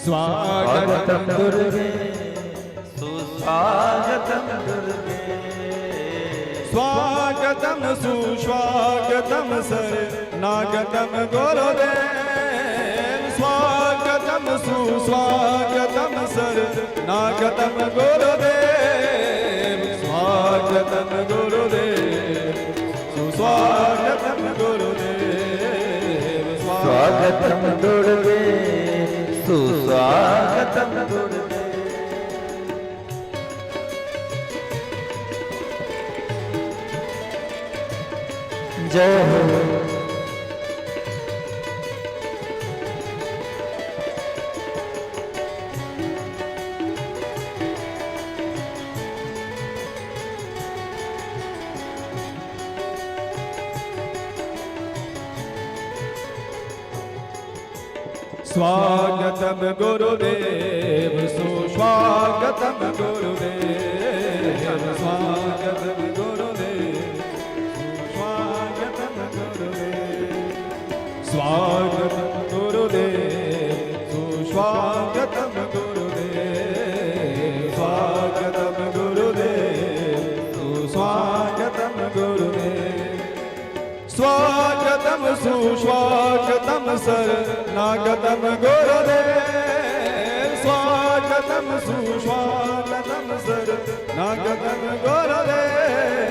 स्वागतं दुर्गे सुस्वागतं दुर्गे। स्वागतं सुस्वागतं शरणागतं गुरुदेव। स्वागतं सुस्वागतं शरणागतं गुरुदेव। स्वागतं गुरुदेव सुस्वागतं गुरुदेव। स्वागतं दुर्गे सुस्वागतं दुर्गे। जय हो। स्वागतं गुरुदेव सुस्वागतं गुरुदेव। स्वागतं गुरुदेव सुस्वागतं गुरुदेव। स्वागतं गुरुदेव सुस्वागतं गुरुदेव। स्वागतं गुरुदेव सुस्वागतं गुरुदेव। स्वागतं सुस्वागतं शरणागतं गुरुदेव। स्वागतं सुस्वागतं शरणागतं गुरुदेव।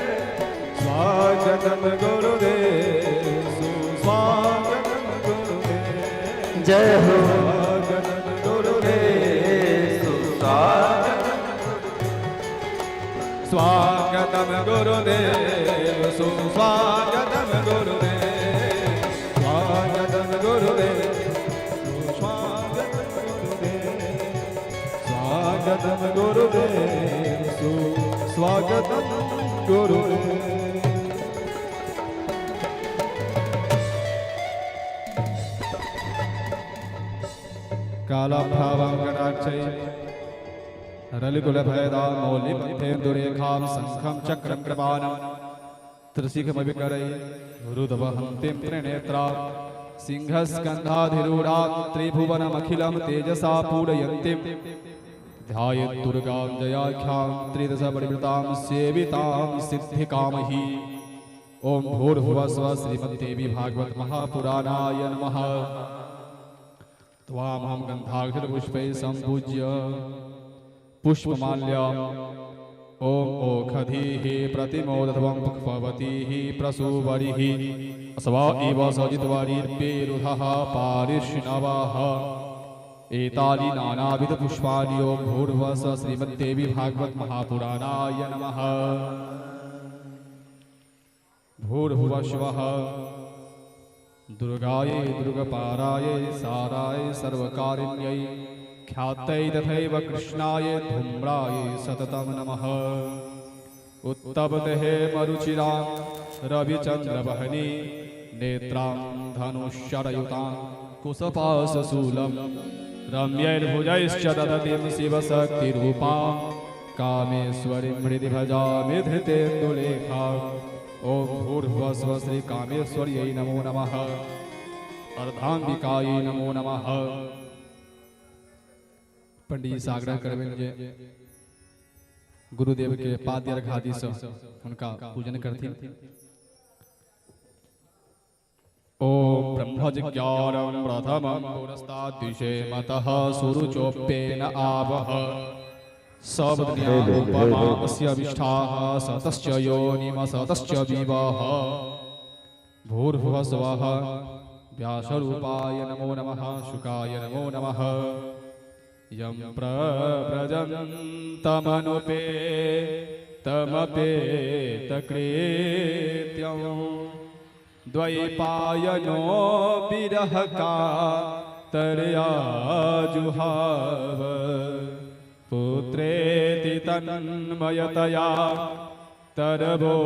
स्वागतं गुरुदेव सुस्वागतं गुरुदेव। जय हो। स्वागतं गुरुदेव सुस्वागतं। स्वागतं गुरुदेव सुस्वागतं गुरुदेव। स्वागतं गुरुदेव सुस्वागतं गुरुदेव। स्वागतं गुरुदेव सुस्वागतं गुरुदेव। कालाभावं कटाक्षै रलिकुलभयदा मौलिपथेन्दुरेखां शङ्खं चक्रं कृपाणं त्रिशिखमभिकरै रुदवहन्तीं त्रिनेत्रा सिंहस्कन्धाधिरूढां त्रिभुवनमखिलं तेजसा पूरयन्तीं ध्यायेत् दुर्गां जयाख्यां त्रिदशपरिवृतां सेवितां सिद्धिकामही। ॐ भूर्भुवः स्वः श्रीमद्देवी भागवत महापुराणाय नमः। त्वामहं गन्धाक्षरपुष्पैः सम्पूज्य पुष्पमाल्य ॐ ओषधीः प्रतिमोदध्वं पुष्पवतीः प्रसूवरिः अस्वा इव सजित्वरीर्पेरुधः पारिष्णवः। एतानि नानाविधपुष्पाणि ॐ भूर्भुवः स्वः श्रीमद्देवी भागवत महापुराणाय नमः। भूर्भुवः स्वः दुर्गायै दुर्गपारायै साराय सर्वकारिण्यै ख्यातै तथैव कृष्णाय धूम्राय सततं नमः। उत्तपते मरुचिरां रविचन्द्रवहनी नेत्रां धनुष्शरयुतां कुशपाशशूलं रम्यैर्भुजैश्च ददतीं शिवशक्तिरूपां कामेश्वरीं हृदि भजामि धृतेन्दुलेखाम्। ॐ भूर्भुवः स्वः श्री कामेश्वर्यै नमो नमः। अर्धाम्बिकायै नमो नमः। पंडित जी आग्रह करबनि जे गुरुदेव के पाद्य अर्घादि से उनका पूजन करथिन। ॐ ब्रह्मजिज्ञानं प्रथमं पुरस्ताद्विषेमतः सुरुचोप्येन आवह सबज्ञानोपमा अस्य विष्ठाः सतश्च योनिमसतश्च विवः। भूर्भुवः स्वः व्यासरूपाय नमो नमः। शुकाय नमो नमः। यं प्रव्रजन्तमनुपे तमपेतकृत्यं द्वैपायनो विरहकातरया जुहाव पुत्रेति तन्मयतया तरवोऽभिनेदुष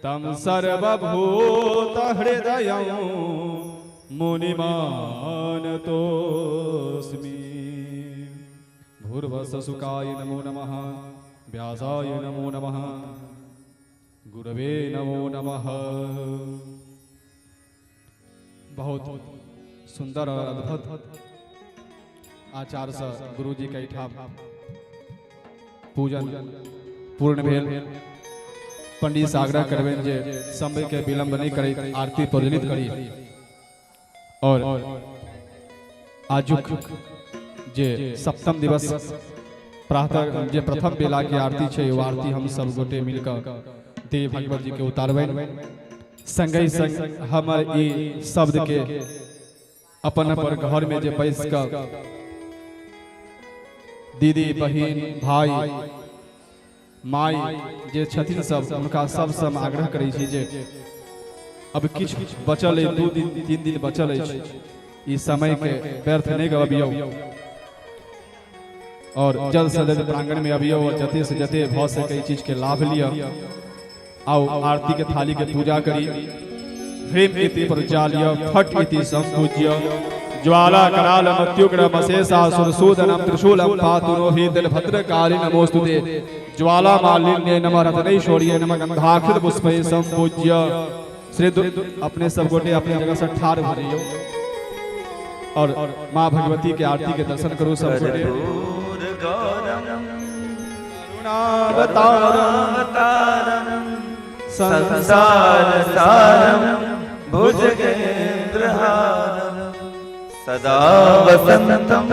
तं सर्वभूतहृदयं मुनिमानतोऽस्मि। भूर्भुवस्सुखाय नमो नमः। व्यासाय नमो नमः। गुरवे नमो नमः। बहुत सुंदर और अद्भुत आचार से गुरुजी के एहिठाम पूजन पूर्ण भेल। पंडित से आग्रह करबनि जे समय के विलंब नहीं करैत आरती प्रज्वलित करी और आजुक जे सप्तम दिवस प्रातः जे प्रथम बेला के आरती छै, ओ आरती हम सब गोटे मिलकर देव भगवत जी के उतारबनि। संगहि संग हमर ई शब्द के अपन अपन घर में जे बैस कऽ दीदी, बहिन, भाई, माई जे छथिन सब, हुनका सबसँ हम आग्रह करै छी जे अब किछु बचल अछि, 2 दिन 3 दिन बचल अछि, ई समय के व्यर्थ नहि गवबियौ और जल्द से जल्द प्रांगण में अबियौ और जते से जते भऽ सके ई चीज के लाभ लिअ। आओ, आरती के थाली के पूजा करी। ह्रीम इति प्रज्वाल्य, फट इति संपूज्य, ज्वाला कराल मत्युग्र मशेषासुरसूदनं त्रिशूलं पातु नो हि भद्रकाली नमोस्तुते। ज्वाला मालिन्ये नमः, रत्नैश्वर्ये नमः, गंधाक्षत पुष्पै संपूज्य। श्री अपने सब गोटे अपने जगह से ठाढ़ भऽ जइयौ और माँ भगवती के आरती के दर्शन करू सब गोटे। कर्पूर गौरम करुणावतारम अवतारम संसार सारम भुजगेन्द्रहारम सदा वसंतम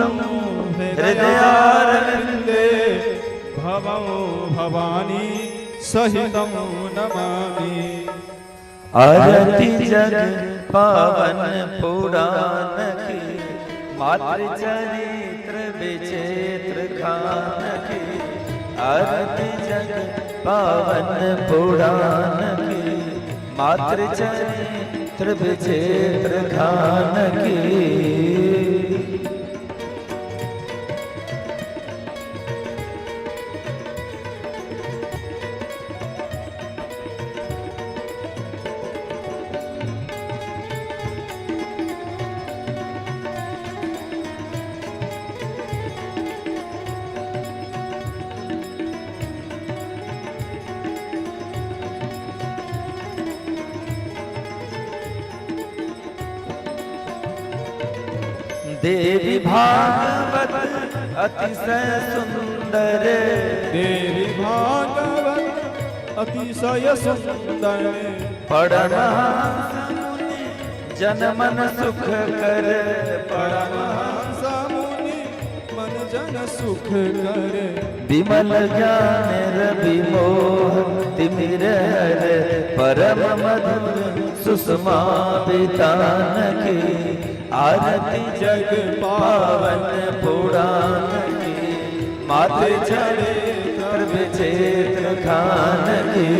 हृदयारविन्दे भवं भवानी सहितं नमामि। आरती जग पावन पुराण की, मातृ चरित्र विचित्र खान की। आरती जग पावन पुराण की, मातृ चरित्र विचित्र खान की। देवी भागवत अतिशय सुंदर, देवी भागवत अतिशय सुंदर, परमहंस मुनि जन मन सुख कर, परमहंस मुनि मन जन सुख कर। विमल ज्ञान रवि मोह तिमिर हर, परम मधुर सुषमा बितान की। आरती जग पावन पुराण की, मातृ चरित्र विचित्र खान की।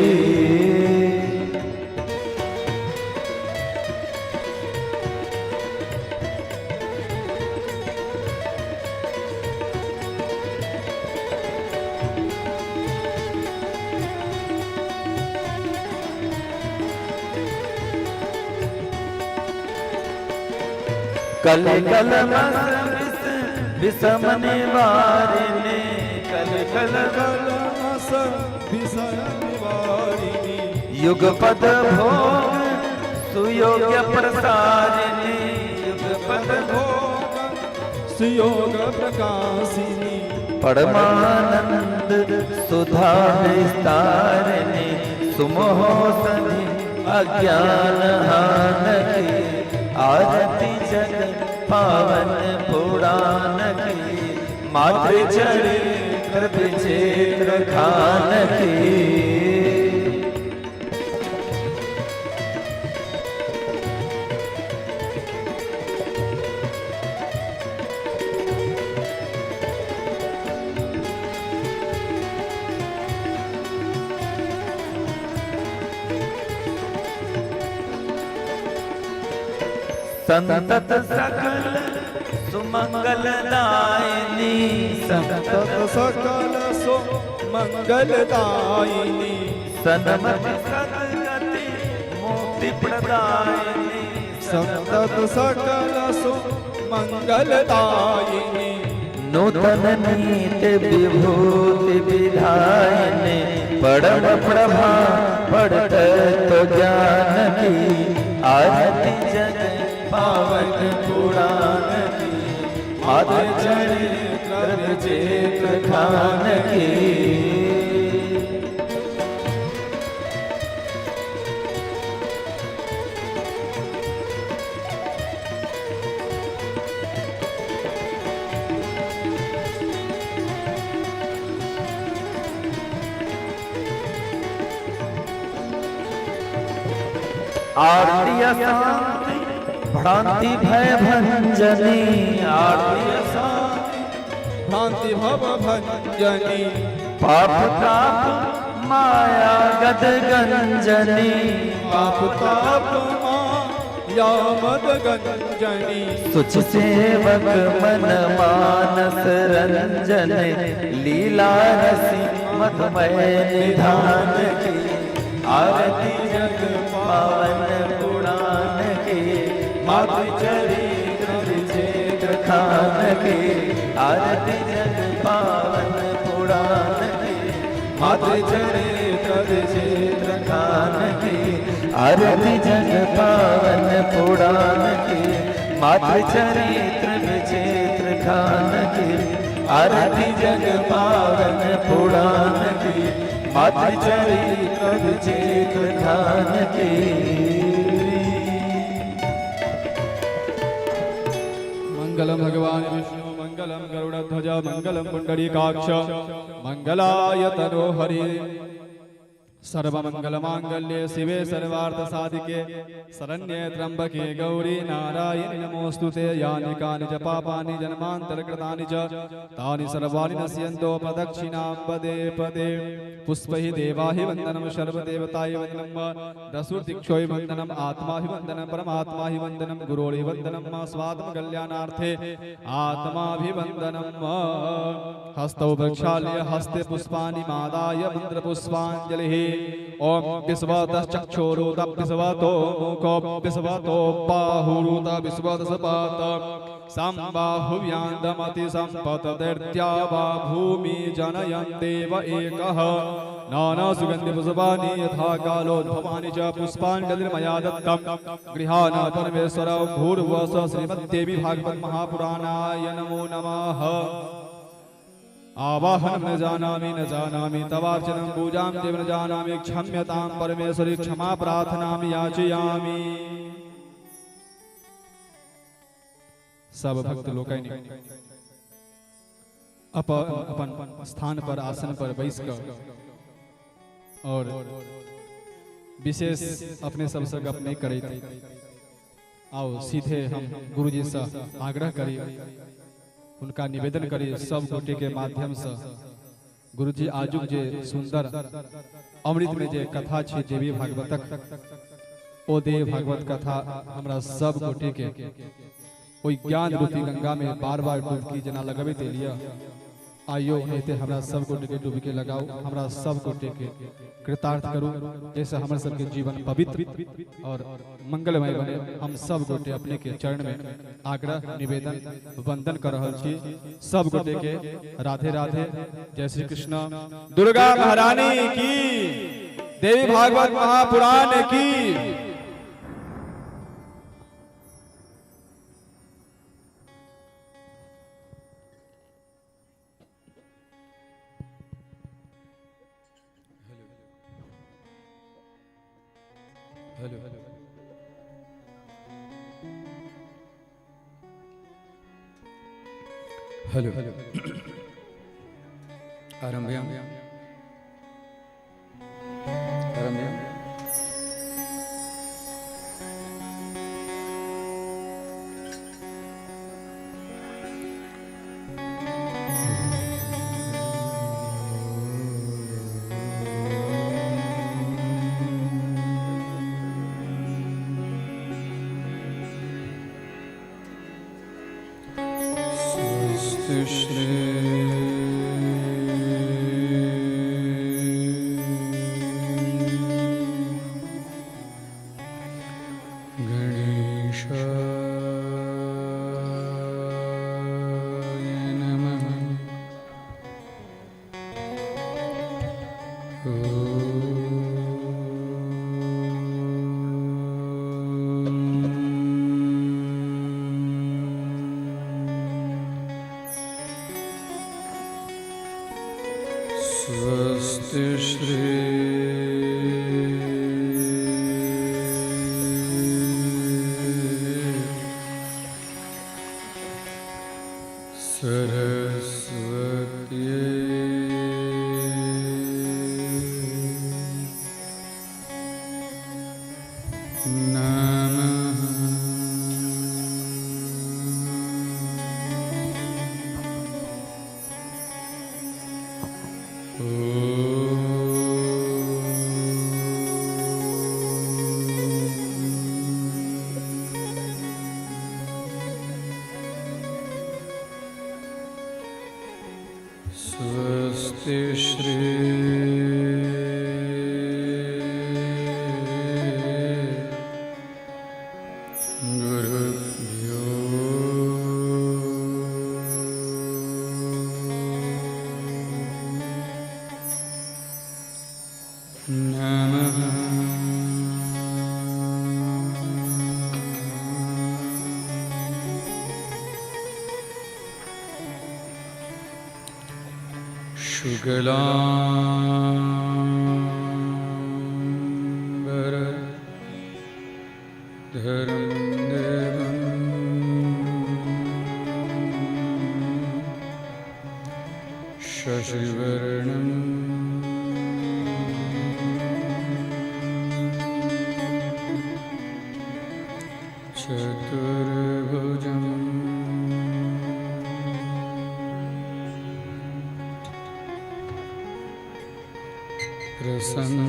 कल कल मस विष विषम निवारिणी, कल कल कलमस विषय निवारिणी, युगपद भोग सुयोग्य प्रसारिणी, युगपद भोग सुयोग प्रकाशिनी, परमानंद सुधा विस्तारिणी, सुमहोषधि अज्ञान हान की। आरती जग पावन पुराण की, मातृ चरित्र विचित्र खान की। संतत सकल सुमंगल दायिनी, संतत तत सकल सो मंगलदायिनी, सन्मति सदगति मुक्ति प्रदायिनी, संतत सकल सो मंगलदायिनी, नूतन नीत विभूति विधायिनी, परम प्रभा पड़त ज्ञान की। आरती जग पावन पुराण मातृचरित्र विचित्र खान की। आरती शांति भ्रांति भय भंजनी, आरती शांति भ्रांति भव भंजनी, पाप ताप माया गद गंजनी, पाप ताप माया मद गंजनी, सुच सेवक मन मानस रंजन, लीला रसी मधुमय निधान की, आरती जग पावन पुराण की, मातृचरित्र विचित्र खान की, आरती जग पावन पुराण की, मातृचरित्र विचित्र खान की, आरती जग पावन पुराण की, मातृचरित्र विचित्र खान की, आरती जग पावन पुराण की, मातृचरित्र विचित्र खान की। मंगलम भगवान विष्णु, मंगलम गरुड़ध्वज, मंगलम पुंडरीकाक्ष, मंगलाय तनो हरि। सर्वमंगल मांगल्ये शिवे सर्वार्थ साधिके शरण्ये त्र्यंबके गौरी नारायणि नमोस्तुते। यानि कानि च पापानि जन्मांतरकृतानि च तानि सर्वाणि नश्यन्तो प्रदक्षिणां पदे पदे। पुष्पैः देवाहि वन्दनं, सर्वदेवताय वन्दनं, दसुर्दिक्षोहि वन्दनम्, आत्माभिवन्दनं, परमात्माभिवन्दनं, गुरोरिवन्दनं, स्वात्म कल्याणार्थे आत्माभिवन्दनं। हस्तौ प्रक्षाल्य हस्ते पुष्पाणि मादाय मन्त्रपुष्पाञ्जलिः। ॐ विश्वतश्चक्षुरुत विश्वतो मुखो विश्वतो बाहुरुत विश्वतसपात संबाहुव्यान्दमति सम्पतदैर्त्या वा भूमि जनयन् देव एकः। नानासुगन्धिपुष्पाणि यथा कालोद्भवानि च पुष्पाञ्जलिर्मया दत्तं गृहाण परमेश्वर। भूर्भुवः श्रीमद्देवी भागवत महापुराणाय नमो नमः। आवाहनं न जानामि न जानामि तवार्चनं पूजां देव न जानामि, क्षम्यतां परमेश्वरि क्षमा प्रार्थनां याचयामि। सब भक्त लोकनि अपन अपन स्थान पर आसन पर बैस कऽ और विशेष अपने सबसे गप नहीं करैत आओ सीधे हम गुरुजी से आग्रह करी, उनका निवेदन करी सब गोटे के माध्यम से। गुरुजी आजुक जे सुंदर अमृत में जे कथा छै देवी भागवतक, ओ देवी भागवत कथा हमरा सब गोटे के ओहि ज्ञान रूपी गंगा में बार बार डुबकी जेना लगबैत एलियै, आइयो ओनाहिते हमरा सब गोटे के डुबकी लगाउ, हमरा सब गोटे के कृतार्थ करू, जाहिसँ हमर सबके जीवन पवित्र और मंगलमय बने। हम सब गोटे अपने के चरण में आग्रह निवेदन वंदन कर रहल छी। सब गोटे के राधे राधे, जय श्री कृष्ण। दुर्गा महारानी की, देवी भागवत महापुराण की। हेलो हेलो हेलो, आरंभयाम आरंभयाम। स्वस्ति श्री गणेशाय नमः। ॐ। नमः। स्वस्ति श्री गुरुभ्यो नमः। शुक्लाम्बर धरं देवं शशिवर्णं चतुर्भुजम् प्रसन्न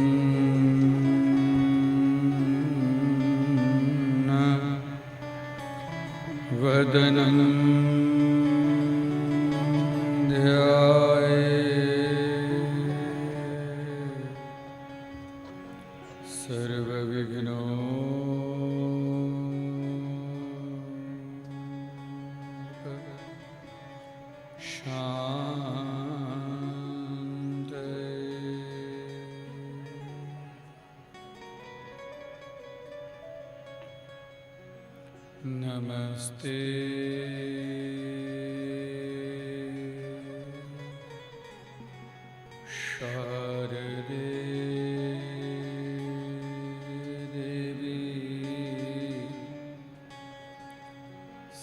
वदनं ध्याये सर्वविघ्नो शान्तये। नमस्ते शारदे देवी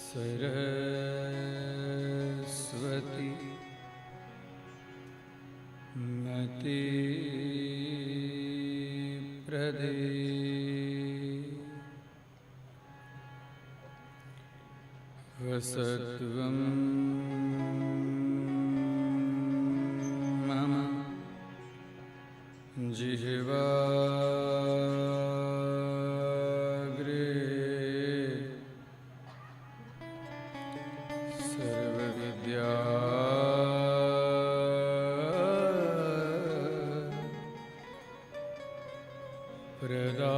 सरस्वती मति प्रदे। वसत्वं मम जिह्वाग्रे सर्वविद्या प्रदा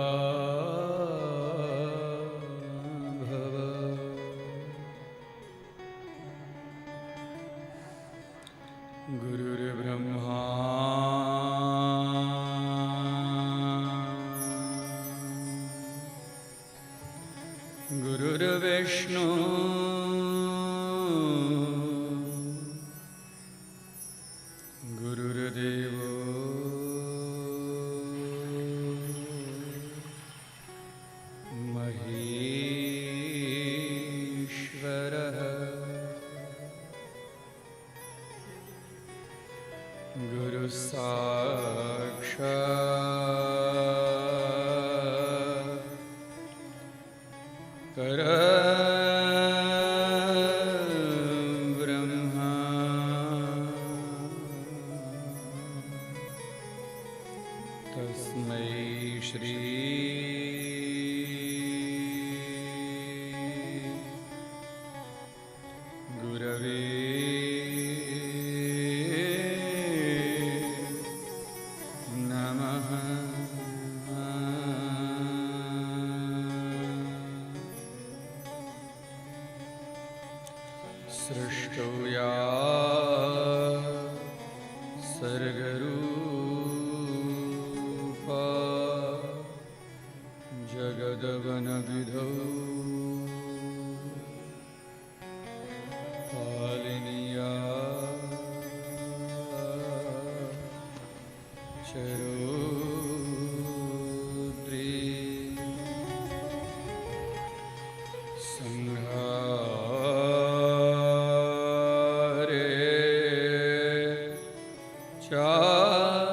भव। गुरुर्ब्रह्मा गुरुर्विष्णु गुरुर्देवो महेश्वरः। गुरु साक्षात् परब्रह्म तस्मै श्री गुरवे नमः। सृष्टौ या सर्गरूपा जगदवनविधौ पालिनिया चरोद्री संहारे चापि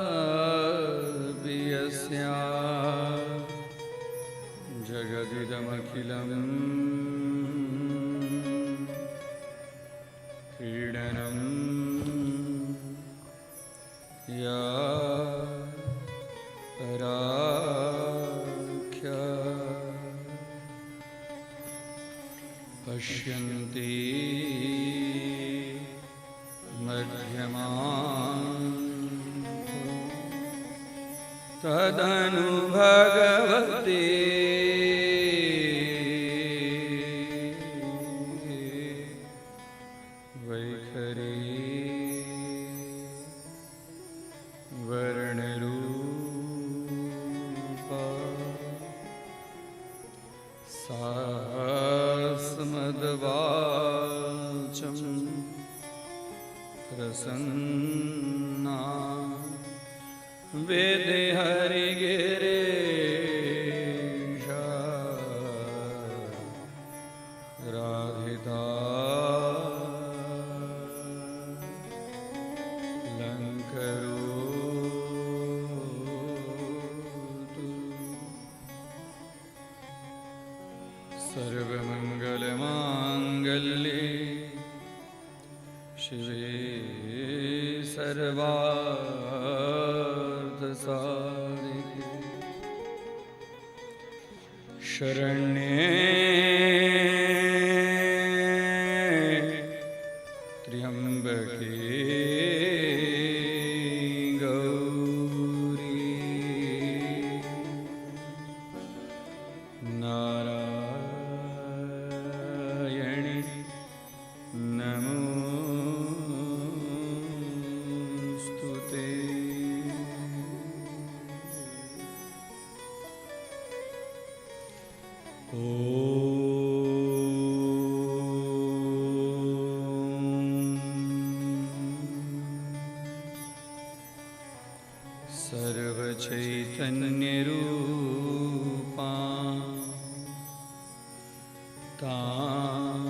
यस्या जगदिदमखिलं क्रीडनं या पराख्या पश्यन्ति मध्यमान् तदनु भगवते वैखरी वर्णरूपा सास्मद्वाचं प्रसन्ना वेदे हरिगिरीश राधिता लङ्करोतु सर्वमङ्गलमाङ्गल्ये शिवे सर्वार्थसाधिके शरण्ये त्र्यम्बके गौरी नारायणि नमोऽस्तु ते। ॐ सर्वचैतन्यरूपा तां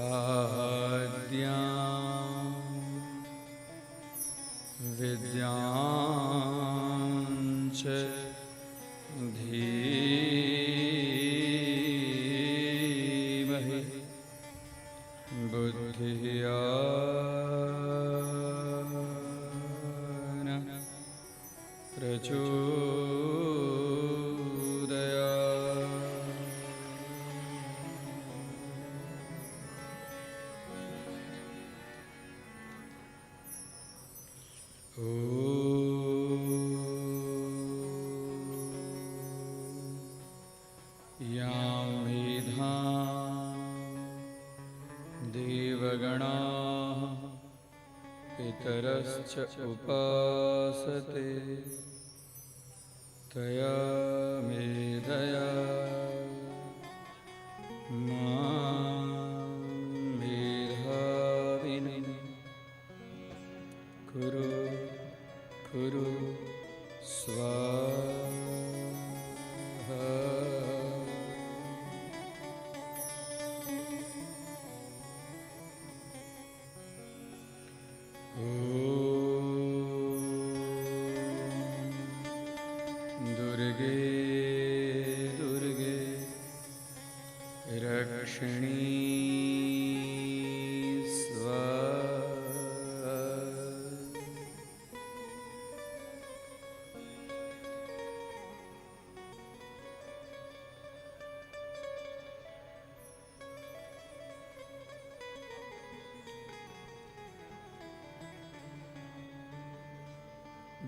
आद्यां विद्यां च धीमहि बुद्धिर्या न प्रचोदयात्। ॐ यां मेधां देवगणाः पितरश्च उपासते तया मेधया मां मेधाविनं कुरु कुरु स्वाहा। ॐ दुर्गे दुर्गे रक्षिणी स्वाहा।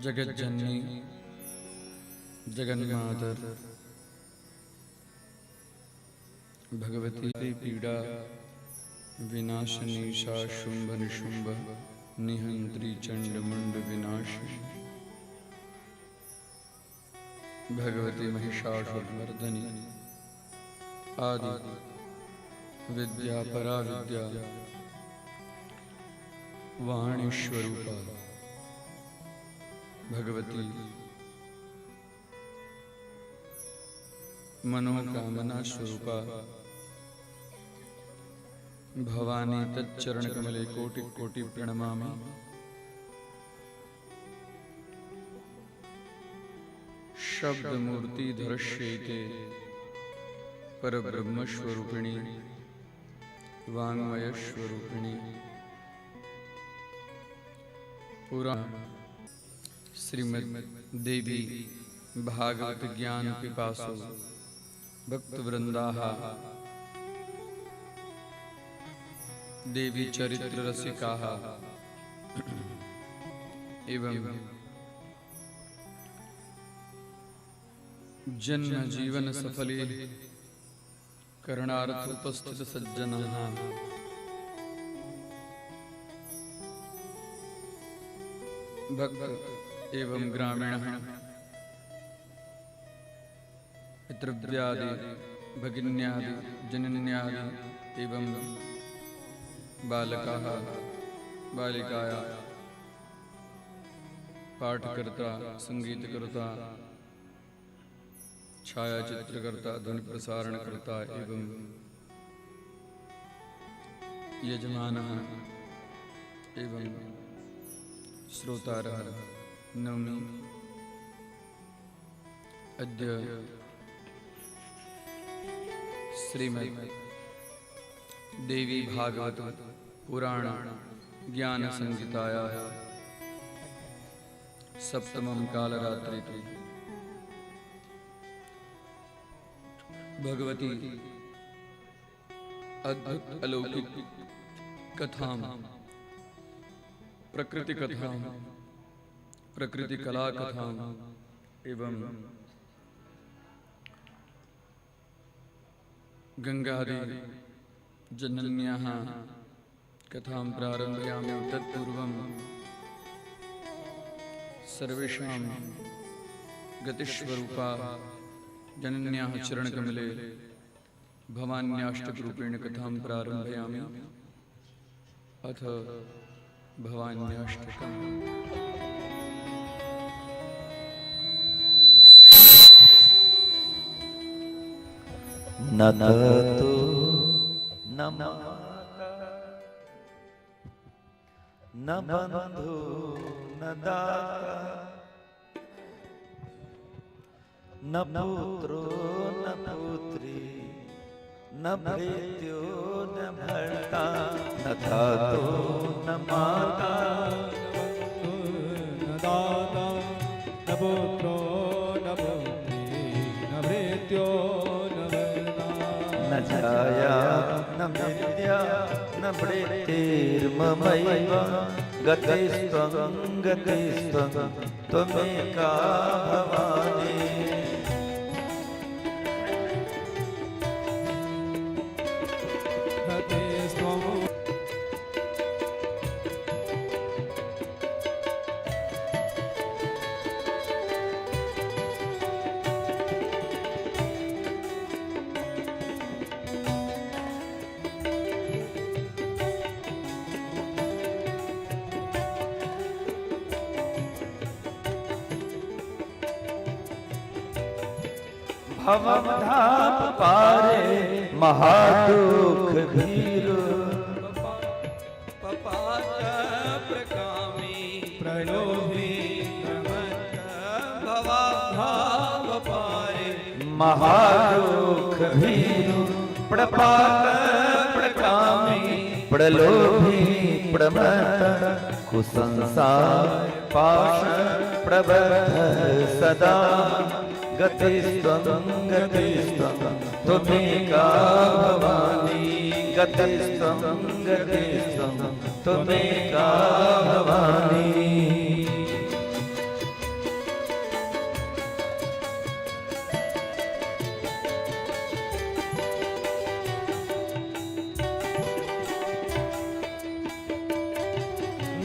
जगज्जननी जगन्मातर भगवती पीड़ा विनाशिनी सा शुंभ निशुंभ निहंत्री चंड मुंड विनाशिनी भगवती महिषासुरमर्दिनी आदि विद्या पराविद्या वाणी स्वरूपा भगवती मनोकामना स्वरूपा भवानी तच्चरण कमले कोटि कोटि प्रणमामि। शब्द मूर्ति धरश्येते परब्रह्मस्वरूपिणी वाङ्मय स्वरूपिणी पुरा श्रीमद देवी भागवत ज्ञान पिपासु भक्त वृंदाः देवी चरित्र रसिकाः एवं जन्म जीवन सफले करणार्थ उपस्थित सज्जनः भक्त एवं ग्रामीणः पितृव्यादि भगिन्यादि जनन्यादि एवं बालकाः बालिकाया पाठकर्ता संगीतकर्ता छायाचित्रकर्ता ध्वनि प्रसारणकर्ता एवं यजमानः एवं श्रोतारः नवमी। अद्य श्रीमद् देवी भागवत पुराण ज्ञान संहितायाः सप्तमं कालरात्रि भगवती अद्भुत अलौकिक कथां प्रकृति कथां प्रकृति कला कथां एवं गंगादि जनन्याः कथां प्रारम्भयामि। तत्पूर्वं सर्वेषां गतिस्वरूपा जनन्याः चरणकमले भवान्याष्टकरूपेण कथां प्रारम्भयामि। अथ भवान्याष्टकम्। न ततो न माता न बंधु न दाता न पुत्रो न पुत्री न भृत्यो न भर्ता न तातो न माता न दाता न पुत्रो न पुत्री न भृत्यो न भर्ता न जाया न विद्या न वृत्तिर्ममैव गतिस्त्वं गतिस्त्वं त्वमेका भवानी। गतिस्त्वं भवम धाप पारे महादुख भीरु पपात प्रकामी प्रलोभी प्रमत्त भवाभाव पारे महादुख भीरु प्रपात प्रकामी प्रलोभी प्रमत्त कुसंसार पाश प्रबद्ध सदा गतिस्त्वं गतिस्त्वं त्वमेका भवानी गतिस्त्वं गतिस्त्वं त्वमेका भवानी।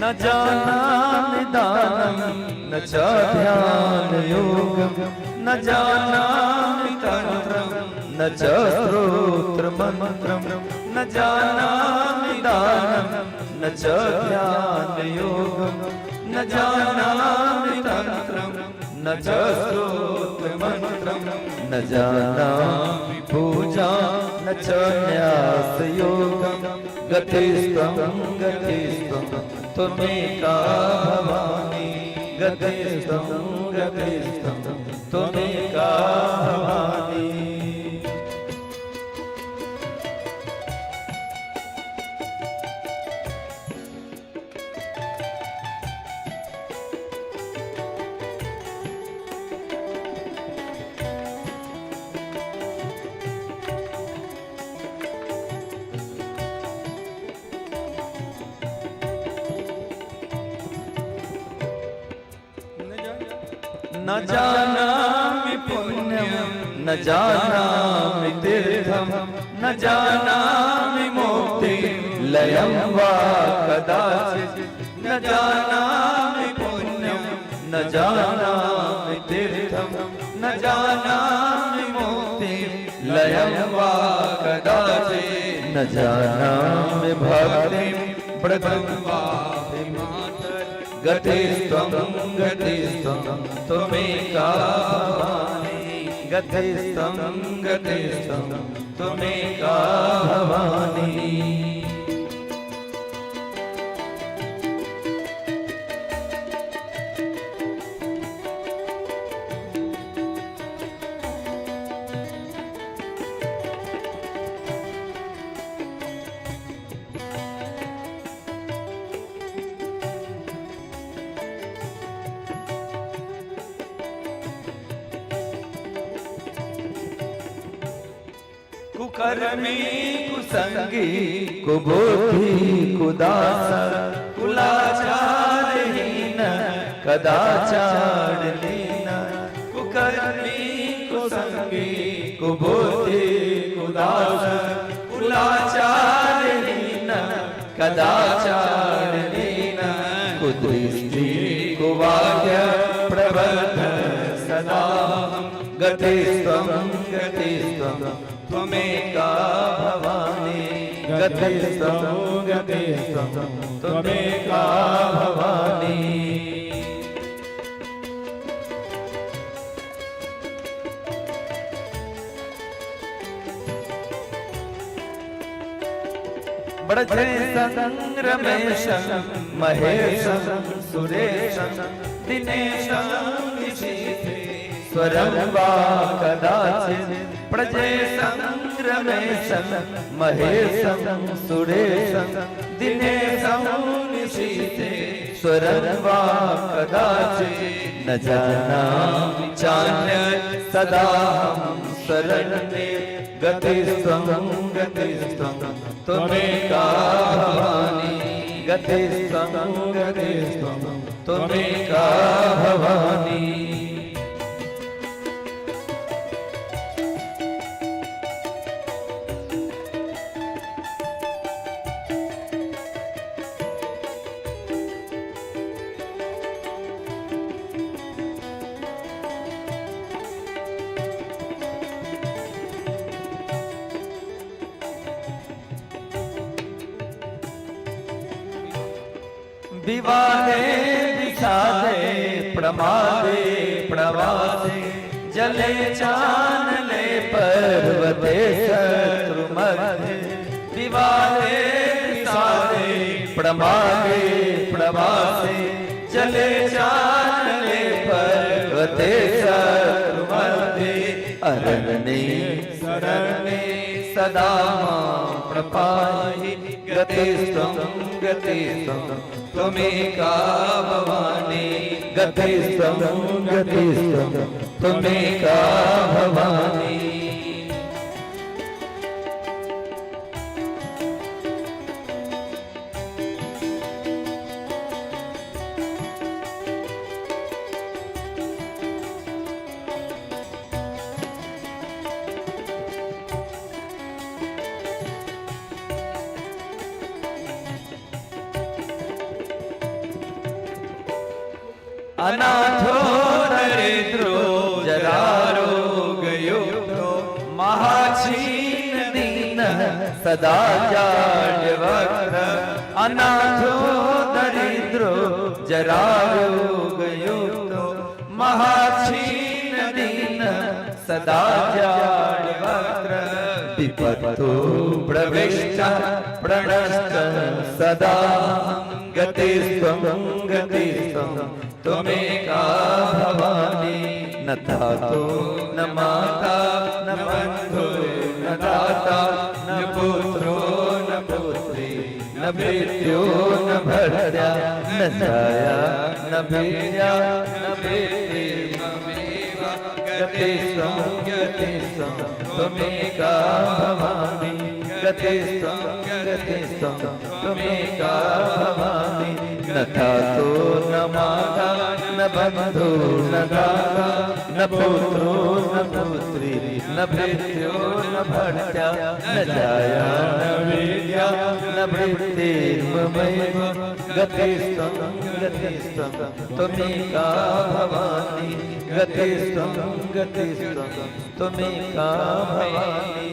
न जानामि दानं न च ध्यानयोगं न जानामि तन्त्रं न च स्तोत्रमन्त्रं न जानामि दानं न च ध्यानयोगं न जानामि तन्त्रं न च स्तोत्रमन्त्रं न जानामि पूजा न च न्यासयोगं गतिस्त्वं गतिस्त्वं त्वमेका भवानी गतिस्त्वं गतिस्त्वं त्वमेका न जानामि पुण्यं न जानामि तीर्थं न जानामि मुक्तिं लयं वा कदाचित्। न जानामि पुण्यं न जानामि तीर्थं न जानामि मुक्तिं लयं वा कदाचित्। न जानामि भक्तिं व्रतं वा गतिस्त्वं गतिस्त्वं त्वमेका भवानी। गतिस्त्वं गतिस्त्वं त्वमेका भवानी। कुकर्मी कुसंगी कुबुद्धि कुदास कुलाचारहीन कदाचार लीन। कुकर्मी कुसंगी कुबुद्धि कुदास कुलाचारहीन कदाचार लीन। कुदृष्टि कुवाक्य प्रबद्ध सदा गतिस्त्वं गतिस्त्वं त्वमेका भवानी। गतिस्त्वं गतिस्त्वं त्वमेका भवानी। ब्रजेशं रमेशं महेशं सुरेशं दिनेशं निशीथे स्वरं वा कदाचित्। प्रजेशं रमेशं महेशं सुरेशं दिनेशं निशीथे स्वरं वा कदाचित्। न जानामि चान्यत् सदाहं शरण्ये गतिस्त्वं गतिस्त्वं त्वमेका भवानी। गतिस्त्वं गतिस्त्वं त्वमेका भवानी। विवादे विषादे प्रमादे प्रवासे जले चानले पर्वते शत्रु मध्ये। विवादे विषादे प्रमादे प्रवासे जले चानले पर्वते शत्रु मध्ये। अरण्ये शरण्ये सदा मां प्रपाहि गतिस्त्वं गतिस्त्वं त्वमेका भवानी। गतिस्त्वं गतिस्त्वं त्वमेका भवानी। अनाथो दरिद्रो जरारोगयुक्तो महाक्षीण दीन सदा जाड्यवक्त्र। अनाथो दरिद्रो जरारोगयुक्तो महाक्षीण दीन सदा जाड्यवक्त्र। विपत्तो प्रविष्ट प्रणष्ट सदा गतिस्त्वं गतिस्त्वं त्वमेका भवानी। न तातो न माता न बन्धु न दाता न पुत्रो न पुत्री न भृत्यो न भर्ता न जाया न भीर्या न पितृममेव। गतिस्त्वं गतिस्त्वं त्वमेका भवानी। गतिस्त्वं गतिस्त्वं त्वमेका भवानी। न तातो न माता न बंधु न दाता न पुत्रो न पुत्री न भृत्यो न भट्या न जाया न विद्या न भृतिर्ममैव गतिस्त्वं गतिस्त्वं त्वमेका भवानी गतिस्त्वं गतिस्त्वं त्वमेका भवानी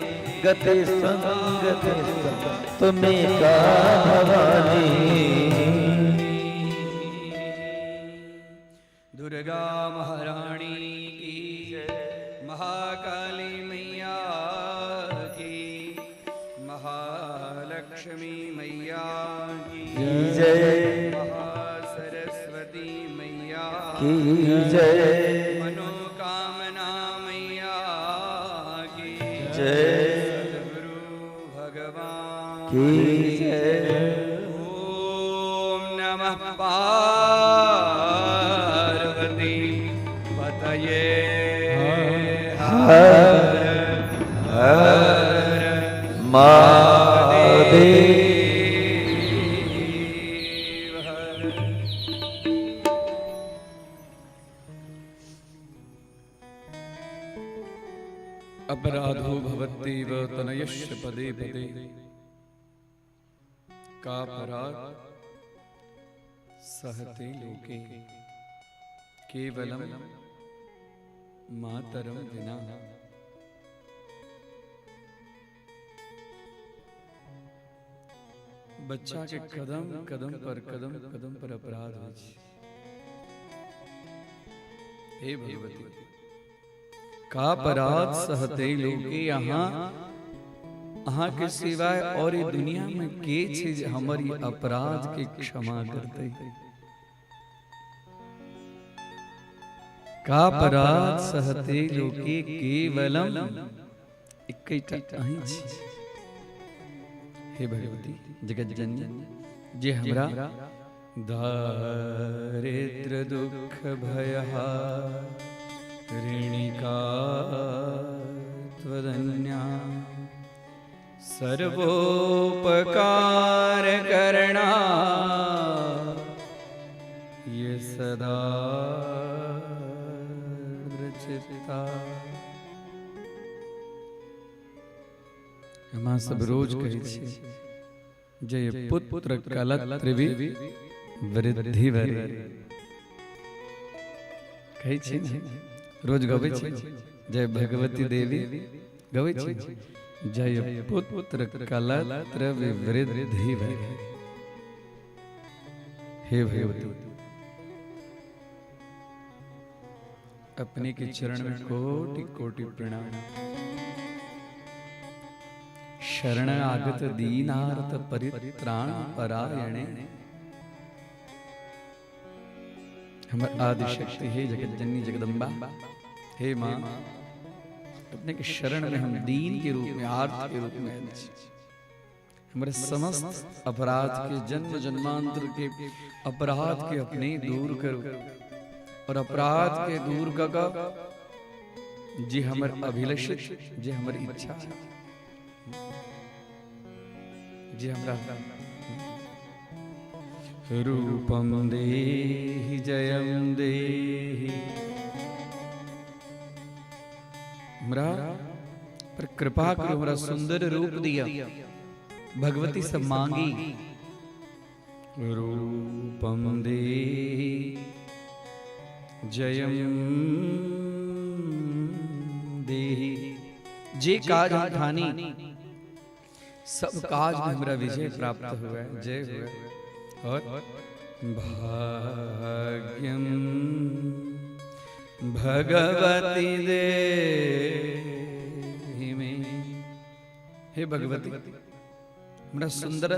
गतिस्त्वं गतिस्त्वं त्वमेका भवानी। दुर्गा महारानी की जय, महाकाली मैया की, महालक्ष्मी मैया की जय, महासरस्वती मैया की जय, मनोकामना मैया की जय, सद्गुरु भगवान की जय। ॐ नमः पार्वती पतये हर हर महादेव। देव हर। अपराधो भवत्येव तनयस्य पदे पदे कापराध सहते लोके केवलं मातरं विना। बच्चा के कदम कदम पर कदम कदम पर अपराध होइ छै। हे भगवती, का अपराध सहते लोके, अहाँ अहाँ के सिवाय और ई दुनिया में के छै जे हमर ई अपराध के क्षमा करतै? का अपराध सहते लोके केवलम एक्कैटा अहीं छी। हे भगवती जगत जननी, जे हमरा दारिद्र दुख भयहारिणिका त्वदन्या सर्वोपकार करना ये सदा चित्ता। हम सब रोज कहै छी जय पुत्र कलत्र वृद्धि वरे, कहै छी ने, रोज गबै छी जय भगवती देवी, गबै छी जय पुत्र कलत्र वृद्धि वरे। हे भगवती, अपने के चरण में कोटि कोटि प्रणाम। शरण आगत दीनार्त परित्राण परायणे, हमर आदिशक्ति हे जगत जननी जगदम्बा, हे माँ, अपने के शरण में हम दीन के रूप में, आर्त के रूप में आयल छी। हमारे समस्त अपराध के, जन्म जन्मांतर के अपराध के अपने दूर करू और अपराध के दूर क जे हमर अभिलषित, जे हमर इच्छा, जे हमरा रूपम देहि जयम देहि, हमरा पर कृपा करो, हमरा सुंदर रूप दिया। भगवती सब मांगी रूपम देहि जयम देहि, जे काज हम ठानी सब काज में हमरा विजय प्राप्त हुए, जय हुए। और भाग्यम भगवती देहि में, हे भगवती हमरा सुंदर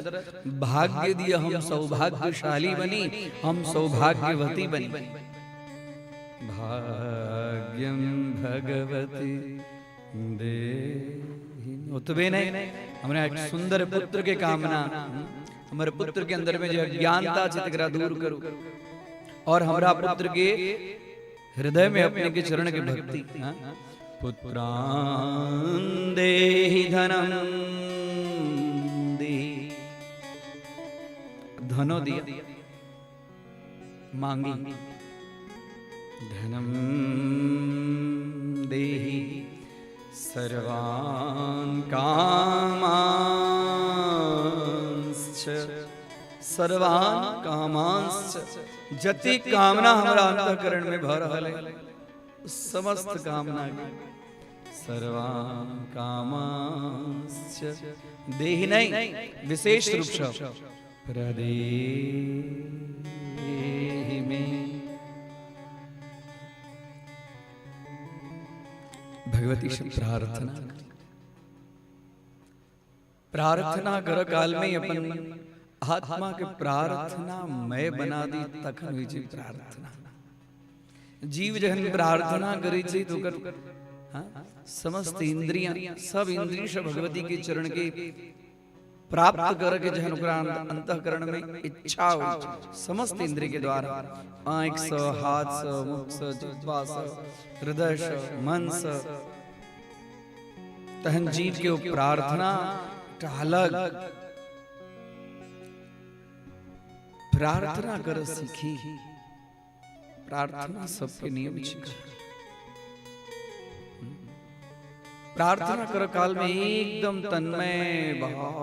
भाग्य दिया, हम सौभाग्यशाली बनी, हम सौभाग्यवती बनी। भाग्यम भगवती देहि, ओतबे नहीं, हमरा एक सुंदर पुत्र के कामना, हमर पुत्र के अंदर में जो अज्ञानता छै तकरा दूर करू और हमरा पुत्र के हृदय में अपने के चरण के भक्ति। पुत्रान देहि धनम देहि, धनो दिया मांगी। धनं देहि सर्वान् कामांश्च सर्वान् कामांश्च। जते कामना हमरा अंतःकरण में भ रहल है समस्त कामना के सर्वान् कामांश्च देहि नहीं, विशेष रूप से प्रदेहि में। भगवती से प्रार्थना प्रार्थना कर काल में अपन आत्मा के प्रार्थना मय बना दी तखन होइ छै प्रार्थना। जीव जखन प्रार्थना करै छै तो ओकर समस्त इंद्रियां सब इंद्रिय से भगवती के चरण के प्राप्त करके जखन ओकरा अंतःकरण में इच्छा हो समस्त इंद्रिय के द्वारा आँख से हाथ से मुख से जिह्वा से हृदय से मन से तहन जीव के प्रार्थना अलग प्रार्थना कर सीखी। प्रार्थना सबके नियम छै। प्रार्थना कर काल में एकदम तन्मय भाव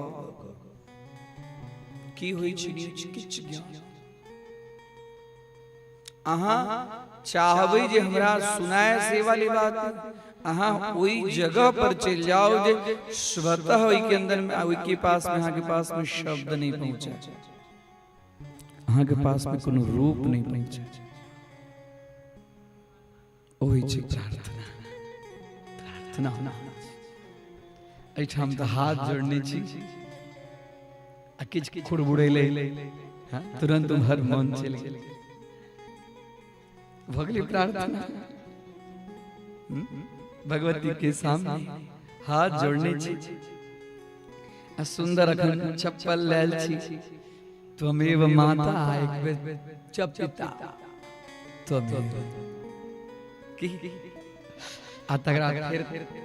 की होइ छै किछु ज्ञान। अहाँ चाहबै जे हमरा सुनाय से वाली बात, अहाँ ओहि जगह पर चलि जाओ जे स्वतः ओहि के अंदर में ओहि के पास में अहाँ के पास में शब्द नहीं पहुंचे, अहाँ के पास में कोनो रूप नहीं पहुंचे, ओहि छै प्रार्थना। प्रार्थना एहिठाम तऽ हाथ जोड़ने छी आ किछु खुड़बुड़ेलै तुरंत उम्हर मन चलि गेल, भऽ गेलै प्रार्थना। भगवती के सामने हाथ जोड़ने छी आ सुंदर अखन चप्पल लेल छी, त्वमेव माता एक बेर च पिता त्वमेव की आ तकरा फेर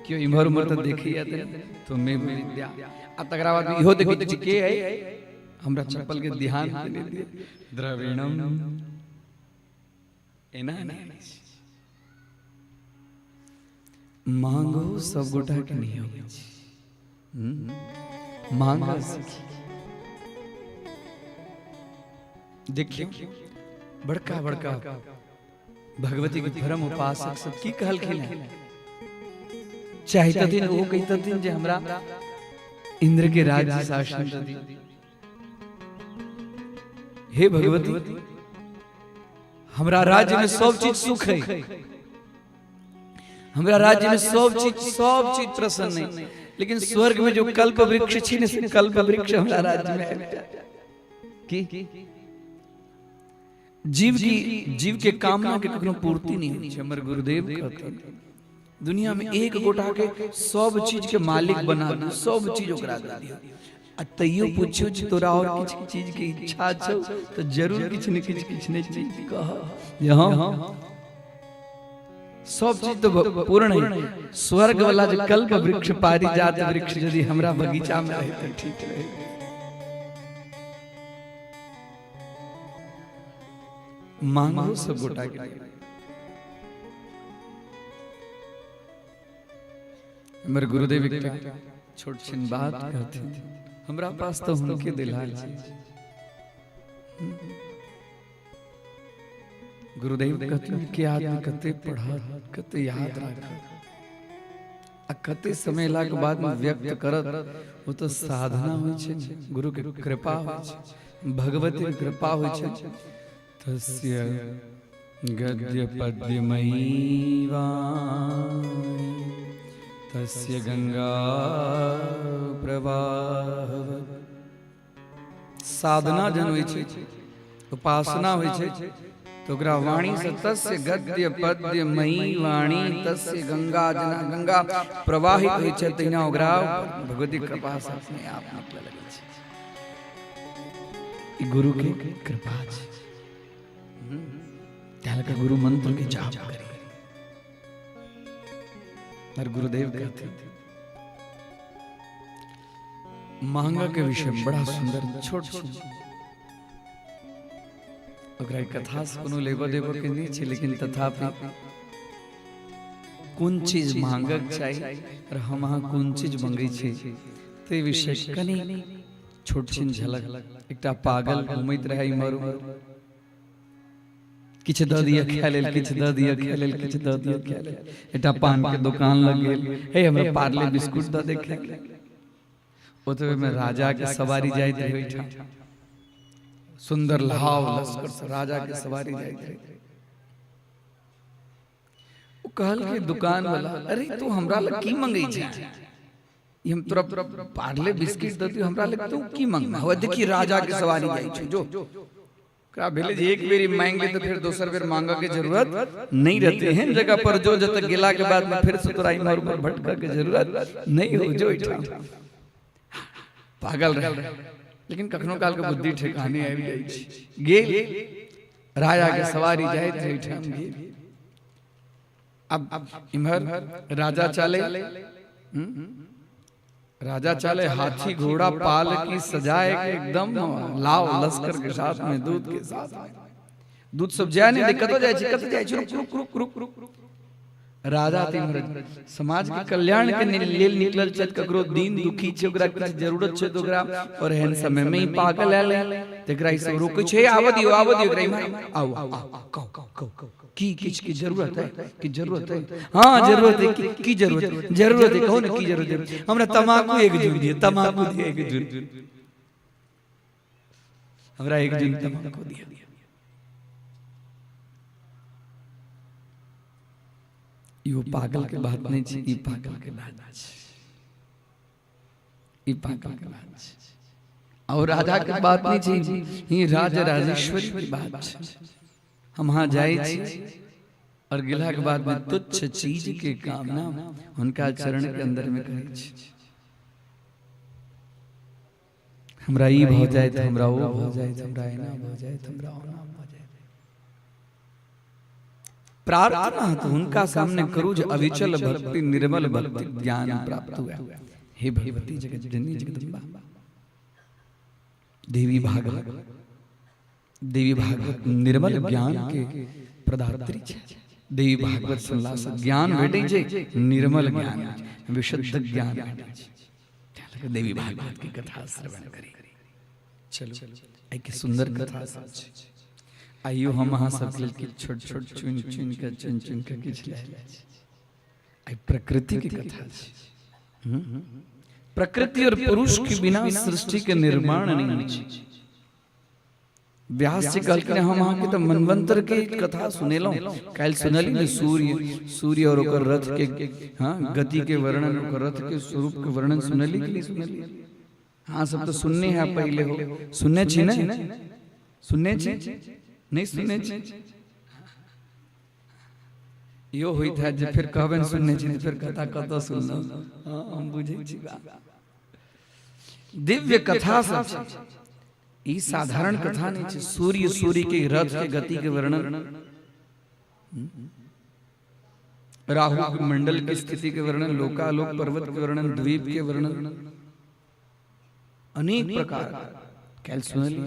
केओ इम्हर उम्हर तऽ देखैया त्वमेव विद्या आ तकरा बाद इहो देखै छी के है हमरा चप्पल के ध्यान देने दिए द्रविणम एना नहीं। मांगो सब गोटा के नहीं होई छै, मांगो सीखी। देखियो बड़का बड़का भगवती के धर्म उपासक सब की कहलखिन हैं, चाहितथिन ओ कहितथिन जे हमरा इंद्र के राज्य शासन दी। हे भगवती हमरा राज्य में सब चीज सुख है, हमरा राज्य में सब चीज प्रसन्न है, लेकिन स्वर्ग में जो कल्प वृक्ष छी ने से कल्प वृक्ष हमरा राज्य में आबि जाय। की जीव के कामना के कखनो पूर्ति नहीं होइ छै। हमर गुरुदेव कहथिन दुनिया में एक गोटा के सब चीज के मालिक बना दियौ, सब चीज ओकरा दे दियौ आ तैयो पूछियो जे तोरा और किछु चीज के इच्छा छौ तो जरूर किछु ने किछु किछु ने चीज कह जे हाँ सब चीज तो पूर्ण है। स्वर्ग वाला जो कल्प वृक्ष पारिजात वृक्ष यदि हमरा बगीचा में रहे तो ठीक रहे। मांगो सब गोटा के लिए। हमर गुरुदेव एकटा छोट छिन बात कहथिन, हमरा पास तो हुनके दिलाल छै। गुरुदेव कहथिन कि आदमी कते पढ़त कते याद राखत आ कते समय के बाद में व्यक्त करत, वो तो साधना होइ छै, गुरु के कृपा होइ छै, भगवती के कृपा होइ छै। तस्य गद्य पद्यमयी वाणी तस्य गंगा प्रवाह। साधना जन होइ छै, उपासना होइ छै तो ओकरा वाणी से तस्य गद्य पद्यमयी वाणी तस्य गंगा जना गंगा प्रवाहित होइ छै, तहिना ओकरा भगवती कृपा से अपने आप निकले लगै छै। ई गुरु के कृपा छै, त्याला गुरु मंत्र के जाप करी। और गुरुदेव कहते मांगा के विषय में बड़ा सुंदर छोट छोट ओकरा कथा से कोनो लेबऽ देबऽ के नहि छै, लेकिन तथापि कोन चीज मांगक चाही और हम अहाँ कोन चीज मंगै छी ताहि विषय कनि छोट छिन झलक। एकटा पागल घुमैत रहै इम्हर उम्हर, किछु दऽ दिअ खाय लेल, किछु दऽ दिअ खाय लेल, किछु दऽ दिअ खाय लेल। एकटा पान के दुकान लग गेल, हे हमरा पार्ले बिस्कुट दऽ दे खाय लेल। ओतबे में राजा के सवारी जाइत रहे ओहिठाम, सुंदर लाव लश्कर से राजा के सवारी जाइत रहे। ओ कहलकै दुकान वाला, अरे तू हमरा लग की मंगै छै? ई हम तोरा पार्ले बिस्किट दऽ दियौ, हमरा लग तू की मंगना? हो देखी राजा के सवारी जाइ छै, जो ओकरा भेलै जे एक बेर मांगि ले तऽ फेर दोसर बेर मांगऽ के जरूरत नहीं रहते। एहन जगह पर जो जतऽ गेला के बाद में फिर से तोरा इम्हर उम्हर भटकऽ के जरूरत नहीं हो, जो एहिठाम पागल रहे। लेकिन कखनो काल के बुद्धि ठेकाने आबि जाइ छै। गेल राजा के सवारी जाइत रहे एहिठाम गेल। अब इम्हर राजा चले, राजा चले हाथी घोड़ा पाल की सजाए के एकदम लाव लश्कर के साथ में, दूध के साथ में। दूध सब जाए नहीं, कतऽ जाइ छै, कतऽ जाइ छै, रुक रुक रुक रुक रुक। राजा तऽ इम्हर समाज के कल्याण के लेल निकलल छथि, ककरो दीन दुखी छै, ओकरा किछु जरूरत छै तऽ ओकरा, और एहन समय में ई पागल आयल है तकरा ई सब रोकै छै, आबऽ दियौ आबऽ दियौ एकरा, इम्हर आउ आउ कहू कहू की किछु की जरूरत है, की जरूरत है? हाँ जरूरत है। की जरूरत जरूरत है? कहू ने की जरूरत है? हमरा तमाकू एक जून दिअ, तमाकू दिअ एक जून, हमरा एक जून तमाकू दिअ। इहो पागल के बात नहीं छै, ई पागल के बात छै, ई पागल के बात छै। और राजा के बात नहीं छै, ई राज राजेश्वरी के बात छै। हम वहाँ जाइ छी और गेला के बाद में तुच्छ चीज के कामना हुनका चरण के अंदर में करै छी। हमरा ई भऽ जायत, हमरा ओ भऽ जायत, हमरा एना भऽ जायत, हमरा ओना भऽ जायत। प्रार्थना तो हुनका सामने करू जे अविचल भक्ति निर्मल भक्ति ज्ञान प्राप्त हुए। हे भगवती जगत जननी जगदम्बा देवी भागवत, देवी भागवत निर्मल ज्ञान के प्रदात्री छै। देवी भागवत सुनला से ज्ञान भेटै छै, निर्मल ज्ञान, विशुद्ध ज्ञान भेटै छै। देवी भागवत की कथा श्रवण करी। चलू एहि के सुंदर कथा सब छै। आइयो हम अहाँ सबके लेल किछु छोट छोट चुनि चुनि के चुनि चुनि के किछु लए लै छी। आइ प्रकृति के कथा छै। प्रकृति और पुरुष के बिना सृष्टि के निर्माण नहीं होइ छै। व्यास जी कहलखिन हम अहाँके तऽ मनवंतर के कथा सुनेलहुँ, काल्हि सुनली ने सूर्य सूर्य और ओकर रथ के हाँ गति के वर्णन, ओकर रथ के स्वरूप के वर्णन सुनली कि नहीं सुनली? हाँ सब तो सुनने है पहले हो, सुनने छी ने? सुनने छी नहीं सुनने छी? इहो होइत है जे फेर कहबनि सुनने छी तऽ फेर कथा कतऽ सुनलहुँ। हाँ हम बुझै छी बात। दिव्य कथा सब छै, ई साधारण कथा नहीं छै। सूर्य सूर्य के रथ के गति के वर्णन, राहु के मंडल की स्थिति के वर्णन, लोकालोक पर्वत के वर्णन, द्वीप के वर्णन, अनेक प्रकार काल्हि सुनली।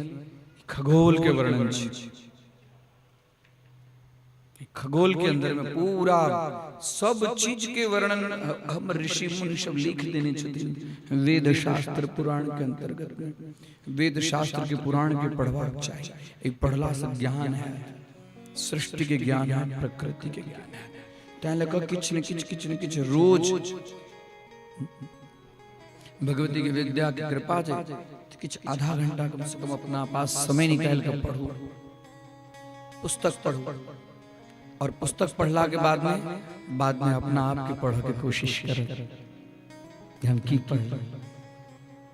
खगोल के वर्णन छै। खगोल के अंदर में पूरा सब चीज के वर्णन हम ऋषि मुनि सब लिख देने छथिन वेद शास्त्र पुराण के अंतर्गत में। वेद शास्त्र के पुराण के पढ़बाक चाही। ई पढ़ला से ज्ञान है, सृष्टि के ज्ञान है, प्रकृति के ज्ञान है। तैं लऽ कऽ किछु ने किछु किछु ने किछु रोज भगवती के विद्या के कृपा जे किछु आधा घंटा कम से कम अपना पास समय निकालि कऽ पढ़ू, पुस्तक पढ़ू। और पुस्तक पढ़ला के बाद में अपना आप के पढ़ के कोशिश करो कि हम की पढ़।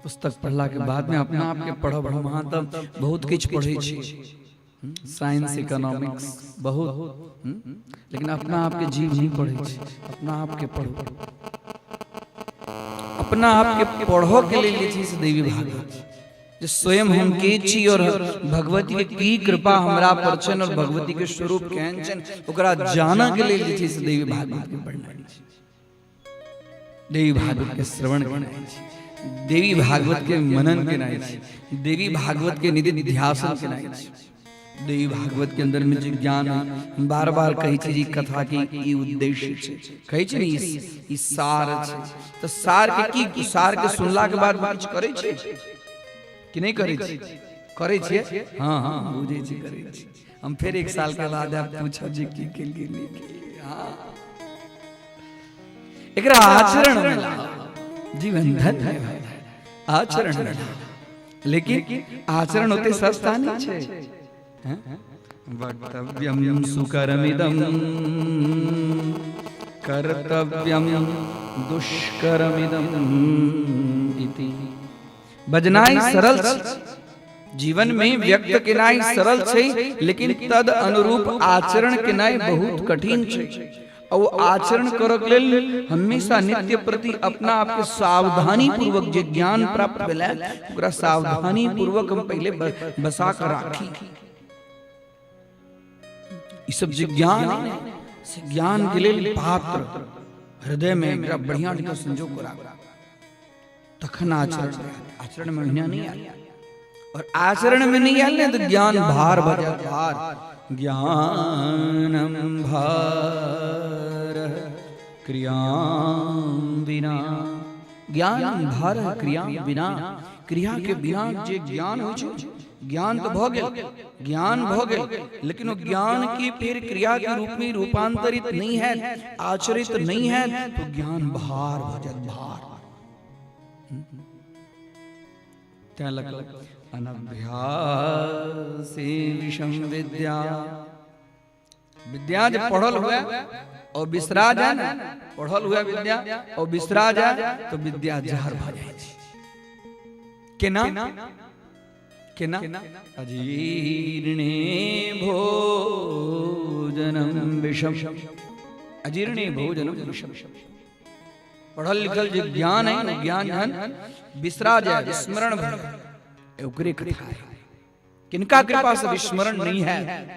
पुस्तक पढ़ला के बाद में अपना आप के पढ़ब। हम अहाँ तऽ बहुत किछु पढ़ै छी, साइंस इकोनॉमिक्स बहुत, लेकिन अपना आप के जीव नहीं पढ़ै छी। अपना आप के पढ़ू, अपना आप के पढ़ो के लेल जे छै से देवी भागवत, जे स्वयं हम के छी और भगवती के की कृपा हमरा पर छनि और भगवती के स्वरूप केहन छनि, ओकरा जानऽ के लेल जे छै से देवी भागवत के पढ़नाइ छै, देवी भागवत के श्रवण केनाइ छै, देवी भागवत के मनन केनाइ छै, देवी भागवत के निधिध्यासन केनाइ छै। देवी भागवत के अंदर में जे ज्ञान है, हम बार बार कहै छी जे ई कथा के ई उद्देश्य छै, कहै छै ने ई सार छै। तऽ सार के की, सार के सुनला के बाद किछु करै छै कि नहि करै छै? करै छियै। हाँ हाँ, बुझै छी, करै छी। हम फेर एक साल के बाद आब पूछब जे की केलियै नहि केलियै। हाँ, एकरा आचरण में लाओ, जीवन धन्य भऽ जायत। आचरण में लाओ, लेकिन आचरण ओते सस्ता नहीं छै। वक्तव्यम सुकरमिदं कर्तव्यम दुष्करमिदं इति। बजनाइ सरल छै, जीवन में व्यक्त केनाइ सरल छै, लेकिन तद अनुरूप आचरण केनाइ बहुत कठिन छै। और वो आचरण करऽ के लेल हमेशा नित्य प्रति अपना आप के सावधानी पूर्वक जे ज्ञान प्राप्त भेलै ओकरा सावधानी पूर्वक हम पहले बसा कर राखी। ई सब जे ज्ञान है से ज्ञान के लेल पात्र हृदय में एकरा बढ़िया जकाँ संजोग करा तखन आचरण। आचरण में ओहिना नहीं आयल, और आचरण में नहीं आयल ने तो ज्ञान भार भऽ जायत, भार। ज्ञानम भार क्रियां बिना, ज्ञान भार क्रिया बिना, क्रिया के बिना जे ज्ञान होइ छै, ज्ञान तो भऽ गेल, ज्ञान भऽ गेल, लेकिन वो ज्ञान की फिर क्रिया के रूप में रूपांतरित नहीं है, आचरित नहीं है, तो ज्ञान भार भऽ जायत, भार। तैं लग अनभ्यासे विषम विद्या, विद्या जब पढ़ल हुआ और बिसरा जाए ना, पढ़ल हुआ विद्या और बिसरा जाए तो विद्या जहर भऽ जाइ छै। केना केना? अजीर्णे भोजनम विषम, अजीर्णे भोजनम विषम। पढ़ल लिखल जे ज्ञान है वो ज्ञान जहन बिसरा जाए, विस्मरण भऽ जाए, ओकरे कथा है। किनका कृपा से विस्मरण नहीं है?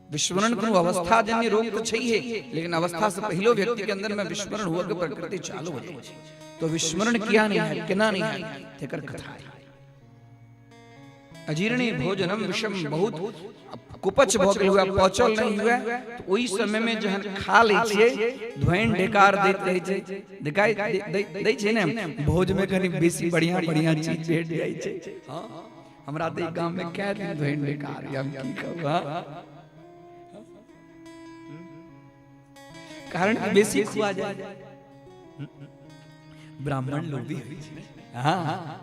विस्मरण कोनो अवस्था जन्य रोग तो छैहे, लेकिन अवस्था से पहलो व्यक्ति के अंदर में विस्मरण हुआ के प्रकृति चालू हो जाइ छै। तो विस्मरण किया नहीं है, केना नहीं है, तेकर कथा है। अजीर्णे भोजनम विषम, बहुत कुपच भऽ गेल हुआ, पचल नहीं हुआ, तो ओहि समय में जहन खा लै छियै, धोइन ढेकार दैत रहै छै, देखाइ दै छै ने, भोज में कनि बेसी बढ़िया बढ़िया चीज भेट जाइ छै। हाँ, हमरा तऽ ई गाम में कै दिन धोइन ढेकार यऽ, हम की कहू। हाँ, कारण कि बेसी खुआ जाय, ब्राह्मण लोग भी होइ छै। हाँ,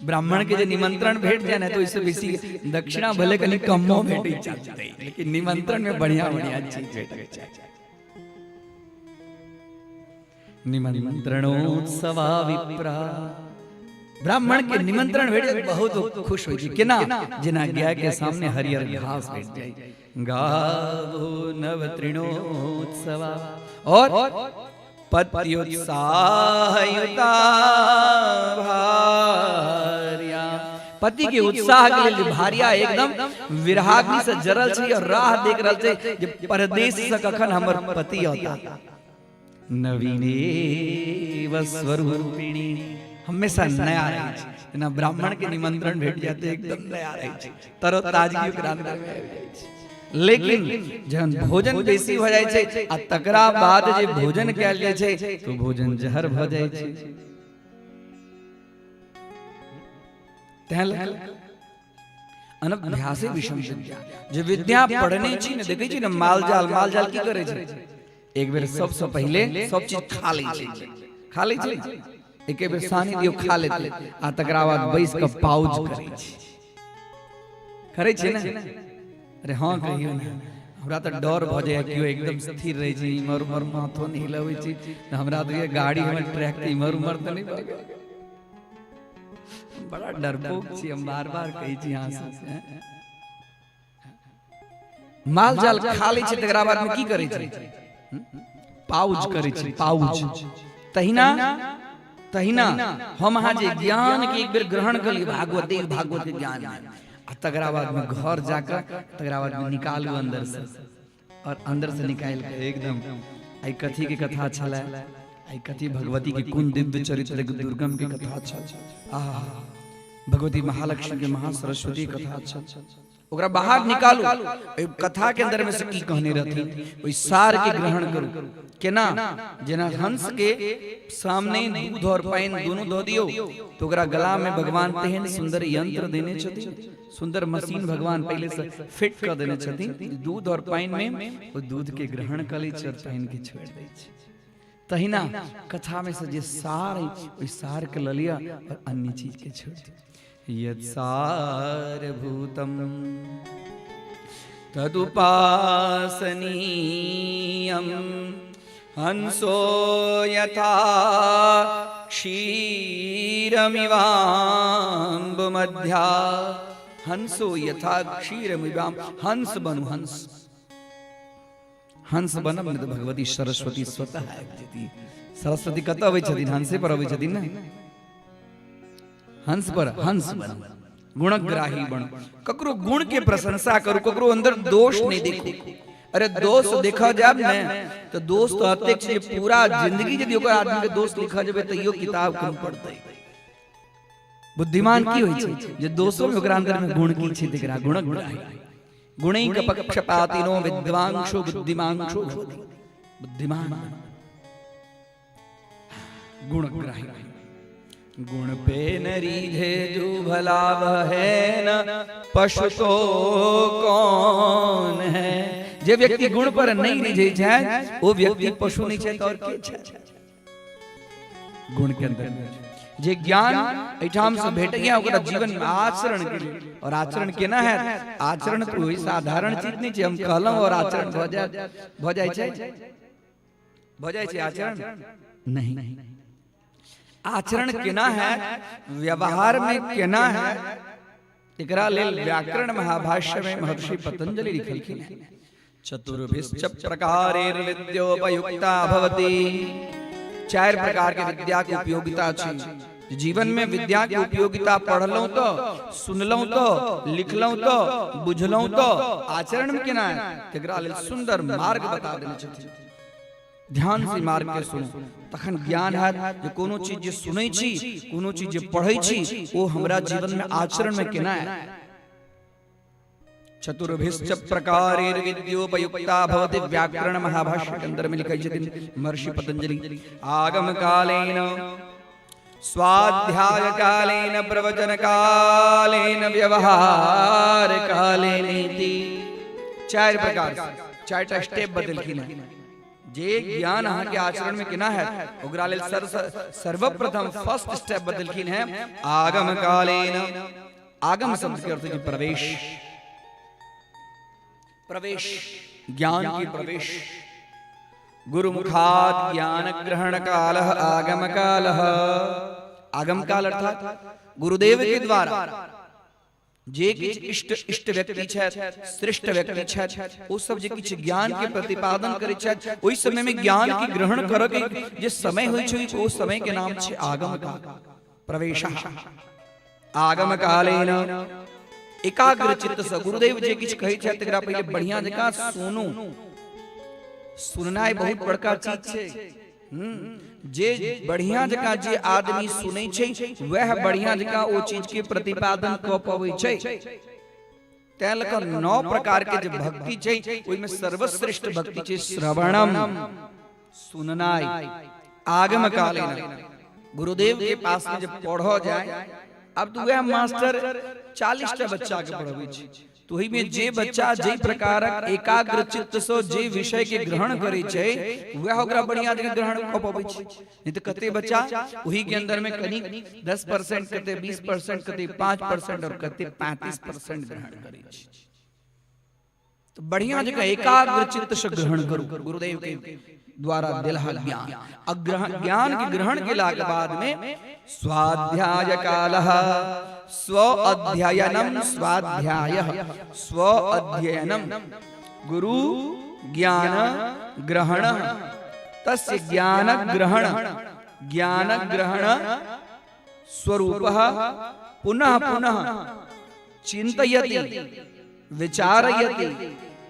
ब्राह्मण के जे निमंत्रण भेट जाए ने तो इससे बेसी दक्षिणा भले कनि कमो भेटै चलतै, लेकिन निमंत्रण में बढ़िया बढ़िया चीज भेटै चाही। निमंत्रणोत्सवा विप्रा, ब्राह्मण के निमंत्रण भेट जाए बहुत खुश होइ छै। केना? जेना गाय के सामने हरियर घास भेट जाए। गावो नव तृणोत्सवा और पत्युत्साहयुता भार्या, पति के उत्साह के लेल भार्या एकदम विरहाग्नि से जरल छै और राह देख रहल छै जे परदेश से कखन हमर पति औता। नवीनेव स्वरूपिणी, हमेशा नया रहै छै। जेना ब्राह्मण के निमंत्रण भेट जाते एकदम नया रहै छै, तरोताजगी ओकरा अंदर में आबि जाइ छै। लेकिन जहन भोजन बेसी भऽ जाइ छै आ तकरा बाद जे भोजन कयल जाइ छै तो भोजन जहर भऽ जाइ छै। तैं लऽ अनभ्यासे विषम विद्या, जे विद्या पढ़ने छी ने, देखै छी ने माल जाल, माल जाल की करै छै, एक बेर सबसँ पहिले सब चीज खा लै छै, खा लै छै, एक बेर सानी दियौ खा लेतै आ तकरा बाद बैस कऽ पाउज करै छै, करै छै ने? अरे हाँ कहियौ ने, हमरा तऽ डर भऽ जाइए, केओ एकदम स्थिर रहै छै, इम्हर उम्हर माथो नहि हिलबै छै, तऽ हमरा तऽ होइए गाड़ी हमर ट्रैक तऽ इम्हर उम्हर तऽ नहि भऽ गेल। बड़ा डरपोक छी हम, बार बार कहै छी अहाँ सबसे। माल जाल खा लै छै तकरा बाद में की करै छै? पाउज करै छै, पाउज। तहिना तहिना हम अहाँ जे ज्ञान के एक बेर ग्रहण कर लियै, भागवत देव भागवत के ज्ञान, आ तकरा बाद में घर जाकर तकरा बाद में निकालू अंदर से, और अंदर से निकालि के एकदम आई कथी के कथा छलै, आई कथी भगवती के कोन दिव्य चरित्र के दुर्गम के कथा छल, आहा भगवती महालक्ष्मी के महासरस्वती कथा छल। ओकरा बाहर निकालू, ओहि कथा के अंदर में से की कहने रहथिन, ओहि सार के ग्रहण करू। केना? जेना हंस के सामने दूध और पानि दोनों दऽ दियौ तो ओकरा गला में भगवान तेहन सुंदर यंत्र देने छथिन, सुंदर मशीन भगवान पहले से फिट कऽ देने छथिन, दूध और पानि में ओ दूध के ग्रहण कऽ लै छै और पानि के छोड़ि दै छै। तहिना कथा में से जे सार है ओहि सार के लऽ लिअ और अन्य चीज के छोड़ि दियौ। यत् सारभूतम तदुपासनीयम हंसो यथा क्षीरमिवाम्बुमध्या। हंसो यथा क्षीरमिवाम, हंस बनु, हंस हंस बनब ने तऽ भगवती सरस्वती स्वतः आबि जेती। सरस्वती कतऽ अबै छथिन? हंसे पर अबै छथिन ने, हंस पर। हंस बन, गुणग्राही बन, ककरो गुण के प्रशंसा करू, ककरो अंदर दोष नहीं देखू। अरे दोष देखा जाब ने तो दोष तो अतेक छै जे पूरा जिंदगी यदि ओकर आदमी के दोष लिखा जेबै तैयो किताब कम पड़तै। बुद्धिमान की होइ छै? जे दोषो में ओकरा अंदर में गुण की छै तेकरा गुणग्राही। गुणैक पक्षपातिनो विद्वांसो बुद्धिमांसो भवति। बुद्धिमान गुणग्राही। गुण पे न रीझे जो भला वह है न पशु तो कौन है। जे व्यक्ति गुण पर नहीं रीझे छै वो व्यक्ति पशु नहीं छै तो और के छै? गुण के अंदर जे ज्ञान एहिठाम से भेटैया ओकरा जीवन में आचरण के लिए। और आचरण केना है? आचरण तो कोई साधारण चीज नहीं छै, हम कहलहुं और आचरण भऽ जाय, भऽ जाइ छै, भऽ जाइ छै आचरण नहीं। आचरण केना है, व्यवहार में केना है, एकरा लेल व्याकरण महाभाष्य में महर्षि पतंजलि लिखलखिन हैं, चतुर्भिश्च प्रकारेर्विद्योपयुक्ता भवति। चारि प्रकार के विद्या के उपयोगिता छै जीवन में। विद्या के उपयोगिता पढ़लहुं तो, सुनलहुं तो, लिखलहुं तो, बुझलहुं तो, आचरण में केना है, तेकरा लेल सुंदर मार्ग बता देने छथिन। ध्यान से मार्ग के सुनू तखन ज्ञान हैत जे कोनो चीज जे सुनै छी, कोनो चीज जे पढ़ै छी, ओ हमरा जीवन में आचरण में केना है। चतुर्भिश्च प्रकारेर्विद्योपयुक्ता भवति, व्याकरण महाभाष्य के अंदर में लिखै छथिन महर्षि पतंजलि। आगम कालेन स्वाध्याय कालेन प्रवचन कालेन व्यवहार कालेन इति। चारि प्रकार से, चारिटा स्टेप बतेलखिन हैं जे ज्ञान अहाँ के आचरण में केना है। ओकरा लेल सर्वप्रथम फर्स्ट स्टेप बतेलखिन हैं आगम कालेन। आगम शब्द के अर्थ है प्रवेश, प्रवेश, ज्ञान की प्रवेश। गुरुमुखात् ज्ञान ग्रहण काल आगम काल। आगम काल अर्थात गुरुदेव के द्वारा जे किछु इष्ट इष्ट व्यक्ति छथि, श्रेष्ठ व्यक्ति छथि, ओ सब जे किछु ज्ञान के प्रतिपादन करै छथि, ओहि समय में ज्ञान के ग्रहण करऽ के जे समय होइ छै, ओ समय के नाम छै आगम काल, प्रवेश। आगम कालेन एकाग्र चित्त से गुरुदेव जे किछु कहै छथि तकरा पहिले बढ़िया जकाँ सुनू। सुननाइ बहुत बड़का चीज छै। जे बढ़िया जकाँ जे आदमी सुनै छै वएह बढ़िया जकाँ ओ चीज के प्रतिपादन कऽ पबै छै। तैं लऽ कऽ 9 प्रकार के जे भक्ति छै ओहिमे सर्वश्रेष्ठ भक्ति छै श्रवणम, सुननाइ। आगम कालीन गुरुदेव के पास में जब पढ़ऽ जाय, अब तो वह मास्टर 40 टा बच्चा के पढ़बै छै, तो ओहिमे जे बच्चा जाहि प्रकारक एकाग्र चित्त से जे विषय के ग्रहण करै छै वएह ओकरा बढ़िया जगह ग्रहण कऽ पबै छै। नहीं तो कते बच्चा ओही के अंदर में कनी 10%, कते 20%, कते 5% और कते 35% ग्रहण करै छै। तो बढ़िया जगह एकाग्र चित्त से ग्रहण करू गुरुदेव के द्वारा दिलहा ज्ञान। अग्रहण, ज्ञान के ग्रहण केला के बाद में स्वाध्याय कालः, स्व अध्ययनम स्वाध्याय, स्व अध्ययनम गुरु ज्ञान ग्रहण, तस्य ज्ञान ग्रहण, ज्ञान ग्रहण स्वरूप पुनः पुनः चिंतयति विचारयति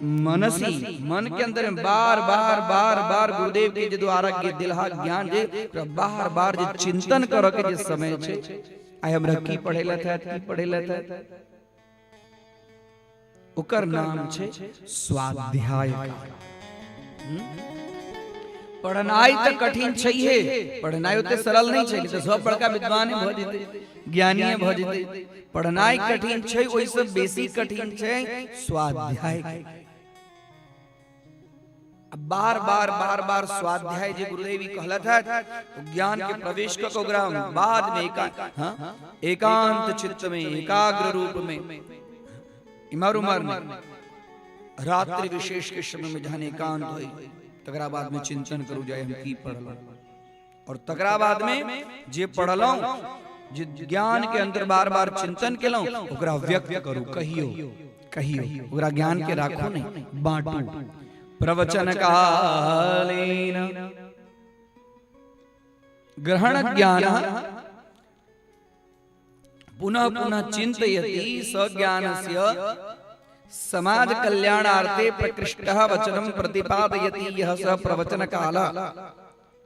मनसी, मन के अंदर में बार बार बार बार गुरुदेव के जे द्वारा के दिलहा ज्ञान जे बार बार जे चिंतन करऽ के जे समय छै, आइ हमरा की पढ़ेलथि है, की पढ़ेलथि है। ओकर नाम छै स्वाध्याय। पढ़नाइ तऽ कठिन छैहे, पढ़नाइ ओते सरल नहि छै, तऽ सब बड़का विद्वान भऽ जेतै, ज्ञानीए भऽ जेतै। पढ़नाइ कठिन छै, ओहिसँ बेसी कठिन छै स्वाध्याय। बार बार बार बार स्वाध्याय जे गुरुदेव ई कहलथि है, ज्ञान के प्रवेश कऽ ओकरा बाद में एकांत चित्त में, एकाग्र रूप में, इमर उमर में, रात्रि विशेष के समय में जहन एकांत होई, तकरा बाद में चिंतन करू जाय हम की पढ़लहुँ, और तकरा बाद में जे पढ़लहुँ, जे ज्ञान के अंदर बार बार चिंतन केलहुँ, ओकरा व्यक्त करू, कहियो कहियो, ओकरा ज्ञान के राखू नहीं, बांटू। प्रवचन कालेन ग्रहण ज्ञान पुनः पुनः चिंतयति स ज्ञानस्य समाज कल्याणार्थे प्रकृष्टः वचनं प्रतिपादयति यह स प्रवचन काल।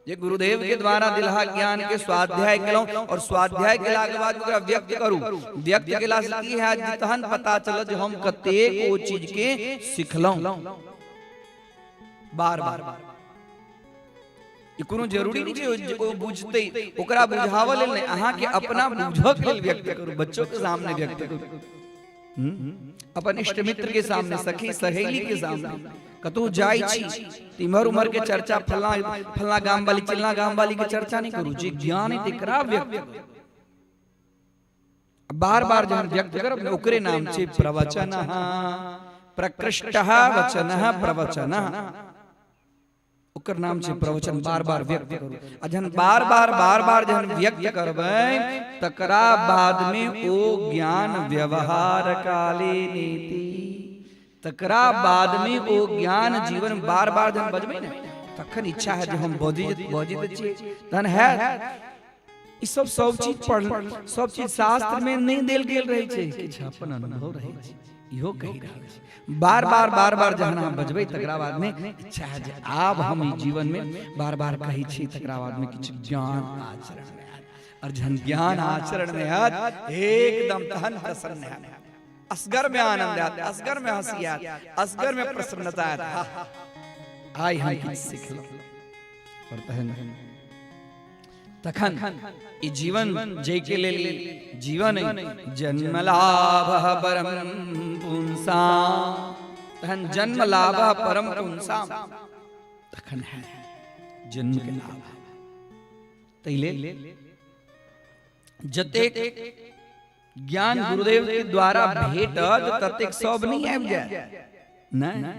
ये गुरुदेव के द्वारा दिलहा ज्ञान के स्वाध्याय केलहुँ, और स्वाध्याय केलाके बाद ओकरा व्यक्त करू। व्यक्त केला से की है, तहन पता चलत जे हम कतेक ओ चीज के सिखलहुँ। बार बार ई कोनो जरूरी नहीं छै ओ बुझतै, ओकरा बुझावऽ लेल नहि, अहाँके अपना बुझऽ के लेल व्यक्त करू, बच्चो के सामने व्यक्त करू, अपन इष्ट मित्र के सामने, सखी सहेली के सामने। कतहु जाइ छी तऽ इम्हर उम्हर के चर्चा, फल्ला फल्ला गाम वाली, चिल्ला गाम वाली के चर्चा नहीं करू, जे ज्ञान है तेकरा व्यक्त करू। बार बार जहन व्यक्त करब ने, ओकरे नाम छै प्रवचन। प्रकृष्ट वचन प्रवचन, ओकर नाम छै प्रवचन। बार बार व्यक्त करू, आ जहन बार बार बार बार जहन व्यक्त करबै, तकरा बाद में ओ ज्ञान व्यवहार काले नीति, तकरा बाद में ओ ज्ञान जीवन बार बार जहन बजबै ने, तखन इच्छा है जे हम बजी बजित छी, तहन है ई सब सब चीज पढ़, सब चीज शास्त्र में नहीं देल गेल रहै छै, किछु अपन अनुभव रहै छै। इहो कहि रहल छै, बार बार बार बार जहन अहाँ बजबै, तकरा बाद में इच्छा है जे आब हम ई जीवन में बार बार कहै छी, तकरा बाद में किछु ज्ञान आचरण में आयत, और जहन ज्ञान आचरण में आयत, एकदम तहन प्रसन्न हैत, असगर में आनंद आयत, असगर में हंसी आयत, असगर में प्रसन्नता आयत, आइ हम किछु सिखलहुँ। और तहन तखन ई जीवन जय के लेल जीवन जन्म लाभ परम पुंसा, तहन जन्म लाभ परम पुंसा, तखन है जन्म के लाभ। ताहि लेल जतेक ज्ञान गुरुदेव के द्वारा भेटत, ततेक सब नहीं आबि जायत। नहि,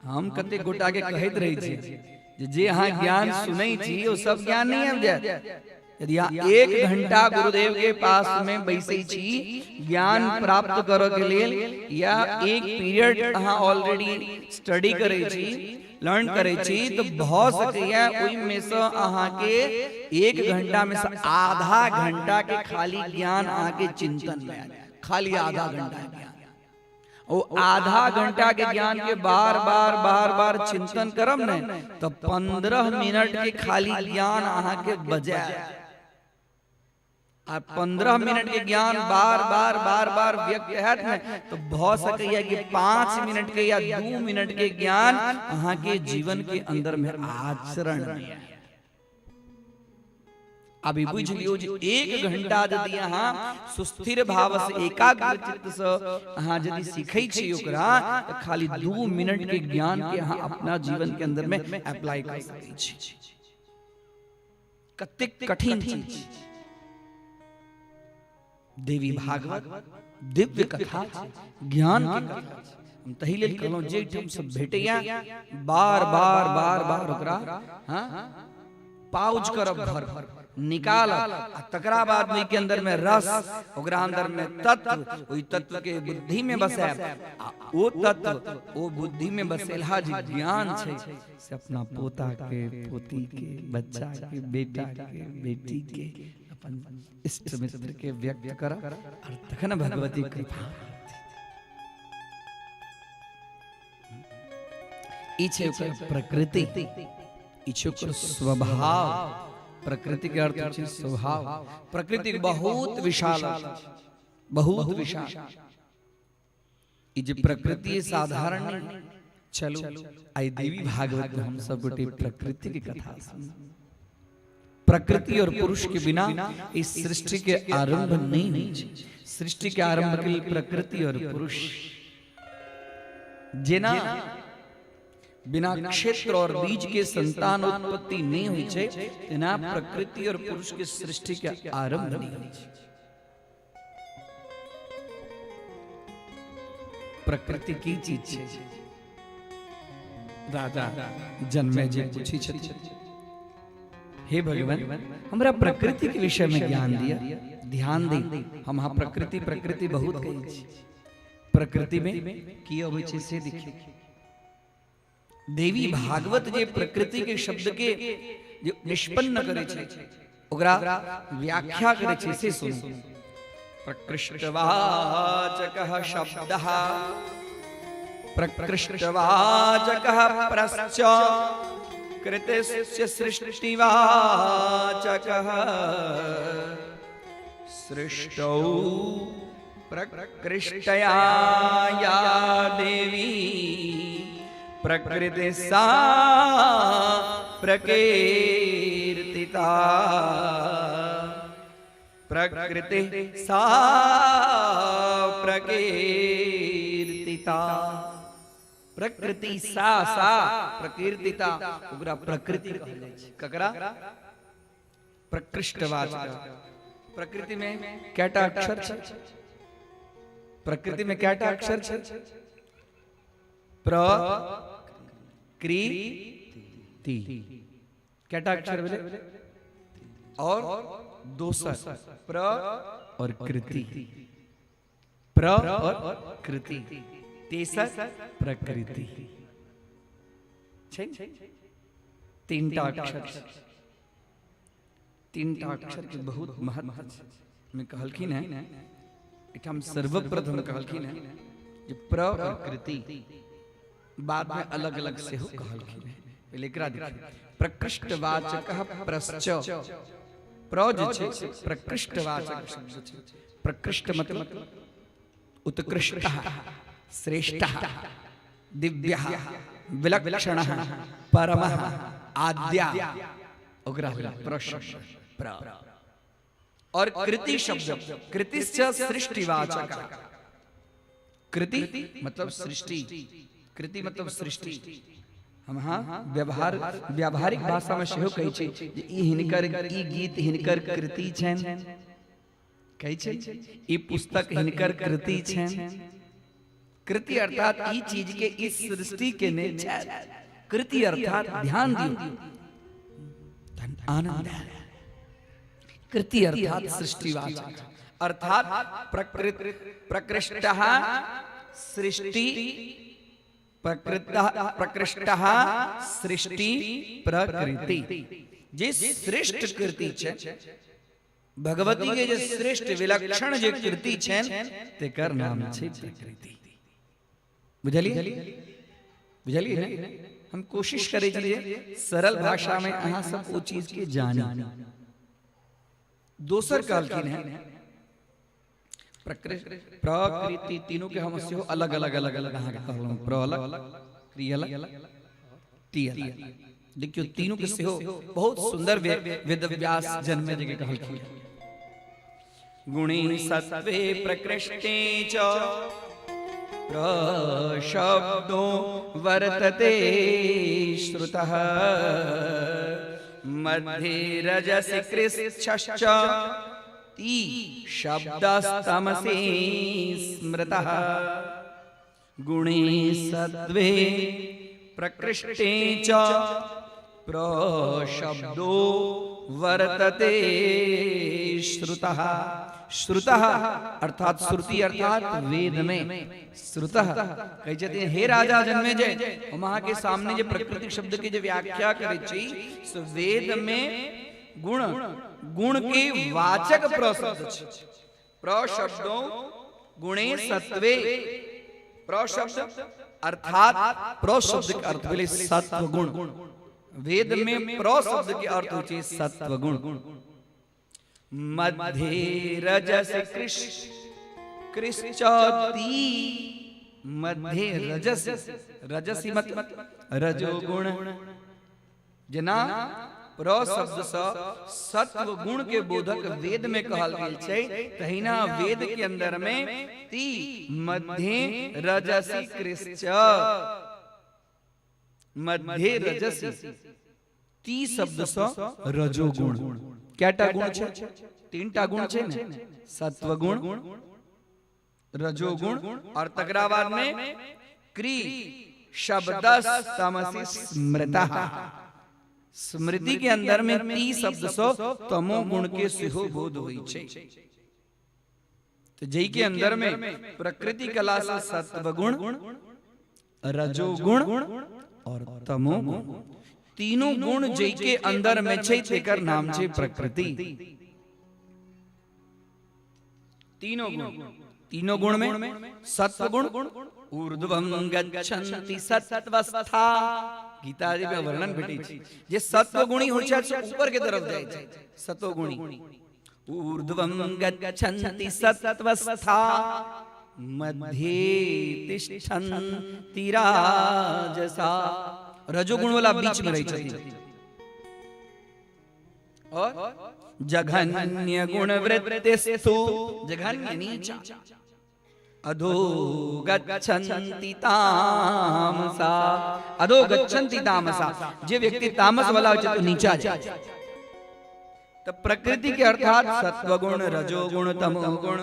हम कतेक गोटा के कहैत रहै छी जे अहाँ ज्ञान सुनै छी, ओ सब ज्ञान नहीं आबि जायत। यदि अहाँ 1 घंटा गुरुदेव के पास में बैसै छी ज्ञान प्राप्त करऽ के लेल, या एक पीरियड अहाँ ऑलरेडी स्टडी करै छी, लर्न करै छी, तऽ भऽ सकैया ओहिमे सँ अहाँके 1 घंटा में से आधा घंटा के खाली ज्ञान अहाँके चिंतन में आयत, खाली आधा घंटा ज्ञान। ओ आधा घंटा के ज्ञान के बार बार बार बार चिंतन करब ने, तो 15 मिनट के खाली ज्ञान अहाँके बजाय, आ 15 मिनट के ज्ञान बार बार बार बार व्यक्त हैत ने, तो भऽ सकैया कि 5 मिनट के या 2 मिनट के ज्ञान अहाँके जीवन के अंदर में आचरण में आयत। अभी बुझि लियौ जे 1 घंटा यदि अहाँ सुस्थिर भाव से, एकाग्र चित्त से अहाँ यदि सीखै छी ओकरा, तऽ खाली 2 मिनट के ज्ञान के अहाँ अपना जीवन के अंदर में अप्लाई कर सकै छी। कतेक कठिन चीज देवी भागवत, दिव्य कथा छै, ज्ञान के कथा छै। हम तही लेल कहलहुँ, जे ठाम सब भेटैया, बार बार बार बार ओकरा हाँ पाउज करब, भर निकालब, आ तकरा बाद में के अंदर में रस, ओकरा अंदर में तत्व, ओहि तत्व के बुद्धि में बसायब, आ ओ तत्व, ओ बुद्धि में बसेलहा जे ज्ञान छै, से अपना पोता के, पोती के, बच्चा के, बेटा के, बेटी के, अपन इष्ट मित्र के व्यक्त करब, और तखन भगवती कृपा। ई छै ओकर प्रकृति, ई छै ओकर स्वभाव। प्रकृति के अर्थ छै स्वभाव। प्रकृति बहुत विशाल अर्थ छै, बहुत विशाल। ई जे प्रकृति साधारण नहीं। चलू आई देवी भागवत में हम सब गोटे प्रकृति की कथा सुनू। प्रकृति और पुरुष के बिना इस सृष्टि के आरंभ नहीं होइ छै। सृष्टि के आरंभ के लिए प्रकृति और पुरुष। जेना बिना क्षेत्र और बीज के संतान उत्पत्ति नहीं होइ छै, तेना प्रकृति और पुरुष के सृष्टि के आरंभ नहीं होइ छै। प्रकृति की चीज छै? राजा जन्मे जे पूछी छथि, हे भगवान हमरा प्रकृति के विषय में ज्ञान दिया, ध्यान दी। हम हाँ प्रकृति प्रकृति बहुत कहै छी, प्रकृति में की अबै छै से देखियौ। देवी भागवत जे प्रकृति के शब्द के जे निष्पन्न करै छै, ओकरा व्याख्या करै छै से सुनू। प्रकृष्टवाचकः शब्दः प्रकृष्टवाचकः परश्च कृतस्य सृष्टिवाचकः सृष्टौ प्रकृष्टया या देवी प्रकृति सा प्रकीर्तिता प्रकृति सा प्रकीर्तिता प्रकृति सा सा प्रकीर्तिता ओकरा प्रकृति कहल जाइ छै। ककरा? प्रकृष्टवाचक। प्रकृति में कैटा अक्षर छै? प्रकृति में कैटा अक्षर छै? प्र क्री ति। कैटा अक्षर भेलै? और दोसर प्र और कृति, प्र और कृति, तेसर प्रकृति छै। तीनटा अक्षर, तीनटा अक्षर के बहुत महत्व छै। में कहलखिन है एठाम सर्वप्रथम कहलखिन है जे प्र और कृति, बाद में अलग अलग सेहो कहलखिन है। पहिले एकरा देखियौ, प्रकृष्टवाचकः प्रश्च। प्र जे छै से प्रकृष्टवाचक शब्द छै। प्रकृष्ट मतलब उत्कृष्टः, श्रेष्ठः, दिव्यः, विलक्षणः, परमः, आद्या, ओकरा प्र शब्द प्र। और कृति शब्द, कृतिश्च सृष्टिवाचक। कृति मतलब सृष्टि, कृति मतलब सृष्टि। हम हाँ व्यवहार व्यावहारिक भाषा में सेहो कहै छै जे ई हिनकर ई गीत हिनकर कृति छनि, कहै छै ई पुस्तक हिनकर कृति छनि। कृति अर्थात ई चीज के इस सृष्टि के ने छथि। कृति अर्थात ध्यान दियौ, आनंद। कृति अर्थात सृष्टिवाचक, अर्थात प्रकृत प्रकृष्टः सृष्टि प्रकृतः प्रकृष्टः सृष्टि प्रकृति। जे श्रेष्ठ कृति छै भगवती के, जे श्रेष्ठ विलक्षण जे कृति छै तेकर नाम छै प्रकृति। बुझलिए? बुझलिए ने? हम कोशिश करै छी जे सरल भाषा में अहाँ सब ओ चीज के जानी। दोसर कहलखिन है प्रकृति, तीनों के हम सेहो अलग अलग अलग अलग अहाँके कहलहुँ। प्र अलग, क्रिय अलग, ति अलग। देखियौ तीनों के सेहो बहुत सुंदर वेदव्यास जन्मे जगह कहलखिन। गुणी सत्वे प्रकृष्टे च प्रशब्दो वर्तते श्रुतः मध्ये रजसि कृच्छश्च ती शब्दस्तमसि स्मृतः। गुणे सत्वे प्रकृष्टे च प्रशब्दो वर्तते श्रुतः। श्रुतः अर्थात श्रुति अर्थात वेद में श्रुतः कहै छथिन हे राजा जन्मेजय, हम अहाँ के सामने जे प्रकृति शब्द के जे व्याख्या करै छी से वेद में गुण गुण के वाचक प्रशब्द छै। प्रशब्दो गुणे सत्वे, प्रशब्द अर्थात प्रशब्द के अर्थ भेलै सत्व गुण। वेद में प्र शब्द के अर्थ होइ छै सत्व गुण। मध्य रजस कृष्ण कृष्णति, मध्य रजस, रजसी मतलब रजोगुण। जेना प्र शब्द सँ सत्व गुण के बोधक वेद में कहल गेल छै, तहिना वेद के अंदर में ती मध्य रजसी कृष्ण, मध्य रजसी ती शब्द सँ रजोगुण। कैटा गुण छै? तीनटा गुण छै ने, सत्व गुण, रजोगुण और तकरा बाद में क्री शब्द तमसी स्मृता। स्मृति के अंदर में ती शब्द सो तमो गुण के सेहो बोध होइ छै। तो जई के अंदर में प्रकृति कला से सत्व गुण, रजोगुण और तमो गुण, तीनों गुण जई के अंदर में छै तेकर नाम छै प्रकृति। तीनों गुण, तीनों गुण में सत्व गुण ऊर्ध्वं गच्छन्ति सत्त्वस्था, गीता जी में वर्णन भेटै छै जे सत्वगुणी होइ छै से ऊपर के तरफ जाइ छै। सत्वगुणी ऊर्ध्वं गच्छन्ति सत्त्वस्था मध्ये तिष्ठन्ति राजसा। रजोगुण वाला बीच में रहै छथिन। और जघन्य गुण वृत्तिस्तु, जघन्य नीचा, अधो गच्छन्ति तामसा, अधो गच्छन्ति तामसा। जे व्यक्ति तामस वाला होइ छै तो नीचा जाइ छै। तो प्रकृति के अर्थात सत्वगुण, रजोगुण, तमोगुण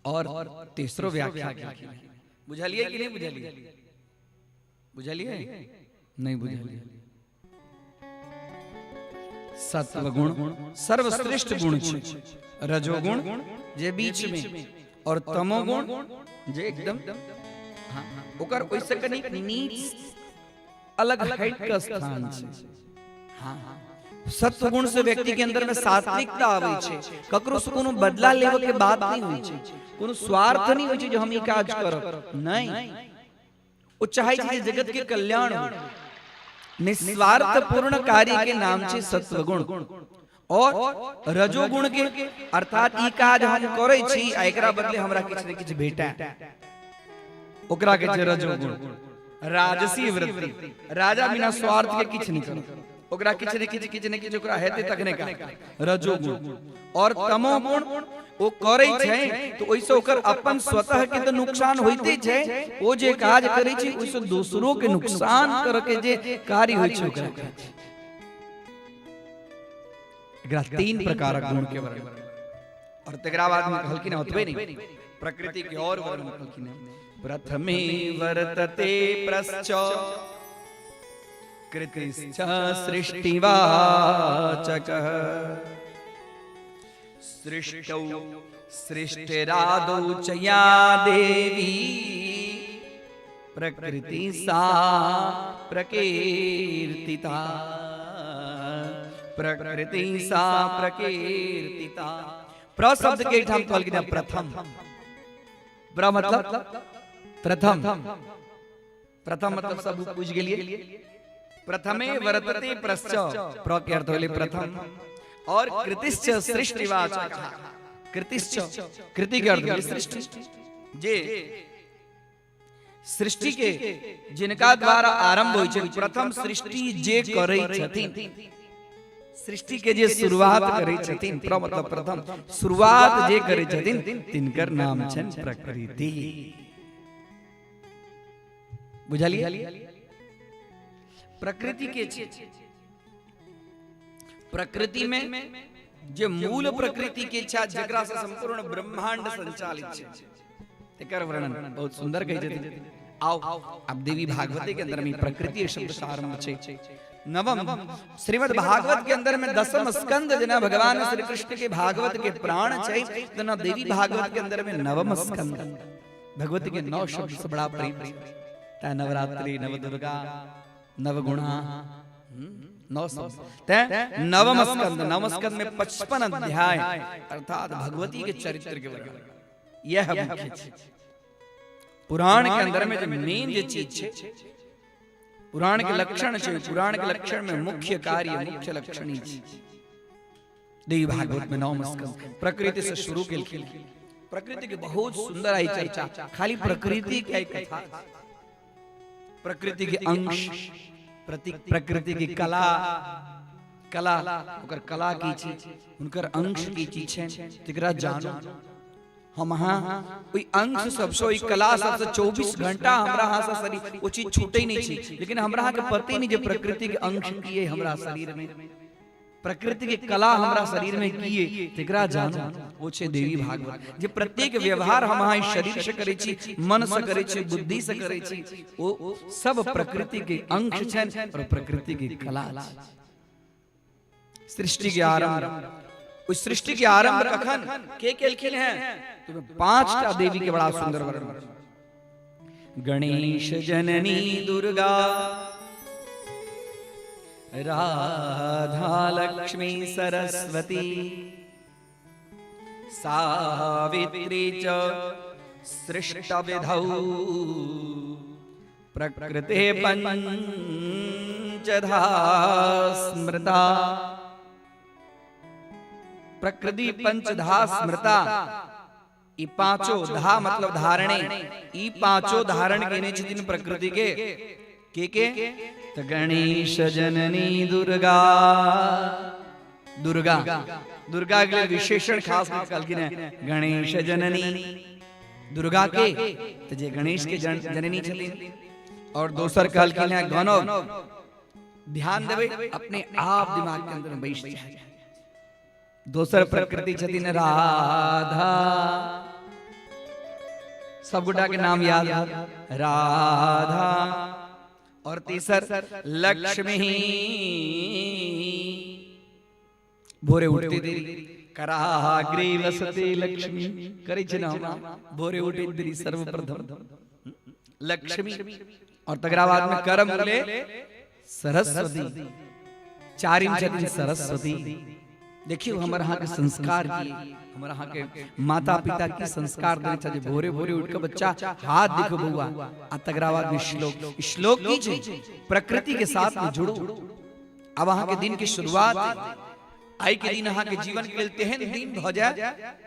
और तीसरो व्याख्या केलखिन। बुझलिए कि नहीं बुझलिए? बुझलिए नहीं बुझलिए? सत्वगुण सर्वश्रेष्ठ गुण छै, रजोगुण जे बीच में और तमोगुण जे एकदम हाँ ओकर ओइसे कनिक नीच अलग हट के स्थान छै। हाँ, सत्वगुण से व्यक्ति के अंदर में सात्विकता आबै छै, ककरो से कोनो बदला लेवे के बात नहीं होइ छै, कोनो स्वार्थ नहीं होइ छै जे हम ई काज करब, नहीं, ओ चाहै छै जे जगत के कल्याण हो। निस्वार्थ पूर्ण कार्य के नाम छै सत्वगुण। और रजोगुण के अर्थात ई काज हम करै छी आ एकरा बदले हमरा किछु ने किछु भेटै, ओकरा के छै रजोगुण। राजसी वृत्ति, राजा बिना स्वार्थ के किछु नहीं करत, ओकरा किछु ने किछु किछु ने किछु ओकरा हेतै तखने काज, रजोगुण। और तमोगुण ओ करै छै तो ओइसे ओकर अपन स्वतः के तो नुकसान होइते छै, ओ जे काज करै छै ओइसे दोसरो के नुकसान करे के जे कार्य होइ छै ओकरा कहै छै। एकरा तीन प्रकारक गुण के वर्णन। और तकरा बाद में कहलखिन ओतबे नहीं, प्रकृति के और वर्णन कहलखिन। प्रथमे वर्तते प्रश्च कृतिश्च सृष्टिवाचकः सृष्टौ सृष्टिरादौ च या देवी प्रकृति सा प्रकीर्तिता, प्रकृति सा प्रकीर्तिता। प्र शब्द के ठाम कहलखिन प्रथम, प्र मतलब प्रथम, प्रथम मतलब सब बुझि गेलिए। प्रथमे वर्तते प्रश्च, प्र के अर्थ होले प्रथम। और कृतिश्च सृष्टिवाचक, कृतिश्च कृति के अर्थ होले सृष्टि, जे सृष्टि के जिनका द्वारा आरंभ होइ छै, प्रथम सृष्टि जे करै छथिन, सृष्टि के जे शुरुआत करै छथिन, प्र मतलब प्रथम, शुरुआत जे करै छथिन तिनकर नाम छनि प्रकृति। बुझलिए? प्रकृति के छै, प्रकृति में जे मूल प्रकृति के छै जकरा से संपूर्ण ब्रह्मांड संचालित छै, एकर वर्णन बहुत सुंदर कहै छथिन। आओ अब देवी भागवती के अंदर में प्रकृति शब्द से आरंभ छै। नवम श्रीमद् भागवत के अंदर में दसम स्कंद जना भगवान श्री कृष्ण के भागवत के प्राण छै, तना देवी भागवत के अंदर में नवम स्कंद भगवती के नौ शब्द से बड़ा प्रेम छै। ता नवरात्रि, नवदुर्गा, नवगुणा, नौ शब्द। ते नवम स्कंद, नवम स्कंद में 55 अध्याय अर्थात भगवती के चरित्र के वर्णन, यह मुख्य छै। पुराण के अंदर में जे मेन जे चीज छै, पुराण के लक्षण छै, पुराण के लक्षण में मुख्य कार्य मुख्य लक्षण ई छै। देवी भागवत में नवम स्कंद प्रकृति से शुरू केलखिन। प्रकृति के बहुत सुंदर आई चर्चा, खाली प्रकृति के आई कथा, प्रकृति के अंश, प्रकृति की कला, कला ओकर कला की चीज, हुनकर अंश की चीज छै, तकरा जानो। हम अहाँ ओहि अंश सबसँ, ओहि कला सबसँ 24 घंटा हमरा अहाँ से शरीर ओ चीज छूटै नहि छै, लेकिन हमरा अहाँके पते नहि जे प्रकृति के अंश की है हमरा शरीर में, प्रकृति के कला हमरा शरीर में की है, तकरा जानो। ओ छै देवी भागवत। जे प्रत्येक व्यवहार हम अहाँ शरीर से करै छी, मन से करै छी, बुद्धि से करै छी, ओ सब प्रकृति के अंश छनि और प्रकृति के कला छै। सृष्टि के आरंभ, उस सृष्टि के आरंभ कखन के केलखिन हैं, तो पांचटा देवी के बड़ा सुंदर वर्णन। गणेश जननी दुर्गा, राधा लक्ष्मी सरस्वती, सावित्री च सृष्ट विधौ, प्रकृते पंचधा स्मृता। प्रकृति पंचधा स्मृता, ई पांचों धा मतलब धारणे, ई पांचों धारण केने छथिन प्रकृति के के त गणेश जननी दुर्गा। दुर्गा, दुर्गा के लिए विशेषण खास कहलखिन है गणेश जननी दुर्गा के, त जे गणेश के जननी छथिन। और दोसर कहलखिन है गणव, ध्यान देबै अपने आप दिमाग के अंदर में बैस जाए। दोसर प्रकृति छथिन राधा, सब गोटा के नाम याद, राधा। और तीसर लक्ष्मी, भोरे उठते देरी कराग्रे वसते लक्ष्मी करै छै ना, हम भोरे उठे देरी सर्वप्रथम लक्ष्मी। और तकरा बाद में करम ले सरस्वती, चारिम छथिन सरस्वती। देखियो हमर अहाँ के संस्कार की, हमर अहाँ के माता पिता की संस्कार देने छै, भोरे भोरे उठ के बच्चा हाथ देखो बउआ। आ तकरा बाद में श्लोक, श्लोक की छै प्रकृति के साथ में जुड़ो। अब अहाँ के दिन की शुरुआत, आई के दिन अहाँ के जीवन के लेल तेहन दिन भ जाए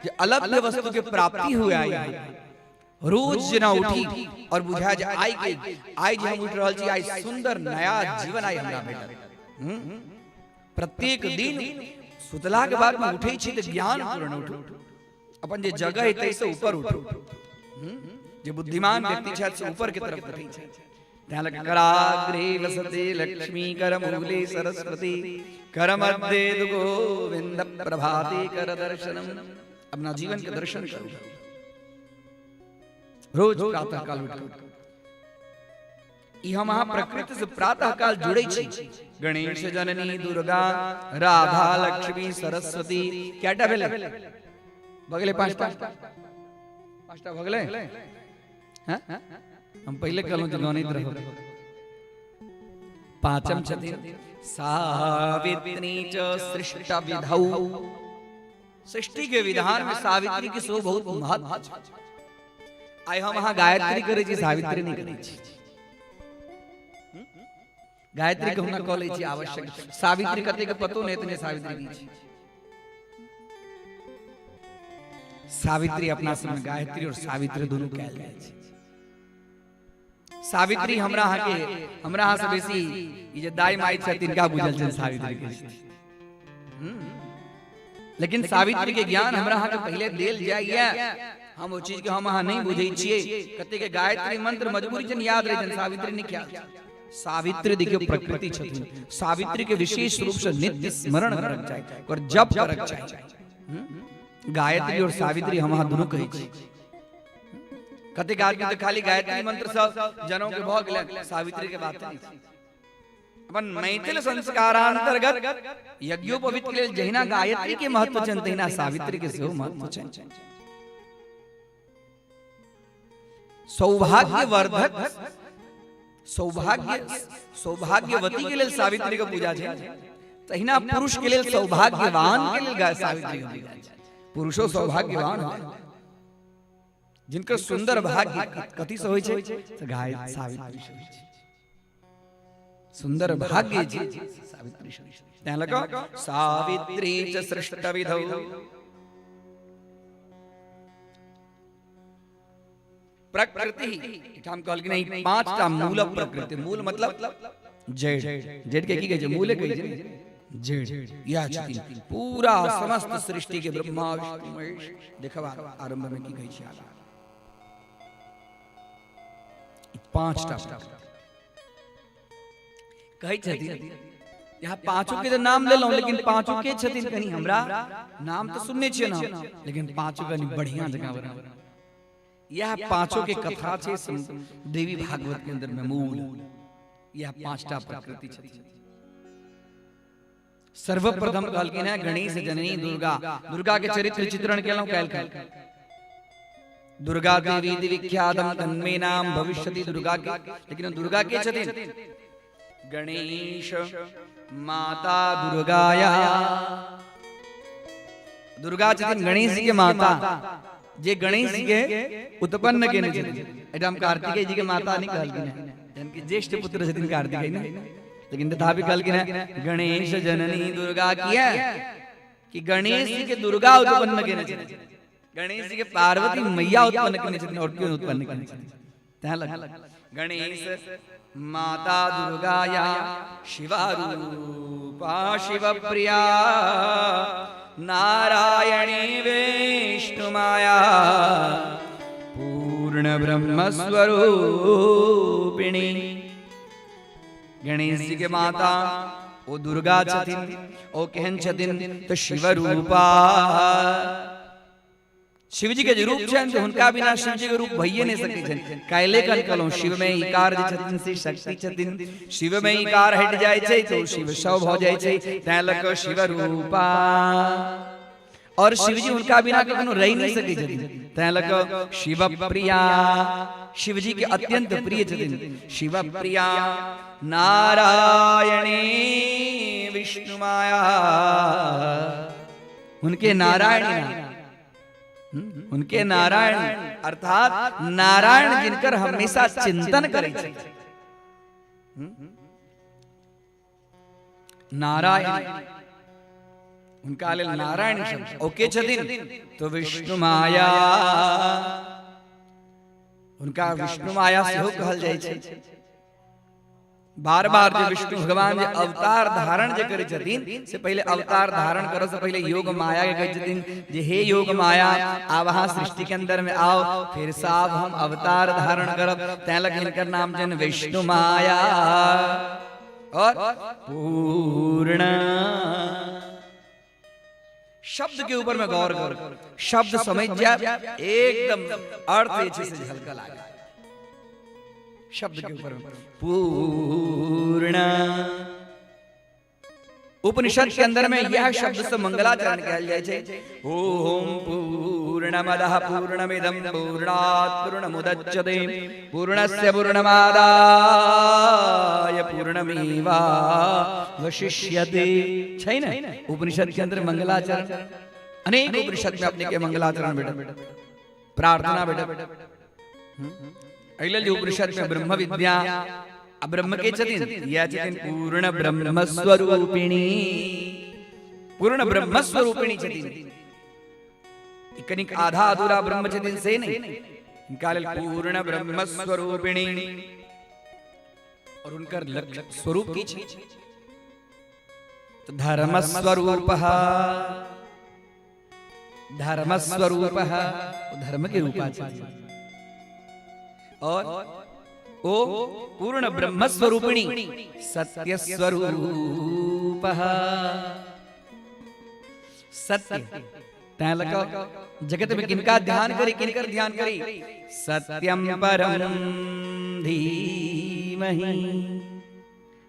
जे अलग वस्तु के प्राप्ति हुए। आई रोज जेना उठी और बुझाए जे आई के आई जे हम उठ रहल छी, आई सुंदर नया जीवन आई हमरा भेटल। प्रत्येक दिन सुतला के बाद में उठे छी त ज्ञान पूर्ण उठू, अपन जे जगह है तै से ऊपर उठू। जे बुद्धिमान व्यक्ति छथि से ऊपर के तरफ उठै छथि। तैं लग कराग्रे वसते लक्ष्मी करमूले सरस्वती करमध्ये गोविंद प्रभाते कर दर्शनम। अपना जीवन के दर्शन करू रोज प्रातः काल उठ। ई हम अहाँ प्रकृति से प्रातः काल जुड़े छी। गणेश जननी दुर्गा राधा लक्ष्मी सरस्वती, कैटा भेलै? भगले पांचटा, पांचटा भगले। हैं हम पहले कहलहुँ जे गणित रहो। पांचम छथिन सावित्री च सृष्ट विधौ। सृष्टि के विधान में सावित्री के सेहो बहुत महत्व छै। आइ हम अहाँ गायत्री करै छी, सावित्री नहि करै छी। गायत्री के हुनका कऽ लै छी आवश्यक, सावित्री कते के पतो नहि एतने सावित्री की छै। सावित्री अपना सब में गायत्री और सावित्री दोनों कयल जाइ छै। सावित्री हमरा अहाँ के, हमरा अहाँ से बेसी ई जे दाई माई छथि तिनका बुझल छनि सावित्री के। लेकिन सावित्री के ज्ञान हमरा अहाँ के पहिले देल जाइए, हम ओ चीज के हम अहाँ नहीं बुझै छियै। कते के गायत्री मंत्र मजबूरी छनि याद रहै छनि, सावित्री नहि ख्याल। सावित्री देखियो प्रकृति छथिन, सावित्री के विशेष रूप से नित्य स्मरण करक चाही और जप करक चाही। गायत्री और सावित्री हम अहाँ दुनू कहै छी। कतेक आदमी तऽ खाली गायत्री मंत्र सब जनौ के भऽ गेलै, सावित्री के बात नहि। अपन मैथिल संस्कारांतर्गत यज्ञोपवीत के लेल जहिना गायत्री के महत्व छनि तहिना सावित्री के सेहो महत्व छनि। सौभाग्यवर्धक सौभाग्य सौभाग्यवती के लेल सावित्री के पूजा छै, तहिना पुरुष के लेल सौभाग्यवान के लेल सावित्री के पूजा छै। पुरुषो सौभाग्यवान है। जिनकर सुंदर भाग्य कथी से होइ छै तऽ गाय सावित्री से होइ छै। सुंदर भाग्य जे सावित्री से होइ छै। तैं लऽ कऽ सावित्री च सृष्ट विधौ। प्रकृति एहिठाम कहलखिन ई पांचटा मूल प्रकृति। मूल मतलब जड़, जड़ के की कहै छै? मूले कहै छै ने, जड़। इएह छथिन पूरा समस्त सृष्टि के ब्रह्मा विष्णु महेश। देखबा आरंभ में की कहै छै आगा पांचटा कहै छथिन। यहाँ पांचों के तो नाम लेलहुं, लेकिन पांचों के छथिन कनी हमरा नाम तो सुनने छियै ना, लेकिन पांचों कनी बढ़िया जगह बना। यह पांचों के कथा छै देवी भागवत के अंदर में मूल। यह पांचटा प्रकृति छथिन। सर्वप्रथम कहलखिन है गणेश जननी दुर्गा। दुर्गा के चरित्र चित्रण केलहुं काल्हि काल्हि। दुर्गा देवी विख्यातम तन्मे नाम भविष्यति दुर्गा के, लेकिन दुर्गा के छथिन गणेश माता दुर्गाया। दुर्गा छथिन गणेश के माता, जे गणेश के उत्पन्न केने छथिन। एहिठाम कार्तिकेय जी के माता नहीं कहलखिन है, जिनके ज्येष्ठ पुत्र छथिन कार्तिकेय ने, लेकिन तथापि कहलखिन है गणेश जननी दुर्गा। किया कि गणेश जी के दुर्गा उत्पन्न केने छथिन, गणेश जी के पार्वती मैया उत्पन्न केने छथिन, और क्यों उत्पन्न केने छथिन? तैं लग गणेश माता दुर्गाया शिवारूपा शिवप्रिया नारायणी विष्णुमाया पूर्ण ब्रह्म स्वरूपिणी। गणेश जी के माता ओ दुर्गा छथिन, ओ केहन छथिन तो शिवरूपा। शिव जी के जे रूप छनि से हुनका बिना शिव जी के रूप भइए नहीं सकै छनि। काल्हि कन कहलहुँ शिव में इकार जे छथिन से शक्ति छथिन, शिव में इकार हटि जाइ छै तो शिव शव भऽ जाइ छै, तैं लऽ कऽ शिव रूपा। और शिव जी हुनका बिना कखनो रहि नहीं सकै छथिन, तैं लऽ कऽ शिव प्रिया। शिव जी के अत्यंत प्रिय छथिन शिव प्रिया नारायणी विष्णुमाया। हुनके नारायणी नाम, उनके नारायण अर्थात नारायण जिनकर हमेशा चिंतन करै छै नारायण, उनका लेल नारायण शब्द। ओके छथिन तो विष्णु माया, उनका विष्णु माया सेहो कहल जाइ छै। बार बार जे विष्णु भगवान जे अवतार धारण जे करै छथिन से पहिले अवतार धारण करे से पहिले योग माया के कहै छथिन जे हे योग माया आब अहाँ सृष्टि के अंदर में आओ, फिर साब हम अवतार धारण करब। तैं लग हिनकर नाम छनि विष्णु माया। और पूर्ण शब्द के ऊपर में गौर कर, शब्द समझ जाए एकदम अर्थ जे छै से झलकल आगे शब्द के ऊपर में। पूर्ण उपनिषद के अंदर में यह शब्द से मंगलाचरण कहल जाइ छै। ओम पूर्णमदः पूर्णमिदं पूर्णात् पूर्णमुदच्यते पूर्णस्य पूर्णमादाय पूर्णमेवावशिष्यते। छै ने उपनिषद के अंदर मंगलाचरण? अनेक उपनिषद में अपने के मंगलाचरण भेटत, प्रार्थना भेटत। एहि लेल जे उपनिषद में ब्रह्म विद्या आ ब्रह्म के छथिन, इएह छथिन पूर्ण ब्रह्म स्वरूपिणी। पूर्ण ब्रह्म स्वरूपिणी छथिन। ई कनिक आधा अधूरा ब्रह्म छथिन से नहीं, हिनका लेल पूर्ण ब्रह्म स्वरूपिणी। और उनकर लक्ष्य स्वरूप की छै? तो धर्म स्वरूप, धर्म स्वरूप, धर्म के रूपा छथिन। और ओ पूर्ण ब्रह्म स्वरूपिणी सत्य स्वरूप, सत्य। तैं लऽ कऽ जगत में किनका ध्यान करी, किनकर ध्यान करी? सत्यम परम धीमहि,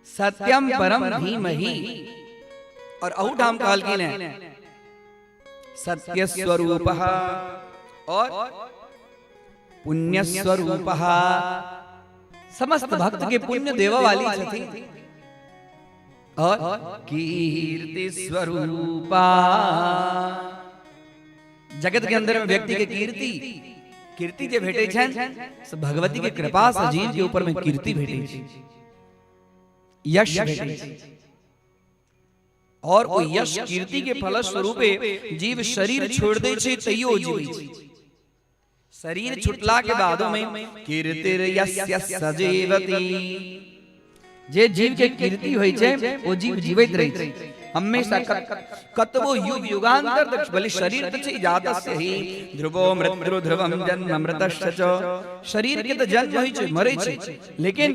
सत्यम परम धीमहि। और अहू ठाम कहलखिन है सत्य स्वरूप और पुण्य स्वरूप। समस्त भक्त के पुण्य देवा वाली छथिन। और कीर्ति स्वरूपा, जगत के अंदर में व्यक्ति के कीर्ति कीर्ति जे भेटै छनि से भगवती के कृपा से जीव के ऊपर में कीर्ति भेटै छै, यश भेटै छै। और ओ यश कीर्ति के फलस्वरूपे जीव शरीर छोड़ दै छै तैयो जीवै छै। शरीर छुटला के बादो में कीर्तिर्यस्य सजीवति, जे जीव के कीर्ति होइ छै ओ जीव जीवैत रहै छै हमेशा। कतबो युग युगांतर तक भले शरीर तऽ छै, जातस्य ही ध्रुवो मृत्यु ध्रुवम जन्म मृतश्च च। शरीर के तऽ जन्म होइ छै, मरै छै, लेकिन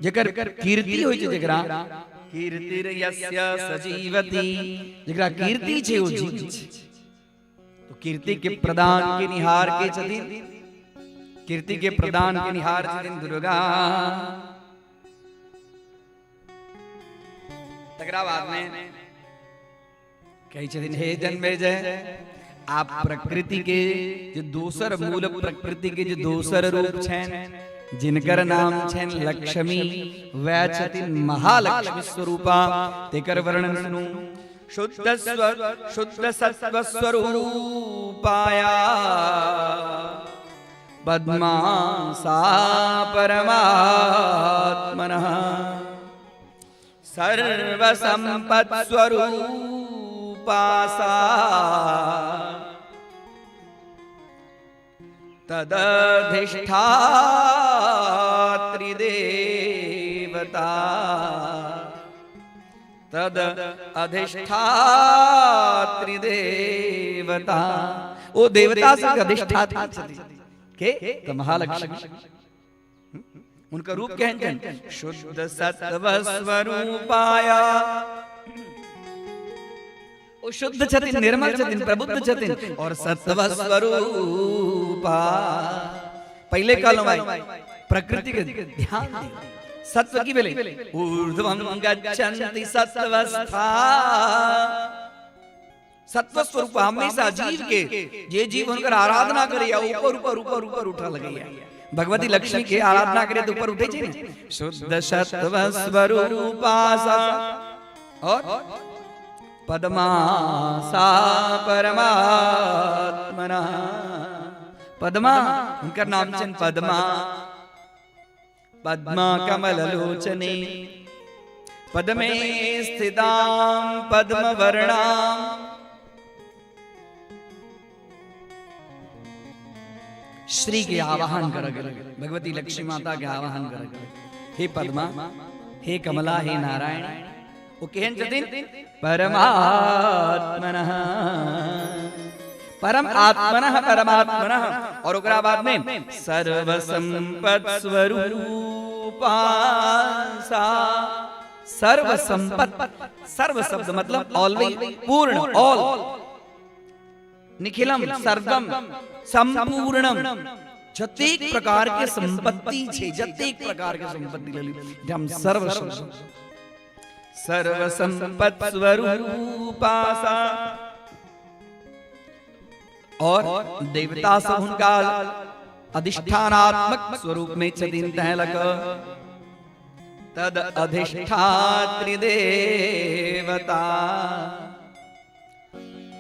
जेकर कीर्ति होइ छै, जेकरा कीर्तिर्यस्य सजीवति, जेकरा कीर्ति छै ओ जीव छै। तो कीर्ति के प्रदान के निहार के छथिन, कीर्ति के प्रदान के निहार छथिन दुर्गा। तकरा बाद में कहै छथिन, हे जन्मे जय, आप प्रकृति के जे दोसर मूल प्रकृति के जे दोसर रूप छनि, जिनकर नाम छनि लक्ष्मी, वएह छथिन महालक्ष्मी स्वरूपा, तेकर वर्णन सुनू। शुद्ध स्व शुद्ध सत्व स्वरूपाया पद्मा सा परमात्मनः सर्व संपत् स्वरूपा सा तदधिष्ठात्रिदेवता, तद अधिष्ठात्रिदेवता। ओ देवता सबके अधिष्ठात्री छथिन के तऽ महालक्ष्मी। हुनकर रूप केहन छनि? शुद्ध सत्व स्वरूपाया। ओ शुद्ध छथिन, निर्मल छथिन, प्रबुद्ध छथिन और सत्व स्वरूपा। पहिले कहलहुँ भाई, प्रकृति के ध्यान दियौ। सत्व की भेलै? ऊर्ध्वं गच्छन्ति सत्वस्था। सत्व स्वरूप हमेशा जीव के, जे जीव हुनकर आराधना करैया, ऊपर ऊपर ऊपर ऊपर उठऽ लगैया। भगवती लक्ष्मी के आराधना करे तऽ ऊपर उठै छै ने। शुद्ध सत्व स्वरूपा सा और पद्मा सा परमात्मना। पद्मा, हुनकर नाम छनि पद्मा। पद्मा कमल लोचने पद्मे स्थितां पद्मवर्णां। श्री के आवाहन कर गेल, भगवती लक्ष्मी माता के आवाहन कर गेल, हे पद्मा, हे कमला, हे नारायण। ओ केहन छथिन? परमात्मनः, परम आत्मनः, परमात्मनः। और ओकरा बाद में सर्व संपत् स्वरूपा सा। सर्व संपत्, सर्व शब्द मतलब ऑलवेज, पूर्ण, ऑल, निखिलम, सर्वम, संपूर्णम। जतेक प्रकार के संपत्ति छै, जतेक प्रकार के संपत्ति लेली हम, सर्व शब्द, सर्व संपत् स्वरूपा सा। और देवता सब हुनका अधिष्ठानात्मक स्वरूप में छथिन, तैं लक तद अधिष्ठात्री देवता।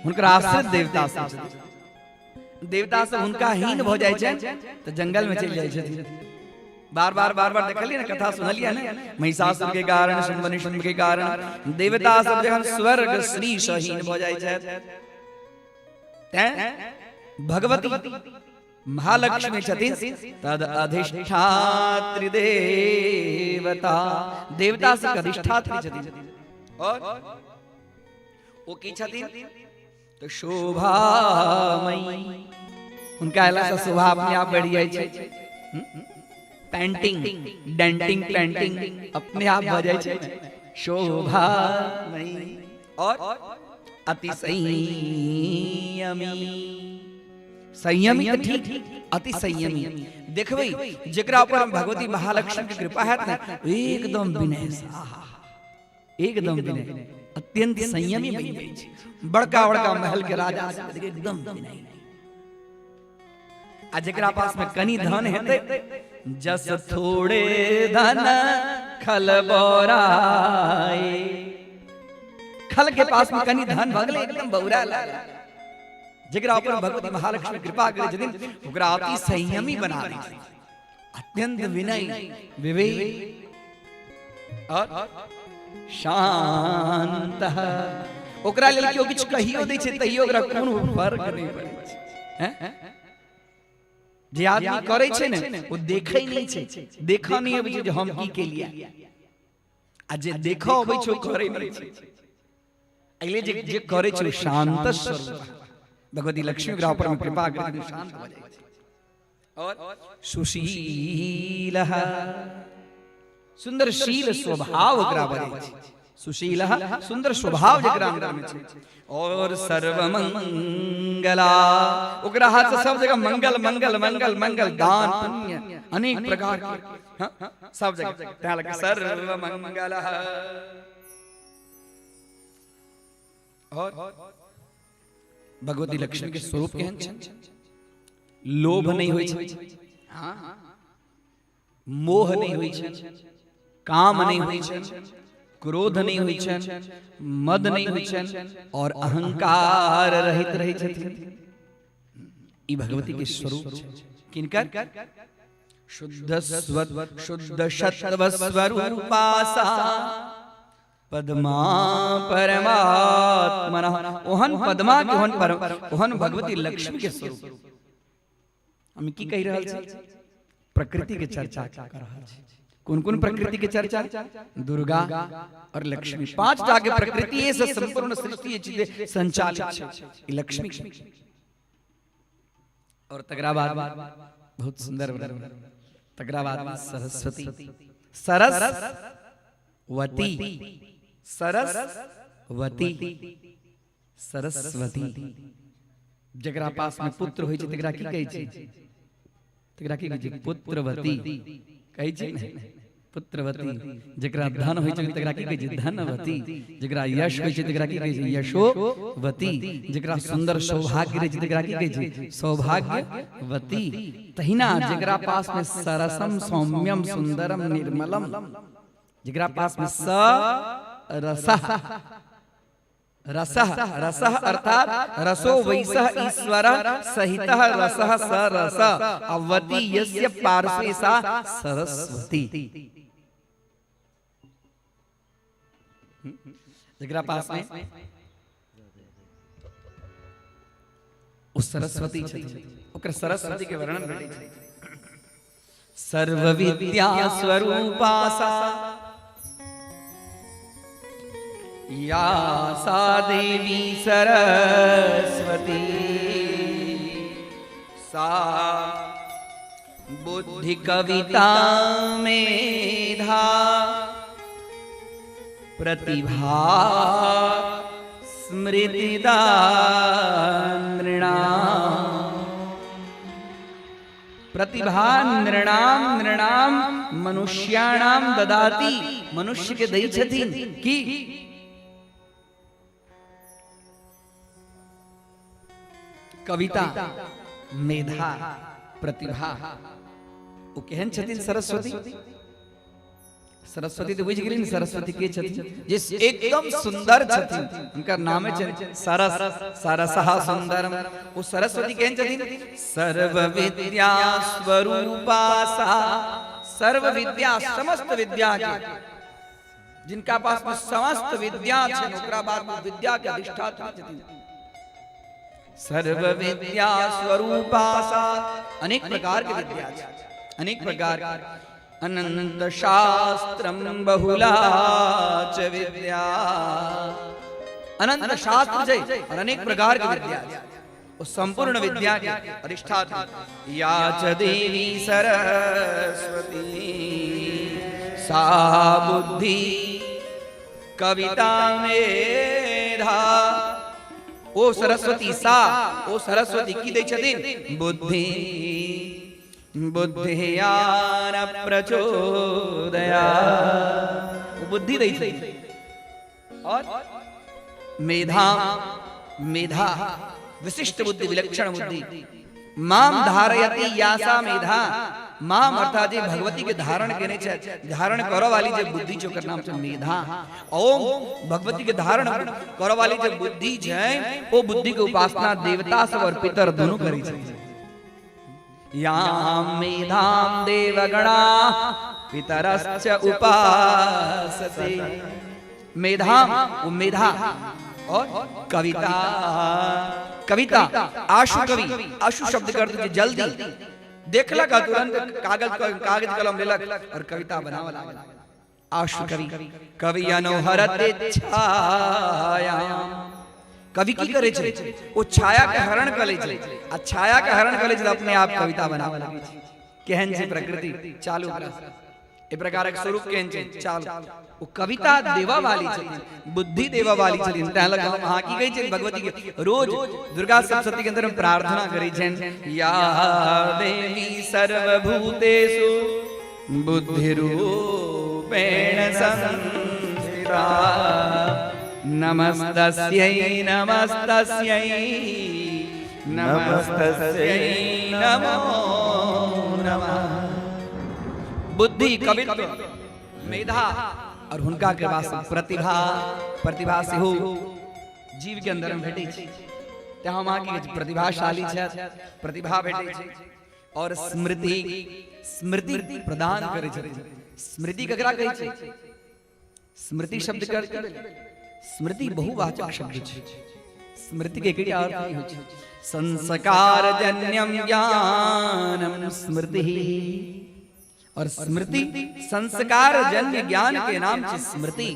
हुनकर आश्रित देवता सब छथिन। देवता सब हुनका हीन भऽ जाइ छनि तऽ जंगल में चलि जाइ छथिन। बार बार बार बार देखलियै ने, कथा सुनलियै ने, महिषासुर के कारण, शुंभ निशुंभ के कारण देवता सब जखन स्वर्ग श्री सँ हीन भऽ जाइ छथि, तैं भगवती महालक्ष्मी छथिन तद अधिष्ठात्री देवता। देवता सबके अधिष्ठात्री छथिन। और ओ की छथिन? तऽ शोभामयी। हुनका अयला सँ शोभा अपने आप बढ़ि जाइ छै। पेंटिंग, डेंटिंग, पेंटिंग अपने आप भऽ जाइ छै। शोभामयी और अति संयमी। संयमी तऽ ठीक, अति संयमी। देखबै, जेकरा ऊपर भगवती महालक्ष्मी के कृपा हैत ने, एकदम विनय, आहा, एकदम विनय, अत्यंत संयमी बनि जाइ छै। बड़का बड़का महल के राजा सब एकदम विनय। आ जेकरा पास में कनी धन हेतै, जस थोड़े धन खल बोराए। खल के पास में कनी धन भऽ गेलै, एकदम बौरा लागल। जकरा ऊपर भगवती महालक्ष्मी कृपा करै छथिन ओकरा अति संयमी बना दै छथिन, अत्यंत विनय विवेक और शांत। ओकरा लेल केओ किछु कहियो दै छै तैयो ओकरा कोनो फर्क नहि पड़ै छै। हैं? जे आदमी करै छै ने ओ देखै नहि छै, देखऽ नहि अबै छै जे हम की केलियै, आ जे देखऽ अबै छै ओ करै नहि छै। एहि जे जे करै छै ओ शांत स्वरूप। भगवती लक्ष्मी ओकरा ऊपर में कृपा करै शांत भऽ जाइ छै। और सुशील, सुंदर शील स्वभाव ओकरा भऽ जाइ छै। सुशील सुंदर स्वभाव जकरा अंदर में छै। और सर्वमंगला, ओकरा हाथ से सब जगह मंगल मंगल मंगल मंगल, दान पुण्य अनेक प्रकार के, हाँ, सब जगह। तैं लऽ कऽ सर्वमंगल। और भगवती लक्ष्मी के स्वरूप केहन छै? लोभ नहीं होइ छै, मोह नहीं होइ छै, काम नहीं होइ छै, क्रोध नहीं होइ छै, मद नहीं होइ छै और अहंकार रहित रहै छथिन। ई भगवती के स्वरूप छै। किनकर? शुद्ध शुद्ध सत्व स्वरूपा सा पद्मा परमात्मनः। ओहन पद्मा के ओहन पर ओहन भगवती लक्ष्मी के स्वरूप। हम की कहि रहल छी? प्रकृति के चर्चा कर रहल छी। कोन कोन प्रकृति के चर्चा? दुर्गा और लक्ष्मी, पांच टा के प्रकृति से संपूर्ण सृष्टि जे संचालित छै ई लक्ष्मी के। और तकरा बाद बहुत सुंदर वर्णन, तकरा बाद सरस्वती, सरस्वती, सरस्वती, सरस्वती। जकरा पास में पुत्र होइ छै तकरा की कहै छै? तकरा की कहै छै? पुत्रवती कहै छै ने, पुत्रवती। जकरा धन होइ छै तकरा की कहै छै? धनवती। जकरा यश होइ छै तकरा की कहै छै? यशोवती। जकरा सुंदर सौभाग्य रहै छै तकरा की कहै छै? सौभाग्यवती। तहिना जकरा पास में सरसम सौम्यम सुंदरम निर्मलम, जकरा पास में स रसः रसः रसः अर्थात रसो वैसः ईश्वर सहितः रसः स रस अवती यस्य पार्श्वे सा सरस्वती। जकरा पास में ओ सरस्वती छथिन, ओकर सरस्वती के वर्णन भेटै छै। सर्व विद्या स्वरूपा सा या सा देवी सरस्वती सा बुद्धि कविता मेधा प्रतिभा स्मृतिदा नृणाम। प्रतिभा नृणाम नृणाम मनुष्याणाम ददाति, मनुष्य के दै छथिन की कविता मेधा प्रतिभा। ओ केहन छथिन सरस्वती? सरस्वती तो बुझि गेलिन सरस्वती के छथिन, जे एकदम सुंदर छथिन, हुनकर नामे छनि सरस, सरसः सुंदरम। ओ सरस्वती केहन छथिन? सर्व विद्या स्वरूपा सा, सर्व विद्या समस्त विद्या के, जिनका पास में समस्त विद्या छनि ओकरा बाद में विद्या के अधिष्ठाता छथिन। सर्व विद्या स्वरूपा सा, अनेक प्रकार के विद्या छै, अनेक प्रकार के। अनंत शास्त्रम बहुला च विद्या, अनंत शास्त्र छै और अनेक प्रकार के विद्या छै, वो संपूर्ण विद्या के अधिष्ठाता। या च देवी सरस्वती सा बुद्धि कविता मेधा। ओ सरस्वती सा, ओ सरस्वती की दै छथिन? बुद्धि, बुद्धियान प्रचोदया, ओ बुद्धि दै छथिन। और मेधा, मेधा विशिष्ट बुद्धि, विलक्षण बुद्धि। माम धारयति यासा मेधा, माम अर्थात जे भगवती के धारण केने छै, धारण करऽ वाली जे बुद्धि छै ओकर नाम छै मेधा। ओम भगवती के धारण करऽ वाली जे बुद्धि छै ओ बुद्धि के उपासना देवता सब और पितर दोनों करै छै। याम मेधाम देवगणा पितरश्च उपासते। मेधाम वो मेधा और कविता, कविता आशु कवि, आशु शब्द कर दे जल्दी देखलक आ तुरंत कागज कागज कलम लेलक और कविता बनावऽ लागल। आशु कवि, कवि अनुहरते छाया। कवि की करे छै? ओ छाया के हरण कर लै छै आ छाया के हरण कर लै छै तऽ अपने आप कविता बनावऽ लागै छै। केहन छै प्रकृति, चालू ओकरा एहि प्रकारक स्वरूप केहन छै, चालू। ओ कविता देवा वाली छथिन, बुद्धि देवा वाली छथिन। तैं लग हम अहाँ की कहै छियनि भगवती के रोज दुर्गा सप्तशती के अंदर में प्रार्थना करै छियनि, या देवी सर्वभूतेषु बुद्धिरूपेण संस्थिता नमस्तस्यै नमस्तस्यै नमस्तस्यै नमो नमः। बुद्धि, कवित्व, मेधा और हुनका कृपा से प्रतिभा, प्रतिभा सेहो जीव के अंदर में भेटै छै। तें हम अहाँके प्रतिभाशाली छथि, प्रतिभा भेटै छै। और स्मृति, स्मृति प्रदान करै छथिन। स्मृति ककरा कहै छै? स्मृति शब्द के अर्थ स्मृति बहुवाचक शब्द छै। स्मृति के एकटा अर्थ नहि होइ छै। संस्कार जन्यम ज्ञानम स्मृति, और स्मृति संस्कार जन्य ज्ञान के नाम छै स्मृति।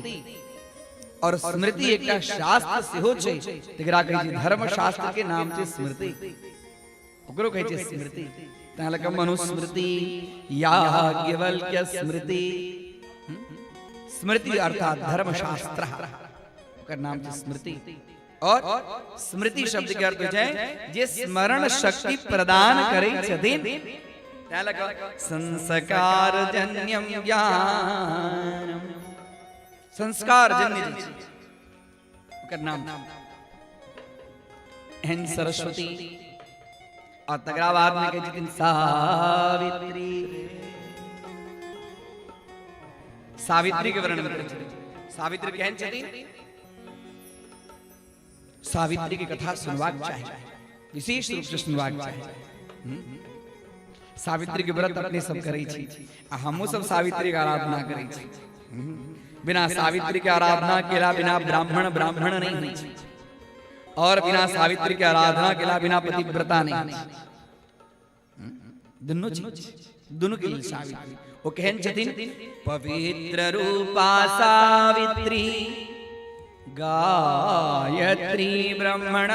और स्मृति एकटा शास्त्र सेहो छै, तकरा कहै छै धर्मशास्त्र के नाम छै स्मृति, ओकरो कहै छै स्मृति। तैं लऽ कऽ मनुस्मृति, याज्ञवल्क्य स्मृति, स्मृति अर्थात धर्मशास्त्र, ओकर नाम छै स्मृति। और स्मृति शब्द के अर्थ होइ छै जे स्मरण शक्ति प्रदान करै छथिन। तैं लऽ कऽ संस्कार जन्यम ज्ञान, संस्कार जन्य जे छै ओकर नाम एहन सरस्वती। और तकरा बाद में कहै छथिन सावित्री। सावित्री के वर्णन करै छथिन। सावित्री केहन छथिन? सावित्री के कथा सुनबाक चाही, विशेष रूप से सुनबाक चाही। सावित्री के व्रत अपने सब करै छी आ हमहूँ सब सावित्री के आराधना करै छी। बिना सावित्री के आराधना केला बिना ब्राह्मण ब्राह्मण नहीं होइ छै, और बिना सावित्री के आराधना केला बिना पतिव्रता नहीं होइ छै। दुनू चीज, दुनू के लेल सावित्री। ओ केहन छथिन? पवित्र रूपा सावित्री गायत्री ब्रह्मण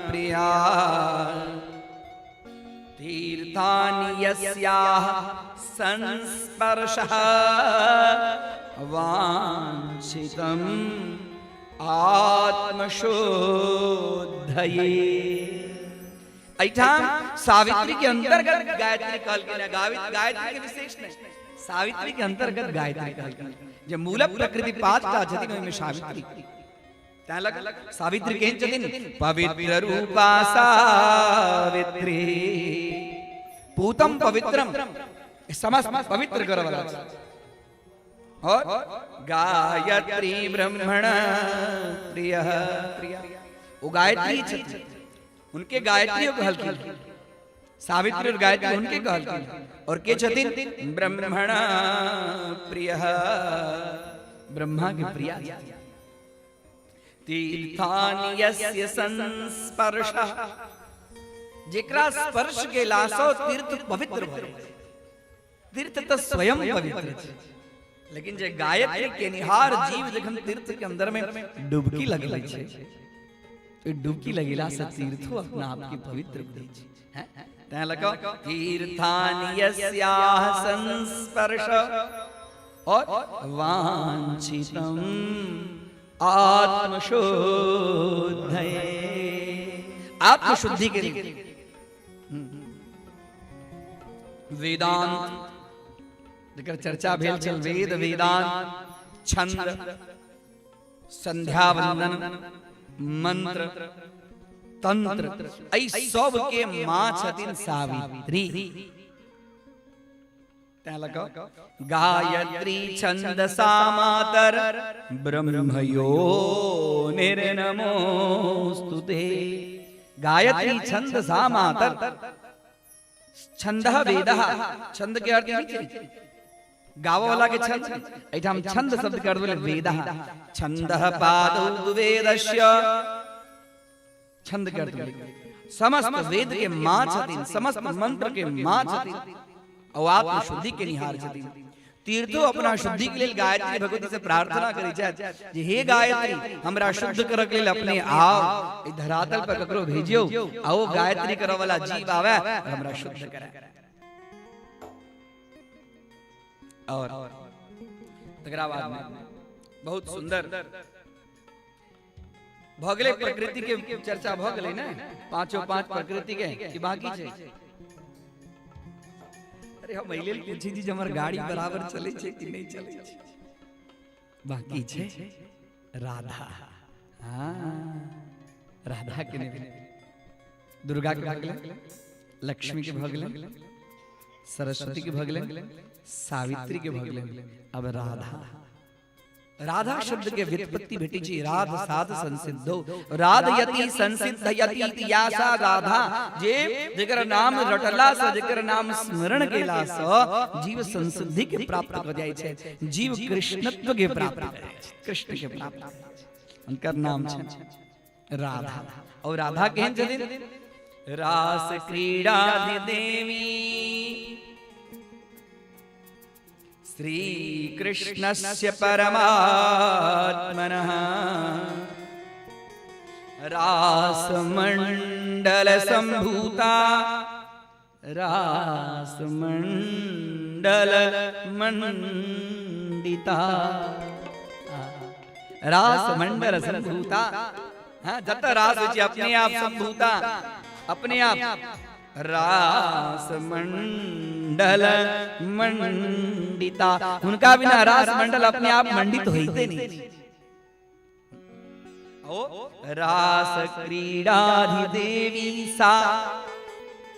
प्रिया तीर्थानि यस्याः संस्पर्शः वाञ्छितम् आत्मशुद्धये। एहिठाम सावित्री के अंतर्गत गायत्री कहल गेल है, गायत्री के विशेष नहीं, सावित्री के अंतर्गत गायत्री कहल गेल जे मूल प्रकृति पांच टा छथिन ओहिमे सावित्री। तैं लग सावित्री केहन छथिन? पवित्र रूपा सावित्री पूतम पवित्रम, समस्त पवित्र करऽ वाला छै। और गायत्री ब्रह्मण प्रिय, ओ गायत्री छथिन, उनके गायत्री कहलखिन, सावित्री और गायत्री उनके कहलखिन। और के छथिन? ब्रह्मण प्रिय, ब्रह्मा के प्रिया। तीर्थानि यस्य संस्पर्शः, जेकरा स्पर्श केला सँ तीर्थ पवित्र भऽ जाइ छै। तीर्थ तऽ स्वयं पवित्र छै, लेकिन जे गायत्री केनिहार जीव जखन तीर्थ के अंदर में डुबकी लगबै छै, तो डुबकी लगेला से तीर्थो अपना आप के पवित्र बुझै छै। हैं? तैं लऽ कऽ तीर्थानि यस्याः संस्पर्श और वांछितम आत्मशुद्धये, आत्मशुद्धि के लिए वेदांत जकर चर्चा भेल छल, वेद वेदांत छंद संध्या वंदन मंत्र तंत्र एहि सब के माँ छथिन सावित्री। तैं लऽ कऽ गायत्री छंद सामातर ब्रह्मयो निर्नमोस्तुते। गायत्री छंद सामातर, छंद वेद, छंद के अर्थ की छै? गावऽ वाला के छंद। एहिठाम छंद शब्द के अर्थ भेलै वेद। छंद पादौ वेदस्य, छंद के अर्थ भेलै समस्त वेद के माँ छथिन, समस्त मंत्र के माँ छथिन और आत्म शुद्धि के निहार छथिन। तीर्थो अपना शुद्धि के लेल गायत्री भगवती से प्रार्थना करै छथि जे हे गायत्री, हमरा शुद्ध करऽ के लेल अपने आओ, एहि धरातल पर ककरो भेजियौ आ ओ गायत्री करऽ वाला जीव आवे और हमरा शुद्ध करे। और तकरा बाद में बहुत सुंदर भऽ गेलै, प्रकृति के चर्चा भऽ गेलै ने, पांचों पांच प्रकृति के कि बाकी छै? अरे हम एहि लेल पूछै छी जे हमर गाड़ी बराबर चलै छै कि नहि चलै छै। बाकी छै राधा। हाँ, राधा के नहि, दुर्गा के भऽ गेलै, लक्ष्मी के भऽ गेलै, सरस्वती के भऽ गेलै, सावित्री के भऽ गेलै, अब राधा। राधा शब्द के व्युत्पत्ति भेटै छै राध साध संसिद्धो, राध यति संसिद्ध यति यासा राधा, जे जकर नाम रटला से, जकर नाम स्मरण केला से जीव संसिद्धि के प्राप्त क जाइ छै, जीव कृष्णत्व के प्राप्त करै छै, कृष्ण के प्राप्त करै छै। हुनकर नाम छै राधा। और राधा केहन छथिन? रास क्रीड़ा देवी श्री कृष्णस्य परमात्मनः रासमंडल संभूता, रासमंडल मंडिता, रासमंडल संभूता। हाँ, जत रास होइ छै अपने आप संभूता, अपने आप रास मंडल मंडिता। हुनका बिना रास मंडल अपने आप मंडित होइते नहीं छै। ओ रास क्रीड़ाधिदेवी सा,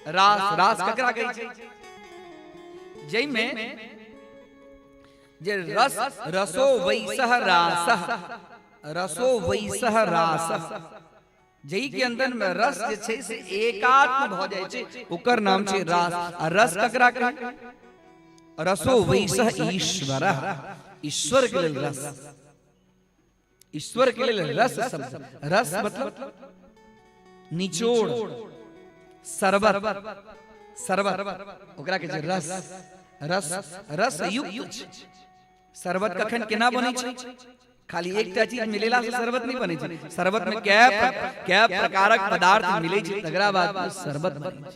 रास, रास ककरा कहै छै? जाहिमे जे रस, रसो वैसह रासः, रसो वैसह रासः, जाहि के अंदर में रस जे छै से एकात्म भऽ जाइ छै, ओकर नाम छै रास। आ रस ककरा कहै? रसो वैसह ईश्वर, ईश्वर के लेल रस, ईश्वर के लेल रस शब्द। रस मतलब निचोड़, शरबत, शरबत ओकरा कहै छै रस। रस रस युक्त छै। शरबत कखन केना बनै छै? खाली एकटा चीज मिलेला से शरबत नहीं बनै छै। शरबत में कै कै प्रकारक पदार्थ मिलै छै, तकरा बाद में शरबत बनै छै,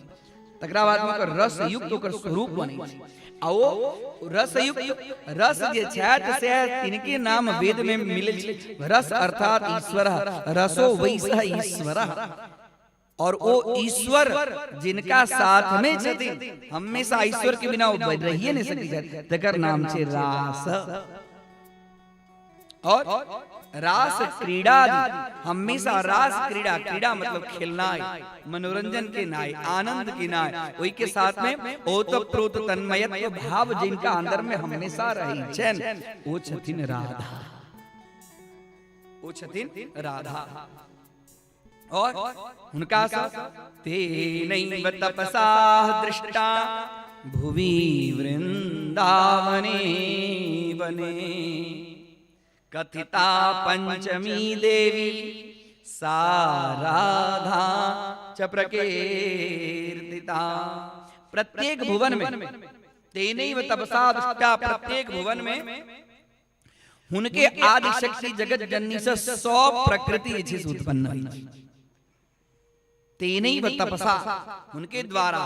तकरा बाद में ओकर रस युक्त ओकर स्वरूप बनै छै। आ ओ रस युक्त रस जे छथि से तिनके नाम वेद में मिलल छै। रस अर्थात ईश्वर, रसो वैसह ईश्वर। और ओ ईश्वर जिनका साथ में छथिन, हमेशा ईश्वर के बिना ओ रहिए नहीं सकै छथि, तकर नाम छै रास। और रास क्रीड़ा, हमेशा रास क्रीड़ा, क्रीड़ा मतलब खेलनाइ, मनोरंजन केनाइ, आनंद केनाइ, ओहि के साथ में ओतप्रोत तन्मयत्व भाव जिनका अंदर में हमेशा रहै छनि, ओ छथिन राधा, ओ छथिन राधा। और हुनका सँ तेनैव तपसा दृष्टा भुवि वृंदावने वने कथिता पंचमी देवी सा राधा च प्रकीर्तिता। प्रत्येक भुवन में तेनैव तपसा दृष्टा, प्रत्येक भुवन में हुनके आदि शक्ति जगत जननी से सब प्रकृति जे छै से उत्पन्न होइ छै। तेनैव तपसा, हुनके द्वारा,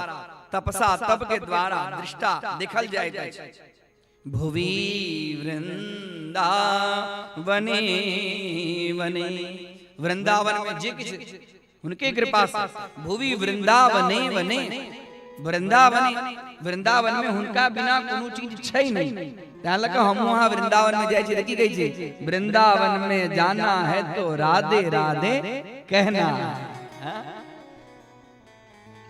तपसा तप के द्वारा, दृष्टा देखल जाइत अछि, भुवि वृंदावने वने, वृंदावन में जे किछु हुनके कृपा से, भुवि वृंदावने वने, वृंदावने, वृंदावन में हुनका बिना कोनो चीज छै नहीं। तैं लऽ कऽ हम वहाँ वृंदावन में जाइ छी तऽ की कहै छी? वृंदावन में जाना है तो राधे राधे कहना है।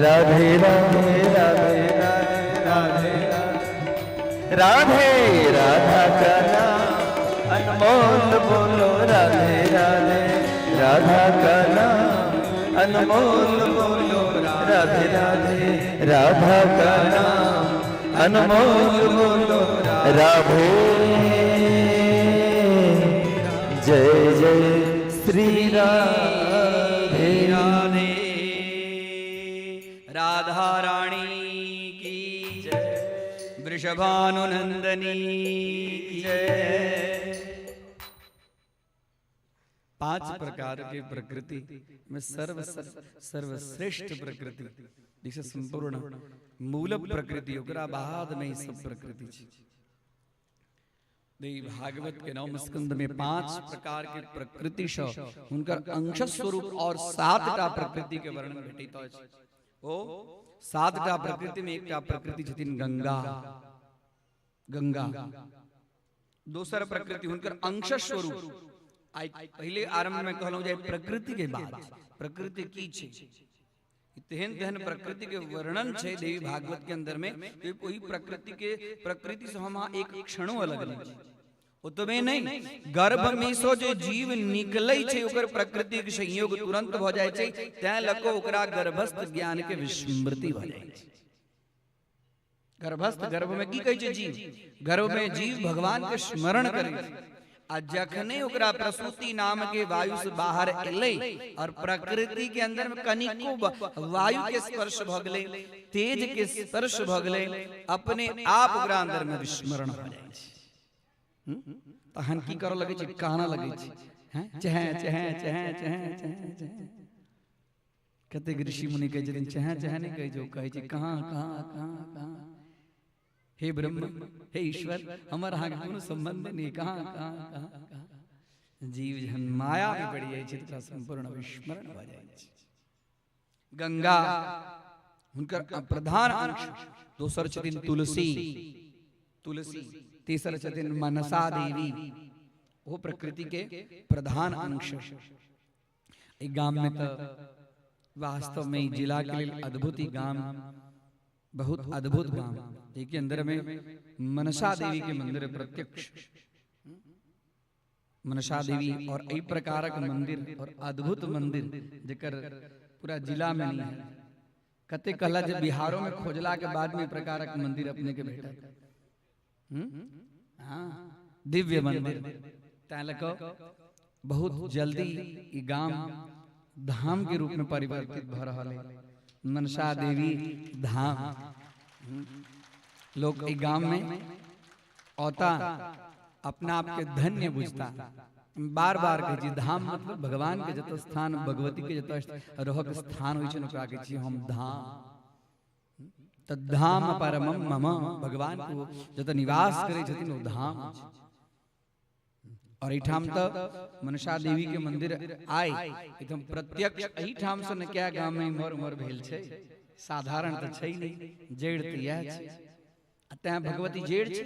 राधे राधे राधे राधे राधे राधा का नाम अनमोल बोलो राधे राधे राधा का नाम अनमोल बोलो राधे राधे राधा का नाम अनमोल बोलो राधे। जय जय श्री राधे। राधे। राधा रानी की जय, वृषभानुनंदनी की जय। पांच प्रकार के प्रकृति में सर्व सर्वश्रेष्ठ प्रकृति जैसे संपूर्ण मूल प्रकृति, ओकरा बाद में ई सब प्रकृति छै। देवी भागवत के नवम स्कंद में पांच प्रकार के प्रकृति सँ हुनकर अंश स्वरूप और सातटा प्रकृति के वर्णन भेटैत अछि। ओ सातटा प्रकृति में एकटा प्रकृति छथिन गंगा। गंगा दोसर प्रकृति हुनकर अंश स्वरूप। आइ पहिले आरंभ में कहलहुँ जे प्रकृति के बाद प्रकृति की छै, तेहन तेहन प्रकृति के वर्णन छै देवी भागवत के अंदर में कि ओहि प्रकृति के प्रकृति से हम अहाँ एक क्षणो अलग नहीं छी। ओतबे नहीं, गर्भ में सो जे जीव निकलै छै ओकर प्रकृति के संयोग तुरंत भ जाइ छै, तैं लऽ कऽ ओकरा गर्भस्थ ज्ञान के विस्मृति भ जाइ छै। गर्भस्थ गर्भ में की कहै छै जीव, गर्भ में जीव भगवान के स्मरण करै छै आ जखने ओकरा प्रसूति नाम के वायु से बाहर एलै और प्रकृति के अंदर में कनिको वायु के स्पर्श भ गेलै, तेज के स्पर्श भ गेलै, अपने आप ओकरा अंदर में विस्मरण भ जाइ छै। तहन की करऽ लगै छै, कानऽ लगै छै, हैं चहे चहे चहे चहे चहे चहे। कतेक ऋषि मुनि कहै छथिन चहे चहे नहि कहै छै, ओ कहै छै कहाँ कहाँ कहाँ कहाँ, हे ब्रह्म हे ईश्वर हमर अहाँके कोनो सम्बन्ध नहि, कहाँ कहाँ कहाँ कहाँ। जीव जहन माया में पड़ि जाइ छै तकरा सम्पूर्ण विस्मरण भऽ जाइ छै। गंगा हुनकर प्रधान अंश, दोसर छथिन तुलसी, तुलसी तेसर छथिन मनसा देवी, ओ प्रकृति के प्रधान अंश। एहि गाम में तऽ वास्तव में ई जिला के लेल अद्भुत ई गाम, बहुत अद्भुत गाम, के अंदर में मनसा देवी के मंदिर प्रत्यक्ष मनसा देवी और एहि प्रकारक मंदिर और अद्भुत मंदिर जेकर पूरा जिला में नहीं है। कते कहला जे बिहारो में खोजला के बाद में प्रकारक मंदिर अपने के भेटत। हाँ, दिव्य मंदिर। तैं लऽ कऽ बहुत जल्दी ई गाम धाम के रूप में परिवर्तित भऽ रहल है, मनसा देवी धाम। लोग ई गाम में औता अपना आप के धन्य बुझता। बार बार कहै छी धाम मतलब भगवान के जतऽ स्थान, भगवती के जतऽ रहक स्थान होइ छै ओकरा कहै छी हम धाम। तऽ धाम परमम मम, भगवान के जतऽ निवास करै छथिन ओ धाम छै। और एहिठाम तऽ मनसा देवी के मंदिर आय एकदम प्रत्यक्ष एहिठाम से ने क्या गाम में इम्हर उम्हर भेल छै, साधारण तऽ छै नहि, जड़ि तऽ इएह छै। आ तैं भगवती जड़ि छै,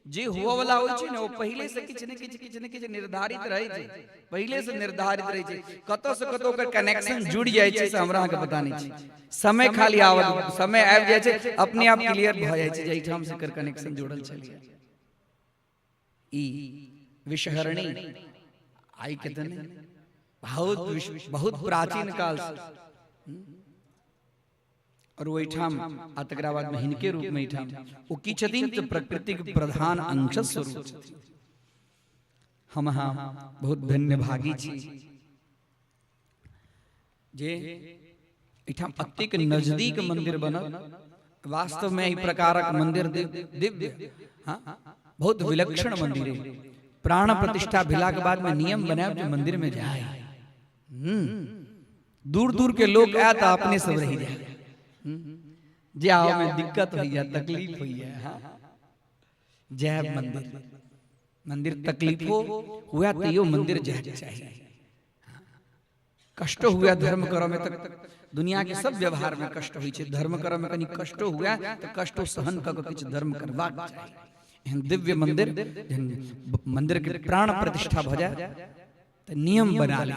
जे हुअ वाला होइ छै ने ओ पहिले से किछु ने किछु किछु ने किछु निर्धारित रहै छै, पहिले से निर्धारित रहै छै, कतऽ से कतऽ ओकर कनेक्शन जुड़ि जाइ छै से हमरा अहाँके पता नहि छै। समय खाली आवत, समय आबि जाइ छै, अपने आप क्लियर भऽ जाइ छै जे एहिठाम से एकर कनेक्शन जुड़ल छलैए। ई विषहरणी आइ के तऽ नहि, बहुत बहुत प्राचीन काल से, और ओहिठाम आ तकरा बाद में हिनके रूप में एहिठाम ओ की छथिन तऽ प्रकृतिक प्रधान अंश स्वरूप छथिन। हम अहाँ बहुत धन्य भागी छी जे एहिठाम अतेक नजदीक मंदिर बनल। वास्तव में एहि प्रकारक मंदिर दिव्य, हाँ, बहुत विलक्षण मंदिर है। प्राण प्रतिष्ठा भेला के बाद में नियम बनायब जे मंदिर में जाए, दूर दूर के लोग आए तो अपने सब रही जाए, जे आओ में दिक्कत होइया, तकलीफ होइया, हाँ, जाए मंदिर, मंदिर तकलीफो हुआ तैयो मंदिर जाए के चाहिए। कष्टो हुआ धर्म करऽ में तक दुनिया के सब व्यवहार में कष्ट होइ छै, धर्म करऽ में कनि कष्टो हुआ तऽ कष्टो सहन कऽ के किछु धर्म करबाक चाही। एहन दिव्य मंदिर, एहन मंदिर के प्राण प्रतिष्ठा भऽ जाय तऽ नियम बना ले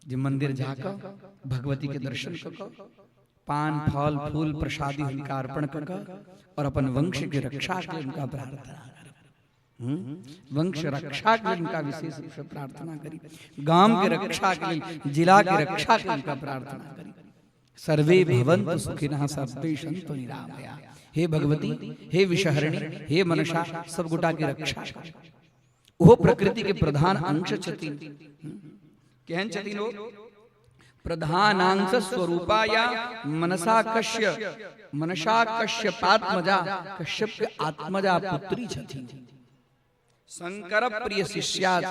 जे मंदिर जाकऽ भगवती के दर्शन कऽ कऽ पान फल फूल प्रसादी हुनका अर्पण कऽ कऽ और अपन वंश के रक्षा के हुनका प्रार्थना करब। वंश रक्षा के लेल हुनका विशेष रूप से प्रार्थना करी, गाम के रक्षा के लेल, जिला के रक्षा के हुनका प्रार्थना करी। सर्वे भवन्तु सुखिनः सर्वे सन्तु निरामया। हे भगवती, हे विषहरिणी, हे मनसा, सब गोटा के रक्षा कर। ओहो प्रकृति के प्रधान अंश छथिन। केहन छथिन ओ? प्रधानांश स्वरूपा या मनसा कश्य, मनसा कश्यपात्मजा, कश्यप के आत्मजा पुत्री छथिन। शंकर प्रिय शिष्या च,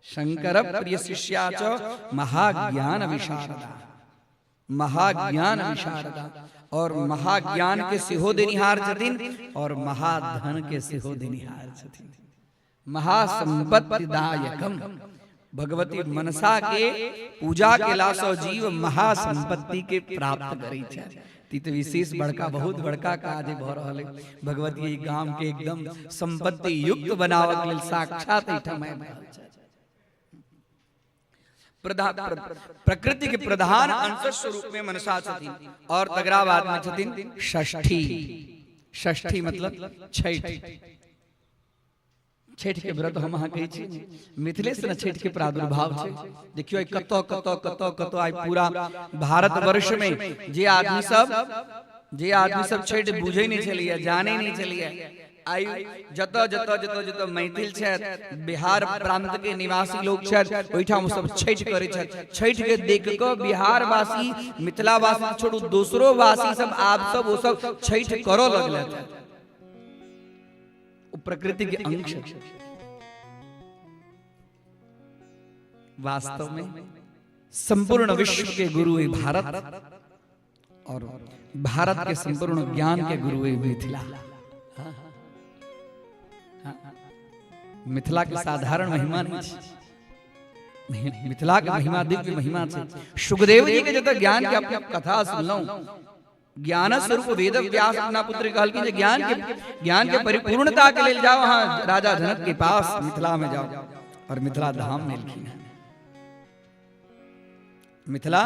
शंकर प्रिय शिष्या च महाज्ञान विशारदा, महाज्ञान विशारदा। और महाज्ञान के सेहो देनिहार छथिन और महाधन के सेहो देनिहार छथिन। महासंपत्तिदायकम भगवती मनसा के पूजा केला सँ जीव महासंपत्ति के प्राप्त करै छै। ई तऽ विशेष बड़का, बहुत बड़का काज भऽ रहल है। भगवती एहि गाम के एकदम संपत्ति युक्त बनाबऽ के लेल साक्षात एहिठाम आबि रहल छथि। प्रकृति के प्रधान अंश स्वरूप में मनसा छथिन। और तकरा बाद में छथिन षष्ठी। षष्ठी मतलब छठि। छठि के व्रत हम अहाँ कहै छी, मिथिले से ने छठि के प्रादुर्भाव छै। देखियौ आइ कतऽ कतऽ कतऽ कतऽ आइ पूरा भारतवर्ष में जे आदमी सब छठि बुझै नहि छलैया, जानै नहि छलैया, आइ जतऽ जतऽ जतऽ जतऽ मैथिल छथि, बिहार प्रांत के निवासी लोग छथि, ओहिठाम ओ सब छठि करै छथि। छठि के देख कऽ बिहारवासी, मिथिलावासी छोड़ू, दोसरो वासी सब आब सब ओ सब छठि करऽ लगलथि। ओ प्रकृति के अंश छै। वास्तव में संपूर्ण विश्व के गुरु है भारत और भारत के संपूर्ण ज्ञान के गुरु है मिथिला। हाँ। मिथिला के साधारण महिमा नहीं छै। मिथिला के महिमा दिव्य महिमा छै। सुखदेव जी के जतऽ ज्ञान के अपने कथा सुनलहुँ, ज्ञान स्वरूप वेद व्यास अपना पुत्र कहलखिन जे ज्ञान के परिपूर्णता के लेल जाओ अहाँ राजा जनक के पास, मिथिला में जाओ। और मिथिला धाम में एलखिन हैं। मिथिला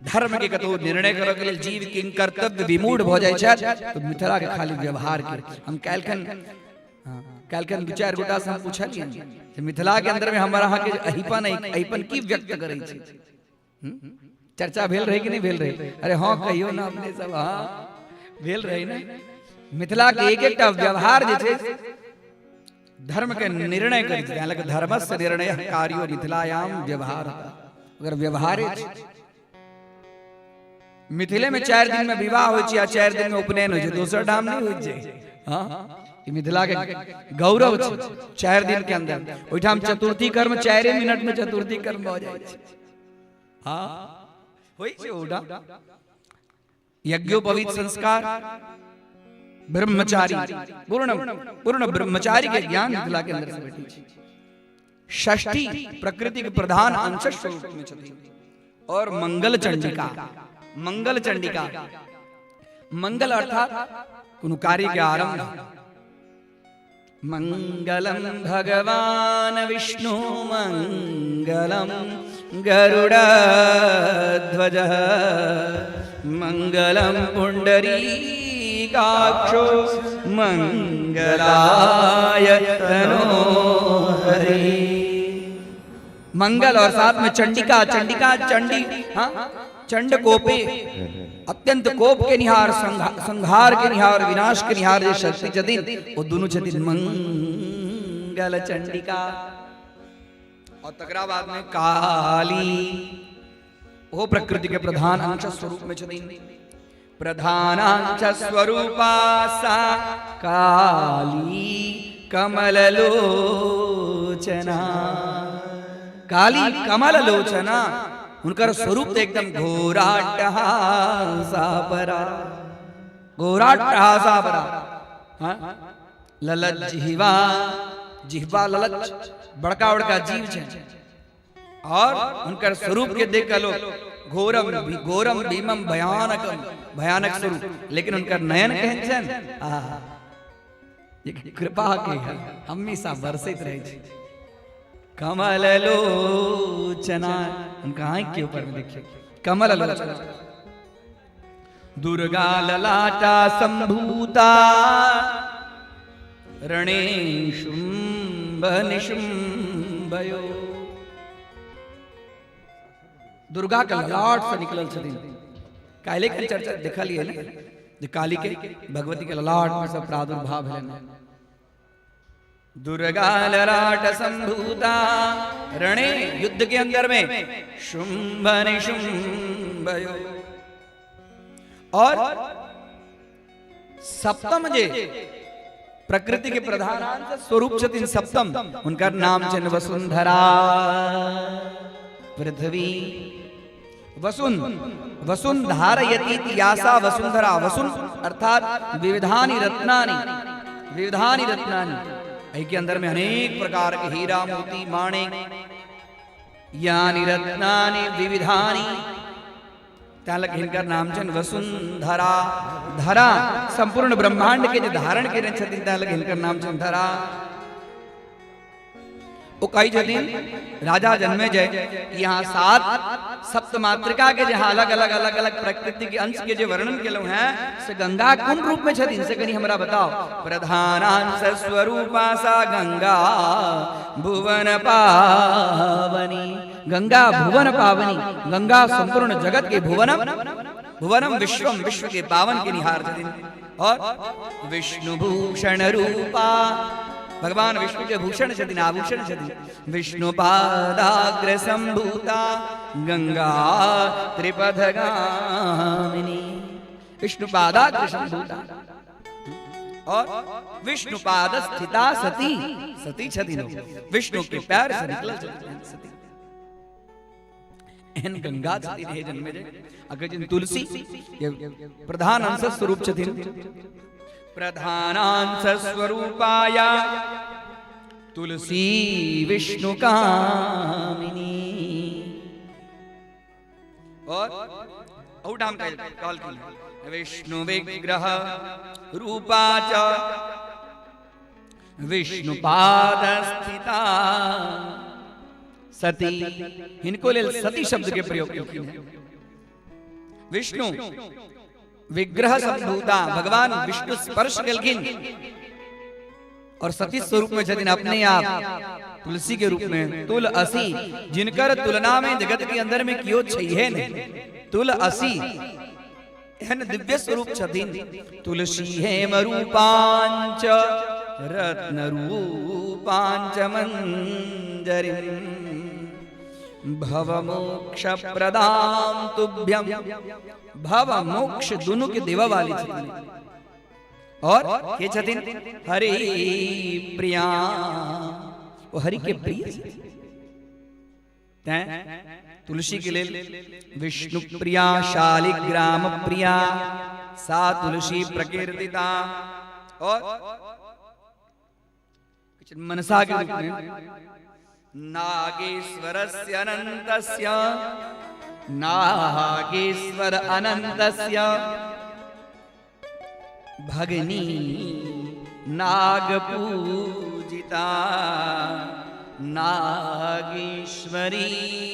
धर्म के कतौ निर्णय करऽ के लेल जीव किंग कर्तव्य विमूढ़ भऽ जाइ छथि तऽ मिथिला के खाली व्यवहार के हम काल्हिखन, हाँ, काल्हिखन दू चारि गोटा से हम पुछलियनि जे मिथिला के अंदर में हमर अहाँ के जे अहिपन अइ, अहिपन की व्यक्त करै छै? चर्चा भेल रहे कि नहीं भेल रहे? अरे हाँ कहियो ना अपने सब। हाँ, भेल रहे ने? मिथिला के एक एकटा व्यवहार जे छै धर्म के निर्णय करै छै। हालांकि धर्मस्य निर्णय कार्यो मिथिलायाम व्यवहार। अगर व्यवहारे छै, मिथिले में 4 दिन में विवाह होइ छै आ 4 दिन में उपनयन होइ छै, दोसर ठाम नहीं होइ छै। हाँ, ई मिथिला के गौरव छै। 4 दिन के अंदर ओहिठाम चतुर्थी कर्म 4 मिनट में चतुर्थी कर्म भऽ जाइ छै। हाँ, होइ छै ओहिठाम यज्ञोपवीत संस्कार, ब्रह्मचारी, पूर्ण पूर्ण ब्रह्मचारी के ज्ञान मिथिला के अंदर से भेटै छै। षष्ठी प्रकृति के प्रधान अंश स्वरूप में छथिन। और मंगल चंडिका, मंगल चंडिका, मंगल अर्थात कोनो कार्य के आरंभ। मंगलम भगवान विष्णु मंगलम गरुड़ ध्वज मंगलम पुंडरीकाक्षो मंगलाय तनो हरि। मंगल और साथ में चंडिका, चंडिका चंडी, हाँ, चंड कोपे, अत्यंत कोप के निहार, संहार के निहार, विनाश के निहार जे शक्ति छथिन, ओ दुनू छथिन मंगल चंडिका। और तकरा बाद में काली, ओ प्रकृति के प्रधान अंश स्वरूप में छथिन। प्रधानांश स्वरूपा सा काली कमल लोचना, काली कमल लोचना। हुनकर स्वरूप तो एकदम घोराट्टहासा परा, घोराट्टहासा परा। हाँ, ललत जिह्वा, जिह्वा ललत, बड़का बड़का जीव छै और हुनकर स्वरूप के देख के लोग घोरम घोरम भीमम भयानकम, भयानक स्वरूप, लेकिन हुनकर नयन केहन छनि? आहा, कृपा के हमेशा बरसैत रहै छै। कमल लोचना, उनका आंख के ऊपर में देखिए कमल लोचना। दुर्गा ललाटा संभूता रणे शुंभ निशुंभयो। दुर्गा के ललाट से निकलल छथिन। काल्हि के चर्चा देखलियै ने जे काली के भगवती के ललाट में सब प्रादुर्भाव भेलनि। दुर्गा ललाट संभूता रणे, युद्ध के अंदर में शुंभ निशुंभयो। और सप्तम जे प्रकृति के प्रधान स्वरूप छथिन सप्तम, हुनकर नाम छनि वसुंधरा पृथ्वी। वसुन वसुंधारयति यासा वसुंधरा। वसुन अर्थात विविधानि रत्नानि, विविधानि रत्नानि, एहि के अंदर में अनेक प्रकार के हीरा मोती माणिक, यानि रत्नानि विविधानि, तैं लग हिनकर नाम छनि वसुंधरा। धरा संपूर्ण ब्रह्मांड के जे धारण केने छथिन, तैं लग हिनकर नाम छनि धरा। ओ कहै छथिन राजा जन्मे जय यहाँ सात सप्त मातृका के जहाँ अलग अलग अलग अलग प्रकृति के अंश के जे वर्णन केलहुँ हैं, से गंगा कोन रूप में छथिन से कनी हमरा बताओ। प्रधानांश स्वरूपा सा गंगा भुवन पावनी। गंगा भुवन पावनी, गंगा संपूर्ण जगत के भुवनम भुवनम विश्वम, विश्व के पावन के निहार छथिन। और विष्णु भूषण रूपा, भगवान विष्णु के भूषण छथिन, आभूषण छथिन। विष्णु पादाग्र संभूता गंगा त्रिपथगामिनी। विष्णु पादाग्र संभूता और विष्णु पाद स्थिता सती, सती छथिन, विष्णु के पैर से निकलल छथिन सती। एहन गंगा छथिन हे जन्मे जे। अगर जिन तुलसी के प्रधान अंश स्वरूप छथिन, प्रधानांश स्वरूपाया तुलसी विष्णु कामिनी। और औठाम कहलखिन विष्णु विग्रह रूपा च विष्णु पाद स्थिता सती। हिनको लेल सती शब्द के प्रयोग केलखिन हैं। विष्णु विग्रह संभूता, भगवान विष्णु स्पर्श केलखिन और सती स्वरूप में छथिन अपने आप तुलसी के रूप में। तुल असी, जिनकर तुलना में जगत के अंदर में कियो छैहे नहीं, तुल असी एहन दिव्य स्वरूप छथिन। तुलसी हेम रूपांच रत्न रूपांच मंजरिम भव मोक्ष प्रदाम तुभ्यम। भव मोक्ष दुनू के देवा वाली छथिन। और के छथिन हरि प्रिया, ओ हरि के प्रिय छथिन। तैं तुलसी के लेल विष्णु प्रिया शालिग्राम प्रिया सा तुलसी प्रकीर्तिता। और मनसा के रूप में नागेश्वरस्य अनंतस्य, नागेश्वर अनंतस्य भगनी नागपूजिता नागेश्वरी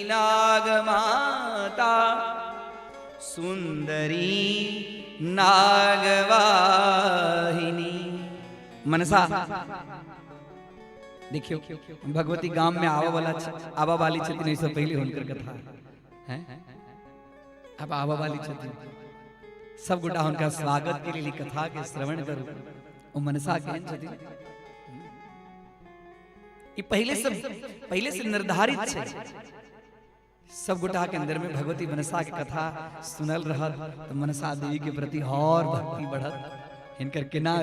नागमाता सुंदरी नागवाहिनी। मनसा देखियो भगवती गाम में आवा वाला आवा वाली छथिन, एहिसँ पहिले हुनकर कथा है। अब आवा वाली छथिन, सब गोटा हुनका स्वागत के लिए कथा के श्रवण करू। ओ मनसा केहन छथिन, ई पहले से निर्धारित छै। सब गोटा के अंदर में भगवती मनसा के कथा सुनल रहत तो मनसा देवी के प्रति और भक्ति बढ़त। हिनकर केना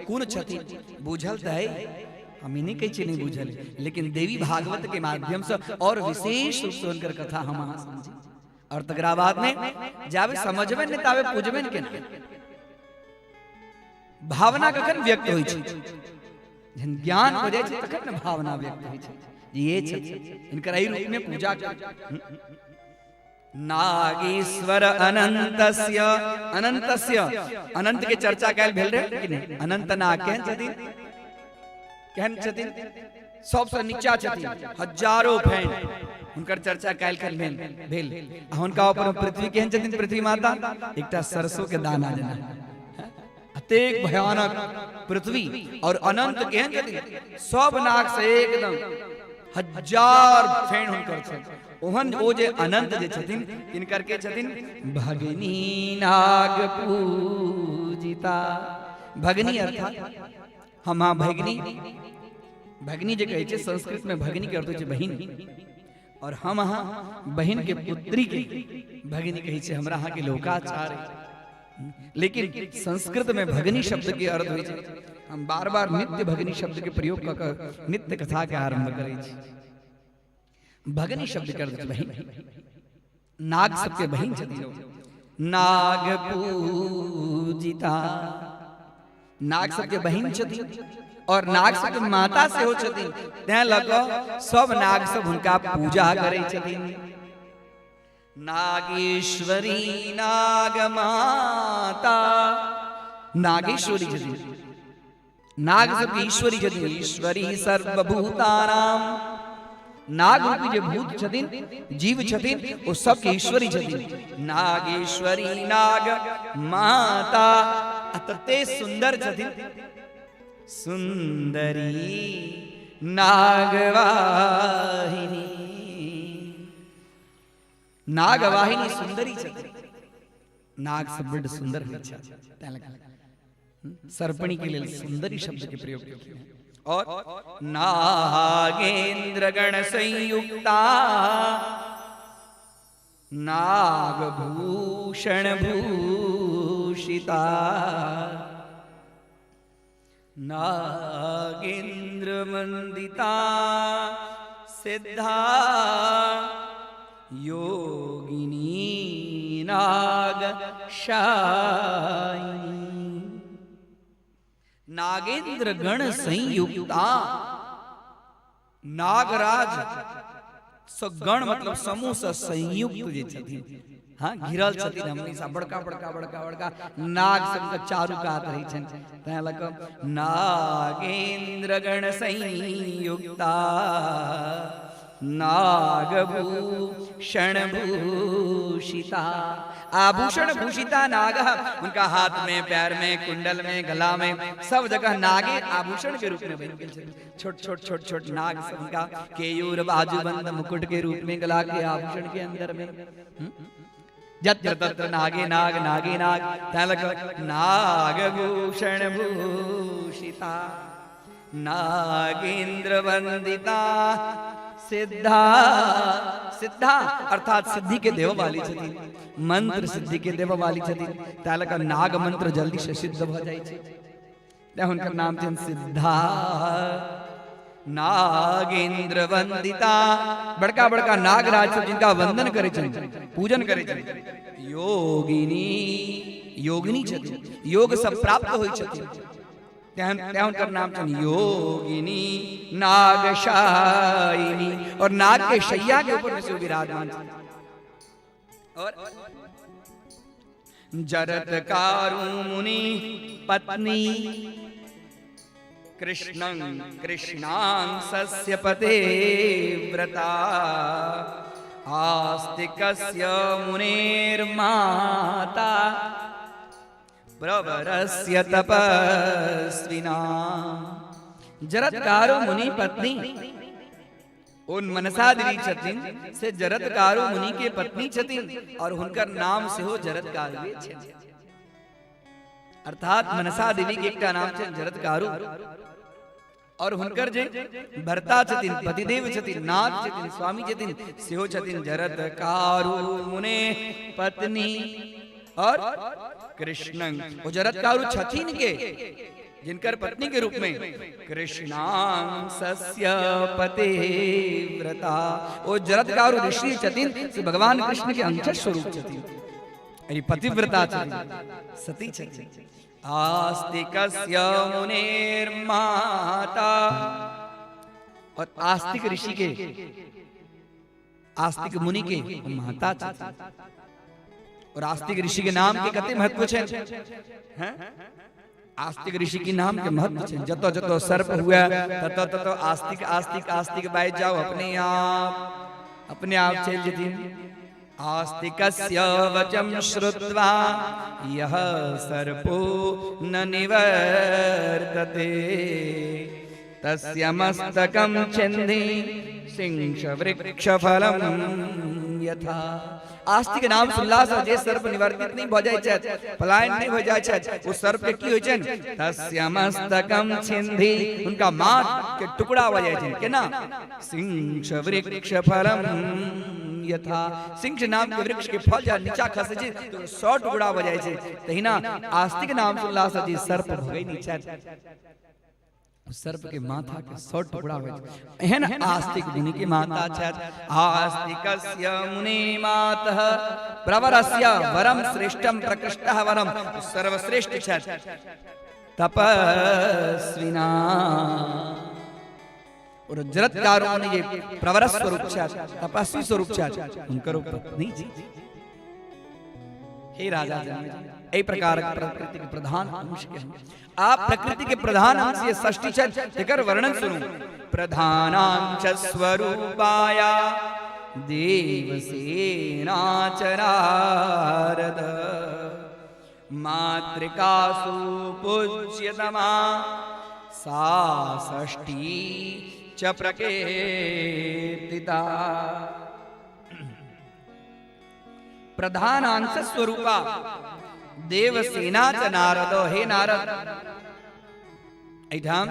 कोन छथिन बुझल त है, हम ई नहीं कहै छियै नहीं बुझल, लेकिन देवी भागवत के माध्यम से और विशेष रूप से हुनकर कथा हम अहाँ समझी। और तकरा बाद में जाबे समझबे नहीं ताबे पूजबे ने केना। भावना कखन व्यक्त होइ छै? जहन ज्ञान हो जाइ छै तखन ने भावना व्यक्त होइ छै। ये छथिन हिनकर एहि रूप में पूजा कर। नागेश्वर अनंतस्य, अनंतस्य अनंत के चर्चा कैल भेल रहे कि नहीं? अनंत नाग केहन छथिन? केहन छथिन? सबसँ नीचा छथिन, हजारों फैन हुनकर चर्चा काल्हि खन भेल भेल। आ हुनका ऊपर पृथ्वी केहन छथिन? पृथ्वी माता एकटा सरसों के दाना जेना, अतेक भयानक पृथ्वी। और अनंत केहन छथिन? सब नाग से एकदम हजार फैन हुनकर छनि। ओहन ओ जे अनंत जे छथिन तिनकर के छथिन? भगिनी नाग पूजिता। भगिनी अर्थात हम अहाँ भगिनी, भगिनी जे कहै छै संस्कृत में भगिनी के अर्थ होइ छै बहिन, और हम अहाँ बहिन के पुत्री के भगिनी कहै छै, हमरा अहाँ के लोकाचार। लेकिन संस्कृत में भगिनी शब्द के अर्थ होइ छै, हम बार बार नित्य भगिनी शब्द के प्रयोग कऽ कऽ नित्य कथा के आरंभ करै छी। भगिनी शब्द के अर्थ बहिन, नाग सबके बहिन छथिन। नाग पूजिता, नाग सबके बहिन छथिन और नाग सबके माता सेहो छथिन, तैं लऽ कऽ सब नाग सब हुनका पूजा करै छथिन। नागेश्वरी नाग माता, नागेश्वरी छथिन, नाग सबके ईश्वरी छथिन। ईश्वरी सर्वभूतानाम, नाग रूपी जे भूत छथिन, जीव छथिन, ओ सबके ईश्वरी छथिन। नागेश्वरी नाग माता, आ तते सुंदर छथिन, सुंदरी नागवाहिनी। नागवाहिनी सुंदरी छथिन। नाग सब बड्ड सुंदर होइ छै, तैं लगा सर्पणी के लेल सुंदरी शब्द के प्रयोग केलखिन। और नागेंद्र गण संयुक्ता नागभूषण भूषिता, नागेंद्र वंदिता सिद्धा योगिनी नागशायिनी। नागेंद्र गण संयुक्ता, नागराज स गण मतलब समूह से संयुक्त जे छथिन, हाँ घिरल छथिन हमेशा, बड़का बड़का बड़का बड़का नाग सबके चारू कात रहै छनि, तैं लऽ कऽ नागेंद्र गण संयुक्ता नागभूषण भूषिता। आभूषण भूषिता नाग, उनका हाथ में, पैर में, कुंडल में, गला में, सब जगह नागे आभूषण के रूप में बन गेल छथिन। छोट छोट छोट छोट नाग सब उनका केयूर बाजूबंद मुकुट के रूप में गला के आभूषण के अंदर में, जत्र तत्र नागे नाग नागे नाग, तैं लऽ कऽ नागभूषण भूषिता नागेंद्र वंदिता सिद्धा। सिद्धा अर्थात सिद्धि के देव वाली छथिन, मंत्र सिद्धि के देव वाली छथिन, तैं लऽ कऽ नाग मंत्र जल्दी से सिद्ध भऽ जाइ छै, तैं हुनकर नाम छनि सिद्धा। नागेंद्र वंदिता, बड़का बड़का नागराज सब जिनका वंदन करै छनि, पूजन करै छनि। योगिनी, योगिनी छथिन, योग सब प्राप्त होइ छथिन, तैं तैं हुनकर नाम छनि योगिनी नागशायिनी। और नाग के शैया के ऊपर में से विराजमान छथिन। और जरत्कारु मुनि पत्नी कृष्णं कृष्णांसस्य पते व्रता आस्तिकस्य मुनेर्माता प्रवरस्य तपस्विना। जरत्कारु मुनि पत्नी, ओ मनसा देवी छथिन से जरत्कारु मुनि के पत्नी छथिन और हुनकर नाम सेहो जरत्कारुए छनि। अर्थात मनसा देवी के एकटा नाम छनि जरत्कारु, और हुनकर जे भर्ता छथिन, पतिदेव छथिन, नाथ छथिन, स्वामी छथिन, सेहो छथिन जरत्कारु मुने पत्नी और कृष्णं। ओ जरत्कारु छथिन के जिनकर पत्नी के रूप में कृष्णांसस्य पते व्रता। ओ जरत्कारु ऋषि छथिन से भगवान कृष्ण के अंश स्वरूप छथिन, अरे पतिव्रता छथिन, सती छथिन। आस्तिकस्य मुनेर्माता, और आस्तिक ऋषि के, आस्तिक मुनि के माता छथिन। और आस्तिक ऋषि के नाम के कते महत्व छै, हैं? आस्तिक ऋषि के नाम के महत्व छै। जतऽ जतऽ सर्प हुए ततऽ ततऽ आस्तिक आस्तिक आस्तिक बाजि जाओ, अपने आप चलि जेथिन। आस्तिकस्य वचम श्रुत्वा यह सर्पो न निवर्तते तस्य मस्तकं छिन्धि सिंह वृक्षफलं यथा। आस्तिक नाम सुनला से जे सर्प निवर्तित नहीं भ जाइ छथि, पलायन नहीं हो जाइ छथि, ओ सर्प के की होइ छनि? तस्य मस्तकं छिन्धि, हुनका माथ के टुकड़ा भ जाइ छनि। केना? सिंह वृक्षफलं यथा। सिंह नाम के वृक्ष के फल जब नीचा खसै छै तो 100 टुकड़ा भ जाइ छै। तहिना आस्तिक नाम सुनला से जे सर्प भगै नहीं छथि, सर्प के माथा के 100 टुकड़ा हो। एहन आस्तिक मुनि के माता छथि। आस्तिकस्य मुनि मातः प्रवरस्य वरम श्रेष्ठम प्रकृष्टः वरम, सर्वश्रेष्ठ छथि तपस्विना। और जरत्कारो मुनि जे प्रवर स्वरूप छथि, तपस्वी स्वरूप छथि, हुनकर पत्नी छथि। हे राजा जनमेजय, एहि प्रकार प्रकृति के प्रधान अंश के आप प्रकृति के प्रधान अंश ये षष्ठी छथि, तेकर वर्णन सुनू। प्रधानांश स्वरूपाया देवसेना च नारद मातृकासु पूज्यतमा सा षष्ठी च प्रकीर्तिता। प्रधानांश स्वरूपा देवसेना च नारद। हे नारद, एहिठाम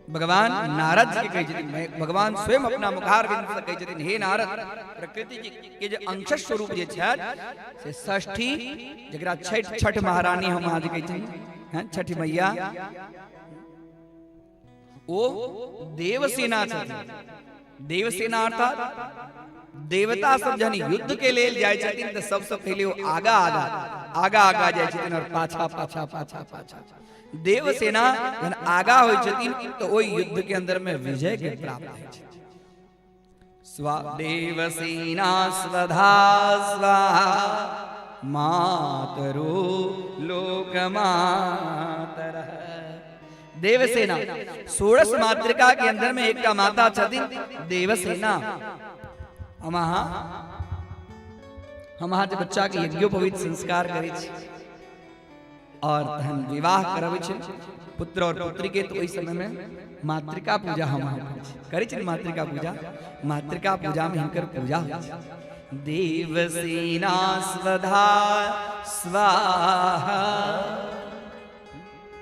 भगवान नारद जी के कहै छथिन, भगवान स्वयं अपना मुखारविंद से कहै छथिन, हे नारद, प्रकृति के जे अंश स्वरूप जे छथि से षष्ठी, जकरा छठ छठ महारानी हम अहाँ जे कहै छी, हैं, छठ मैया, ओ देवसेना छथिन। देवसेना अर्थात देवता सब जहन युद्ध के लेल जाइ छथिन तऽ सबसँ पहिले ओ आगा आगा आगा आगा जाइ छथिन और पाछा पाछा पाछा पाछा। देवसेना जहन आगा होइ छथिन तऽ ओहि युद्ध के अंदर में विजय के प्राप्त होइ छै। स्वा देवसेना स्वधा स्वाहा मातरो लोकमातरः। देवसेना षोडश मातृका के अंदर में एकटा माता छथिन देवसेना। हम अहाँ जे बच्चा के यज्ञोपवीत संस्कार करै छी और तहन विवाह करबै छी पुत्र और पुत्री के, तो ओहि समय में मातृका पूजा हम अहाँ करै छी। मातृका पूजा, मातृका पूजा में हिनकर पूजा होइ छै। देवसेना स्वधा स्वाहा।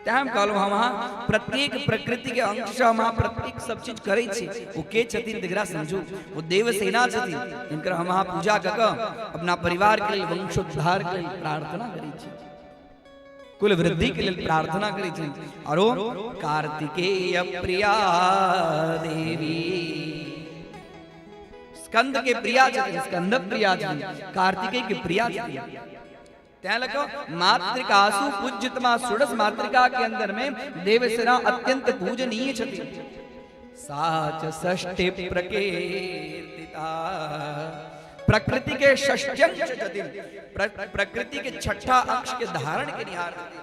तैं हम कहलहुँ, हम अहाँ प्रत्येक प्रकृति के अंश हम अहाँ प्रत्येक सब चीज करै छी, ओ के छथिन तकरा समझू। ओ देवसेना छथिन, हिनकर हम अहाँ पूजा कऽ कऽ अपना परिवार के लेल, वंशोद्धार के लेल प्रार्थना करै छी, कुल वृद्धि के लेल प्रार्थना करै छी। और ओ कार्तिकेय प्रिया देवी, स्कंद के प्रिया छथिन, स्कंद प्रिया छथिन, कार्तिकेय के प्रिया छथिन। तैं लऽ कऽ मातृकासु पूज्यतमा षोडश मातृका के अंदर में देवसेना अत्यंत पूजनीय छथिन। सा च षष्ठी प्रकीर्तिता। प्रकृति के षष्ट्यंश छथिन, प्रकृति के छठा अंश के धारण के निहार छथिन।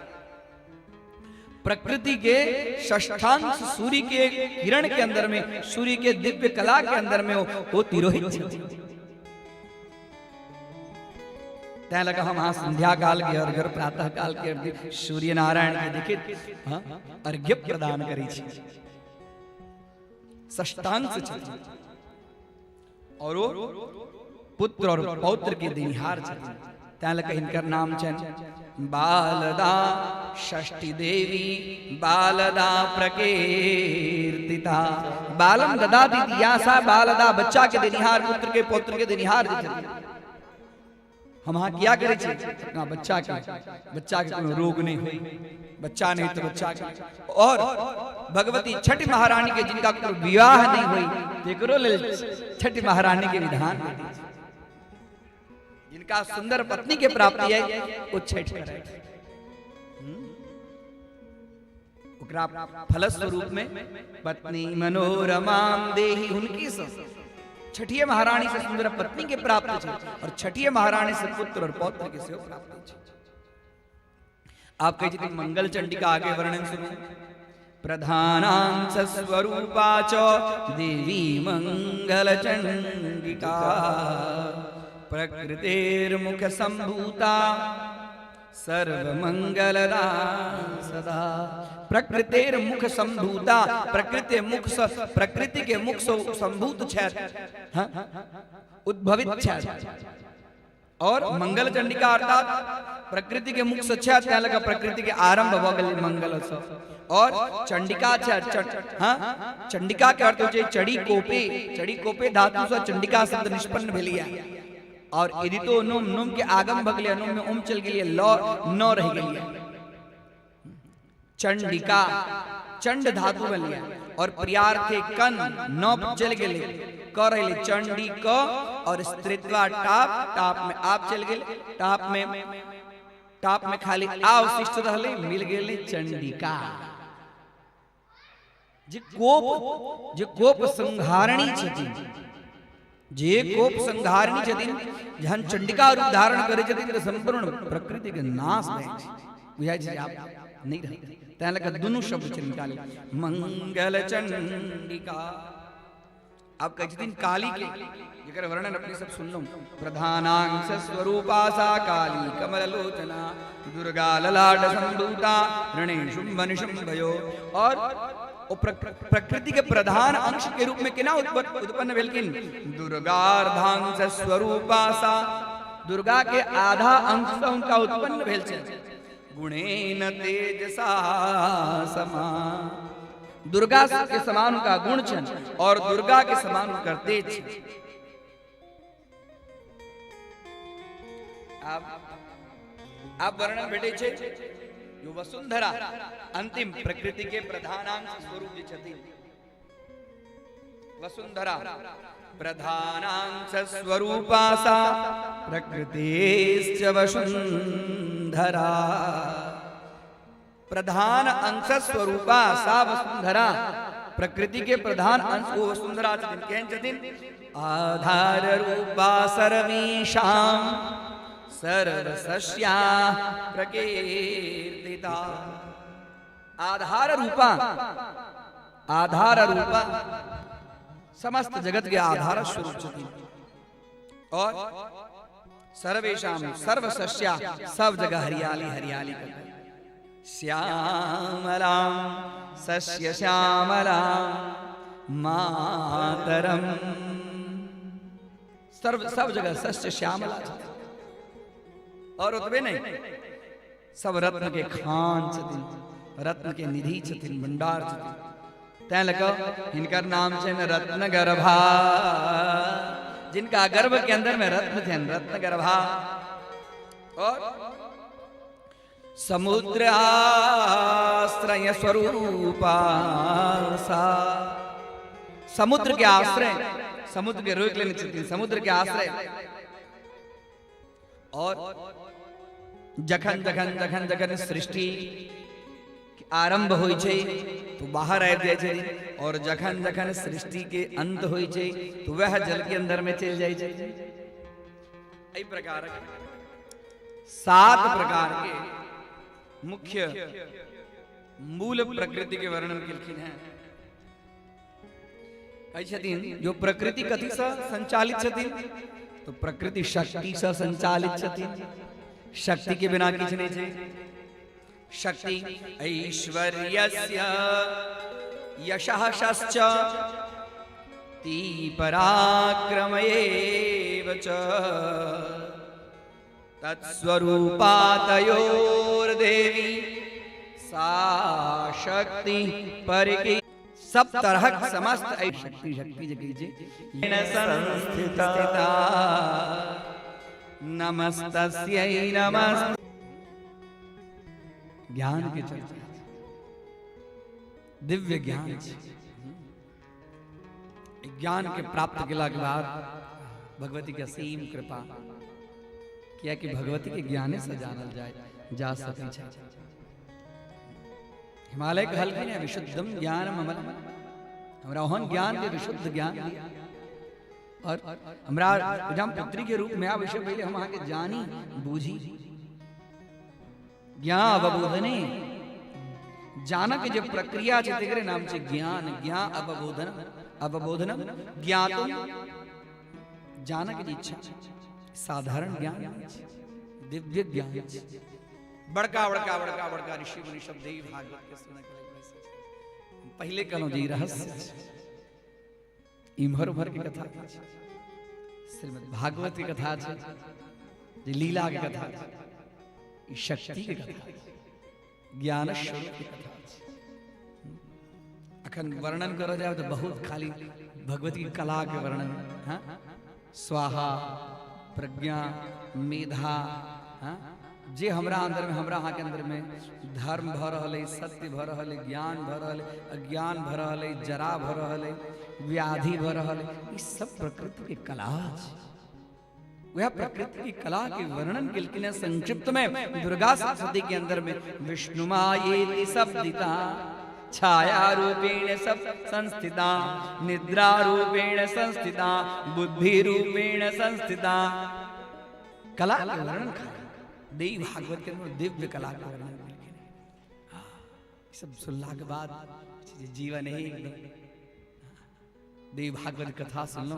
प्रकृति के षष्ठांश सूर्य के किरण के अंदर में, सूर्य के दिव्य कला के अंदर में वो तिरोहित छथिन। तैं लगा हम अहाँ संध्या काल के अर्घ्य, प्रातः काल के अर्घ्य सूर्य नारायण के देखित, हाँ, अर्घ्य प्रदान करै छी। षष्ठांश छथिन और वो पुत्र और पौत्र के देनिहार छथिन। तैं लगा हिनकर नाम छनि बालदा षष्ठी देवी बालदा प्रकीर्तिता। बालम ददाति या सा बालदा, बच्चा के देनिहार, पुत्र के पौत्र के देनिहार जे छथिन। हम अहाँ किया करै छी अपना बच्चा के, बच्चा के कोनो रोग नहीं होई, बच्चा नहीं तो बच्चा के, और भगवती छठ महारानी के जिनका कोनो विवाह नहीं होई तेकरो लेल छठ महारानी के विधान होई। जिनका सुंदर पत्नी के प्राप्ति है वो छठ करे, ओकरा फलस्वरूप में पत्नी मनोरमाम देही, हुनकी से छठिये महारानी से सुंदर पत्नी के प्राप्त छै और छठिये महारानी से पुत्र और पौत्र के सेहो प्राप्त छै। आप कहै छथिन मंगल चंडिका आगे वर्णन सुनू। प्रधानांश स्वरूपा च देवी मंगल चंडिका प्रकृतेर्मुख संभूता सर्वमंगलदा सदा। प्रकृतेर्मुख संभूता, प्रकृति मुख सँ, प्रकृति के मुख सँ संभूत छथि, हाँ? उद्भवित छथि। और मंगल चंडिका अर्थात प्रकृति के मुख से छथि, तैं लऽ प्रकृति के आरंभ भऽ गेलै मंगल सँ। और चंडिका छथि, हाँ, चंडिका के अर्थ होइ छै चढ़ी कोपे, चढ़ी कोपे धातु सँ चंडिका शब्द निष्पन्न भेलैया। और इदितो नुम, नुम के आगम भऽ गेलै, नुम में ओम चलि गेलियै, ल न रहि गेलियै। चंडिका चंड धातु बनलियै और प्रियार्थे कन न चलि गेलै, क रहलै चंडी क, और स्त्रीत्वा टाप, टाप में आप चलि गेलै, टाप में खाली अवशिष्ट रहलै, मिल गेलै चंडिका। जे कोप, जे कोप संहारिणी छथिन, जे कोप संहारिणी छथिन, जहन चंडिका रूप धारण करै छथिन तऽ संपूर्ण प्रकृति के नाश भए जाइ छै, बुझाइ छै आब नहि रहतै। तैं लऽ कऽ दुनू शब्द छै निकाले मंगल चंडिका। आब कहै छथिन काली के, जकर वर्णन अपने सब सुनलहुँ, प्रधानांश स्वरूपा सा काली कमल लोचना दुर्गा ललाट संभूता रणे शुंभ निशुंभयो। और ओ प्रकृति के प्रधान अंश के रूप में केना उत्पन्न भेलखिन? दुर्गार्धांश स्वरूपा सा, दुर्गा के आधा अंश से हुनका उत्पन्न भेल छै। गुणेन तेजसा समा, दुर्गा के समान उनका गुण छनि और दुर्गा के समान हुनकर तेज छनि। आब वर्णन भेटै छै जो वसुंधरा अंतिम प्रकृति के प्रधानांश स्वरूप जे छथिन, वसुंधरा प्रधानांश स्वरूपा सा प्रकृतिश्च वसुंधरा। प्रधान अंश स्वरूपा सा वसुंधरा, प्रकृति के प्रधान अंश वो वसुंधरा छथिन। केहन छथिन? आधार रूपा सर्वेषां सर्वसस्या प्रकीर्तिता। आधार रूपा, आधार रूपा समस्त जगत के आधार स्वरूप छथिन। और सर्वेषां सर्वसस्या, सब जगह हरियाली हरियाली कर। श्यामलां सस्य श्यामलां मातरम, सर्व सब जगह सस्य श्यामला छथिन। और ओतबे नहीं, सब रत्न के खान छथिन, रत्न के निधि छथिन, भंडार छथिन। तैं लऽ कऽ हिनकर नाम छनि रत्न गर्भा, जिनका गर्भ के अंदर में रत्न छनि, रत्न गर्भा। और समुद्र आश्रय स्वरूपा सा, समुद्र के आश्रय, समुद्र के रोक लेने छथिन, समुद्र के आश्रय। और जखन जखन जखन जखन सृष्टि आरंभ होइ छै तो बाहर आबि जाइ छै, और जखन जखन सृष्टि के अंत होइ छै तो वह जल के अंदर में चलि जाइ छै। एहि प्रकार के 7 प्रकार के मुख्य मूल प्रकृति के वर्णन केलखिन हैं। कहै छथिन जो प्रकृति कथी से संचालित छथिन, तो प्रकृति शक्ति से संचालित छथिन। शक्ति के बिना किछु नहीं छै। शक्ति ऐश्वर्यस्य यशः शश्च ती पराक्रमएव च तत्स्वरूपातयोर्देवी सा शक्ति परकी। सब तरहक समस्त शक्ति शक्ति जे कहै छै संस्थिता नमस्तस्यै नमस्। ज्ञान के चर्चा, दिव्य ज्ञान छै। ज्ञान के प्राप्त केला के बाद भगवती के असीम कृपा, किया कि भगवती के ज्ञाने से जानल जाए जा सकै छै। हिमालय कहलखिन है विशुद्धम ज्ञान अमलम, हमरा ओहन ज्ञान के विशुद्ध ज्ञान दिया। और हमरा जब पुत्री के रूप में आबै से पहले हम अहाँके जानी बूझी। ज्ञान अवबोधने जानक जे प्रक्रिया छै तेकरे नाम छै ज्ञान। ज्ञान अवबोधन, अवबोधनम ज्ञातुम, जानक जे इच्छा साधारण ज्ञान, दिव्य ज्ञान। बड़का बड़का बड़का बड़का ऋषि मुनि सब देवी भागवत के सुनक पहले कहलहुँ जे ई रहस्य इम्हर उम्हर के कथा, श्रीमद् भागवत के कथा छै, जे लीला के कथा छै, ई शक्ति के कथा छै, ज्ञान स्वरूप के कथा छै। अखन वर्णन करऽ जायब तऽ बहुत खाली भगवती कला के वर्णन, हाँ, स्वाहा, प्रज्ञा, मेधा, हाँ, जे हमरा अंदर में, हमरा अहाँ के अंदर में धर्म भऽ रहल अइ, सत्य भऽ रहल अइ, ज्ञान भऽ रहल अइ, अज्ञान भऽ रहल अइ, जरा भऽ रहल अइ, व्याधि भऽ रहल अइ, ई सब प्रकृति के कला छै। वह प्रकृति की कला के वर्णन केलखिन हैं संक्षिप्त में दुर्गा सप्तशती के अंदर में। विष्णुमायेति शब्दिता छाया रूपेण सब संस्थिता, निद्रा रूपेण संस्थिता, बुद्धि रूपेण संस्थिता। कला के वर्णन खा देवी भागवत के अंदर दिव्य कला के वर्णन केलखिन हैं। हाँ, सब सुनला के बाद जीवन ही एकदम देवी भागवत कथा सुनलो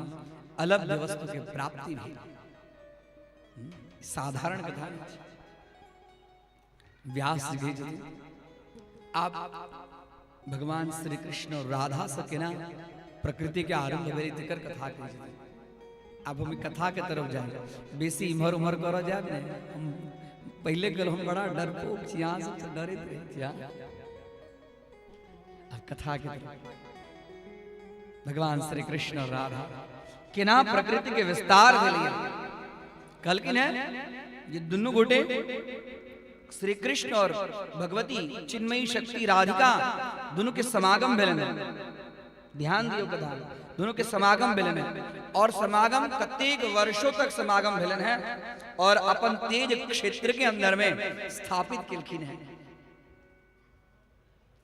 अलभ्य वस्तु के प्राप्ति भी साधारण कथा नहीं। व्यास जी भेज आप भगवान श्री कृष्ण और राधा से केना प्रकृति के आरंभ भेलै तेकर कथा कहै छथिन। आब हम कथा के तरफ जाए, बेसी इम्हर उम्हर करऽ जायब ने। हम पहिले कहलहुँ हम बड़ा डरपोक छी, अहाँ सबसँ डरैत रहै छी। आब कथा के तरफ भगवान श्री कृष्ण और राधा केना प्रकृति के विस्तार भेलै। कहलखिन है जे दुनू गोटे श्री कृष्ण और भगवती चिन्मयी शक्ति राधिका दोनों के समागम भेलनि। ध्यान दियो कथा, दोनों के समागम भेलनि और समागम कतेक वर्षों तक समागम भेलनि है और अपन तेज क्षेत्र के अंदर में स्थापित केलखिन है।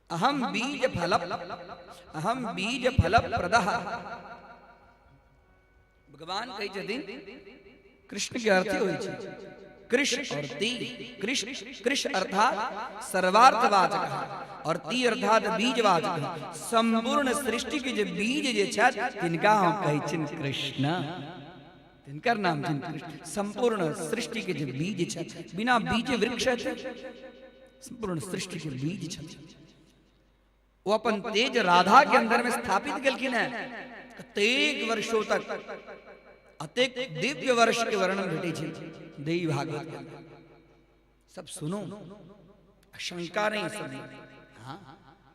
अहम बीज फल, अहम बीज फल प्रदः। भगवान कहै छथिन कृष्ण के अर्थ होइ छै कृष्ण और ती। कृष्ण, कृष्ण अर्थात सर्वार्थवाचक और ती अर्थात बीजवाचक। संपूर्ण सृष्टि के जे बीज जे छथि तिनका हम कहै छिन कृष्ण, तिनकर नाम छिन कृष्ण। संपूर्ण सृष्टि के जे बीज छथि, बिना बीज वृक्ष हेतै? संपूर्ण सृष्टि के बीज छथि। वो अपन तेज राधा के अंदर में स्थापित केलखिन है कतेक वर्षों तक। अतेक दिव्य वर्ष के वर्णन भेटै छै देवी भागवत के अंदर। सब सुनो, शंका नहीं सब। हाँ,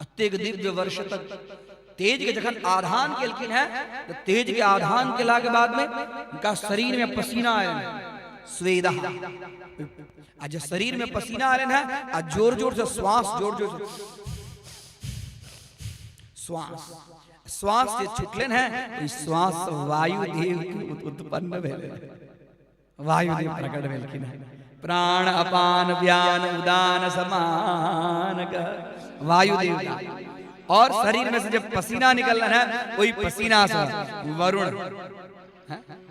अतेक दिव्य वर्ष तक तेज के जखन आधान केलखिन है तो तेज के आधान केला के बाद में उनका शरीर में पसीना आयल, स्वेदा। आ जब शरीर में पसीना आयल है आ जोर जोर से श्वास, जोर जोर से श्वास, श्वास जे छुटलन है, ओहि श्वास वायुदेव के उत्पन्न भेलै, वायुदेव प्रकट भेलखिन है। प्राण अपान व्यान उदान समान वायुदेव। और शरीर में से जब पसीना निकल रहा है वही पसीना से वरुण,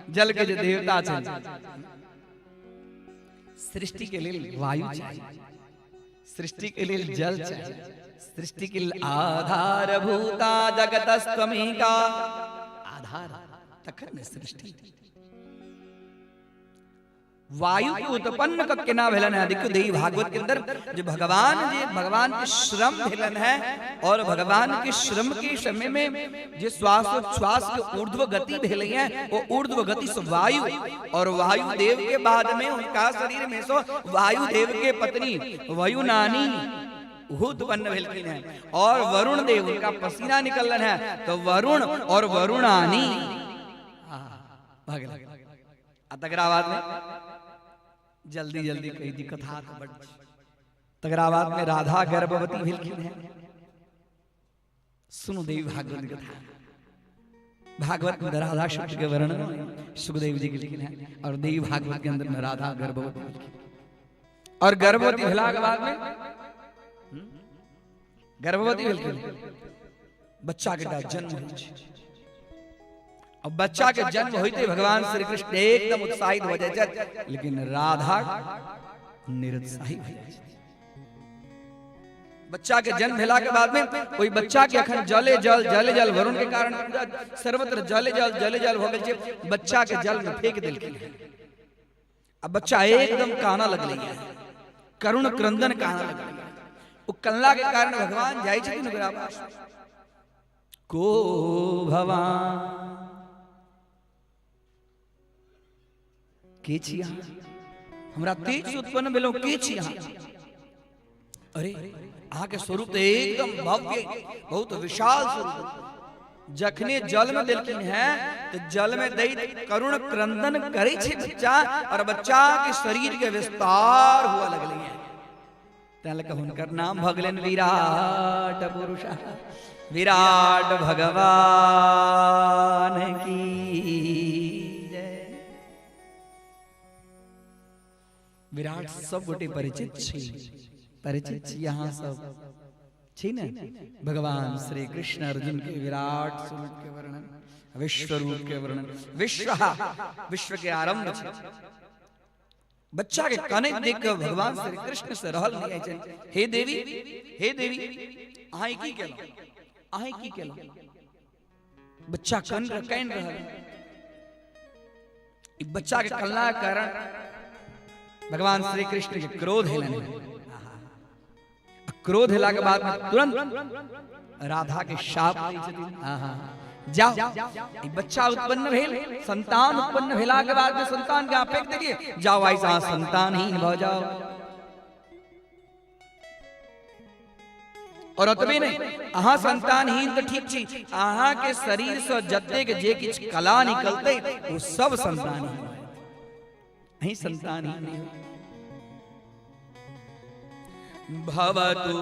जल के जो देवता छे। सृष्टि के लिए वायु चाहिए, सृष्टि के लिए जल चाहिए, सृष्टि के लिए आधार भूता जगतस्त्वमेका आधार, तखन ने सृष्टि। वायु के उत्पन्न क केना भेलन है? देखियो देवी भागवत के अंदर जो भगवान जी, भगवान के श्रम भेलन है और भगवान के श्रम के समय में जो श्वासोच्छ्वास के ऊर्ध्व गति भेलै है, वो ऊर्ध्व गति से वायु और वायु देव के बाद में उनका शरीर में सो वायु देव के पत्नी वायु नानी उत्पन्न भेलखिन है और वरुण देव उनका पसीना निकल है तो वरुण और वरुणानी भगला। आ तकरा बाद में जल्दी जल्दी कही दी कथा तो बड़। तकरा बाद में राधा गर्भवती भेलखिन है। सुनो देवी भागवत कथा। भागवत में राधा शब्द के वर्णन सुखदेव जी के लिखिन है और देवी भागवत के अंदर में राधा गर्भवती भेलखिन और गर्भवती भेला के बाद में गर्भवती भेलखिन, बच्चा के जन्म होइ छै। अब बच्चा के जन्म होते भगवान श्री कृष्ण एकदम उत्साहित हो जाए, लेकिन राधा निरुत्साहित हो जाए। बच्चा के जन्म भेला के बाद में ओहि बच्चा के अखन जले जल जले जल वरुण के कारण पूरा सर्वत्र जले जल जले जल भऽ गेल छै। बच्चा के जल में फेंक देलखिन हैं। अब बच्चा एकदम काना लगलै है, करुण क्रंदन काना लगलै। ओ कनला के कारण भगवान जाइ छथिन ओकरा पास। को भवान, के छी अहाँ? हमरा तेज से उत्पन्न भेलहुँ, के छी अहाँ? अरे अहाँ के स्वरूप तऽ एकदम भव्य, बहुत विशाल स्वरूप। जखने जल में देलखिन हैं तो जल में दैत करुण क्रंदन करै छै बच्चा, और बच्चा के शरीर के विस्तार हुआ लगलै है। तैं लऽ कऽ हुनकर नाम भऽ गेलनि विराट पुरुष, विराट भगवान की जय। विराट सब गोटे परिचित छी, परिचित छी अहाँ सब छी ने? भगवान श्री कृष्ण अर्जुन के विराट स्वरूप के वर्णन, विश्व रूप के वर्णन, विश्व विश्व के आरंभ छै। बच्चा के कनैत देख के भगवान श्री कृष्ण से रहल नहीं जाइ छनि। हे देवी, हे देवी, अहाँ की केलहुँ, अहाँ की केलहुँ? बच्चा कन कानि रहल। ई बच्चा के कनला के कारण भगवान श्री कृष्ण के क्रोध हेलनि। क्रोध हेला के बाद में तुरंत राधा के शाप दै छथिन। आहा, जाओ, ई बच्चा उत्पन्न भेल, संतान उत्पन्न भेला के बाद में संतान के अहाँ फेंक देलियै, जाओ आइ से अहाँ संतानहीन भऽ जाओ। और ओतबे नहि, अहाँ संतानहीन तऽ ठीक छी, अहाँ के शरीर से जतेक जे किछु कला निकलतै ओ सब संतानहीन होयत, अहीं संतानहीन नहि होयत। भवतु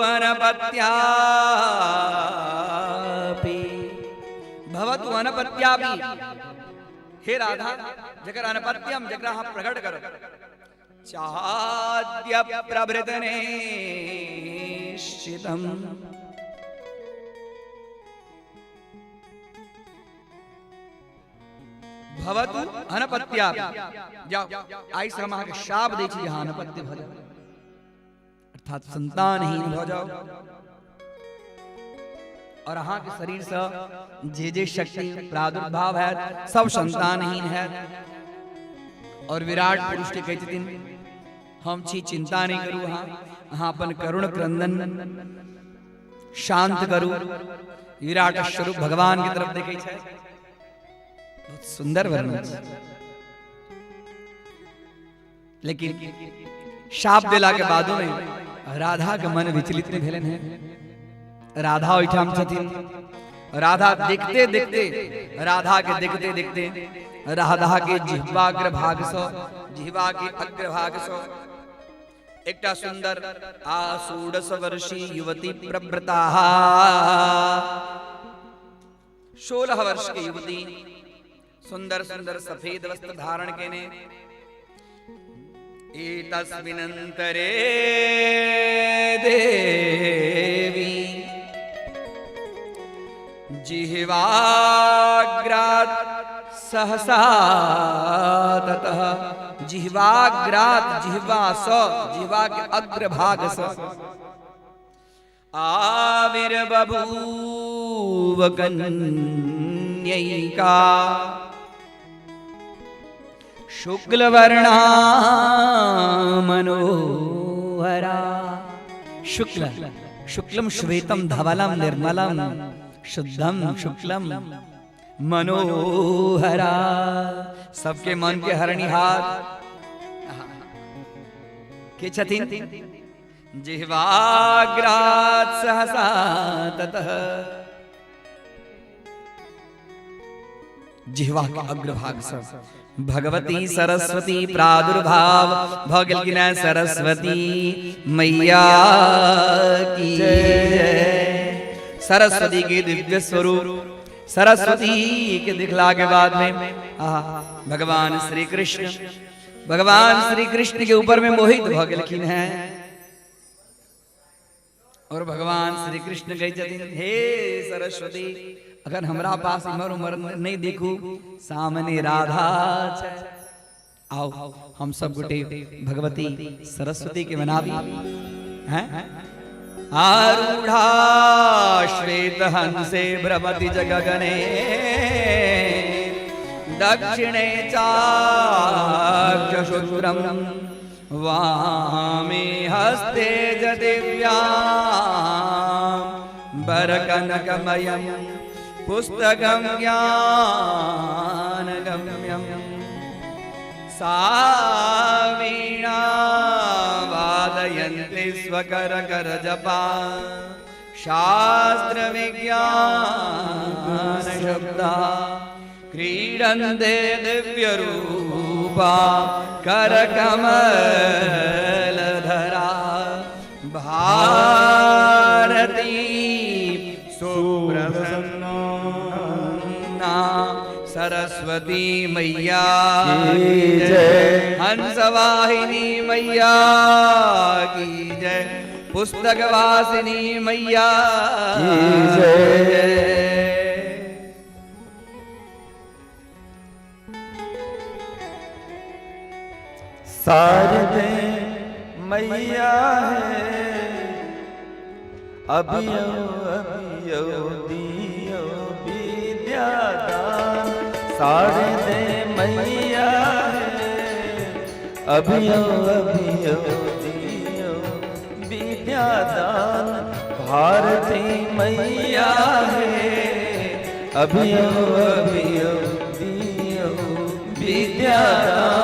अनपत्यापि, भवतु अनपत्यापि। हे राधा, जकर अनपत्यम, जकरा अहाँ प्रकट करब, चाद्य प्रभृत निश्चितम। भवतु अनपत्यापि, जाओ आइ से हम अहाँके शाप दै छी, अहाँ अनपत्य भऽ जाओ, अर्थात संतानहीन भऽ जाओ। और अहाँके शरीर से जे जे शक्ति प्रादुर्भाव हैत सब संतानहीन हैत। और विराट पुरुष के कहै छथिन, हम छी, चिंता नहीं करू, अहाँ अहाँ अपन करुण क्रंदन शांत करू। विराट स्वरूप भगवान के तरफ देखै छै, बहुत सुंदर वर्णन छै। लेकिन शाप देला के बादो में राधा के मन विचलित नहीं भेलन है। राधा ओहिठाम छथिन, राधा देखते देखते, राधा के देखते देखते, राधा के जिह्वाग्र भाग सँ, जिह्वा के अग्रभाग सँ एकटा सुंदर आषोडश वर्षी युवती प्रव्रता, 16 वर्ष के युवती, सुंदर सुंदर सफेद वस्त्र धारण केने, एतस्मिनन्तरे देवी जिह्वाग्रात् सहसा ततः, जिह्वाग्रात् जिह्वा स, जिह्वा के अग्रभाग स आविर्बभूव कन्यैका शुक्लवर्णा मनोहरा। शुक्ल, शुक्लम श्वेतम धवलम निर्मलम शुद्धम शुक्लम मनोहरा, सबके मन के हरणिहार के छथिन? जिह्वाग्रात् सहसा ततः, जिह्वा के अग्रभाग से भगवती सरस्वती प्रादुर्भाव भ गेलखिन हैं। सरस्वती मैया की जय। सरस्वती के दिव्य स्वरूप सरस्वती के दिखला के बाद में आहा, भगवान श्री कृष्ण, भगवान श्री कृष्ण के ऊपर में मोहित भ गेलखिन हैं। और भगवान श्री कृष्ण कहै छथिन, हे सरस्वती, अगर हमरा पास इमर उमर नहीं देखू, सामने राधा छै, आओ हम सब गोटे भगवती सरस्वती के मनाबी हैं। आरूढ़ा श्वेत हंसे भ्रमति जगगने दक्षिणे चाक्षसूत्रं वामे हस्ते च दिव्यां वरकनकमयं पुस्तकं ज्ञानगम्यम् सा वीणा वादयन्ति स्वकरकरजपा शास्त्रविज्ञानशब्दा क्रीडन्ते दिव्यरूपा करकमलधरा भारती सुप्रसन्ना सरस्वती मैया की जय, हंसवाहिनी मैया की जय, पुस्तकवासिनी मैया की जय। शारदे मैया है अभियो अभियो दियो विद्यादान। शारदे मैया है अभियो अभियो दियो विद्यादान। भारती मैया है अभियो अभियो दियो विद्यादान।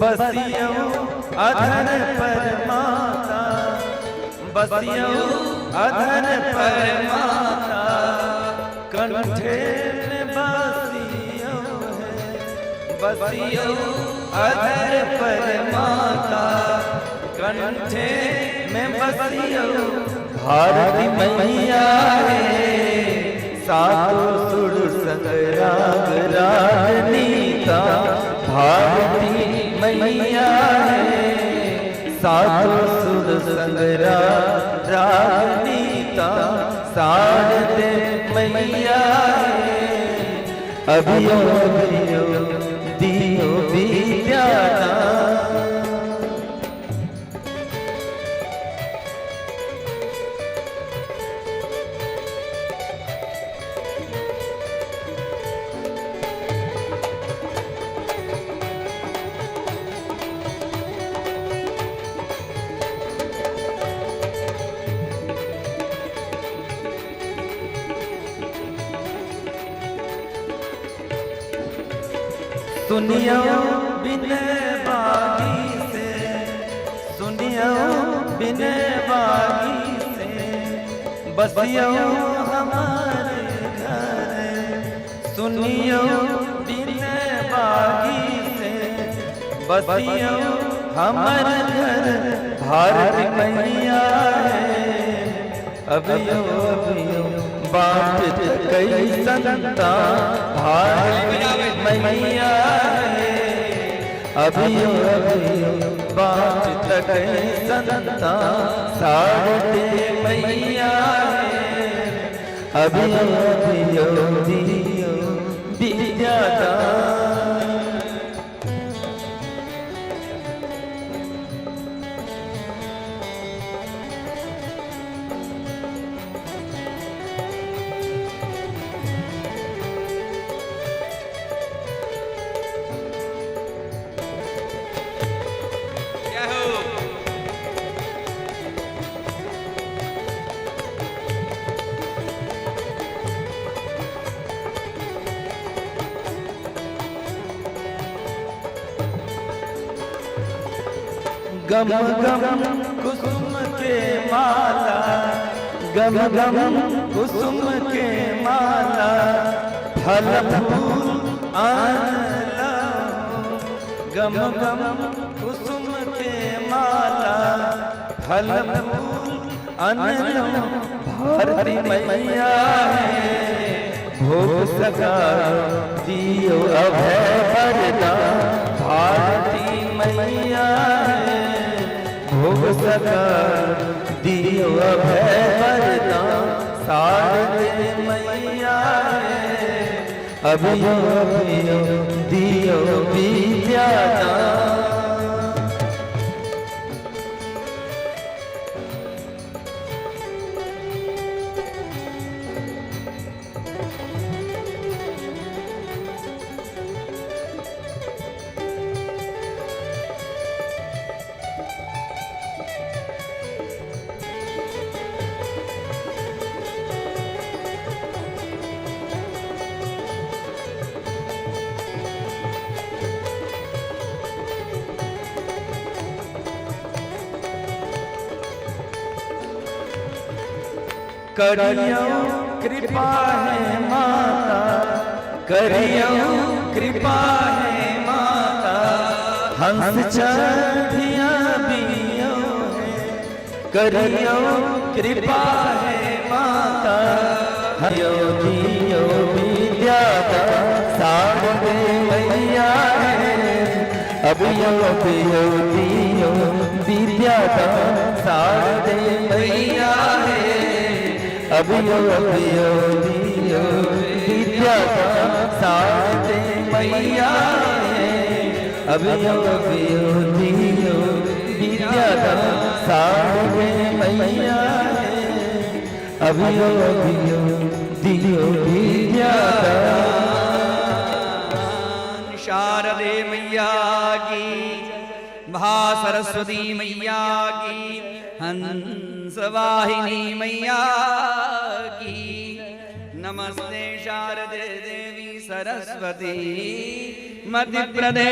बसियो अधर पर माता, बसियो अधर पर माता, कंठे में बसियो है। बसियो अधर पर माता, कंठे में बसियो भारती मैया है। सातो सुर संग राग रागनीता, भारती मैया है। सातो सुर संग राग रागनीता, शारदे मैया है। अभियो अभियो दियो विद्यादान। सुनियो बिनय बागी से, सुनियो बिनय बागी से, बसियो हमारे घर। सुनियो बिनय बागी से, बसियो हमारे घर। भारती मैया है अभियो अभियो बाट कई संता। भारती मैया है अभियो अभियो बाट कई संता। शारदे मैया है अभियो अभियो दियो विद्यादान। जय हो। गम गम कुसुम के माला, गम गम कुसुम के माला, फल फूल अनलहुँ गम गम कुसुम के माला फल फूल अनलहुँ भारती मैया है भोग सगा दियो अभय वरदान भारती मैया है भोग सगा दियो अभय वरदान शारदे मैया है अभियो अभियो दियो विद्या दान। करियो कृपा है माता, करियो कृपा है माता, हंस चढ़िया बियो है, करियो कृपा है माता, हरियो दियो विद्या शारदे मैया है, अभियो अभियो दियो विद्या शारदे मैया है, अभियो अभियो दियो विद्या शारदे मैया है, अभियो अभियो दियो विद्या शारदे मैया है, अभियो अभियो दियो विद्या। शारदे मैया की, महासरस्वती मैया की, हंस वाहिनी मैया की। नमस्ते शारदे देवी सरस्वती मतिप्रदे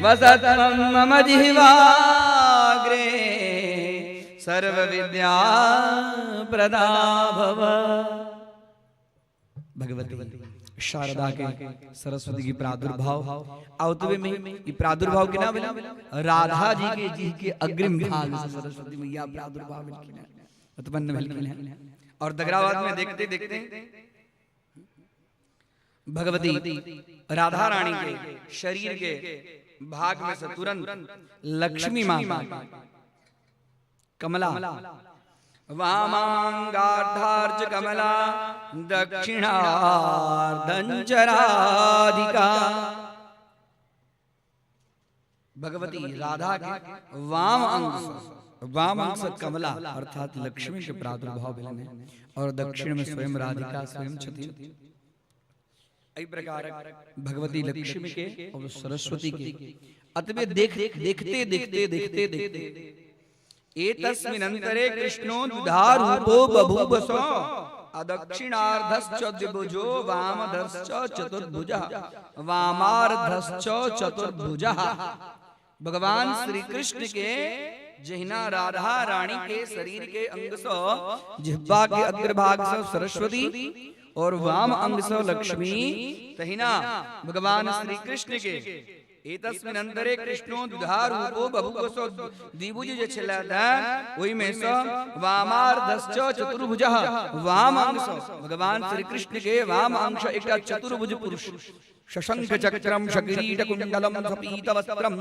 वसत्वं मम जिह्वाग्रे सर्व विद्या प्रदा भव। भगवती शारदा के सरस्वती की प्रादुर्भाव आवतवे में ई प्रादुर्भाव के ना भेल राधा जी के जी के अग्रिम भाग से सरस्वती मैया प्रादुर्भाव भेलखिन हैं, उत्पन्न भेलखिन हैं। और दगराबाद में देखते देखते भगवती राधा रानी के शरीर के भाग में से तुरंत लक्ष्मी माता कमला वामांगार्धार्च कमला दक्षिणार्धंच राधिका। भगवती राधा के वाम अंग से, वाम अंग से कमला अर्थात लक्ष्मी के प्रादुर्भाव भेलनि और दक्षिण में स्वयं राधिका स्वयं छथिन। एहि प्रकार भगवती लक्ष्मी के और सरस्वती के अतबे देख देखते देखते देखते देखते एतस्मिन् अंतरे कृष्णो द्विधा रूपो बभूव स अदक्षिणार्धश्च द्विभुजो वामधश्च चतुर्भुजः वामार्धश्च चतुर्भुजः। भगवान श्री कृष्ण के जहिना राधा रानी के शरीर के अंग से जिह्वा के अग्रभाग से सरस्वती और वाम अंग से लक्ष्मी, तहिना भगवान श्री कृष्ण के एतस्मिन् अंतरे कृष्णो द्विधा रूपो बभूव स द्विभुज जे छला ओहि में स वामार्धश्च चतुर्भुजः वाम अंग स भगवान श्री कृष्ण के वाम अंग स एकटा चतुर्भुज पुरुष शशंख चक्रम शकिरीट कुंडलम सपीत वस्त्रम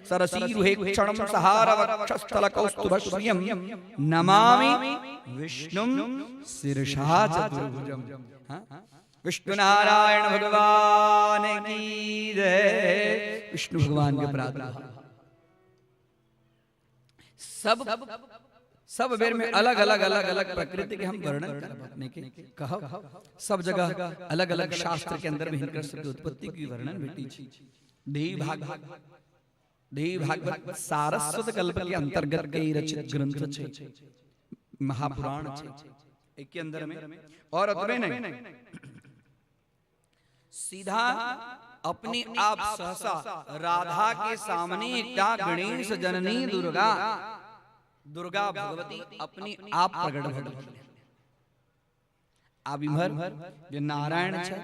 सरसीरुहे क्षणम सहार वक्षस्थल कौस्तुभश्रियम नमामि विष्णुम शीर्षा चतुर्भुजम। विष्णु नारायण भगवान की जय। विष्णु भगवान के प्रादुर्भाव सब सब बेर में अलग अलग अलग अलग प्रकृति के हम वर्णन करब अपने के कहब सब जगह अलग अलग शास्त्र के अंदर में हिनकर सबके उत्पत्ति की वर्णन भेटी छी। देवी भागवत सारस्वत कल्प के अंतर्गत के रचित ग्रंथ छे, महापुराण छे एक के अंदर में। और अतबे नहीं सीधा अपने आप सहसा राधा के सामने एकटा गणेश जननी दुर्गा दुर्गा भगवती अपने आप प्रकट भऽ गेलखिन। आब इम्हर जे नारायण छै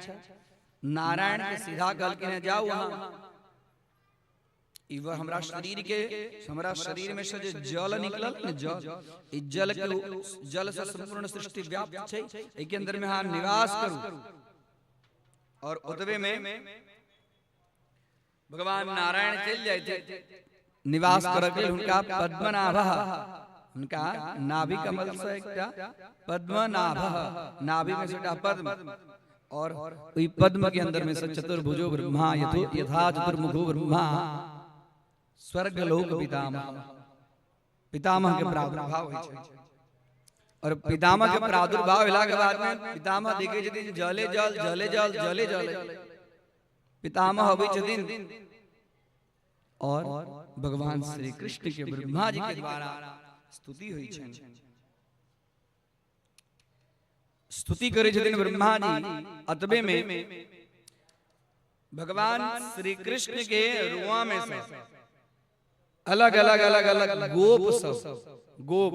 नारायण के सीधा कहलखिन है जाउ अहाँ, ई वह हमरा शरीर के, हमरा शरीर में से जे जल निकलल ने जल, ई जल के जल से संपूर्ण सृष्टि व्याप्त छै, एहि के अंदर में अहाँ निवास करू। और ओतबे में भगवान नारायण चलि जाए निवास करऽ के लेल। हुनका पद्मनाभ, हुनका नाभि कमल से एकटा पद्मनाभ, नाभि में से एकटा पद्म, और ओहि पद्म के अंदर में से चतुर्भुजो ब्रह्मा यथो यथा चतुर्मुखो ब्रह्मा स्वर्ग लोक पितामह, पितामह के प्रादुर्भाव होइ छै। और पितामह के प्रादुर्भाव भेला के बाद में पितामह देखे छथिन जले जल जले जल जले जल, पितामह अबै छथिन और भगवान श्री कृष्ण के ब्रह्मा जी के द्वारा स्तुति होइ छनि। स्तुति करै छथिन ब्रह्मा जी। अतबे में भगवान श्री कृष्ण के रुआ में से अलग अलग अलग अलग गोप सब गोप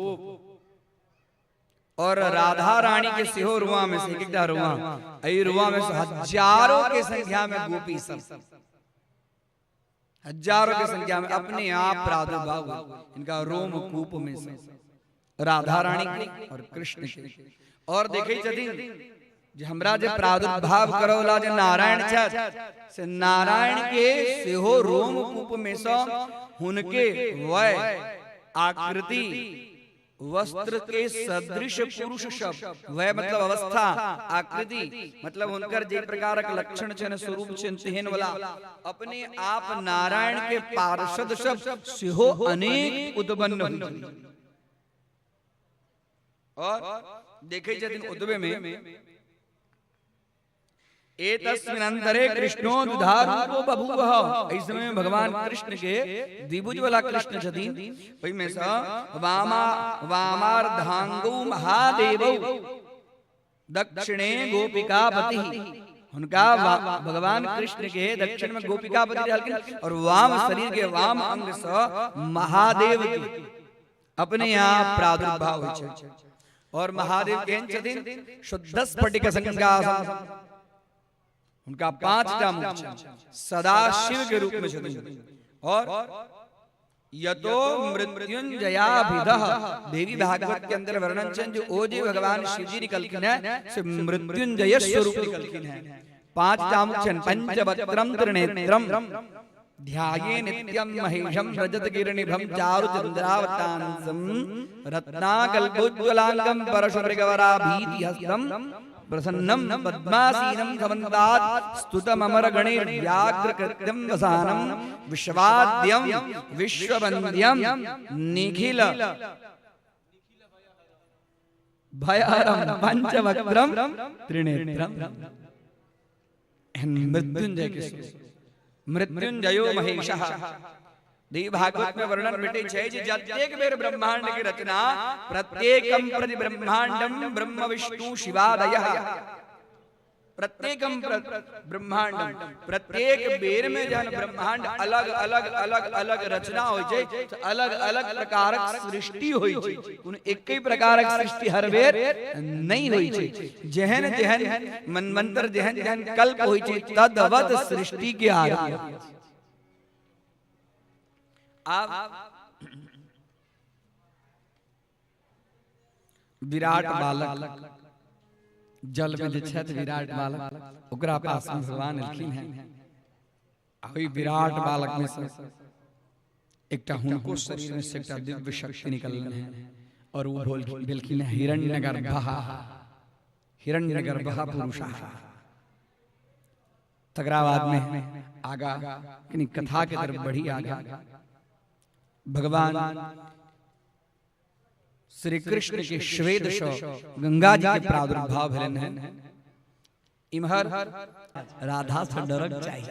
और राधा रानी के सेहो रुआ में से एक एकटा रुआ, एहि रुआ में से हजारों के संख्या में गोपी सब, हजारों के संख्या में अपने आप प्रादुर्भाव हुए इनका रोम कूप में से राधा रानी के और कृष्ण के। और देखे छथिन जे हमरा जे प्रादुर्भाव करवला जे नारायण छथि से नारायण के सेहो रोम कूप में से हुनके वय आकृति वस्त्र के सदृश पुरुष शब्द, वह मतलब अवस्था, आकृति मतलब हुनकर जे प्रकारक लक्षण छनि स्वरूप छनि तेहन वाला अपने आप नारायण के पार्षद शब्द सेहो अनेक उत्पन्न होइ छनि। और देखे छथिन ओतबे में एतस्मिन् अंतरे कृष्णो द्विधारूपो बभूवः, एहि समय में भगवान कृष्ण के द्विभुज वाला कृष्ण छथिन, ओहि में से वामा वामार्धांगौ महादेवौ दक्षिणे गोपिकापति, हुनका भगवान कृष्ण के दक्षिण में गोपिकापति रहलखिन और वाम शरीर के वाम अंग से महादेव के अपने आप प्रादुर्भाव होइ छै। और महादेव केहन छथिन? शुद्ध स्फटिक संकासम, हुनका 5टा मुख छनि, सदा शिव के रूप में छथिन। और यतो मृत्युंजयाभिधः, देवी भागवत के अंदर वर्णन छनि जे ओ जे भगवान शिव जी निकलखिन है से मृत्युंजय स्वरूप निकलखिन है। 5टा मुख छनि, पंचवक्त्रम त्रिनेत्रम ध्याये नित्यम महेशम रजत गिरिनिभम चारु चंद्रावतांसम रत्नाकल्पोज्ज्वलांगम परशुमृगवराभीतिहस्तम प्रसन्नम पद्मासीनं समन्तात् स्तुतममर गणैर् व्याघ्रकृत्यं वसानं विश्वाद्यं विश्ववन्द्यं निखिल भयहरं पंचवक्त्रं त्रिनेत्रं। मृत्युंजय के मृत्युंजयो महेशः। देवी भागवत में वर्णन भेटै छै जे जतेक बेर ब्रह्मांड के रचना प्रत्येकम प्रति ब्रह्मांडम ब्रह्म विष्णु शिवादयः, प्रत्येकम ब्रह्मांडम, प्रत्येक बेर में जहन ब्रह्मांड अलग अलग अलग अलग रचना होइ छै त अलग अलग प्रकारक सृष्टि होइ छै, कोनो एके प्रकारक सृष्टि हर बेर नहीं होइ छै। जेहन जेहन मनमंत्र जेहन जेहन कल्प होइ छै तदवत सृष्टि के आरंभ। आब विराट बालक जल में जे छथि विराट बालक ओकरा पास में भगवान एलखिन हैं। ओहि विराट बालक में से एकटा हुनको शरीर में से एकटा दिव्य शक्ति निकलल है और वो भेलखिन हैं हिरण्यगर्भः, हिरण्यगर्भः पुरुषः। तकरा बाद में आगा कनी कथा के तरफ बढ़ी आगा भगवान श्री कृष्ण के श्वेत सँ गंगा जी के प्रादुर्भाव भेलनि हैं। इम्हर राधा से डरक चाही,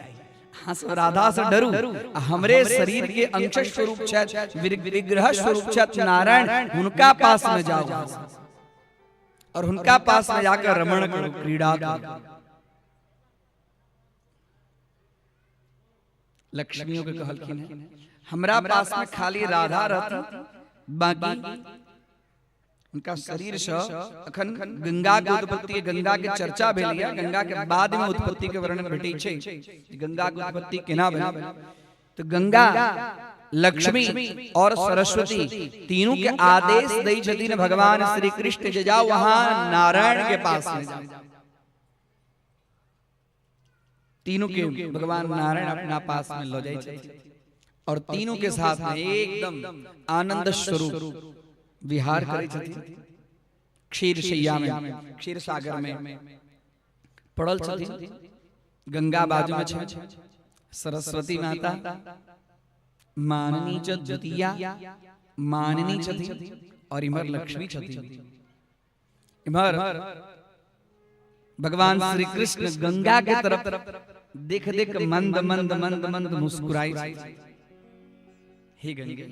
हाँ सब राधा से डरू, हमरे शरीर के अंश स्वरूप छथि, विग्रह स्वरूप छथि नारायण, हुनका पास में जाओ और हुनका पास में जाकर रमण करो, क्रीड़ा करो। लक्ष्मियों के कहलखिन है हमरा पास में खाली राधा रहती, बाकी उनका शरीर से अखन गंगा के उत्पत्ति के गंगा के चर्चा भेल या गंगा के बाद में उत्पत्ति के वर्णन भेटै छै। गंगा के उत्पत्ति केना भेल? तो गंगा, लक्ष्मी और सरस्वती तीनों के आदेश दै छथिन भगवान श्री कृष्ण जे जाओ वहां नारायण के पास में जाओ। तीनों के भगवान नारायण अपना पास में लो जाए छथिन और तीनों के साथ में एकदम आनंद स्वरूप विहार करै छथिन। क्षीर शैया में, क्षीर सागर में पड़ल छथिन। गंगा बाजू में छै सरस्वती माता, माननी च द्वितीया माननी छथिन और इमहर लक्ष्मी छथिन। इमहर भगवान श्री कृष्ण गंगा के तरफ देख देख मंद मंद मंद मंद मुस्कुराई छथिन। हे गंगे,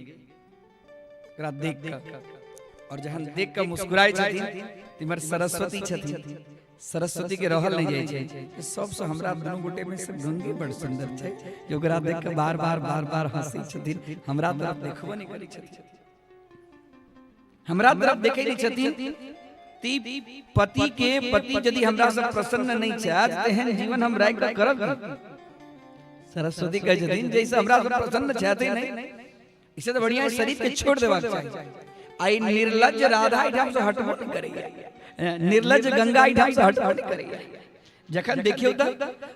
एकरा देख कऽ और जहन देख कऽ मुस्कुराई छथिन तिमहर सरस्वती छथिन। सरस्वती के रहल नहीं जाइ छै, सबसे हमरा दुनू गोटे में से गंगे बड़ सुंदर छै जे ओकरा देख के बार बार बार बार हंसै छथिन, हमरा तरफ देखबो नहीं करै छथिन, हमरा तरफ देखै नहीं छथिन। ती पति के पति यदि हमरा से प्रसन्न नहीं छथि तेहन जीवन हम राखि कऽ करब की? सरस्वती कहै छथिन जैसे हमरा से प्रसन्न छथि नहीं, इसे तो बढ़िया शरीर के छोड़ देबाक चाही। आई निर्लज राधा एहिठाम से हटबो नहीं करैया, निर्लज गंगा एहिठाम से हटबो नहीं करैया। जखन देखियौ तऽ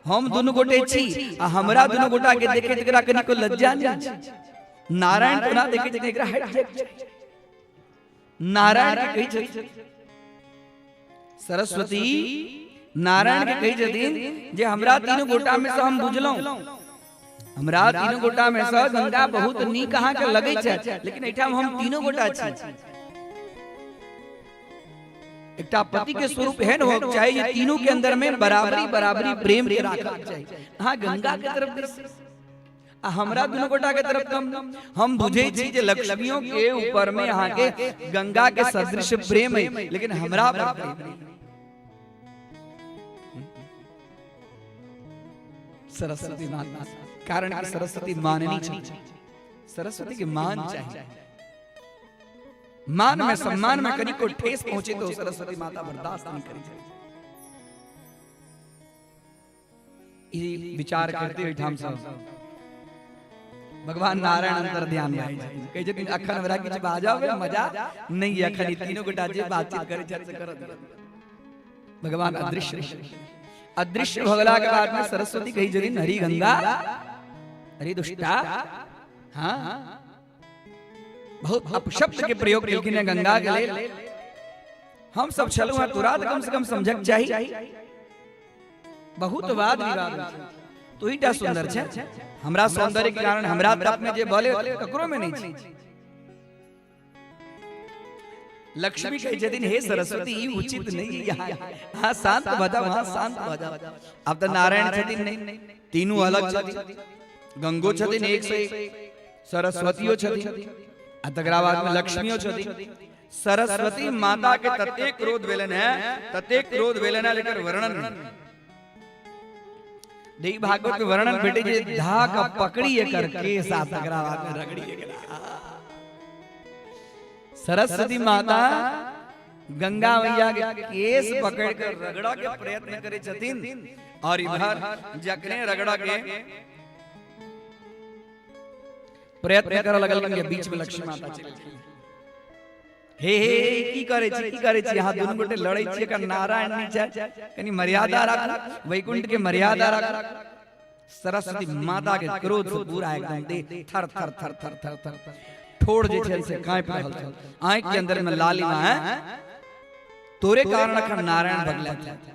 हम दुनू गोटे छी आ हमरा दुनू गोटा के देखैत एकरा कनिको लज्जा नहि छै। नारायण कोना देखै छथिन एकरा हटि जाय। नारायण के कहै छथिन सरस्वती, नारायण के कहै छथिन जे हमरा तीनू गोटा में से हम बुझलहुँ, हमरा तीनू गोटा में से गंगा बहुत नीक अहाँ के लगै छै, लेकिन एहिठाम हम तीनू गोटा छी। एकटा पति के स्वरूप एहन होक चाही जे तीनू के अंदर में बराबरी बराबरी प्रेम के राखक चाही। अहाँ गंगा के तरफ दिस आ हमरा दुनू गोटा के तरफ कम। हम बुझै छी जे लक्ष्मियों के ऊपर में अहाँ के गंगा के सदृश प्रेम है, लेकिन हमरा पर प्रेम नहीं। सरस्वती माता, कारण कि सरस्वती माननी चाहिए, सरस्वती के मान चाहिए, मान में सम्मान में कहीं को ठेस पहुंचे तो सरस्वती माता बर्दाश्त नहीं करी। ई विचार करते हुए ठाम सब भगवान नारायण अंतर ध्यान में कहै छथिन अखन हमरा किछु बाजब मजा नहीं, अखन ई तीनों गोटा जे बातचीत करै छथि से करत। भगवान अदृश्य अदृश्य भगला के बाद में सरस्वती कही छथिन हरि गंगा, हरि दुष्टा, हाँ बहुत अपशब्द के प्रयोग केलखिन हैं गंगा के लेल। हम सब छलहुँ हैं तोरा तऽ कम से कम समझक चाही। बहुत वाद विवाद तू ही टा सुंदर छै, हमरा सौंदर्य के कारण हमरा तरफ में जे बल ककरो में नहीं छै। लक्ष्मी कहै छथिन हे सरस्वती ई उचित नहीं, यहाँ शांत भऽ जाओ, वहाँ शांत भऽ जाओ। आब तऽ नारायण छथिन नहीं, तीनू अलग छथिन, गंगो छथिन एक से एक, सरस्वतियो छथिन आ तकरा बाद में लक्ष्मियो छथिन। सरस्वती माता के ततेक क्रोध भेलनि है, ततेक क्रोध भेलनि है, लेकिन वर्णन नहीं। देवी भागवत में वर्णन भेटे जे धाक पकड़ी एकर केस आ तकरा बाद में रगड़ी एकरा। सरस्वती माता गंगा मैया के केस पकड़ कर रगड़ा के प्रयत्न करे छथिन और इधर जखने रगड़ा के प्रयत्न कर लगल के बीच में लक्ष्मी माता चलि गेलखिन। हे हे की करे छी, की करे छी, अहाँ दुनू गोटे लड़ै छी, एकर नारायण नहि छै, कनी मर्यादा राखू, वैकुंठ के मर्यादा राखू। सरस्वती माता के क्रोध से पूरा एकदम देह थर थर थर थर थर थर ठोर जे छै से कांपि रहल छल, आंखि के अंदर में लालिमा है, तोरे कारण अखन नारायण बगले छथि।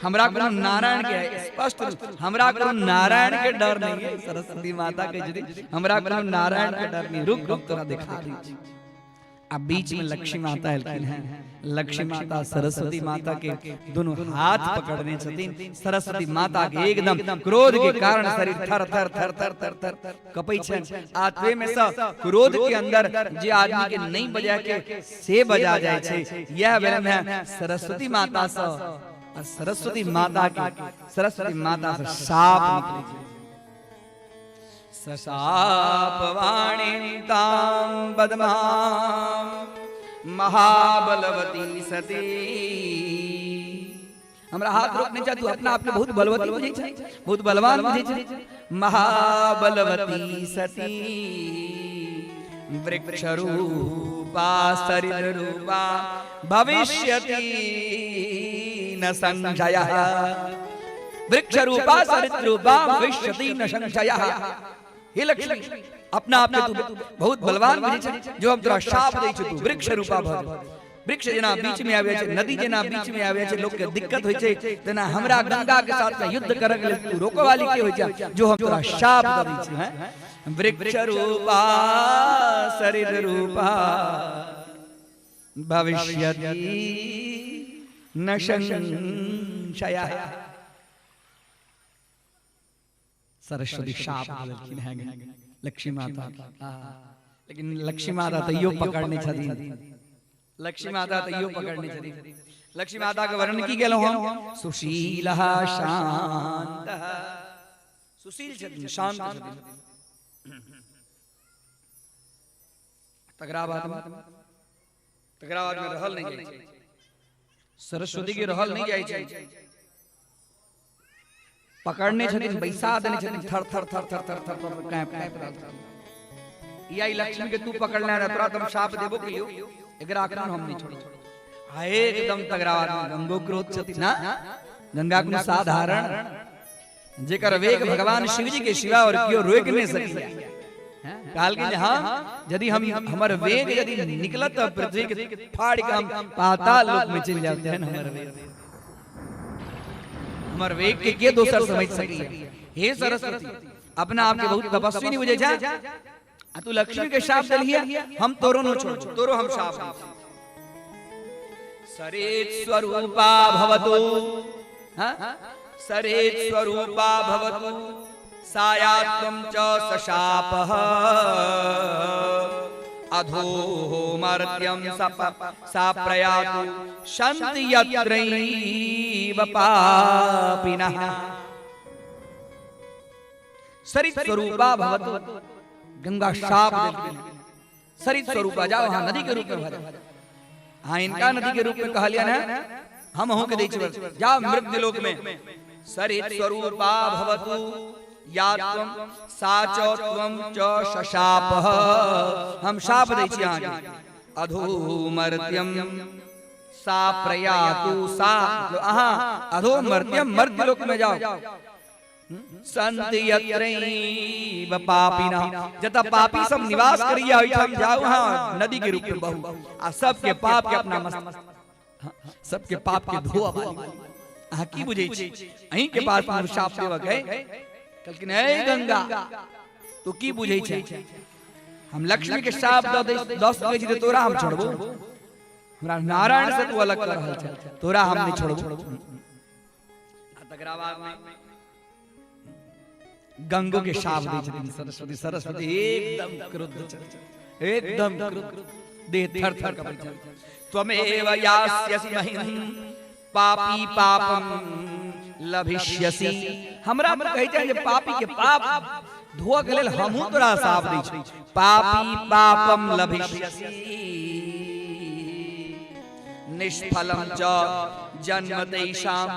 हमरा कोनो नारायण के स्पष्ट हमरा कोनो नारायण के डर नहीं है। सरस्वती माता के छथिन हमरा कोनो नारायण के डर नहीं, रुक रुक तोरा देखा दै छी। आ बीच में लक्ष्मी माता एलखिन हैं, लक्ष्मी माता सरस्वती माता के दोनों हाथ पकड़ने छथिन। सरस्वती माता के एकदम क्रोध के कारण शरीर थर थर थर थर थर थर कपै छनि। आत्मे में से क्रोध के अंदर जे आदमी के नहीं बजा के से बजा जाय छै, यह भेलनि है सरस्वती माता से। आ सरस्वती माता के सरस्वती माता से शाप निकलै छै। सशाप वाणी ताम बदमाम महाबलवती सती। हमरा हाथ रोकने छै, तू अपना आप के बहुत बलवती बुझै छै, बहुत बलवान बुझै छै। महाबलवती सती वृक्ष रूपा सरित रूपा भविष्यति न संशयः। वृक्ष रूपा सरित रूपा भविष्यति न संशयः। हे लक्ष्मी, अपना आप के तू बहुत बलवान बुझै छै, जो हम तोरा शाप दै छी तू वृक्ष रूपा भऽ जो। वृक्ष जेना बीच में आबै छै, नदी जेना बीच में आबै छै, लोक के दिक्कत होइ छै, तेना हमरा गंगा के साथ में युद्ध करऽ के लेल तू रोकऽ वाली के होइ छै, जो हम तोरा शाप दै छी। हैं वृक्ष रूपा सरित रूपा भविष्यति न संशयः। सरस्वती शाप देलखिन हैं लक्ष्मी माता, लेकिन लक्ष्मी माता तैयो पकड़ने छथिन, लक्ष्मी माता तैयो पकड़ने छथिन। लक्ष्मी माता के वर्णन की गेलहुँ हम, सुशील शांत, सुशील छथिन, शांत छथिन। तकरा बाद में रहल नहीं जाइ छै, सरस्वती के रहल नहीं जाइ छै, पकड़ने छथिन, बैसा देने छथिन, थर थर थर थर थर थर थर कांप कांप रहल छथिन। या लक्ष्मी के तू पकड़ने रह, तोरा तुम शाप देबो कहियो, एकरा अखन हम नहीं छोड़ो। आ एकदम तगड़ा में गंगो क्रोध छथिन ना, गंगा कोनो साधारण जेकर वेग भगवान शिव जी के सिवा और केओ रोक नहीं सकिया। कहल कि हाँ, यदि हम हमर वेग यदि निकलत तो पृथ्वी के फाड़ के हम पाताल लोक में चल जाते हैं। हमर वेग, हमर वेग के दोसर समझ सकी। हे सरस्वती, अपना आप के बहुत तपस्वी नहीं बुझे जा, आ तू लक्ष्मी के शाप देलिए, हम तोरो न छोड़, तोरो हम शाप दै। सरेत स्वरूपा भवतु, हां सरेत स्वरूपा भवतु सायात्वं च सशापः अधोमर्त्यं सा प्रयातु शन्ति यत्रैव पापिनः। सरित स्वरूपा भवतु, गंगा शाप देलखिन, सरित स्वरूपा जाओ हाँ नदी के रूप में भरे। हाँ इनका नदी के रूप में कहलियन है, हम अहूँ के दै छी, जाओ मृत्यु लोक में। सरित स्वरूपा भवतु या त्वं सा च त्वं च शशापः, हम शाप दै छी अहाँके। अधोमर्त्यं सा प्रयातु सा, मतलब अहाँ अधोमर्त्यं मर्त्य लोक में जाओ। संत यत्रैव पापिनः, जतऽ पापी सब निवास करिया ओहिठाम जाओ, हाँ नदी के रूप में बहू आ सबके पाप के अपना मस्त, सबके पाप के धोअ वाली। अहाँ की बुझै छी अहीं के पास हम शाप देबऽ के? कहलखिन ए गंगा, तू की बुझै छै, हम लक्ष्मी के शाप दऽ दऽ सकै छी तऽ तोरा हम छोड़बो? हमरा नारायण से तू अलग कर रहल छै, तोरा हम नहीं छोड़बो। तकरा बाद में गंगो के शाप दै छथिन सरस्वती। सरस्वती एकदम क्रुद्ध छथिन, एकदम क्रुद्ध, देह थर थर कपै छै। त्वमेव यास्यसि महिं पापी पापम लभिष्यसि। हमरा पर कहै छै जे पापी के पाप धोअ के लेल हमहूँ तोरा शाप दै छी। पापी पापम लभिष्यसि निष्फलम च जन्म तेषाम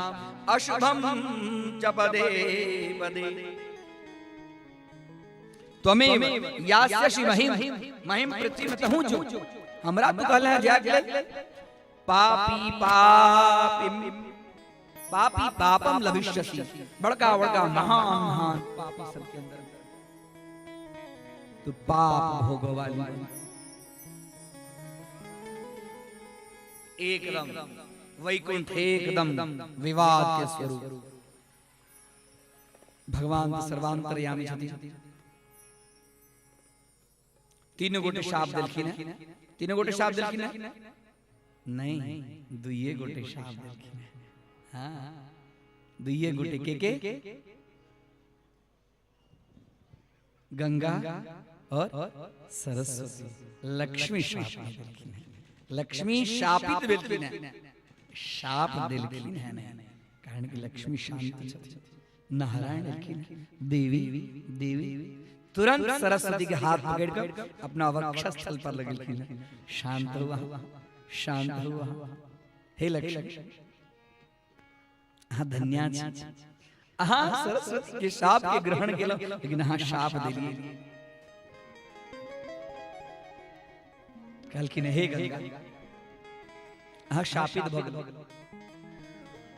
अशुभम च पदे पदे। त्वमेव यास्यसि महिम, महिम पृथ्वी में तहूँ जो हमरा तू कहले हैं जाय के लेल। पापी पापिम पापी पापम लभिष्यसि, बड़का बड़का महान महान पापी सबके अंदर तू पाप भोगवाली। एकदम वैकुंठ एकदम विवाद के स्वरूप। भगवान तो सर्वांतर्यामी छथिन। तीनों गोटे शाप देलखिन है, तीनों गोटे शाप देलखिन है नहीं, दुइये गोटे शाप देलखिन है। हाँ दुइये गोटे के गंगा और सरस्वती। लक्ष्मी शाप देलखिन है, लक्ष्मी शापित भेलखिन है, शाप देलखिन है नहीं, कारण कि लक्ष्मी शांत छथिन, नारायण एलखिन, देवी देवी तुरंत सरस्वती के हाथ पकड़ कर अपना वक्षस्थल पर लगेलखिन। शांत हुआ, शांत हुआ। हे लक्ष्मी, अहाँ धन्या छी, अहाँ सरस्वती के शाप के ग्रहण केलहुँ, लेकिन अहाँ शाप देलियै। कहलखिन हे गंगा, अहाँ शापित भऽ गेलहुँ।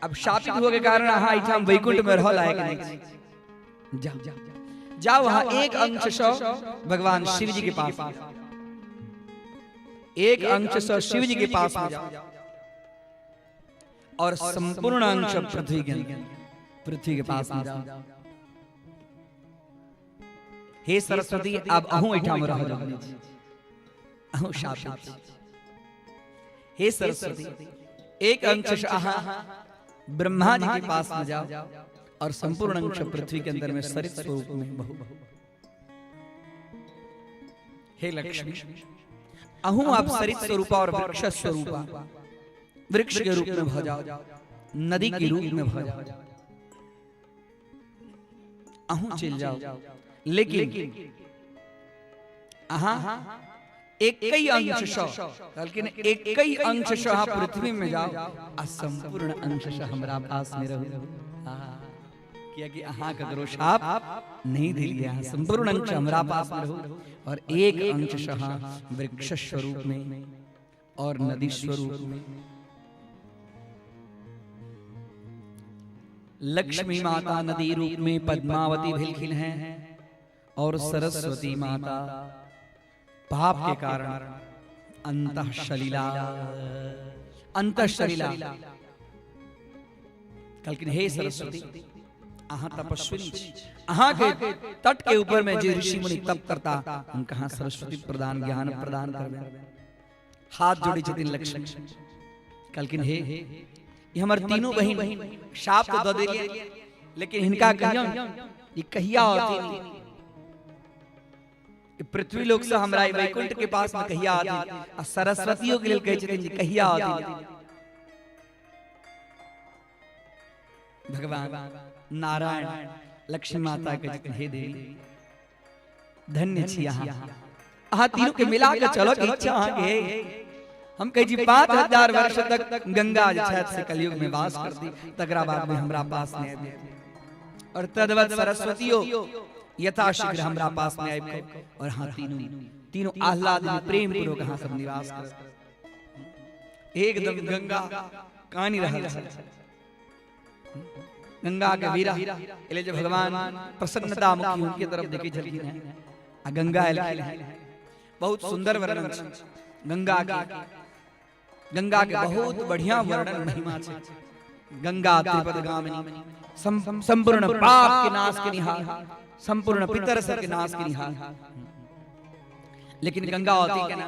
अब शापित हुए के कारण अहाँ एहिठाम वैकुंठ में रह लायक नहीं छी। जाओ जाओ, वहां एक अंश से भगवान शिव जी के पास, एक अंश से शिव जी के पास में जाओ और संपूर्ण अंश पृथ्वी के पृथ्वी के पास में जाओ। हे सरस्वती, अब अहूँ एहिठाम रह जाओ, अहूँ शापित छी। हे सरस्वती, एक अंश अहाँ ब्रह्मा जी के पास में जाओ और संपूर्ण अंश पृथ्वी के अंदर में सरित स्वरूप में बहु। हे लक्ष्मी, अहूँ आप सरित स्वरूपा और वृक्ष स्वरूपा, वृक्ष के रूप में भ जाओ, नदी के रूप में भ जाओ, अहूँ चल जाओ, लेकिन अहाँ एकई अंश सँ, कहलखिन एकई अंश सँ अहाँ पृथ्वी में जाओ आ संपूर्ण अंश सँ हमरा पास में रहू। कियाकि अहाँ ककरो शाप नहीं दिलियै, अहाँ संपूर्ण अंश हमरा पास में रहू और एक अंश सँ अहाँ वृक्ष स्वरूप में और नदी स्वरूप में। लक्ष्मी माता नदी रूप में पद्मावती भेलखिन हैं और सरस्वती माता पाप के कारण अंतः शलिला, अंतः शलिला। कहलखिन हे सरस्वती, अहाँ तपस्विनी छी, अहाँ के तट के ऊपर में जे ऋषि मुनि तप करता हुनका अहाँ सरस्वती प्रदान ज्ञान प्रदान करबै। हाथ जोड़ी छथिन लक्ष्मी, कहलखिन हे, ई हमर तीनू बहिन शाप तो दऽ देलियै, लेकिन हिनका कहियौन ई कहिया औथिन, ई पृथ्वी लोक से हमरा ई वैकुंठ के पास में कहिया औथिन, आ सरस्वतियों के लेल कहै छथिन जे कहिया औथिन। भगवान नारायण लक्ष्मी माता कहै छथिन हे देवी, धन्य छी अहाँ, अहाँ तीनों के मिला के चलो के इच्छा अहाँ के है। हम कहै छी 5000 वर्ष तक गंगा जे छथि से कलयुग में वास करती, तकरा बाद में हमरा पास में आबि। और तदवत सरस्वतियो यथाशीघ्र हमरा पास में आबि कऽ और हाँ तीनों तीनों आह्लाद में प्रेम पूर्वक अहाँ सब निवास कर। एकदम गंगा कानि रहल छल, गंगा के वीरा एले जे भगवान प्रसन्नता मुखी उनके तरफ देखै छलखिन हैं आ गंगा एलखिन हैं। बहुत सुंदर वर्णन छै गंगा के, गंगा के बहुत बढ़िया वर्णन महिमा छै। गंगा त्रिपद गामिनी, संपूर्ण पाप के नाश के निहार, संपूर्ण पितर सब के नाश के निहार। लेकिन गंगा होती केना?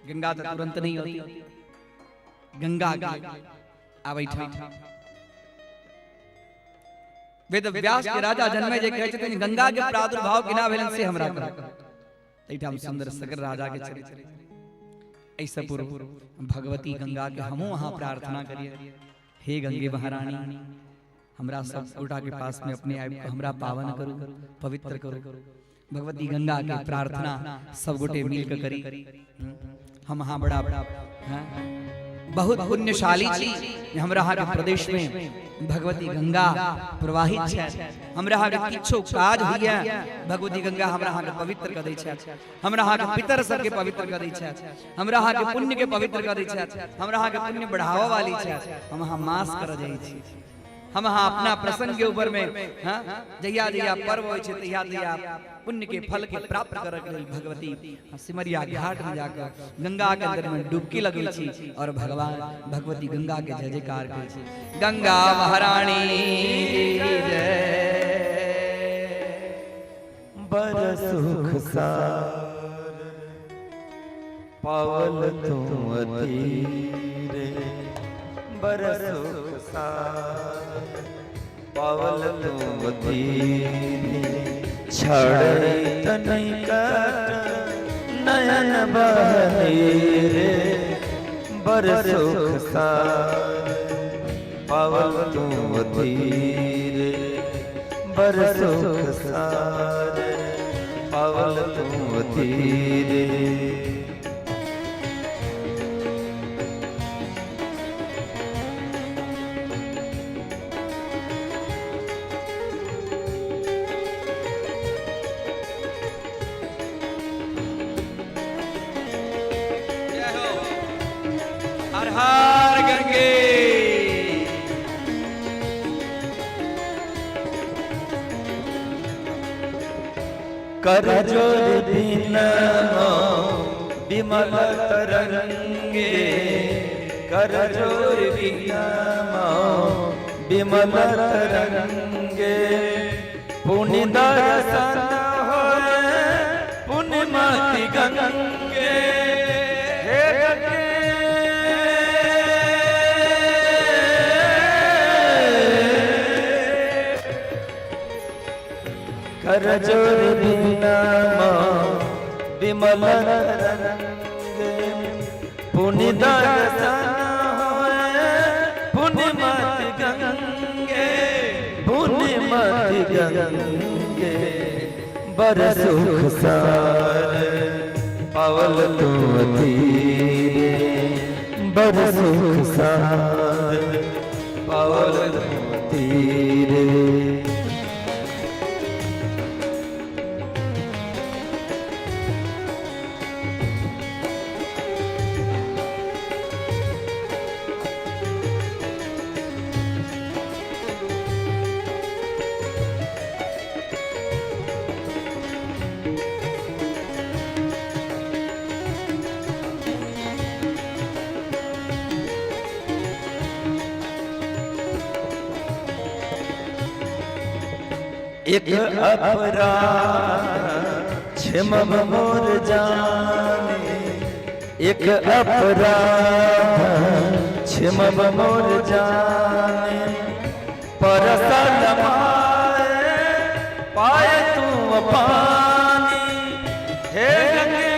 गंगा तो तुरंत नहीं होती। गंगा के आबै ठाम वेद व्यास के राजा जन्मे जे कहै छथिन गंगा के प्रादुर्भाव केना भेलन से हमरा कहू। एहिठाम सुंदर सगर राजा के चरित्र। एहिसँ पूर्व भगवती गंगा के हमहूँ अहाँ प्रार्थना करिए, हे गंगे महारानी, हमरा सब गोटा के पास में अपने आबि कऽ हमरा पावन करू, पवित्र करू। भगवती गंगा के प्रार्थना सब गोटे मिल कऽ करी। हम अहाँ बड़ा बहुत पुण्यशाली छी जे हमरा अहाँ के प्रदेश में भगवती गंगा प्रवाहित छै। हमरा अहाँ के किछो काज होइए, भगवती गंगा हमरा अहाँ के पवित्र कऽ दै छै, हमरा अहाँ के पितर सबके पवित्र कऽ दै छै, हमरा अहाँ के पुण्य के पवित्र कऽ दै छै, हमरा अहाँ के पुण्य बढ़ावा वाली छै। हम अहाँ मास करऽ जाइ छी, हम अहाँ अपना प्रसंग के ऊपर में हाँ जहिया जहिया पर्व होइ छै तहिया तहिया पुण्य के फल के प्राप्त करऽ के लेल भगवती सिमरिया घाट में जाकर गंगा के अंदर में डुबकी लगै छी और भगवान भगवती गंगा के जय जयकार करै छी। गंगा महारानी की जय। बर सुख सार पावल तुम अधीरे, बर सुख सार पावल तुम अधीरे, छड़े तनई कट नयन बहनीरे, बर सुख सार पावल तुम अधीरे, बर सुख सार पावल तुम तीरे। जय हो, हर हर गंगे। कर जोर बिनमो विमल तरंगे, कर जोर बिनमो विमल तरंगे, पुण्य दर्शन होए पुण्यमति गंगे। हे गंगे कर जोर बिनमो विमल तरंगे, पुण्य दर्शन होए पुण्यमति गंगे, पुण्यमति गंगे, बर सुख सार पावल तुम तीरे, बर सुख सार पावल तुम तीरे। एक अपराध क्षमा मोर जाने, एक अपराध क्षमा मोर जाने, परसल माए पाए तू पानी। हे गंगे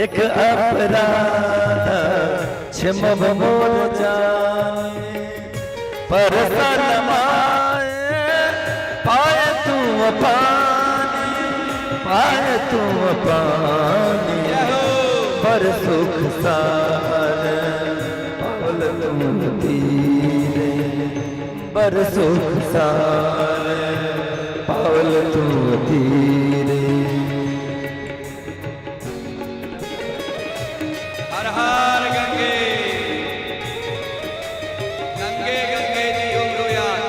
एक अपराध क्षमा मोर जाने, परसल माए पाए तू पानी, पाए तू पानी, पर सुख सार पावल तुम तीरे, पर सुख सार पावल तुम तीरे। हर हर गंगे। गंगे गंगे ब्रूयात्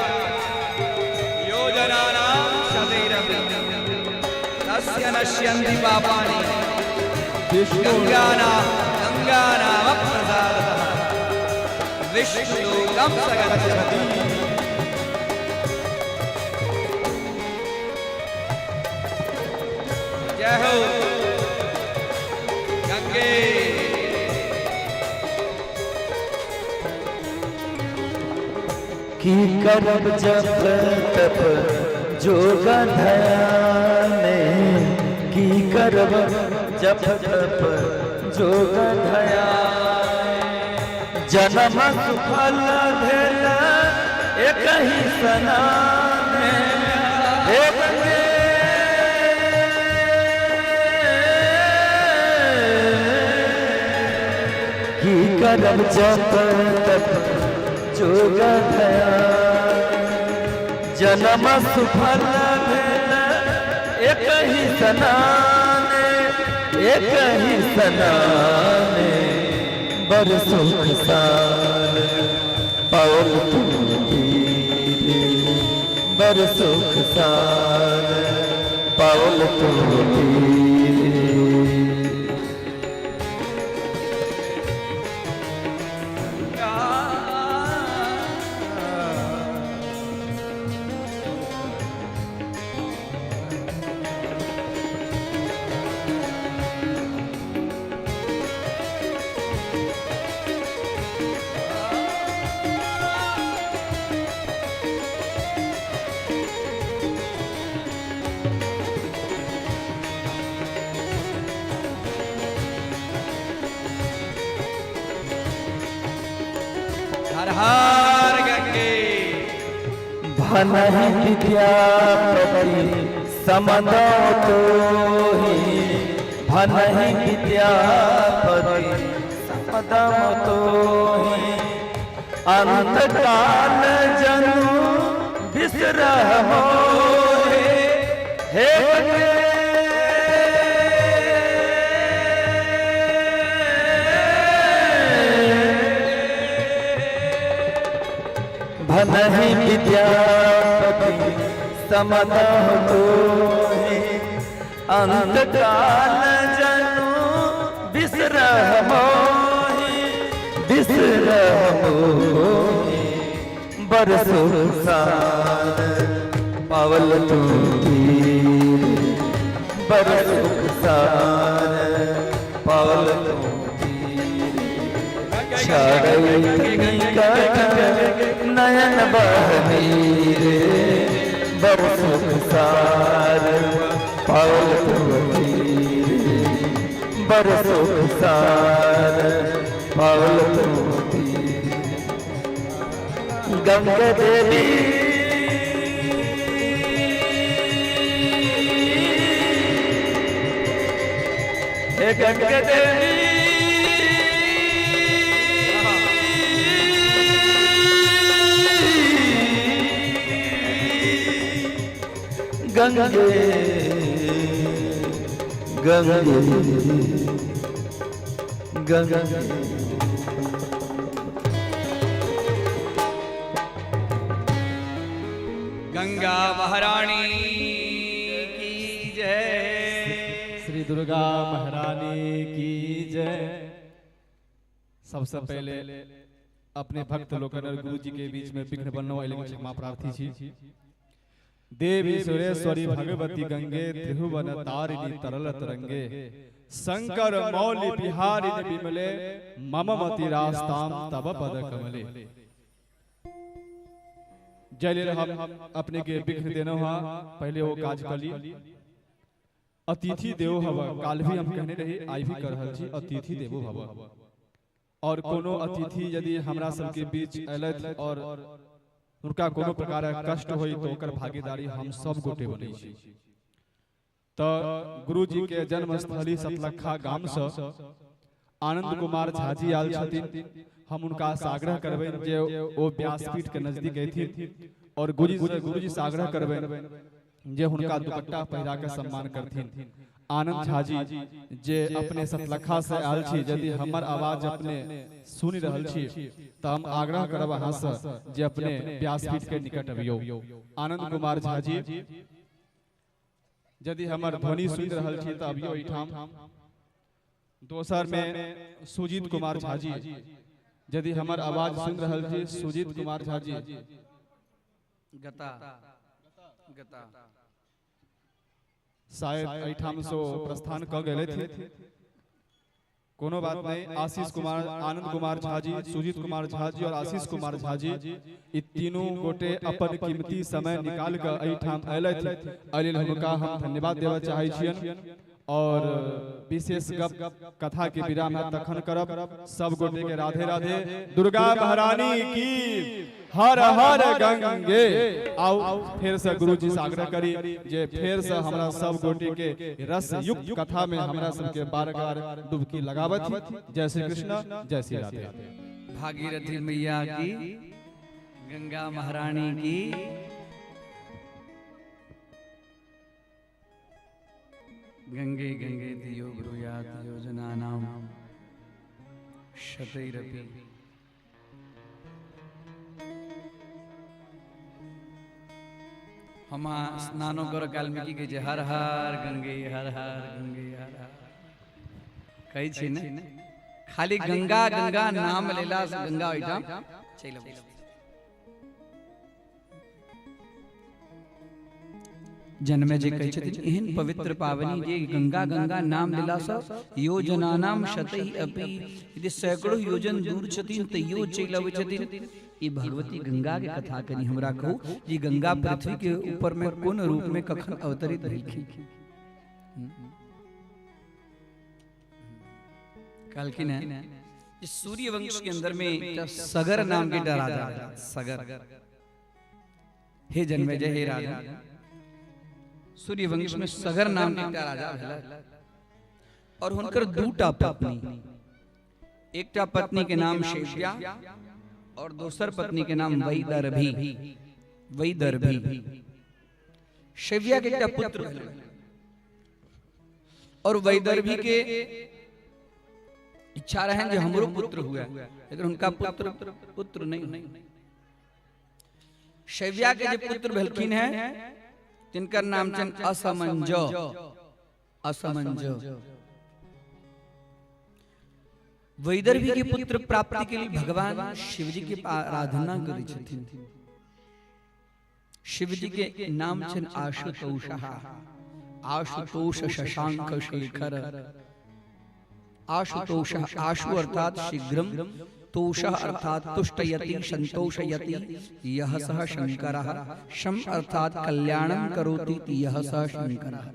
योजनानां शतैरपि तस्य नश्यन्ति पापानि विष्णु गंगानां गंगानामप्रसादतः विष्णुलोकं स गच्छति। जय हो गंगे। की करब जप तप जोग ध्याने, की करब जप तप जोग ध्याने, जन्म सुफल भेल एक ही सनाने। हे गंगे की करब जप तप जोग ध्यान, जन्म सुफल भेल एक ही सनाने, एक ही सनाने, बर सुख सार पावल तुम तीरे, बर सुख सार पावल तुम तीरे। भनहि विद्यापति समदौ तोहि, भनहि विद्यापति समदौ तोहि। अंत काल जनु बिसरह मोहे, हे भनहि विद्यापति समदहु तोहि, अंत काल जनु बिसरह मोहि, बिसरह मोहि। बरसो साल पावल तू तीर, बरसो साल पावल तू तीर। नयन बहनीर, बरसो सार पावल तू तीर, बरसो सार पावल तू तीर। गंगे देवी हे गंगे देवी, गंगे गंगे गंगे। गंगा महारानी की जय। श्री दुर्गा महारानी की जय। सबसे पहले अपने भक्त लोकन और गुरु जी के बीच में विघ्न बननो एहि क्षमा प्रार्थी छी। देवी सुरेश्वरी भगवती गंगे, त्रिभुवन तारिणी तरल तरंगे, शंकर मौली बिहारिणी विमले, मम मति रास्ताम तब पद कमले। जय लेल हम अपने के विघ्न देनो हा, पहले वो काज कली। अतिथि देवो भव, काल भी हम कहने रही, आई भी कर रहल छी, अतिथि देवो भव। और कोनो अतिथि यदि हमरा सबके बीच अयलथि और हुनका कोनो प्रकार कष्ट होई तो ओकर भागीदारी हम सब गोटे बनै छी। तो गुरुजी के जन्मस्थली सतलखा गाम से आनंद कुमार झाजी आयल छथिन। हम उनका से आग्रह करबनि जे ओ व्यासपीठ के नजदीक अयथिन और गुरुजी से आग्रह करबनि जे हुनका दुपट्टा पहिरा के सम्मान करथिन। आनंद झाजी जे अपने सतलखा से आयल छी, यदि हमर आवाज अपने सुनि रहल छी तो हम आग्रह करब अहाँ से जे अपने व्यासपीठ के निकट अबियौ। आनंद कुमार झाजी यदि हमर ध्वनि सुनि रहल छी तो अबियौ एहिठाम। दोसर में सुजीत कुमार झाजी, यदि हमर आवाज सुनि रहल छी, सुजीत कुमार झाजी गता गता शायद एहिठाम से प्रस्थान क गेले थे, कोनो बात नहीं। आशीष कुमार, आनंद कुमार झाजी, सुजीत कुमार झाजी और आशीष कुमार झाजी, ई तीनों गोटे अपन कीमती समय निकाल के एहिठाम अयलथि, एहि लेल हुनका हम धन्यवाद देबऽ चाहै छियनि। और विशेष गप कथा के विराम है तखन करब। सब गोटे के राधे राधे, दुर्गा महारानी की हर हर गंगे। आओ फिर से गुरुजी से आग्रह करी जे फिर से हमरा सब गोटे के रस युक्त कथा में हमरा सबके बार बार डुबकी लगावत। जय श्री कृष्ण, जय श्री राधे। भागीरथी मैया की, गंगा महारानी की। गंगे गंगे दियो ब्रूयात योजनानाम शतैरपि। हम स्नानो कर काल में की कहै छै, हर हर गंगे हर हर गंगे हर हर कहै छै ने। खाली गंगा गंगा नाम लेला से गंगा ओहिठाम चलि अबै छै। जन्मे जे कहै छथिन एहन पवित्र पावनी जे गंगा गंगा नाम लेला से योजनानाम शतैः अपि, यदि सैकड़ों योजन दूर छथिन तैयो चलि अबै छथिन। ई भगवती गंगा के कथा कनी हमरा कहू जे गंगा पृथ्वी के ऊपर में कोन रूप में कखन अवतरित भेलखिन। कहलखिन है सूर्य वंश के अंदर में सगर नाम के राजा, सगर हे जन्मेजय हे राजा, सूर्यवंश में सगर नाम के एकटा राजा भेला और हुनकर दूटा पत्नी, एकटा पत्नी के नाम शैव्या और दोसर पत्नी के नाम वैदर्भी। वैदर्भी शैव्या के एकटा पुत्र भेलै और वैदर्भी के इच्छा रहन जे हमरो पुत्र हुए, लेकिन उनका पुत्र पुत्र नहीं। शैव्या के जे पुत्र भेलखिन हैं तिनकर नाम छनि असमंज। असमंज वैदर्भी के पुत्र प्राप्ति के लिए भगवान शिवजी के आराधना करै छथिन। शिवजी के नाम छनि आशुतोष, आशुतोष शशांक शेखर। आशुतोष, आशु अर्थात शीघ्रम, तोष अर्थात तुष्टयति संतोषयति यह सह शंकरः, शम अर्थात कल्याणं करोति यह सह शंकरः।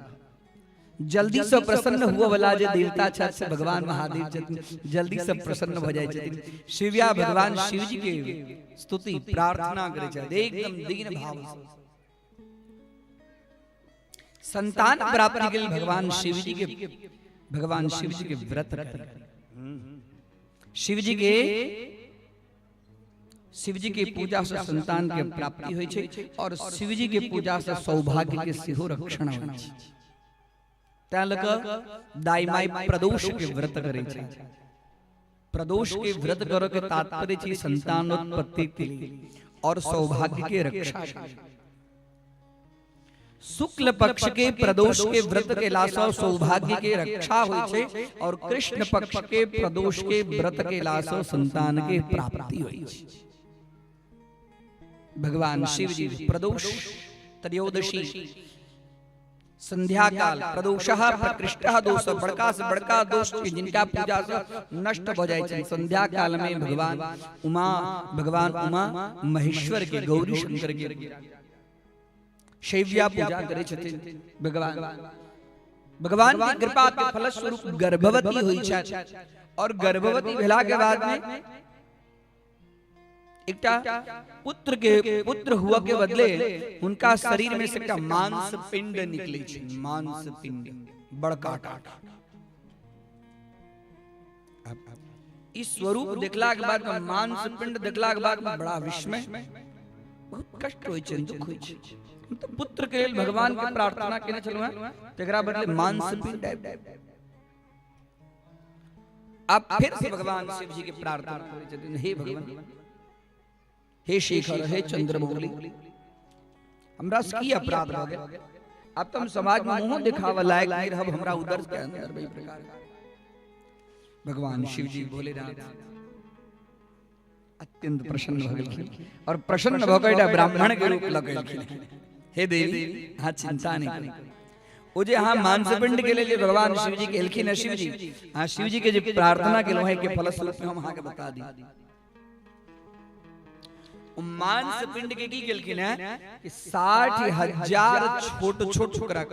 जल्दी से प्रसन्न हुआ वाला जे देवता छथि से भगवान महादेव छथिन, जल्दी से प्रसन्न भ जाइ छथिन। शिव्या भगवान शिव जी के स्तुति प्रार्थना करै छथि एकदम दीन भाव से। संतान प्राप्ति के लिए भगवान शिव जी के भगवान शिव जी के व्रत करें। शिव जी के पूजा से संतान के प्राप्ति होइ छै और शिव जी के पूजा से सौभाग्य के सेहो रक्षण होइ छै। तैं लऽ कऽ दाई माई प्रदोष के व्रत करै छै। प्रदोष के व्रत करऽ के तात्पर्य छै संतानोत्पत्ति के लिए और सौभाग्य के रक्षा। शुक्ल पक्ष के प्रदोष के व्रत के लासँ सौभाग्य के रक्षा होइ छै और कृष्ण पक्ष के प्रदोष के व्रत के लासँ संतान के प्राप्ति होइ छै। भगवान शिव जी प्रदोष त्रयोदशी संध्या काल प्रदोषः प्रकृष्टः दोष, बड़का से बड़का दोष के जिनका पूजा से नष्ट भ जाइ छै। संध्या काल में भगवान उमा, भगवान उमा महेश्वर के, गौरी शंकर के शैव्या पूजा करै छथिन। भगवान भगवान की कृपा के फलस्वरूप गर्भवती होइ छथि और गर्भवती भेला के बाद में एकटा पुत्र के पुत्र हुआ के बदले उनका शरीर में से एकटा मांस पिंड निकले छै। मांस पिंड बड़का टाटा। इस स्वरूप देखला के बाद में, मांस पिंड देखला के बाद में बड़ा विस्मय, बहुत कष्ट होइ छै, दुख होइ छै। हम तो पुत्र के लेल भगवान के प्रार्थना केने छलहुँ हैं, तकरा बदले मांस पिंड आबि। अब फिर से भगवान शिव जी के प्रार्थना करै छथिन, हे भगवान, हे शेखर, हे चंद्रमौली, हमरा से की अपराध भ गेल? अब तो हम समाज में मुंह दिखावा लायक नहीं रहब, हमरा उदर के अंदर वही प्रकार। भगवान शिव जी भोलेनाथ अत्यंत प्रसन्न भ गेलखिन और प्रसन्न भ के ब्राह्मण के रूप लग गेलखिन। हे देवी, अहाँ चिंता नहीं करू। ओ जे अहाँ मांसपिंड के लेल भगवान शिव जी के एलखिन, शिव जी अहाँ शिव जी के जे प्रार्थना केलहुँ है के फलस्वरूप हम अहाँ के बता दी। मांस पिंड के की केलखिन है कि 60,000 छोट छोट टुकड़ा,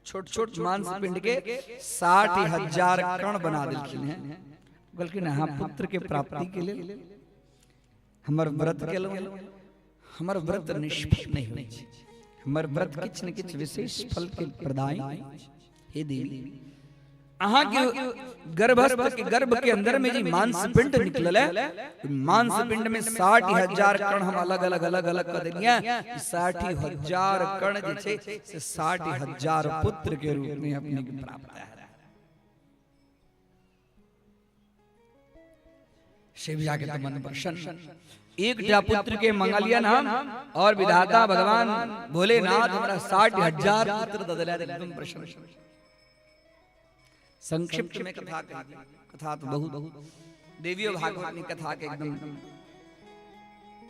छोट छोट मांस पिंड के 60,000 कण बना देलखिन है। कहलखिन अहाँ पुत्र के प्राप्ति के लेल हमर व्रत केलहुँ, हमर व्रत निष्फल नहीं होइ छै, हमर व्रत किछु न किछु विशेष फल के प्रदाय। हे देवी, अहाँ के गर्भस्थ के गर्भ के अंदर में जी मांस पिंड निकलल है, मांस पिंड में 60,000 कण हम अलग अलग अलग अलग क देलियै। 60,000 कण जे छै से 60,000 पुत्र के रूप में अपने के प्राप्त है। शिवजा के तो मन प्रसन्न, एकटा पुत्र के मंगलियन हम और विधाता भगवान भोलेनाथ हमरा 60,000 पुत्र द देला, एकदम प्रसन्न। संक्षिप्त में कथा कही, कथा तो बहुत देवियों भागवत में कथा के एकदम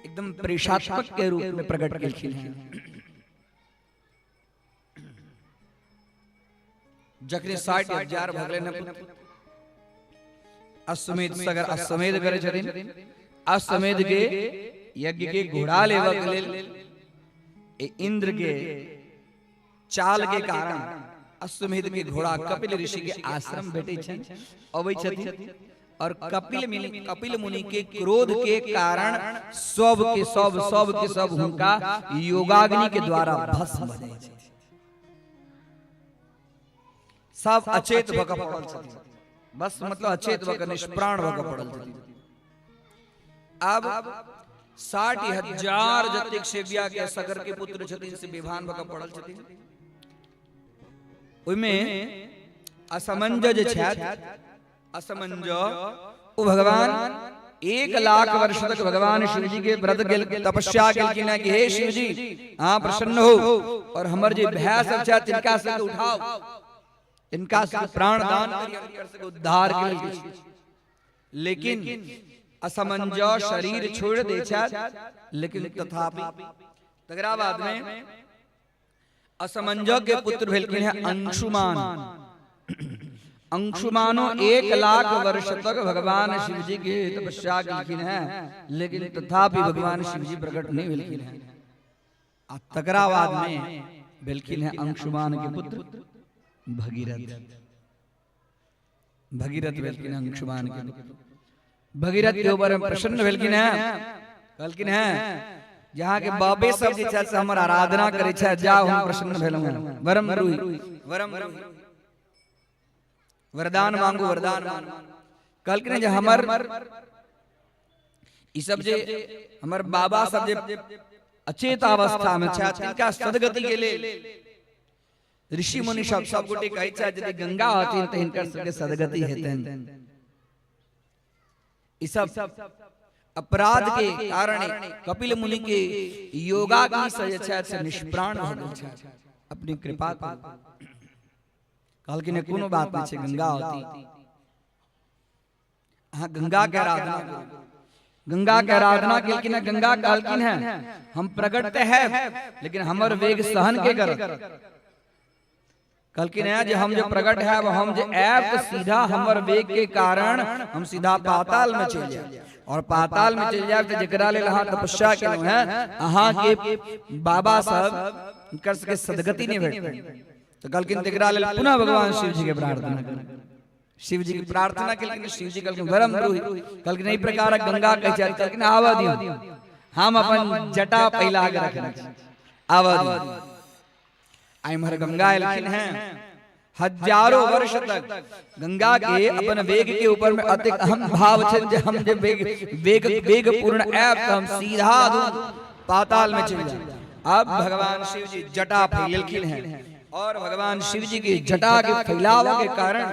एकदम प्रेषात्मक के रूप में प्रकट केलखिन हैं। जखने 60,000 भऽ गेलै ने पुत्र, अश्वमेध सगर अश्वमेध करै छथिन। अश्वमेध के यज्ञ के घोड़ा लेबऽ के लेल इंद्र के चाल के कारण अश्वमेध के घोड़ा कपिल ऋषि के आश्रम भेटै छनि। अबै छथिन और कपिल कपिल मुनि के क्रोध के कारण सब के सब सब के सब हुनका योगाग्नि के द्वारा भस्म भऽ जाइ छै। सब अचेत भऽ कऽ पड़ल छथिन, बस मतलब अचेत भऽ कऽ निष्प्राण भऽ कऽ पड़ल छथिन। आब 60,000 जतेक सेविया के सगर के पुत्र छथिन से बेभान भऽ कऽ पड़ल छथिन। ओहिमे असमंजस जे छथि, असमंजस ओ भगवान 1 लाख वर्ष तक भगवान शिव जी के व्रत गेल, तपस्या केलखिन कि हे शिव जी अहाँ प्रसन्न हो और हमर जे भाय सब छथि तिनका सबके उठाओ, इनका सबके प्राण दान करी, हुनकर सबके उद्धार के लेल किछु। लेकिन असमंजस शरीर छोड़ दे छथि, लेकिन तथापि तकरा बाद में असमंजस के पुत्र भेलखिन हैं अंशुमान। अंशुमानो 1 लाख वर्ष तक भगवान शिव जी के तपस्या केलखिन हैं, लेकिन तथापि भगवान शिव जी प्रकट नहीं भेलखिन हैं। आ तकरा बाद में भेलखिन हैं अंशुमान के पुत्र भगीरथ। भगीरथ भेलखिन अंशुमान के पुत्र। भगीरथ के ऊपर में प्रसन्न भेलखिन हैं, कहलखिन हैं जहाँ के बाबे सब जे छै से हमर आराधना करै छै, जाओ हम प्रसन्न भेलहुँ हैं, वरम ब्रूहि वरम ब्रूहि, वरदान मांगू वरदान मांगू। कहलखिन जे हमर ई सब जे हमर बाबा सब जे अचेत अवस्था में छै तिनका सदगति के लेल ऋषि मुनि सब सब गोटे कहै छै यदि गंगा हथिन तऽ हिनकर सबके सदगति हेतनि। ई सब अपराध के कारण कपिल मुनि के योगाग्नि से जे छै से निष्प्राण भऽ गेल छै। अपनी कृपा करू। कहलखिन कोनो बात नहीं छै, गंगा होती, अहाँ गंगा के आराधना करू। गंगा के आराधना केलखिन, गंगा कहलखिन है हम प्रकट तऽ है लेकिन हमर वेग सहन के करत। कहलखिन है जे हम जे प्रकट है हम जे आयब तऽ सीधा हमर वेग के कारण हम सीधा पाताल में चलि जायब, और पाताल में चलि जायब तऽ जकरा लेल अहाँ तपस्या केलहुँ हैं अहाँ के बाबा सब हुनकर सबके सदगति नहीं भेटतनि। तऽ कहलखिन तकरा लेल पुनः भगवान शिव जी के प्रार्थना करू। शिव जी की प्रार्थना केलखिन, शिव जी कहलखिन वरम ब्रूहि, कहलखिन एहि प्रकारक गंगा कहै छथि। कहलखिन आबऽ दियौ, हम अपन जटा फैला के रखने छी, आबऽ दियौ। आ इम्हर गंगा एलखिन हैं, हजारों वर्ष तक गंगा के अपन वेग के ऊपर में अतिक अहम भाव छनि जे हम जे वेग वेग वेग पूर्ण आयब तऽ हम सीधा पाताल में चलि जायब। अब भगवान शिव जी जटा फैलेलखिन हैं और भगवान शिव जी के जटा के फैलाव के कारण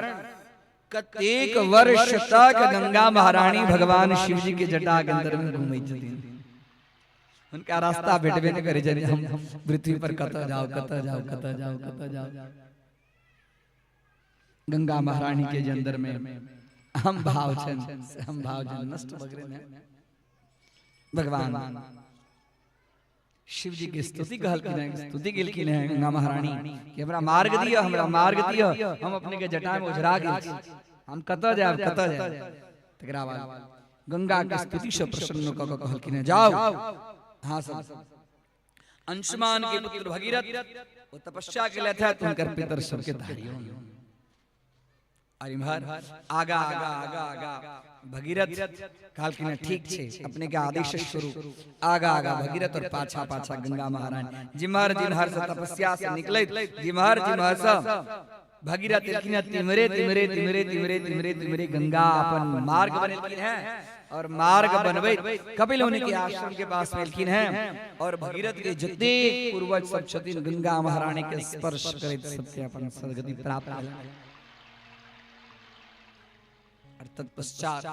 कतेक वर्ष तक गंगा महारानी भगवान शिव जी के जटा के अंदर में घूमै छथिन। हुनका रास्ता भेटबे नहि करै छनि, हम पृथ्वी पर कतऽ जाउ कतऽ जाउ कतऽ जाउ कतऽ जाउ। गंगा महारानी के जे अंदर में हम भाव छनि से हम भाव जन नष्ट भऽ गेलनि हैं। भगवान शिव जी के स्तुति कहलखिन हैं, स्तुति केलखिन हैं गंगा महारानी कि हमरा मार्ग दिअ, हमरा मार्ग दिअ, हम अपने के जटा में ओझरा गेल छी, हम कतऽ जायब कतऽ जायब। तकरा बाद गंगा के स्तुति से प्रसन्न कऽ कऽ कहलखिन हैं जाओ अहाँ सब अंशुमान के पुत्र भगीरथ वो तपस्या के लिए थे हुनकर पितर सबके धारियो। और इम्हर आगा आगा आगा आगा भगीरथ कहलखिन ठीक छै अपने के आदेश स्वरूप आगा आगा भगीरथ और पाछा पाछा गंगा महारानी जिम्हर जिम्हर से तपस्या से निकलैत जिम्हर जिम्हर से भगीरथ एलखिन तिमरे तिमरे तिमरे तिमरे तिमरे तिमरे गंगा अपन मार्ग बनेलखिन हैं और मार्ग बनबैत कपिल मुनि के आश्रम के पास में एलखिन हैं और भगीरथ के जतेक पूर्वज सब छथिन गंगा महारानी के स्पर्श करैत सबके अपन सदगति प्राप्त भेलनि। और तत्पश्चात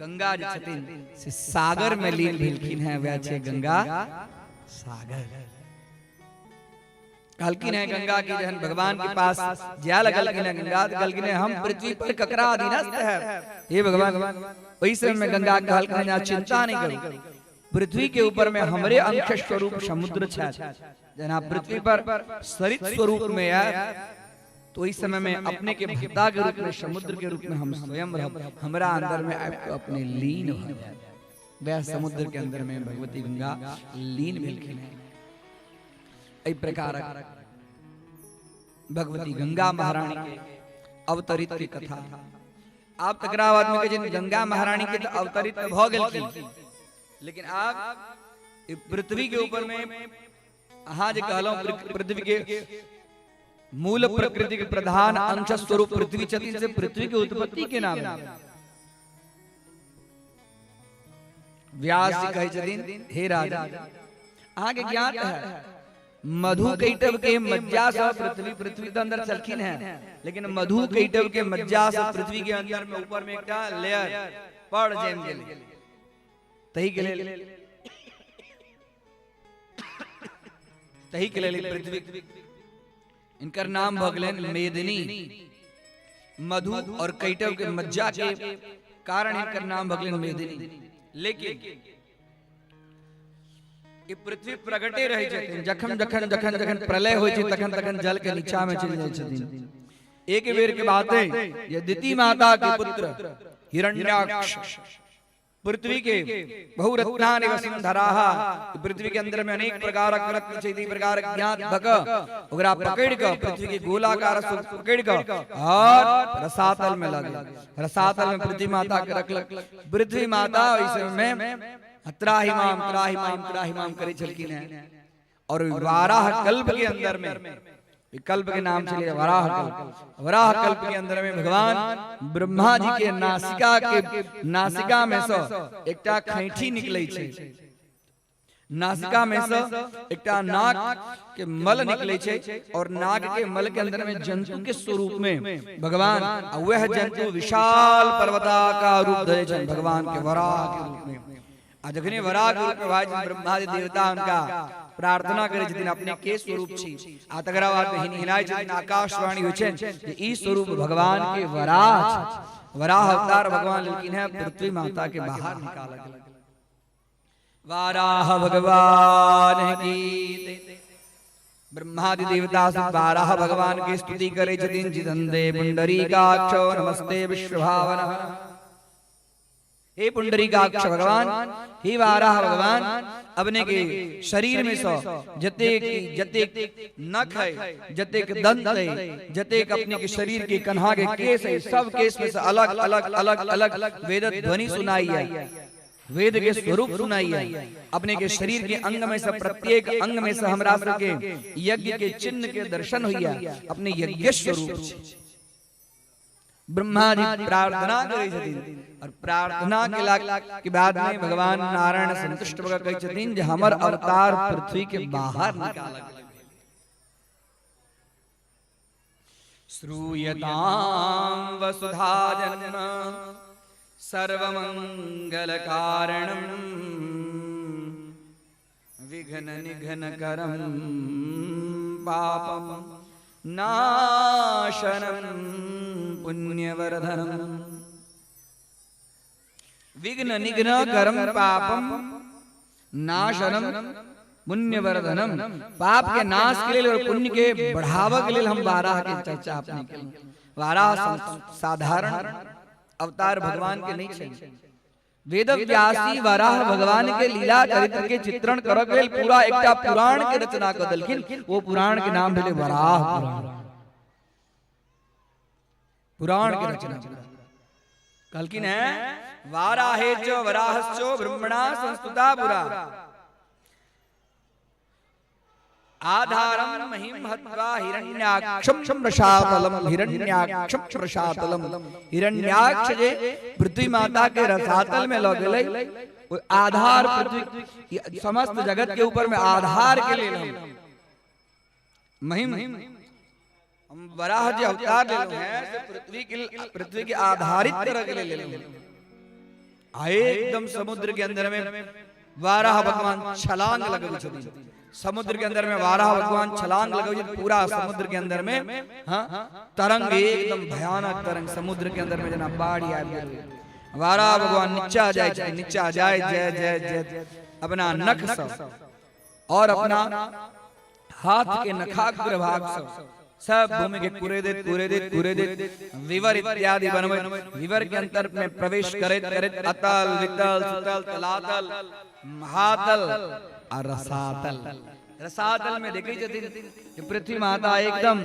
गंगा जे छथिन से सागर में लीन भेलखिन हैं, वएह छै गंगा सागर। कहलखिन है गंगा की जहन भगवान के पास जाय लगलखिन है गंगा, तो कहलखिन है हम पृथ्वी पर ककरा अधीनस्थ है हे भगवान। ओहि समय में गंगा कहलखिन है चिंता नहीं करू, पृथ्वी के ऊपर में हमरे अंश स्वरूप समुद्र छै, जना पृथ्वी पर सरित स्वरूप में आए तो ओहि समय में अपने के भक्ता के रूप में समुद्र के रूप में हम स्वयं रहब, हमरा अंदर में आबि के अपने लीन भऽ जायब। वएह समुद्र के अंदर में भगवती गंगा लीन भेलखिन हैं। एहि प्रकारक भगवती गंगा महारानी के अवतरित के कथा आब तकरा बाद में कहै गंगा महारानी के तऽ अवतरित तऽ भऽ गेलखिन, लेकिन आब ई पृथ्वी के ऊपर में अहाँ जे कहलहुँ पृथ्वी के मूल प्रकृति के प्रधान अंश स्वरूप पृथ्वी छथिन, से पृथ्वी के उत्पत्ति के नाम है। व्यास जी कहै छथिन, हे राजा, अहाँके ज्ञात है मधु कैटव के मज्जा से पृथ्वी पृथ्वी के अंदर चलखिन है, लेकिन मधु कैटव के मज्जा से पृथ्वी के अंदर में ऊपर में एकटा लेयर पड़ जमि गेलै, तही के लेल पृथ्वी इनकर नाम भऽ गेलनि मेदिनी। मधु और कैटव के मज्जा के कारण इनकर नाम भऽ गेलनि मेदिनी। लेकिन ई पृथ्वी प्रगटे रहै छथिन, जखन जखन जखन जखन प्रलय होइ छै तखन तखन जल के नीचा में चलि जाइ छथिन। एक बेर के बात है, ये दिति माता के पुत्र हिरण्याक्ष पृथ्वी के बहुरत्नानि वसुंधराः, पृथ्वी के अंदर में अनेक प्रकारक रत्न छै, ई प्रकार ज्ञात भक ओकरा पकड़ क पृथ्वी के गोलाकार स्वरूप पकड़ क और रसातल में लगे, रसातल में पृथ्वी माता के रखलक। पृथ्वी माता ओहि समय में त्राहिमाम त्राहिमाम त्राहिमाम करै छलखिन हैं और वाराह कल्प के अंदर में, कल्प के नाम से वराह कल्प, वराह कल्प के अंदर में भगवान ब्रह्मा जी के नासिका के नासिका में से एकटा खैठी निकलै छै, नासिका में से एकटा नाक के मल निकलै छै और नाक के मल के अंदर में जंतु के स्वरूप में भगवान, वह जंतु विशाल पर्वताकार रूप धरे छनि भगवान के वराह के रूप में। आ जखने वराह के रूप में भाई ब्रह्मा जी देवता हुनका प्रार्थना करै छथिन अपने के स्वरूप छी, आ तकरा बाद हिनहिनाइ छथिन, आकाशवाणी होइ छनि जे ई स्वरूप भगवान के वराह छै। वराह अवतार भगवान लेलखिन है पृथ्वी माता के बाहर निकालऽ के। वाराह भगवान की। ब्रह्मादि देवता सब वाराह भगवान के स्तुति करै छथिन। जिदंदे पुंडरीकाक्षो नमस्ते विश्वभावन। हे पुंडरीकाक्ष भगवान, हे वाराह भगवान, अपने के शरीर में सो जतेक जतेक नख है, जतेक दंत है, जतेक अपने के शरीर के कन्हा के केस है, सब केस में से अलग अलग अलग अलग वेद ध्वनि सुनाई है, वेद के स्वरूप सुनाई है। अपने के शरीर के अंग में से प्रत्येक अंग में से हमरा सबके यज्ञ के चिन्ह के दर्शन होइया, अपने यज्ञ स्वरूप। ब्रह्मा जी प्रार्थना करै छथिन और प्रार्थना केला के बाद में भगवान नारायण संतुष्ट भऽ कहै छथिन जे हमर अवतार पृथ्वी के बाहर निकालक। श्रूयतां वसुधा जन्म सर्वमंगल कारणम विघ्न निघ्न करम पापम नाशनम पुण्यवर्धनम। विघ्न निघ्न करम पापम नाशनम पुण्यवर्धनम। पाप के नाश के लिए और पुण्य के बढ़ावा के लिए हम वाराह के चर्चा अपने के। वाराह साधारण अवतार भगवान के नहीं छे। वेद व्यासी वाराह भगवान के लीला चरित्र के चित्रण करऽ के लेल पूरा एकटा पुराण के रचना कऽ देलखिन। वो पुराण के नाम भेलै वराह पुराण। पुराण के रचना कहलखिन है वाराहे च वराहश्चो ब्रह्मणा संस्तुता पुरा आधारम महिम हत्वा हिरण्याक्षम रसातलम हिरण्याक्षम रसातलम। हिरण्याक्ष जे पृथ्वी माता के रसातल में लग गेलै, ओ आधार पृथ्वी समस्त जगत के ऊपर में आधार के लेल हम महिम हम वराह जे अवतार लेलहुं हैं से पृथ्वी के आधारित तरह के लेल लेलहुं। आ एकदम समुद्र के अंदर में वाराह भगवान छलांग लगबै छथिन। समुद्र के अंदर में वाराह भगवान छलांग लगबै छथिन। पूरा समुद्र के अंदर में हाँ तरंग एकदम भयानक तरंग समुद्र के अंदर में जेना बाढ़ि आबि गेल। वाराह भगवान नीचा जाइ छथिन, नीचा जाय जय जय जय अपना नख सब और अपना हाथ के नखाग्र भाग सब सब भूमि के कुरे देत कुरे देत कुरे देत विवर इत्यादि बनबैत विवर के अंतर में प्रवेश करैत करैत अतल वितल सुतल तलातल महातल आ रसातल। रसातल में देखै छथिन कि पृथ्वी माता एकदम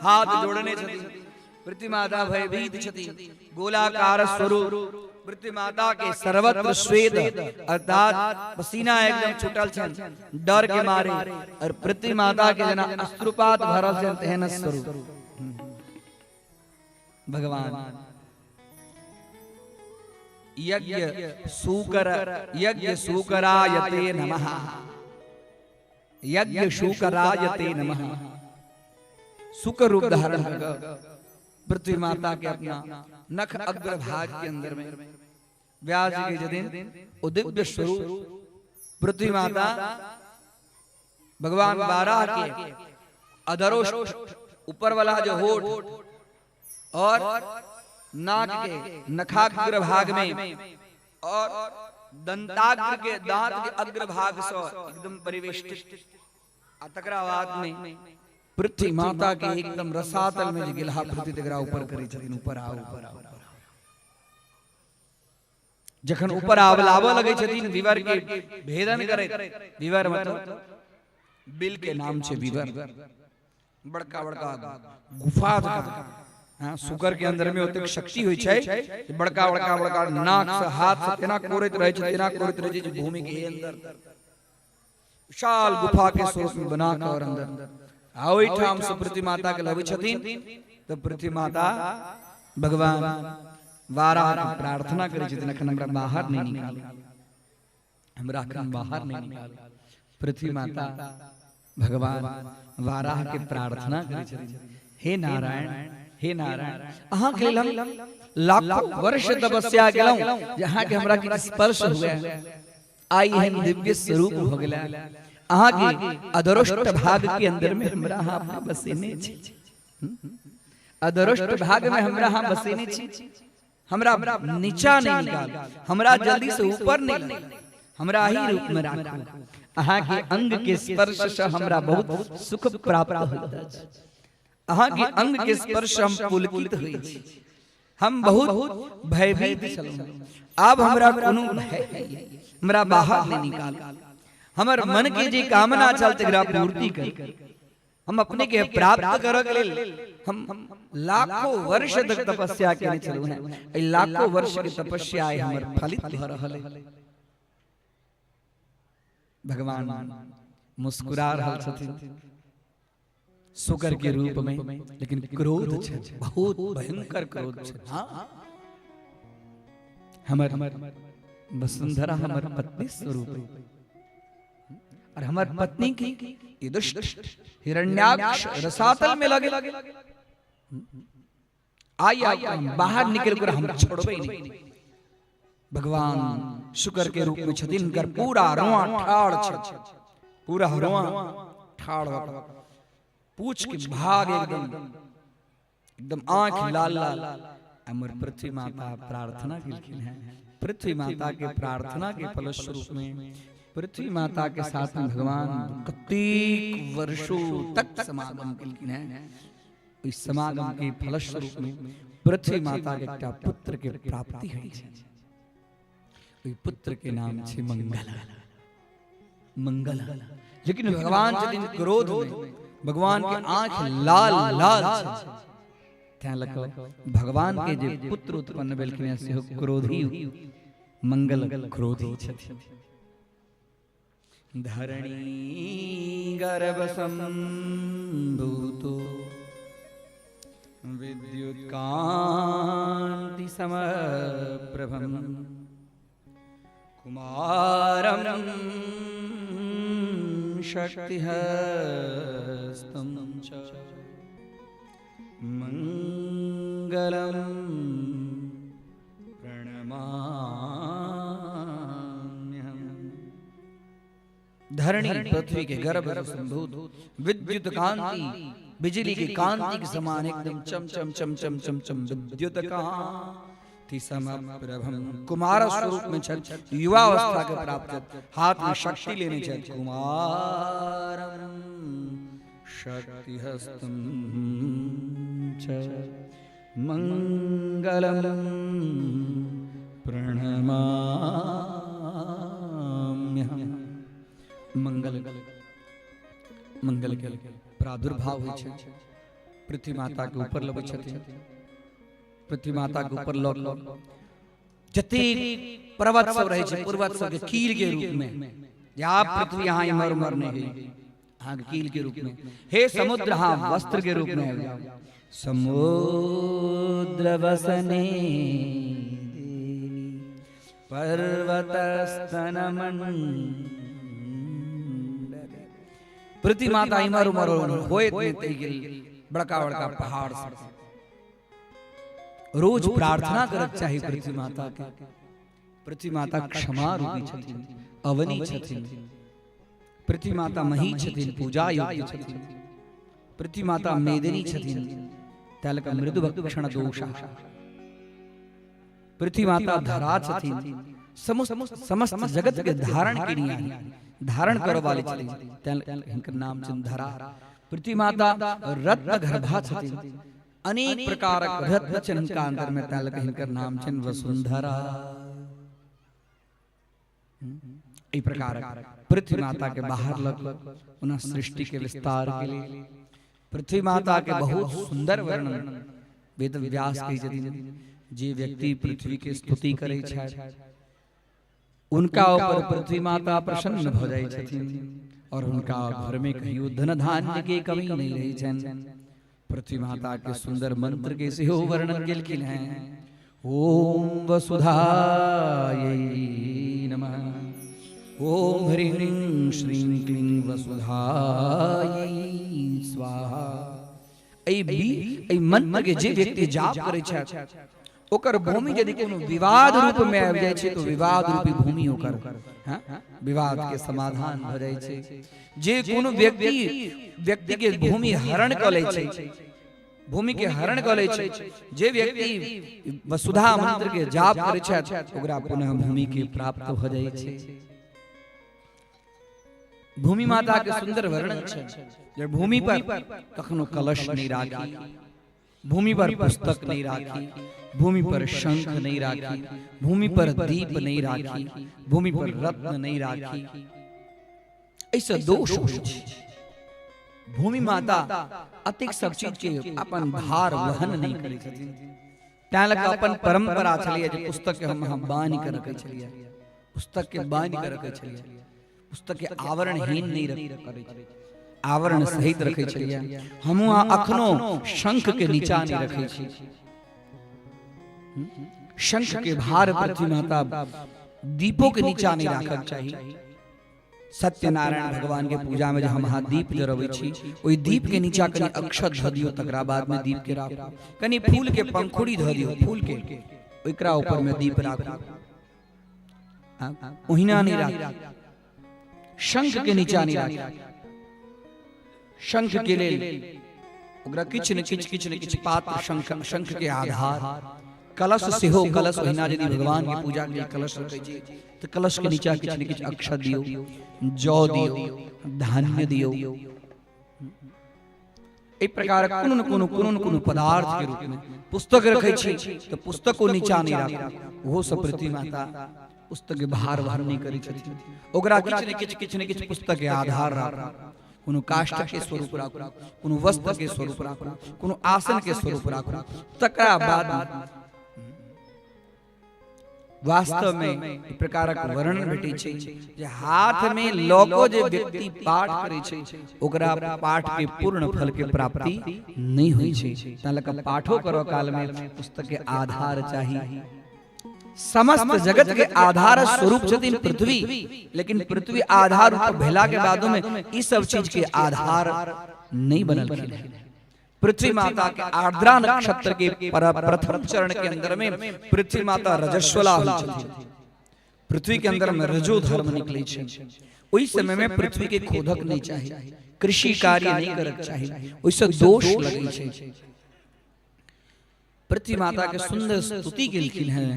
हाथ जोड़ने छथिन। पृथ्वी माता भयभीत छथि। गोलाकार स्वरूप पृथ्वी माता के सर्वत्र स्वेद अर्थात पसीना एकदम छूटल छनि डर के मारे, और पृथ्वी माता के जेना अश्रुपात भरल छनि तेहन स्वरूप। भगवान यज्ञ सूकर यज्ञ सूकरायते नमः, यज्ञ शूकरायते नमः। शुकर रूप धारण कर पृथ्वी माता के अपना नख अग्रभाग के अंदर में व्यास जी के दिन वो दिव्य स्वरूप पृथ्वी माता भगवान बाराह के अधरोष्ठ ऊपर वाला जो होठ और नाक के नखाग्र भाग में और दंताग्र के दांत के अग्र भाग से एकदम परिवेष्टित, आ तकरा बाद में पृथ्वी माता के एकदम रसातल में जे गिलहा पृथ्वी तकरा ऊपर करै छथिन, ऊपर आओ ऊपर आओ। जखन ऊपर आबऽ लगै छथिन विवर के भेदन करैत, विवर मतलब बिल के नाम छै विवर, बड़का बड़का गुफा जकाँ। हाँ, सुकर के अंदर में ओतेक शक्ति होइ छै जे बड़का बड़का बड़का नाक से हाथ से तेना कोरैत रहै छै, तेना कोरैत रहै छै जे भूमि के अंदर विशाल गुफा के स्वरूप में बना के और अंदर आ ओहिठाम से पृथ्वी माता के लबै छथिन। तऽ पृथ्वी माता भगवान वाराह के प्रार्थना करै छथिन, अखन हमरा बाहर नहि निकालू, हमरा अखन बाहर नहि निकालू। पृथ्वी माता भगवान वाराह के प्रार्थना करै छथिन, हे नारायण हे नारायण, अहाँ के लेल हम लाखों वर्ष तपस्या केलहुँ जे अहाँ के हमरा किछु स्पर्श हुए, आई एहन दिव्य स्वरूप भऽ गेलै, अहाँ के अदरोष्ट भाग के अंदर में हमरा अहाँ अपना बसेने छी, अदरोष्ट भाग में हमरा अहाँ बसेने छी, हमरा नीचा नहीं निकालू, हमरा जल्दी से ऊपर नहीं लाउ, हमरा ही रूप में राखू, अहाँ के अंग के स्पर्श से हमरा बहुत सुख प्राप्त होइत अछि, अहाँ के अंग के स्पर्श हम पुलकित होइ छी, हम बहुत भयभीत छलहुँ, आब हमरा कोनो भय नहि, हमरा बाहर नहि निकालू, हमर मन के जे कामना छल तकरा पूर्ति करू, हम अपने के प्राप्त करऽ के लेल हम लाखों वर्ष तक तपस्या केने छलहुँ हेँ, एहि लाखों वर्ष के तपस्या आइ हमर फलित भऽ रहल अइ। भगवान मुस्कुरा रहल छथिन शुकर के रूप में, लेकिन क्रोध छै, बहुत भयंकर क्रोध छै। हाँ, हमर वसुंधरा हमर पत्नी स्वरूप है और हमर पत्नी की ये दुष्ट हिरण्याक्ष रसातल में लगे, आई आई बाहर निकल कर हम छोड़बे नहीं। भगवान शुकर के रूप में छथिन, हुनकर पूरा रोआ ठाड़ छै, पूरा रोआ ठाड़ भऽ पूछ के भाग एकदम एकदम आंख लाल लाल। हमर पृथ्वी माता प्रार्थना केलखिन हैं, पृथ्वी माता के प्रार्थना के फलस्वरूप में पृथ्वी माता के साथ में भगवान कतेक वर्षों तक समागम केलखिन हैं। इस समागम के फलस्वरूप में पृथ्वी माता के एकटा पुत्र के प्राप्ति होइ छै, ओहि पुत्र के नाम छै मंगल। मंगल, लेकिन भगवान छथिन क्रोध में, भगवान के आंख लाल लाल छै, तैं लऽ कऽ भगवान के जे पुत्र उत्पन्न भेलखिन हैं सेहो क्रोधी, मंगल क्रोधी छथिन। धरणी गर्भ संभूतो विद्युत कांति समप्रभम कुमारम शक्तिहस्तं च मंगलम प्रणमाम्यहम्। धरणी पृथ्वी के गर्भ संभूत विद्युत कांति, बिजली के कांति के समान एकदम चम चम चम चम चम चम विद्युत कांति समप्रभम कुमार स्वरूप में छल, युवावस्था के प्राप्त, हाथ में शक्ति लेने छल, कुमारम शक्तिहस्तं च मंगलम प्रणमाम्यहम्। मंगल मंगल के प्रादुर्भाव होइ छै, पृथ्वी माता के ऊपर लबै छथिन। पृथ्वी माता के ऊपर लऽ कऽ जतेक पर्वत सब रहै छै, पर्वत सबके कील के रूप में, जे आब पृथ्वी अहाँ इम्हर उम्हर नहि होइ, अहाँके कील के रूप में, हे समुद्र अहाँ वस्त्र के रूप में आबि जाउ। समुद्र वसने देवी पर्वत स्तन मंडल। पृथ्वी माता इम्हर उम्हर होइत नहि तै गेल बड़का बड़का पहाड़ सब। रोज प्रार्थना करक चाही पृथ्वी माता के। पृथ्वी माता क्षमा रूपी छथिन, अवनी छथिन, पृथ्वी माता मही छथिन, पूजा योग्य छथिन, पृथ्वी माता मेदिनी छथिन, तै लऽ कऽ मृदु भक्षण दोषा। पृथ्वी माता धरा छथिन, समस्त जगत के धारण केनिहार, धारण करऽ वाली छथिन, तै लऽ कऽ हिनकर नाम छनि धरा। पृथ्वी माता रत्न गर्भा छथिन, अनेक प्रकारक रत्न छनि हुनका अंदर में, तै लऽ कऽ हिनकर नाम छनि वसुंधरा। एहि प्रकारक पृथ्वी माता के बाहर लग पुनः सृष्टि के विस्तार के लिए पृथ्वी माता के बहुत सुंदर वर्णन वेद व्यास कहै छथिन। जे व्यक्ति पृथ्वी के स्तुति करै छथि उनका ऊपर पृथ्वी माता प्रसन्न भऽ जाइ छथिन और हुनका घर में कहियो धन धान्य के कमी नहीं रहै छनि। पृथ्वी माता के सुंदर मंत्र के सेहो वर्णन केलखिन हैं, ओम वसुधायै नमः, ओम ह्रीं श्रीं क्लीं वसुधायै स्वाहा। एहि मंत्र के जे व्यक्ति जाप करै छथि ओकर भूमि यदि कोनो विवाद रूप में आबि जाइ छै तो विवाद रूपी भूमि ओकर विवाद के समाधान भऽ जाइ छै। जे कोनो व्यक्ति के भूमि हरण कऽ लै छै, भूमि के हरण कऽ लै छै, जे व्यक्ति वसुधा मंत्र के जाप करै छथि ओकरा पुनः भूमि के प्राप्त भऽ जाइ छै। भूमि माता के सुंदर वर्णन छै जे भूमि पर कखनो कलश नहीं राखी, भूमि पर पुस्तक नहीं राखी, भूमि पर शंख नहीं राखी, भूमि पर दीप नहीं राखी, भूमि पर रत्न नहीं राखी, ऐसा दोष होइ छै। भूमि माता अतिक सब चीज के अपन भार वहन नहीं करै छथिन, तैं लऽ कऽ अपन परंपरा छलैए जे पुस्तक के हम अहाँ बान्हि कऽ रखै छलियै, पुस्तक के बान्हि कऽ रखै छलियै, पुस्तक के आवरणहीन नहीं करै छलियै, आवरण सहित रखै छलियै। हमहूँ अहाँ अखनो शंख के नीचा नहीं रखै छी। शंख के भार पृथ्वी माता दीपों के नीचा नहीं राखक चाही। सत्यनारायण भगवान के पूजा में जे हम अहाँ दीप जरबै छी ओहि दीप के नीचा कनि अक्षत धऽ दियौ, तकरा बाद में दीप के राखू, कनि फूल के पंखुड़ी धऽ दियौ, फूल के ओकरा ऊपर में दीप राखू, ओहिना नहीं राखू, शंख के नीचा नहीं राखू। शंख के लेल ओकरा किछु ने किछु किछु ने किछु पात्र, शंख, शंख के आधार, कलश सेहो, कलश ओहिना यदि भगवान के पूजा के लिए कलश रखै छी तऽ कलश के नीचा किछु ने किछु अक्षत दियौ, जौ दियौ, धान्य दियौ, एहि प्रकार कोनो न कोनो कोनो न कोनो पदार्थ के रूप में। पुस्तक रखै छी तऽ पुस्तको नीचा नहीं राखू, ओहो सब पृथ्वी माता पुस्तक के भार वहन नहीं करै छथिन, ओकरा किछु ने किछु किछु ने किछु पुस्तक के आधार राखू, कोनो काष्ठ के स्वरूप राखू, कोनो वस्त्र के स्वरूप राखू, कोनो आसन के स्वरूप राखू, तकरा बाद वास्तव में एहि प्रकारक वर्णन भेटै छै जे हाथ में लऽ कऽ जे व्यक्ति पाठ करै छै ओकरा पाठ के पूर्ण फल के प्राप्ति नहीं होइ छै। तैं लऽ कऽ पाठो करऽ काल में पुस्तक के आधार चाही। समस्त जगत के आधार स्वरूप छथिन पृथ्वी, लेकिन पृथ्वी आधार रूप भेला के बादो में ई सब चीज के आधार नहीं बनलखिन। पृथ्वी माता के आर्द्रा नक्षत्र के प्रथम चरण के अंदर में पृथ्वी माता रजस्वला होइ छथिन। पृथ्वी के अंदर में रजो धर्म निकले छै। ओहि समय में पृथ्वी के खोदक नहीं चाही, कृषि कार्य नहीं करक चाही, ओहिसँ दोष लगै छै। पृथ्वी माता के सुंदर स्तुति केलखिन हैं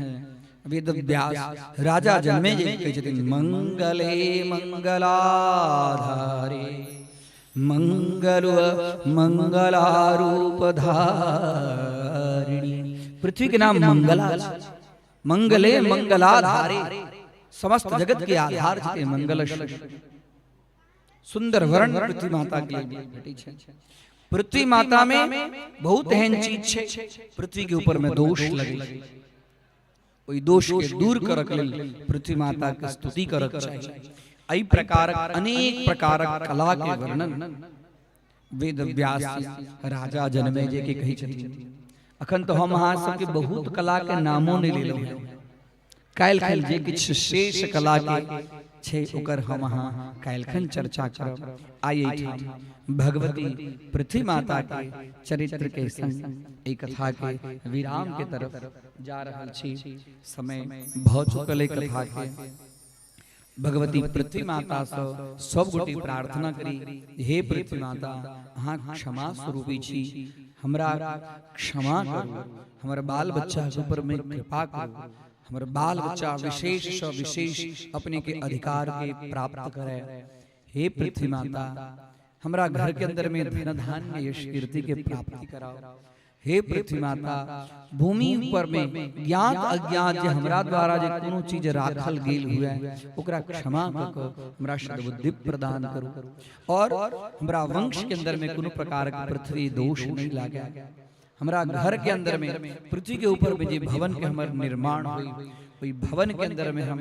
वेद व्यास। राजा जन्मे जे कहै छथिन, मंगले मंगलाधारे मंगल मंगलारूप धारिणी। पृथ्वी के नाम मंगला, मंगले मंगलाधारे, समस्त जगत के आधार छथिन मंगल। सुंदर वर्ण पृथ्वी माता के लिए भेटै छै। पृथ्वी माता में बहुत एहन चीज छै, पृथ्वी के ऊपर में दोष लगे छै। ओहि दोष के दूर करक लेल पृथ्वी माता के स्तुति करक चाही। एहि प्रकारक अनेक प्रकारक कला के वर्णन वेद व्यास राजा जनमेजय के कहै छथिन। अखन तो हम अहाँ सबके बहुत कला के नामो नहि लेलहुँ हेँ। काल्हि खन जे किछु शेष कला के छै ओकर हम अहाँ काल्हिखन चर्चा करब। आइ एहिठाम भगवती पृथ्वी माता के चरित्र के संग एहि कथा के विराम के तरफ जा रहल छी। समय भऽ चुकल अइ कथा के। भगवती पृथ्वी माता से सब गोटे प्रार्थना करी, हे पृथ्वी माता, अहाँ क्षमा स्वरूपी छी, हमरा क्षमा करू, हमर बाल बच्चा के ऊपर में कृपा करू, हमर बाल बच्चा विशेष से विशेष अपने के अधिकार के प्राप्त करे। हे पृथ्वी माता, हमरा घर के अंदर में धन धान्य यश कीर्ति के प्राप्ति कराओ। हे पृथ्वी माता, भूमि ऊपर में ज्ञात अज्ञात जे हमरा द्वारा जे कोनो चीज राखल गेल हुए ओकरा क्षमा क के हमरा सद्बुद्धि प्रदान करू और हमरा वंश के अंदर में कोनो प्रकार के पृथ्वी दोष नहीं लागे। हमरा घर के अंदर में पृथ्वी के ऊपर में जे भवन के हमर निर्माण हुई, ओहि भवन के अंदर में हम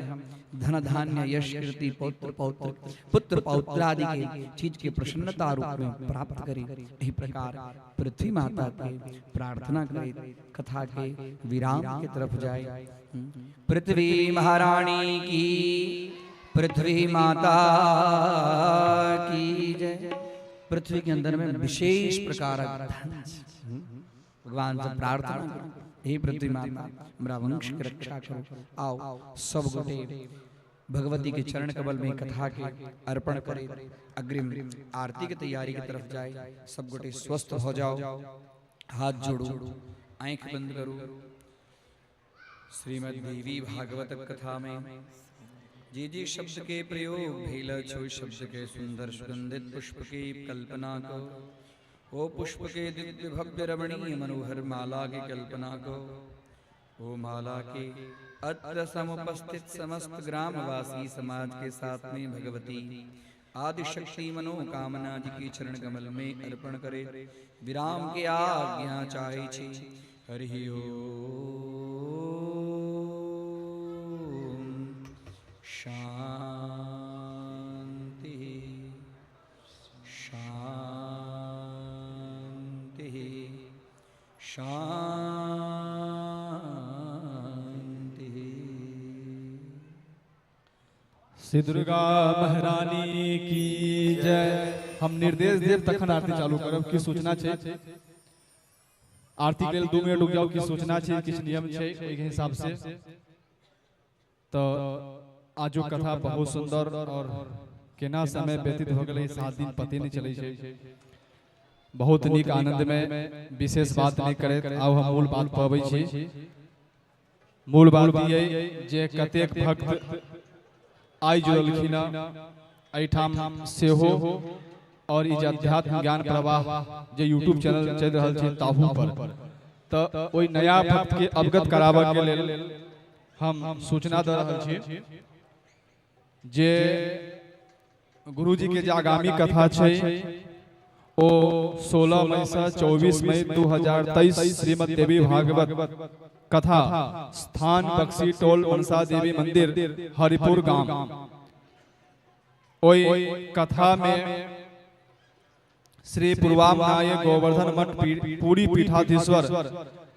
धन धान्य यश कीर्ति पौत्र पौत्र पुत्र पौत्र आदि के चीज के प्रसन्नता रूप में प्राप्त करी। एहि प्रकार पृथ्वी माता के प्रार्थना करे कथा के विराम के तरफ जाए। पृथ्वी महारानी की, पृथ्वी माता की जय। पृथ्वी के अंदर में विशेष प्रकार धन, भगवान से प्रार्थना करो, हे पृथ्वी माता, हमरा वंश के रक्षा करो। आओ सब गोटे भगवती के चरण कमल में कथा के अर्पण करे, अग्रिम आरती के तैयारी की तरफ जाए। सब गोटे स्वस्थ हो जाओ, हाथ जोड़ो, आंख बंद करो। श्रीमद् देवी भागवत कथा में जे जे शब्द के प्रयोग भेल अछि, शब्द के सुंदर सुगंधित पुष्प के कल्पना को, ओ पुष्प के दिव्य भव्य रमणीय मनोहर माला के कल्पना को, ओ माला के अत्र समुपस्थित समस्त ग्रामवासी समाज के साथ में भगवती आदिशक्ति मनोकामना जी के चरण कमल में अर्पण करे। विराम के आज्ञा चाहे छी। हरि ओम शांति शांति शांति। श्री दुर्गा महारानी की जय। हम निर्देश देव तखन आरती चालू करब। की सूचना छै आरती के लेल 2 मिनट रुक जाउ। की सूचना छै, किछु नियम छै ओहि के हिसाब से। तो आजो कथा बहुत सुंदर और केना समय व्यतीत हो गेलै, 7 दिन पते नहीं चलै छै। बहुत नीक आनंद में विशेष बात नहीं करे, आब हम मूल बात पर अबै छी। मूल बात ई अइ जे कतेक भक्त आइ जुड़लखिन एहिठाम सेहो, और ई जे अध्यात्म ज्ञान प्रवाह जे यूट्यूब चैनल चलि रहल छै ताहू पर, तऽ ओहि नया भक्त के अवगत कराबऽ के लेल हम सूचना दऽ रहल छी जे गुरुजी के जे आगामी कथा छै ओ 16 मई से 24 मई 2023 श्रीमद् देवी भागवत कथा, स्थान बक्सी टोल, मनसा देवी मंदिर, हरिपुर गांव। ओहि कथा में श्री पूर्वामनाय गोवर्धन मठ पुरी पीठाधीश्वर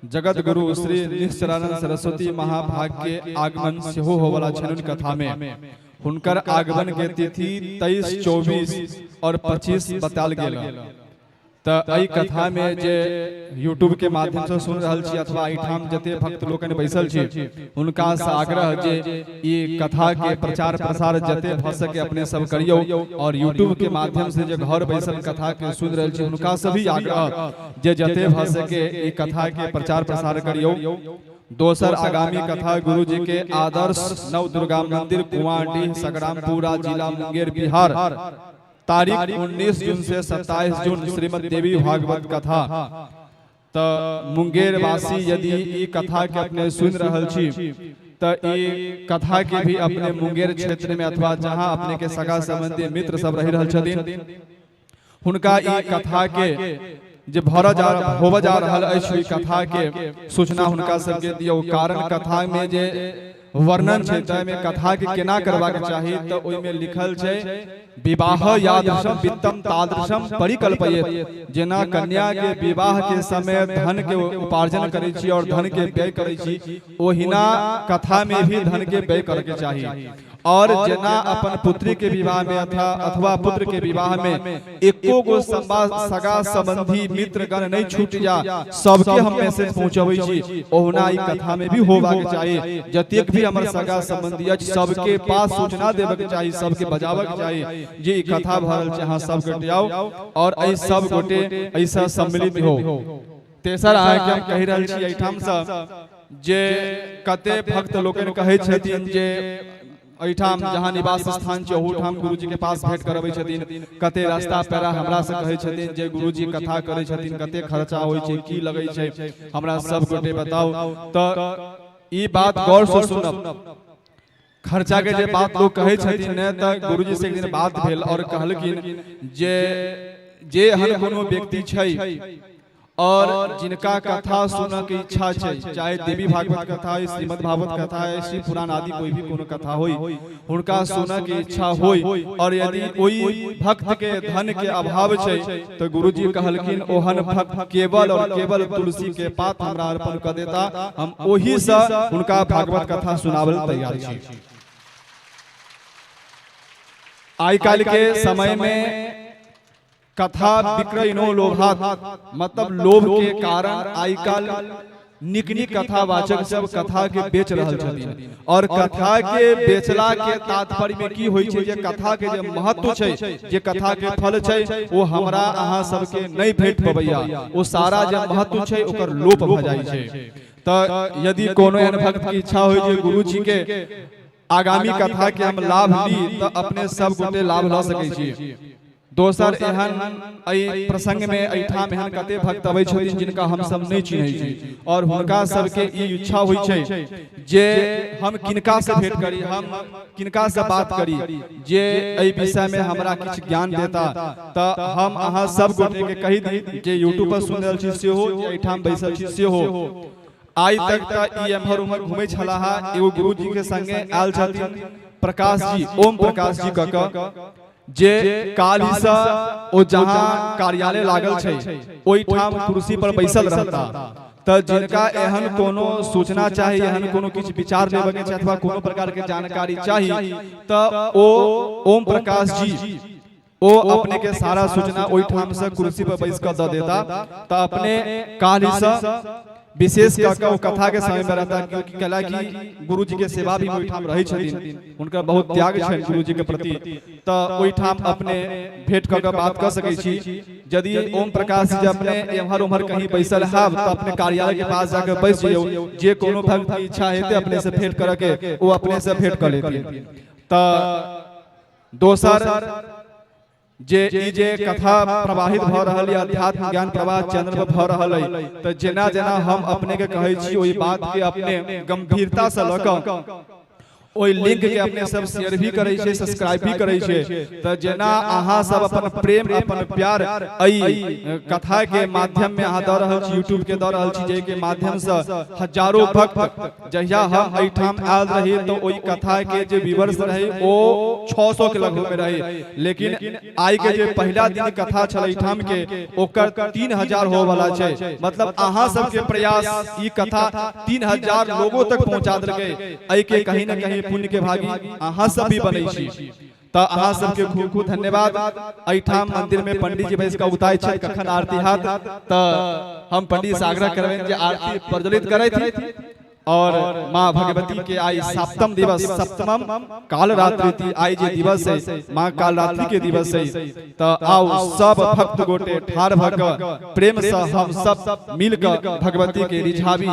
जगत गुरु श्री निश्चलानंद सरस्वती महाभाग के आगमन सेहो होवला छनि। कथा में हुनकर आगमन के तिथि 23, 24 और 25 बताल गेल। तऽ एहि कथा में जे यूट्यूब के माध्यम से सुन रहल छी अथवा एहिठाम जते भक्त लोकनि बैसल छी, हुनका से आग्रह जे ई कथा के प्रचार प्रसार जते भऽ सके अपने सब करियौ। और यूट्यूब के माध्यम से जे घर बैसल कथा के सुन रहल छी, हुनका से भी आग्रह जे जते भऽ सके ई कथा के प्रचार प्रसार करियौ। दोसर आगामी कथा गुरु जी के आदर्श नव दुर्गा मंदिर, कुआंडीह, सगरामपुरा, जिला मुंगेर, बिहार, तारीख 19 जून से 27 जून श्रीमद् देवी भागवत कथा। तऽ मुंगेर वासी यदि ई कथा के अपने सुन रहल छी तऽ ई कथा के भी अपने मुंगेर क्षेत्र में अथवा जहां अपने के सगा संबंधी मित्र सब रहि रहल छथिन, हुनका ई कथा के जे भरऽ जा होबऽ जा रहल अछि ओहि कथा के सूचना हुनका सबके दियौ। कारण कथा में जे वर्णन छै ताहिमे कथा के केना करबाक चाही तऽ ओहिमे लिखल छै विवाह यादृशम वित्तम तादृशम परिकल्पयेत। जेना कन्या के विवाह के समय धन के उपार्जन करै छी और धन के व्यय करै छी, ओहिना कथा में भी धन के व्यय करे के चाही। और जेना अपन पुत्री के विवाह में अथवा पुत्र के विवाह में एको गो सगा संबंधी मित्रगण नहीं छूट जा, सबके हम मैसेज पहुंचबै छी, ओहुना ई कथा में भी होबाक चाही। जतेक भी हमर सगा संबंधी अछि सबके पास सूचना देबे के चाही, सबके बजाबे के चाही जे ई कथा भरल छै, अहाँ सब गोटे आउ और एहि सब गोटे एहिसँ सम्मिलित हो। तेसर अहाँके हम कहि रहल छी एहिठाम सँ जे कते भक्त लोकनि कहै छथिन जे एहिठाम जहाँ निवास स्थान छै ओहूठाम गुरुजी के पास भेंट करबै छथिन। कते रास्ता पैरा हमरा से कहै छथिन जे गुरुजी कथा करै छथिन, कते खर्चा होइ छै, की लगै छै, हमरा सब गोटे बताउ। तऽ ई बात गौर से सुनब, खर्चा के जे बात लोग कहै छथिन ने, तऽ गुरुजी से एक दिन बात भेल और कहलखिन जे जे एहन कोनो व्यक्ति छै और जिनका कथा सुनऽ के इच्छा छै, चाहे देवी भागवत कथा है, श्रीमद् भागवत कथा है, शिव पुराण आदि कोई भी कोनो कथा होई, हुनका सुनऽ के इच्छा होई और यदि ओहि भक्त के धन के अभाव छै तऽ गुरुजी कहलखिन ओहन भक्त केवल और केवल तुलसी के पात हमरा अर्पण कऽ देता, हम ओहि से हुनका भागवत कथा सुनाबल तैयार छी। आइ काल्हि के समय में कथा विक्रयणो लोभात, मतलब लोभ के कारण आइ काल्हि नीक नीक कथावाचक सब कथा के बेच रहल छथिन। और कथा के बेचला के तात्पर्य में की होइ छै जे कथा के जे महत्व छै, जे कथा के फल छै, ओ हमरा अहाँ सबके नहि भेट पबैया, ओ सारा जे महत्व छै ओकर लोप भऽ जाइ छै। तऽ यदि कोनो एहन भक्त के इच्छा होइ जे गुरुजी के आगामी कथा के हम लाभ ली, तऽ अपने सब गोटे लाभ लऽ सकै छी। दोसर एहन एहि प्रसंग में एहिठाम एहन कते भक्त अबै छथिन जिनका हम सब नहि चिन्है छी और हुनका सबके ई इच्छा होइ छै जे हम किनका से भेंट करी, हम किनका से बात करी जे एहि विषय में हमरा किछु ज्ञान देता। तऽ हम अहाँ सब गोटे के कहि दी जे यूट्यूब पर सुनि रहल छी सेहो, जे एहिठाम बैसल छी सेहो, आइ तक तऽ ई एम्हर उम्हर घुमै छलाह। एगो गुरुजी के संगे आयल छथिन प्रकाश जी, ओम प्रकाश जी कऽ कऽ, जे काल्हिसँ ओ जहाँ कार्यालय लागल छै ओहिठाम कुर्सी पर बैसल रहता। तऽ जिनका एहन कोनो सूचना चाही, एहन कोनो किछु विचार लेबऽ के छै अथवा कोनो प्रकार के जानकारी चाही, तऽ ओ ओम प्रकाश जी ओ अपने के सारा सूचना ओहिठाम से कुर्सी पर बैस कऽ दऽ देता। तऽ अपने काल्हिसँ विशेष कऽ कऽ ओ कथा के समय में रहता, क्योंकि कला कि गुरुजी के सेवा भी ओहिठाम रहै छथिन, हुनकर बहुत त्याग छनि गुरुजी के प्रति। तऽ ओहिठाम अपने भेंट कऽ कऽ बात कऽ सकै छी। यदि ओम प्रकाश जी अपने एम्हर उम्हर कहीं बैसल हैब तऽ अपने कार्यालय के पास जाके बैस जइयौ, जे कोनो भक्त के इच्छा हेतै अपने से भेंट करऽ के ओ अपने से भेंट कऽ लेथिन। तऽ दोसर जे ई जे कथा प्रवाहित भऽ रहल यऽ, अध्यात्म ज्ञान प्रवाह चैनल पर भऽ रहल अइ, तऽ जेना जेना हम अपने के कहै छी ओहि बात के अपने गंभीरता से लऽ कऽ ओहि लिंक के अपने सब शेयर भी करै छियै, सब्सक्राइब भी करै छियै, तऽ जेना अहाँ सब अपन प्रेम अपन प्यार एहि कथा के माध्यम में अहाँ दऽ रहल छी, यूट्यूब के दऽ रहल छी, जाहि के माध्यम से हजारों भक्त, जहिया हम एहिठाम आयल रही तऽ ओहि कथा के जे विवर्स रहे ओ 600 के लगभग में रहे, लेकिन आइ के जे पहिला दिन कथा छल एहिठाम के ओकर 3000 होय वाला छै। मतलब अहाँ सबके प्रयास ई कथा 3000 लोगों तक पहुंचा देलकै। एहि के कहीं न कहीं पुण्य के भागी अहाँ सब भी बनै छी। तऽ अहाँ सबके खूब खूब धन्यवाद। एहिठाम मंदिर में पंडित जी बैस कऽ उताय छथि कखन आरती हैत, तऽ हम पंडित से आग्रह करबनि जे आरती प्रज्वलित करथि और माँ भगवती के आई सप्तम दिवस, सप्तमम कालरात्रि, आई जे दिवस है माँ कालरात्रि के दिवस है, तऽ आओ सब भक्त गोटे ठाढ़ भऽ कऽ प्रेम से हम सब मिल कऽ भगवती के रिझाबी,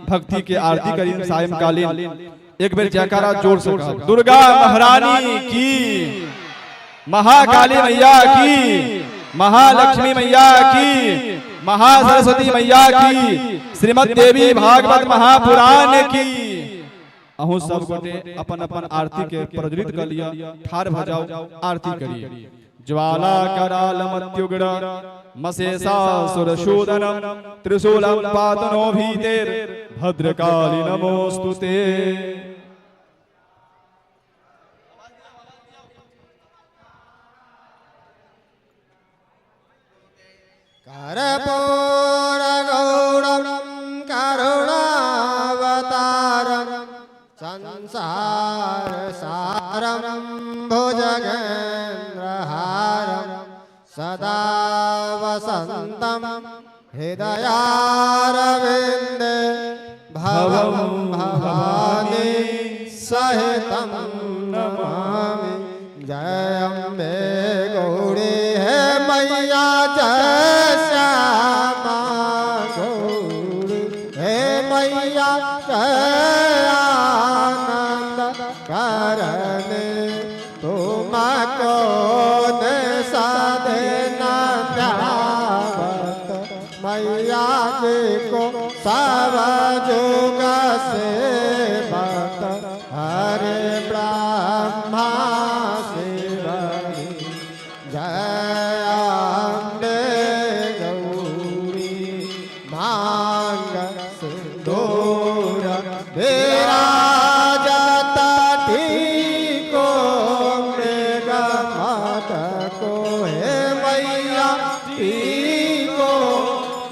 भक्ति के आरती करी सायंकालीन। एक बेर जयकारा जोर से कहब, दुर्गा महारानी की, महाकाली मैया की, महालक्ष्मी मैया की, महासरस्वती मैया की, श्रीमद देवी भागवत महापुराण की। अहूँ सब गोटे अपन अपन आरती के प्रज्वलित कर लिया, ठाढ़ भऽ जाउ, आरती करिए। ज्वालाकरालमत्युग्र मशेषासुरशूदनं त्रिशूलं पातनो भीतेर् भद्रकाली नमोऽस्तु ते। कर्पूरगौरं करुणावतारं संसारसारं भुजगेन्द्रहारं सदा वसन्तं हृदयारविन्दे भवं भवानी सहितं नमामि। जय अम्बे गौरी हे मैया, जय श्यामा गौरी हे मैया, जय आनंद करने तुम कौन साधना ध्यावत, मैया जी को सब जुग से बत, हरे ब्रह्मा शिव जय अम्बे गौरी। मांग सिंदूर विराजत को मृग मद को हे मैया, को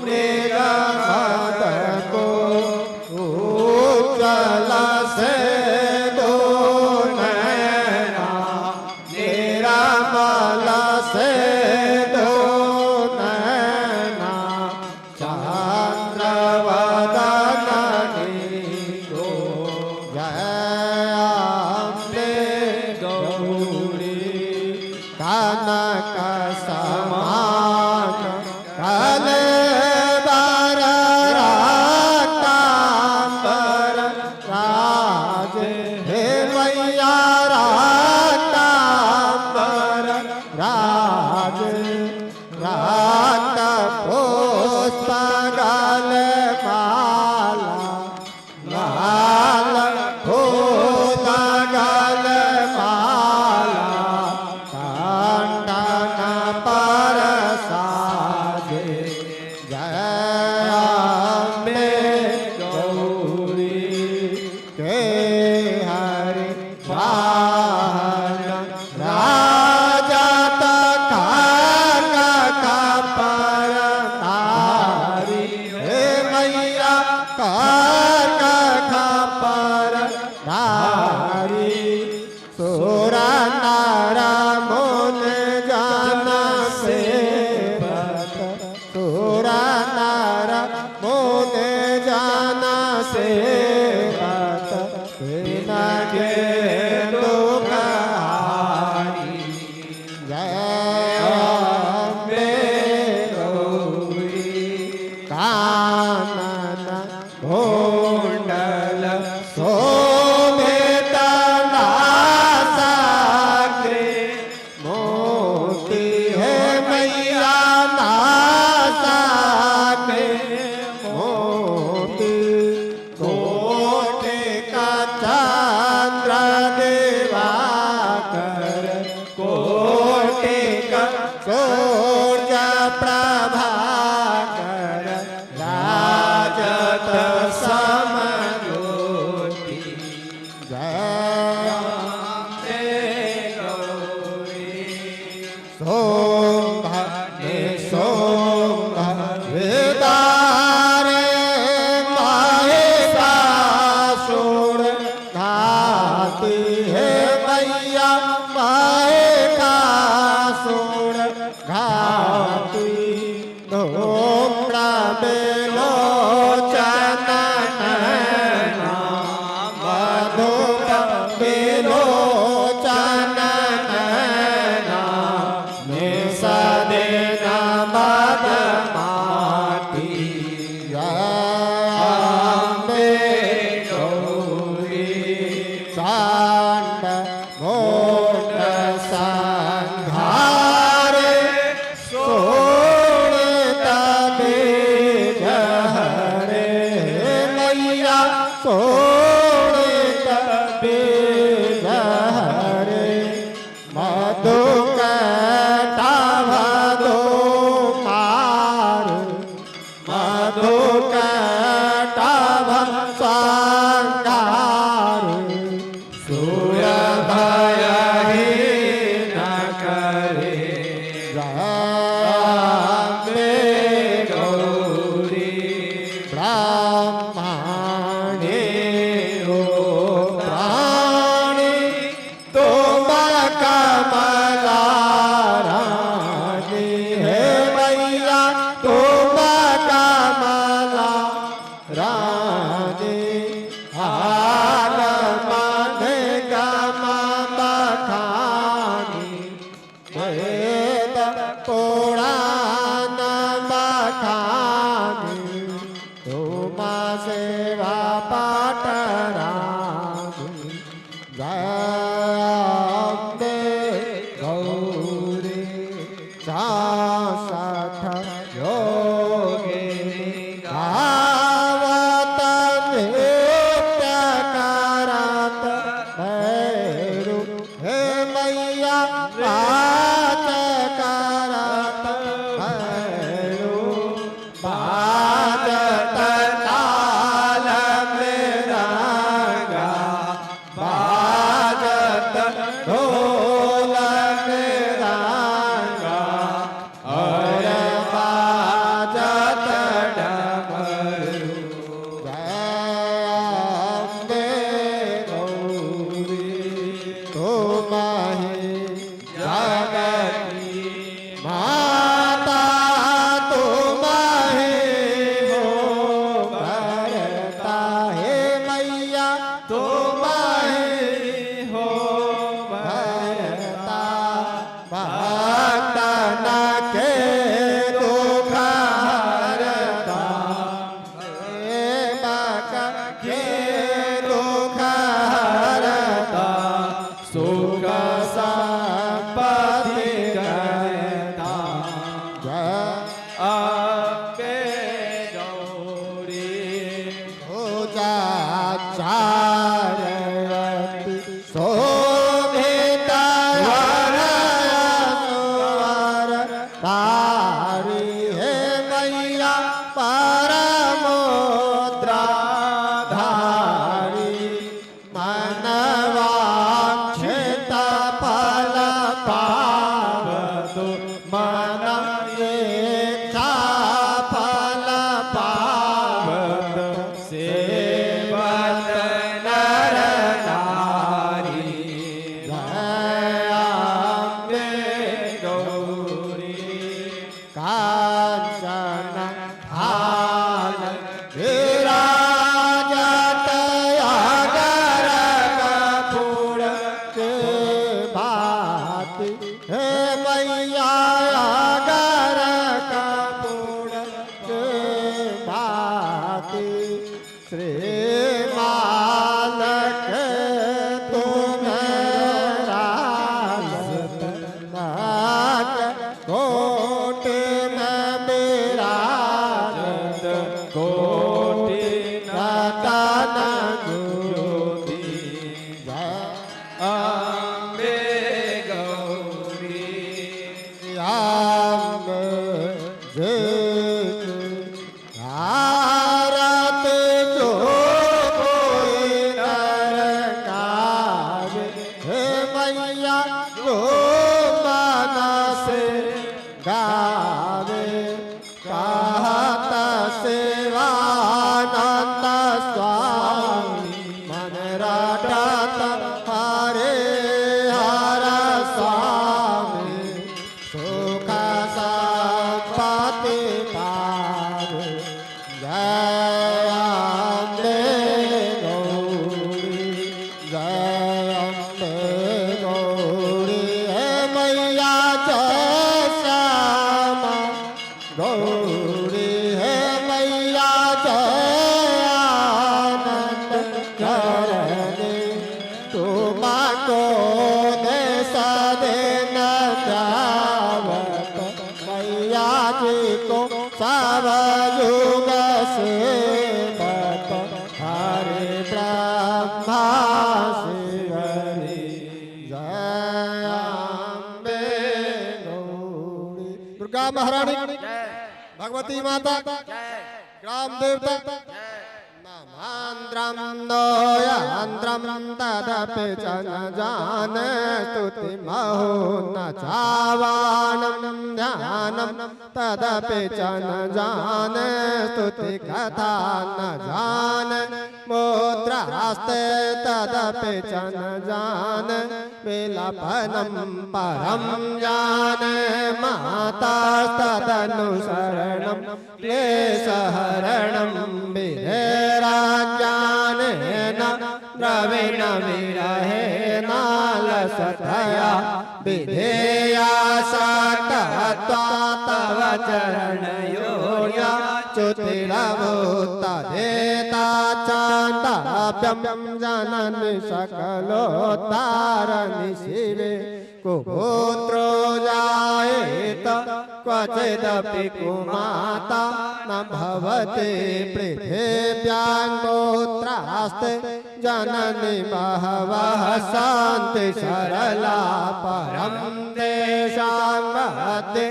मृग मद को उज्जवल से दो नैना, निरमल से दो नैना, चंद्रवदन को जय अम्बे गौरी। कनक समान कलेवर रक्तांबर राज हे मैया, रक्तांबर राज, रक्त पुष्प गल माला, लाल फूल गल माला, कंठन पर साजे जय अम्बे गौरी। के हरि वाहन राजत पर धारी हे मैया, पर धारी, सुर नर मुन जन सेवत, सुर नर मुन जन सेवत, तिनके दुख हारी जय अम्बे गौरी। कानन कुंडल शोभित नासाग्रे मोती हे मैया, नासाग्रे मोती, कोटि का चंद्र दिवाकर, कोटि का सूर्य प्रभाकर, राजत समज्योति जय अम्बे गौरी। शोभ शोभ विदारे महिषासुर घाती हे मैया, महिषासुर घाती, धूम्र विलोचन नैना, मधुप विलोचन नैना, निसदिन जय अम्बे गौरी ब्रह्माणि प्राणी तुम कमला रानी हे मैया तुम कमला रानी हाल मन गम बखानी वेद पुराण बखानी तुम सेवा पाठ रानी जय अम्बे गौरी 64 योगिनी गावत नृत्य करत भैरू हे मैया नाच करत भैरू बाजत ताल मृदंगा बाजत ढोल मृदंगा और बाजत डमरू जय अम्बे गौरी तुम्हि जगत माता तुम्हि हो भरता हे मैया तुम्हि हो भरता भक्तन के दुख हरता सेवक के दुख हरता सुख संपत्ति करता जय अम्बे गौरी पूजा चारती शोभित वर सुवर तारी हे मैया परमोद्रा धारी मनवाक्षित फल पावतो मन इच्छा फल पावत सेवत नर नारी जय अम्बे गौरी कांचन हाल विराजत अगर कपूर के भांति हे मैया अगर कपूर के भांति श्री मालक तुम राजत नाक कोट में विराजत कोटि रतन ज्योति जय अम्बे गौरी राम जय भारत जो कोई नर गावे हे मैया जो मन से गावे कहत सेवानंद स्वामी मन रटत हरे हर स्वामी सुख संपत्ति पावे जय अम्बे गौरी जय अम्बे गौरी हे मैया जय श्यामा गौरी हे मैया जय आनंद करने तुमको ने सदन जावत मैया जी को सब युग सेवत हरे ब्रह्मा शिव हरि जय अम्बे गौरी दुर्गा महारानी भगवती माता ग्राम देवता नामान्द्रं दोयान्द्रं तदपि च न जान स्तुतिमहो न चावानं। ध्यानं तदपि च न जाने स्तुति कथा न जाने मुद्रास्ते तदपि च न जाने विलपनं परं जाने मातास्तदनुसरणं क्लेशहरणं विधेराज्ञानेन द्रविण विरहेणालसतया विधेया सकत्वा तव चरणयोर्या च्युतिरभूतदेता चान्दाप्यं जननि सकलोत्तारणि शिवे कुपुत्रो जायेत क्वचिदपि कुमाता न भवति पृथिव्यां पुत्रास्ते जननि बहवः सन्ति सरला परं तेषां मध्ये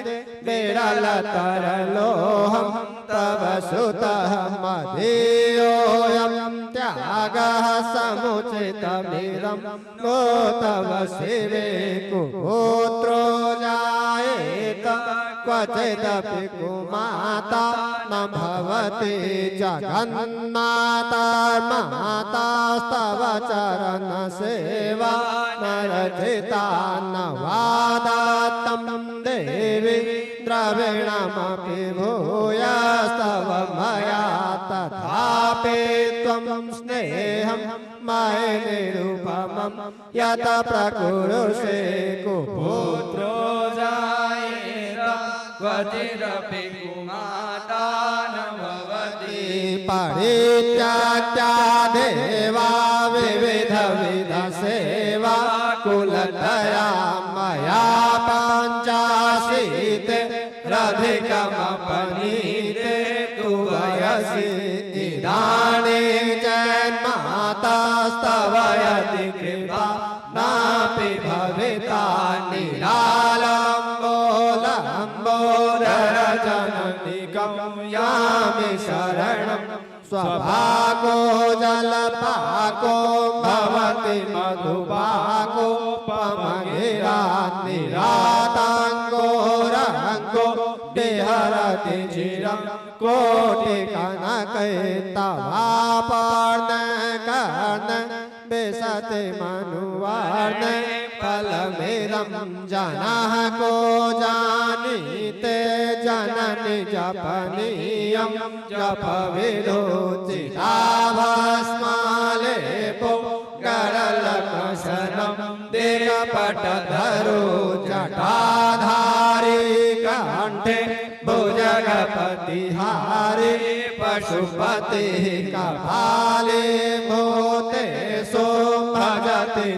विरलतरलोऽहं तव सुतः मदीयोऽयं त्यागः समुचितमिदं नो तव शिवे कुपुत्रो जायेत क्वचिदपि कुमाता न भवति जगन्माता मातास्तव चरण सेवा नरचिता न वादात्तं देवी द्रविणमपि भूयस्तव मया तथापि त्वं स्नेहं मयि निरुपमं यत प्रकुरुषे कुपुत्रो जायेत क्वचिदपि कुमाता न भवति। परित्याज्या देवा विविध विध सेवा कुलतया मया पञ्चाशीते रधिकमपनीते तु वयसि इदानीं चेन्मातास्तव यदि कृपा नापि भविता निरालम्बो लम्बोदर जननिकं यामि शरणं स्वभागो जलपाको भवति मधुपाको पमगिरा निराताङ्गो रङ्गो विहरति चिरं कोटिकनकैतवापर्ण कर्ण विशति मनुवर्ण फलमिदं जनः को जानीते जननि जपनीयं जप विधोचिताभस्मालेपो गरलकशनं दिगपटधरो जटाधारी कण्ठे भुजगपतिहारे पशुपति कपाले भूते सो भजति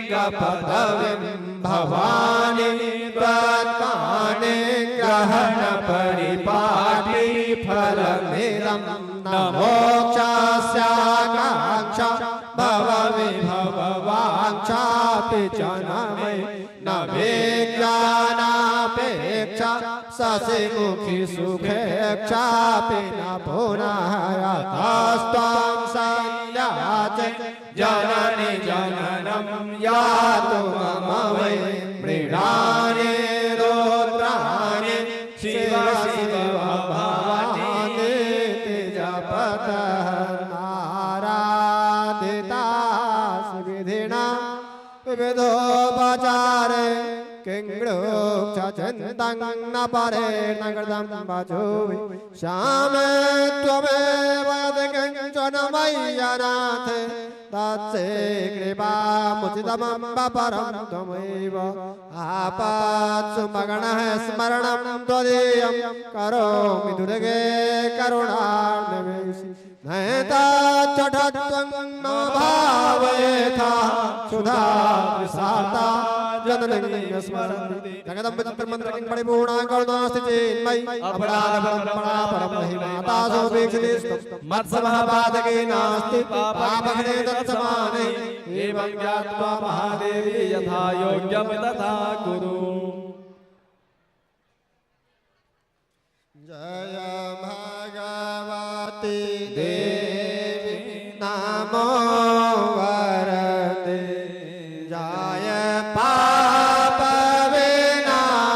जगदीशैकपदवीं भवानी त्वत्पाणि ग्रहण परिपाटी फलमिदं न मोक्षस्याकाङ्क्षा भव विभव वाञ्छापि च न मयि न विज्ञानापेक्षा शशिमुखि सुखेक्षापि न पुनः यतस्त्वां सन्याचे जननि जननं यातु मम वै मृडानि रुद्राणि शिव शिव भवानी जपत नाराधितास विधिना विविधोपचारे किङ्गृक्षचिन्तं न परे न कृतं वचोभि श्याम त्वमेव यदि किञ्चन मय्यनाथ तत्से कृपामुचितमम्ब परं त्वमेव आपत्सुमगणः स्मरणं त्वदीयं करोमि दुर्गे करुणार्णवेशि नैताच्छठत्वं मम भावयेथा सुधा साता जननी स्मरन्ति जगदम्ब मन्त्र किं परिपूर्णा करुणास्ति चेन्मयि अपराध परम्परा परम हि माता सोऽपेक्षिते मत्समः नास्ति पापघ्ने तत्समाने एवं ज्ञात्वा महादेवी यथा योग्यं तथा कुरु। जय भगवती देवी नमो वरदे जय पाप विनाशिनी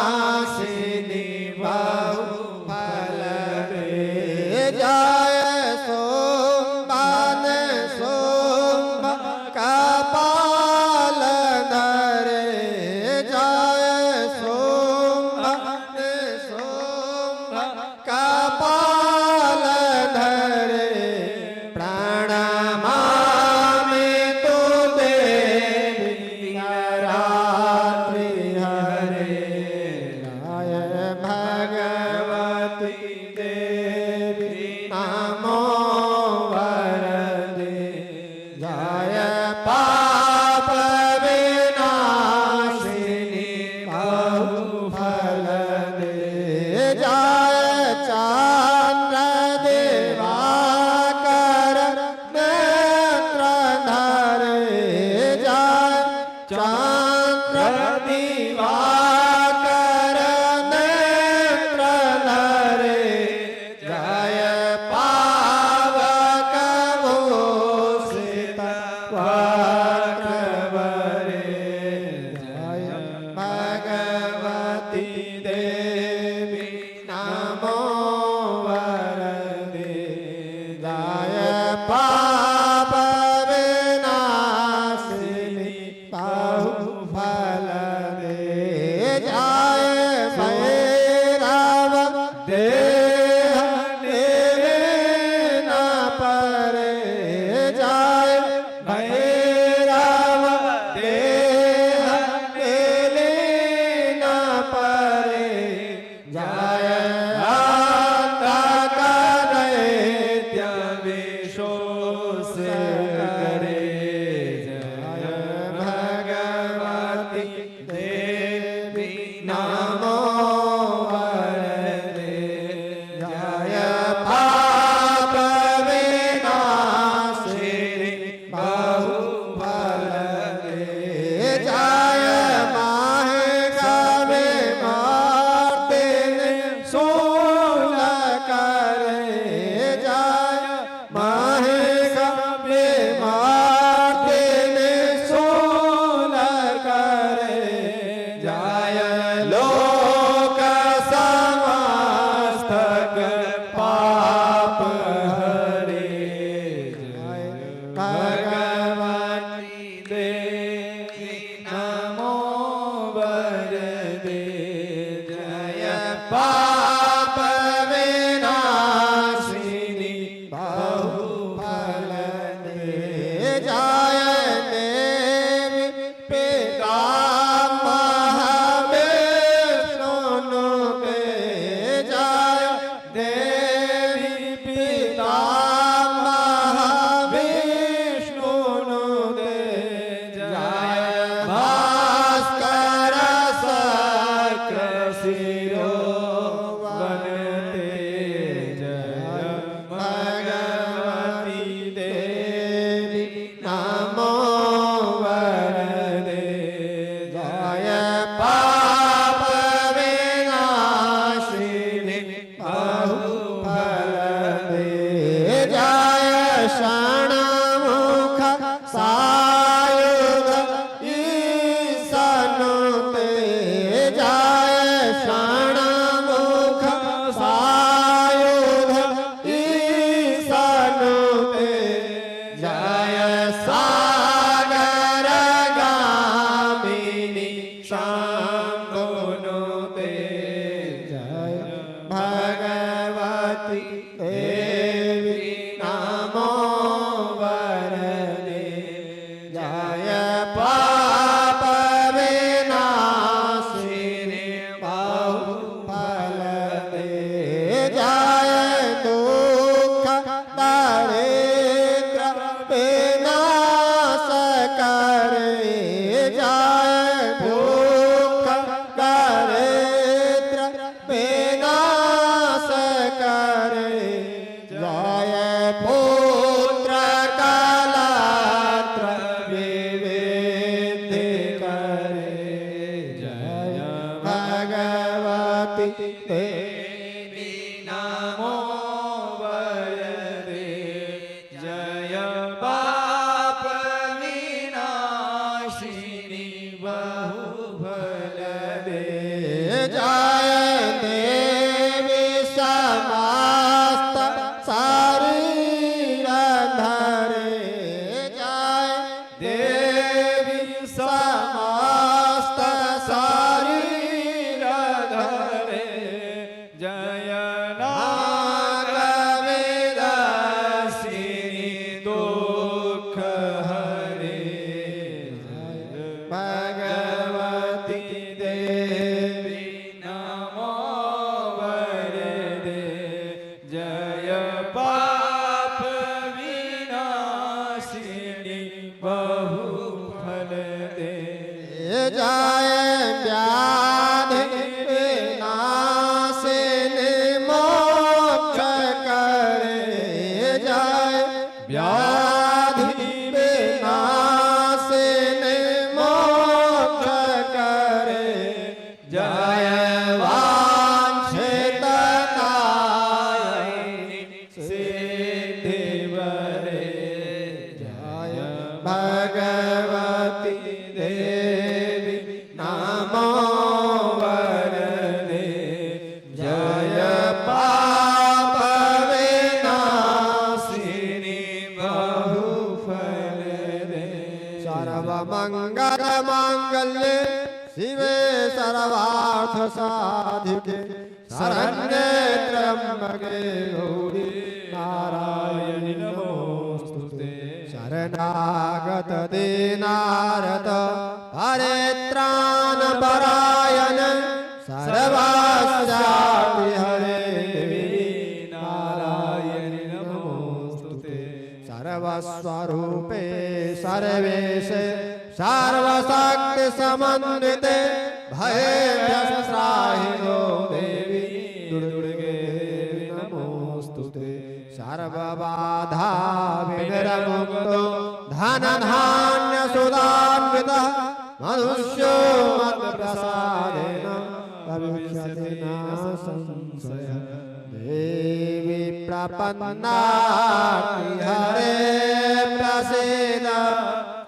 बहु फल दे जय चंद्र देवा कर नेत्र धरे जय चंद्र दिवा कर नेत्र धरे जय पावक भूषित वक्रवरे जय भगवती देवी नमो वरदे जय पाप विनाशिनी बहु फल दे जय भैरव देह न परे जय भैरव देह न परे जय दैत्य विशोष करे जय भगवती देवी नमो वरदे जय पाप विनाशिनी बहु फल दे जय माहे कवे मार्ते सोल करे जय माहे कवे मार्ते सोल करे जय लोक समस्तक पाप हरे जय भगवती देवी नमो वरदे जय पाप विनाशिनी बहु फल दे जय देवी पिता महाविष्णु ते जय देवी पिता महाविष्णु ते जय भास्कर शक्र शिरो वनते जय भगवती देवी नमो वरदे जय पाप विनाशिनी बहु फल दे जय शरणमुख सायुध ईसन ते जय शरणमुख सायुध ईसन ते जय सागर गामिनी शाम्भुनो ते जय भगवती देवी नमो वरदे जय पाप विनाशिनी बहु फल दे जय दुख दरिद्र विनाश करे जय दुख दरिद्र विनाश करे जय पुत्र कलत्र विविध करे जय भगवती देवी नमो वरदे जय पाप विनाशिनी बहु फल दे जय देवी समस्त शरीर धरे जय देवी समस्त शरीर धरे जय नाग विनाशिनी दुख हरे भगवती देवी नमो जय वाञ्छित दायिनी सिद्धिवरे जय भगवती देवी नमो वरदे जय पाप विनाशिनी बहुफल दे। सर्वमंगल मांगल्ये शिवे सर्वार्थ साधिके शरण्ये त्र्यंबके गौरी नारायणि नमोस्तुते। शरणागत दीनारत परित्राण परायण सर्वस्यापि हरे देवी नारायणि नमोस्तुते। सर्वस्वरूपे सर्वेशे सर्वशक्ति समन्विते भयभ्यस्त्राहिनो देवी दुर्गे नमोस्तुते। सर्वबाधा विनिर्मुक्तो धनधान्य सुदान्वितः मनुष्यो मत्प्रसादेन भविष्यति न संशयः। देवी प्रपन्ना हरे प्रसीद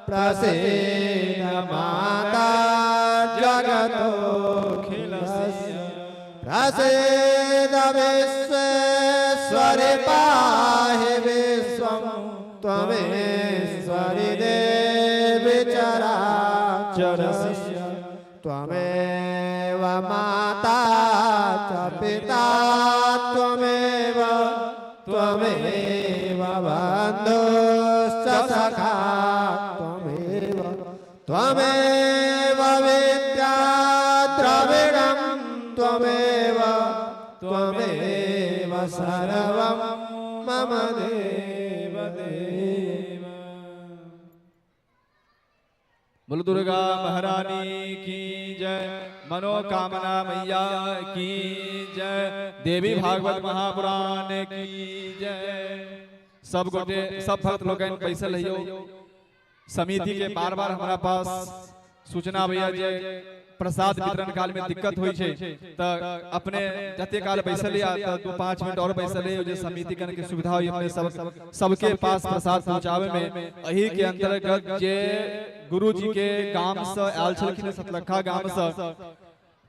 प्रसीद माता जगतोऽखिलस्य प्रसीद विश्वेश्वरि पाहि विश्वं त्वमेश्वरि देवि चराचरस्य त्वमेव माता च पिता त्वमेव त्वमेव बन्धुश्च सखा त्वमेव त्वमेव विद्या द्रविणं त्वमेव त्वमेव सर्वं मम देव देव। बोलो दुर्गा महारानी की जय, मनोकामना मैया की जय, देवी भागवत महापुराण की जय। सब गोटे सब भक्त लोकनि बैसल रहियो। समिति के बार बार हमारा पास सूचना अबैया जे प्रसाद वितरण काल में दिक्कत होइ छै, त अपने जते काल बैसल या त 2-5 मिनट और बैसल रहियो जे समिति कन के सुविधा होई अपने सब सबके पास प्रसाद पहुंचावे में। एही के अंतर्गत जे गुरुजी के गाम से आयल छलखिन सतलखा गाम से,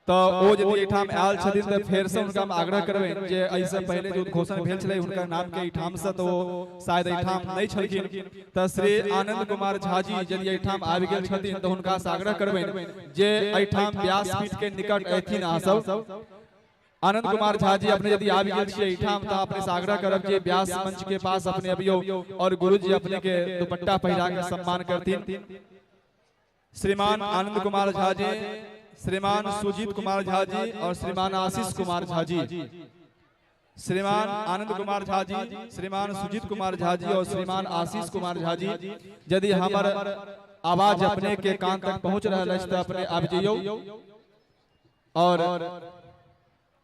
त ओ यदि एहिठाम आयल छथिन त फेर से हुनका हम आग्रह करबै जे एहिसँ पहिले जे उद्घोषण भेल छलै हुनकर नाम के एहिठाम से, तो ओ शायद एहिठाम नहि छलखिन। त श्री आनंद कुमार झा जी यदि एहिठाम आबि गेल छथिन त हुनका से आग्रह करबै जे एहिठाम व्यासपीठ के निकट अयथिन। अहाँ सब आनंद कुमार झा जी अपने यदि आबि गेल छियै एहिठाम त अपने से आग्रह करब जे व्यास मंच के पास अपने अबियौ और गुरुजी अपने के दुपट्टा पहिरा के सम्मान करथिन। श्रीमान आनंद कुमार झा जी, श्रीमान सुजीत कुमार झा जी और श्रीमान आशीष कुमार झा जी, श्रीमान आनंद कुमार झा जी, श्रीमान सुजीत कुमार झा जी और श्रीमान आशीष कुमार झा जी, यदि हमर आवाज अपने के कान तक पहुंच रहल अछि त अपने आबि जइयौ। और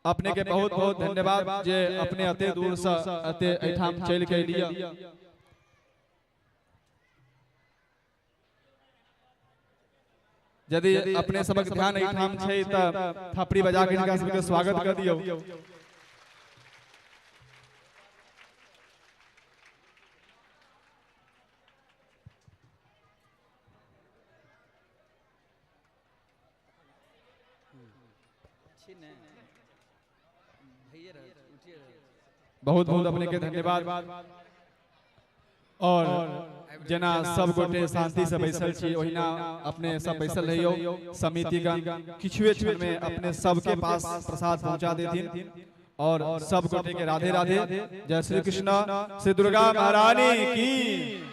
अपने के बहुत बहुत धन्यवाद जे अपने अते दूर से अते एहिठाम चलि के एलियै। यदि अपने सबक ध्यान एहिठाम छै त थपड़ी बजा के हिनका सबके स्वागत कर दियौ। बहुत बहुत अपने के धन्यवाद। और जेना सब गोटे शांति से बैसल छी ओहिना अपने सब बैसल रहियौ। समिति का किछुए क्षण में अपने सबके पास प्रसाद पहुंचा देथिन। और सब गोटे के राधे राधे, जय श्री कृष्ण, श्री दुर्गा महारानी की,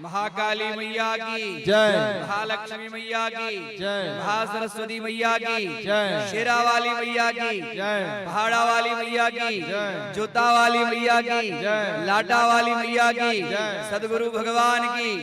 महाकाली मैया की जय, महालक्ष्मी मैया की जय, महासरस्वती मैया की जय, शेरा वाली मैया की जय, पहाड़ा वाली मैया की जय, जोता वाली मैया की जय, लाटा वाली मैया की जय, सदगुरु भगवान की।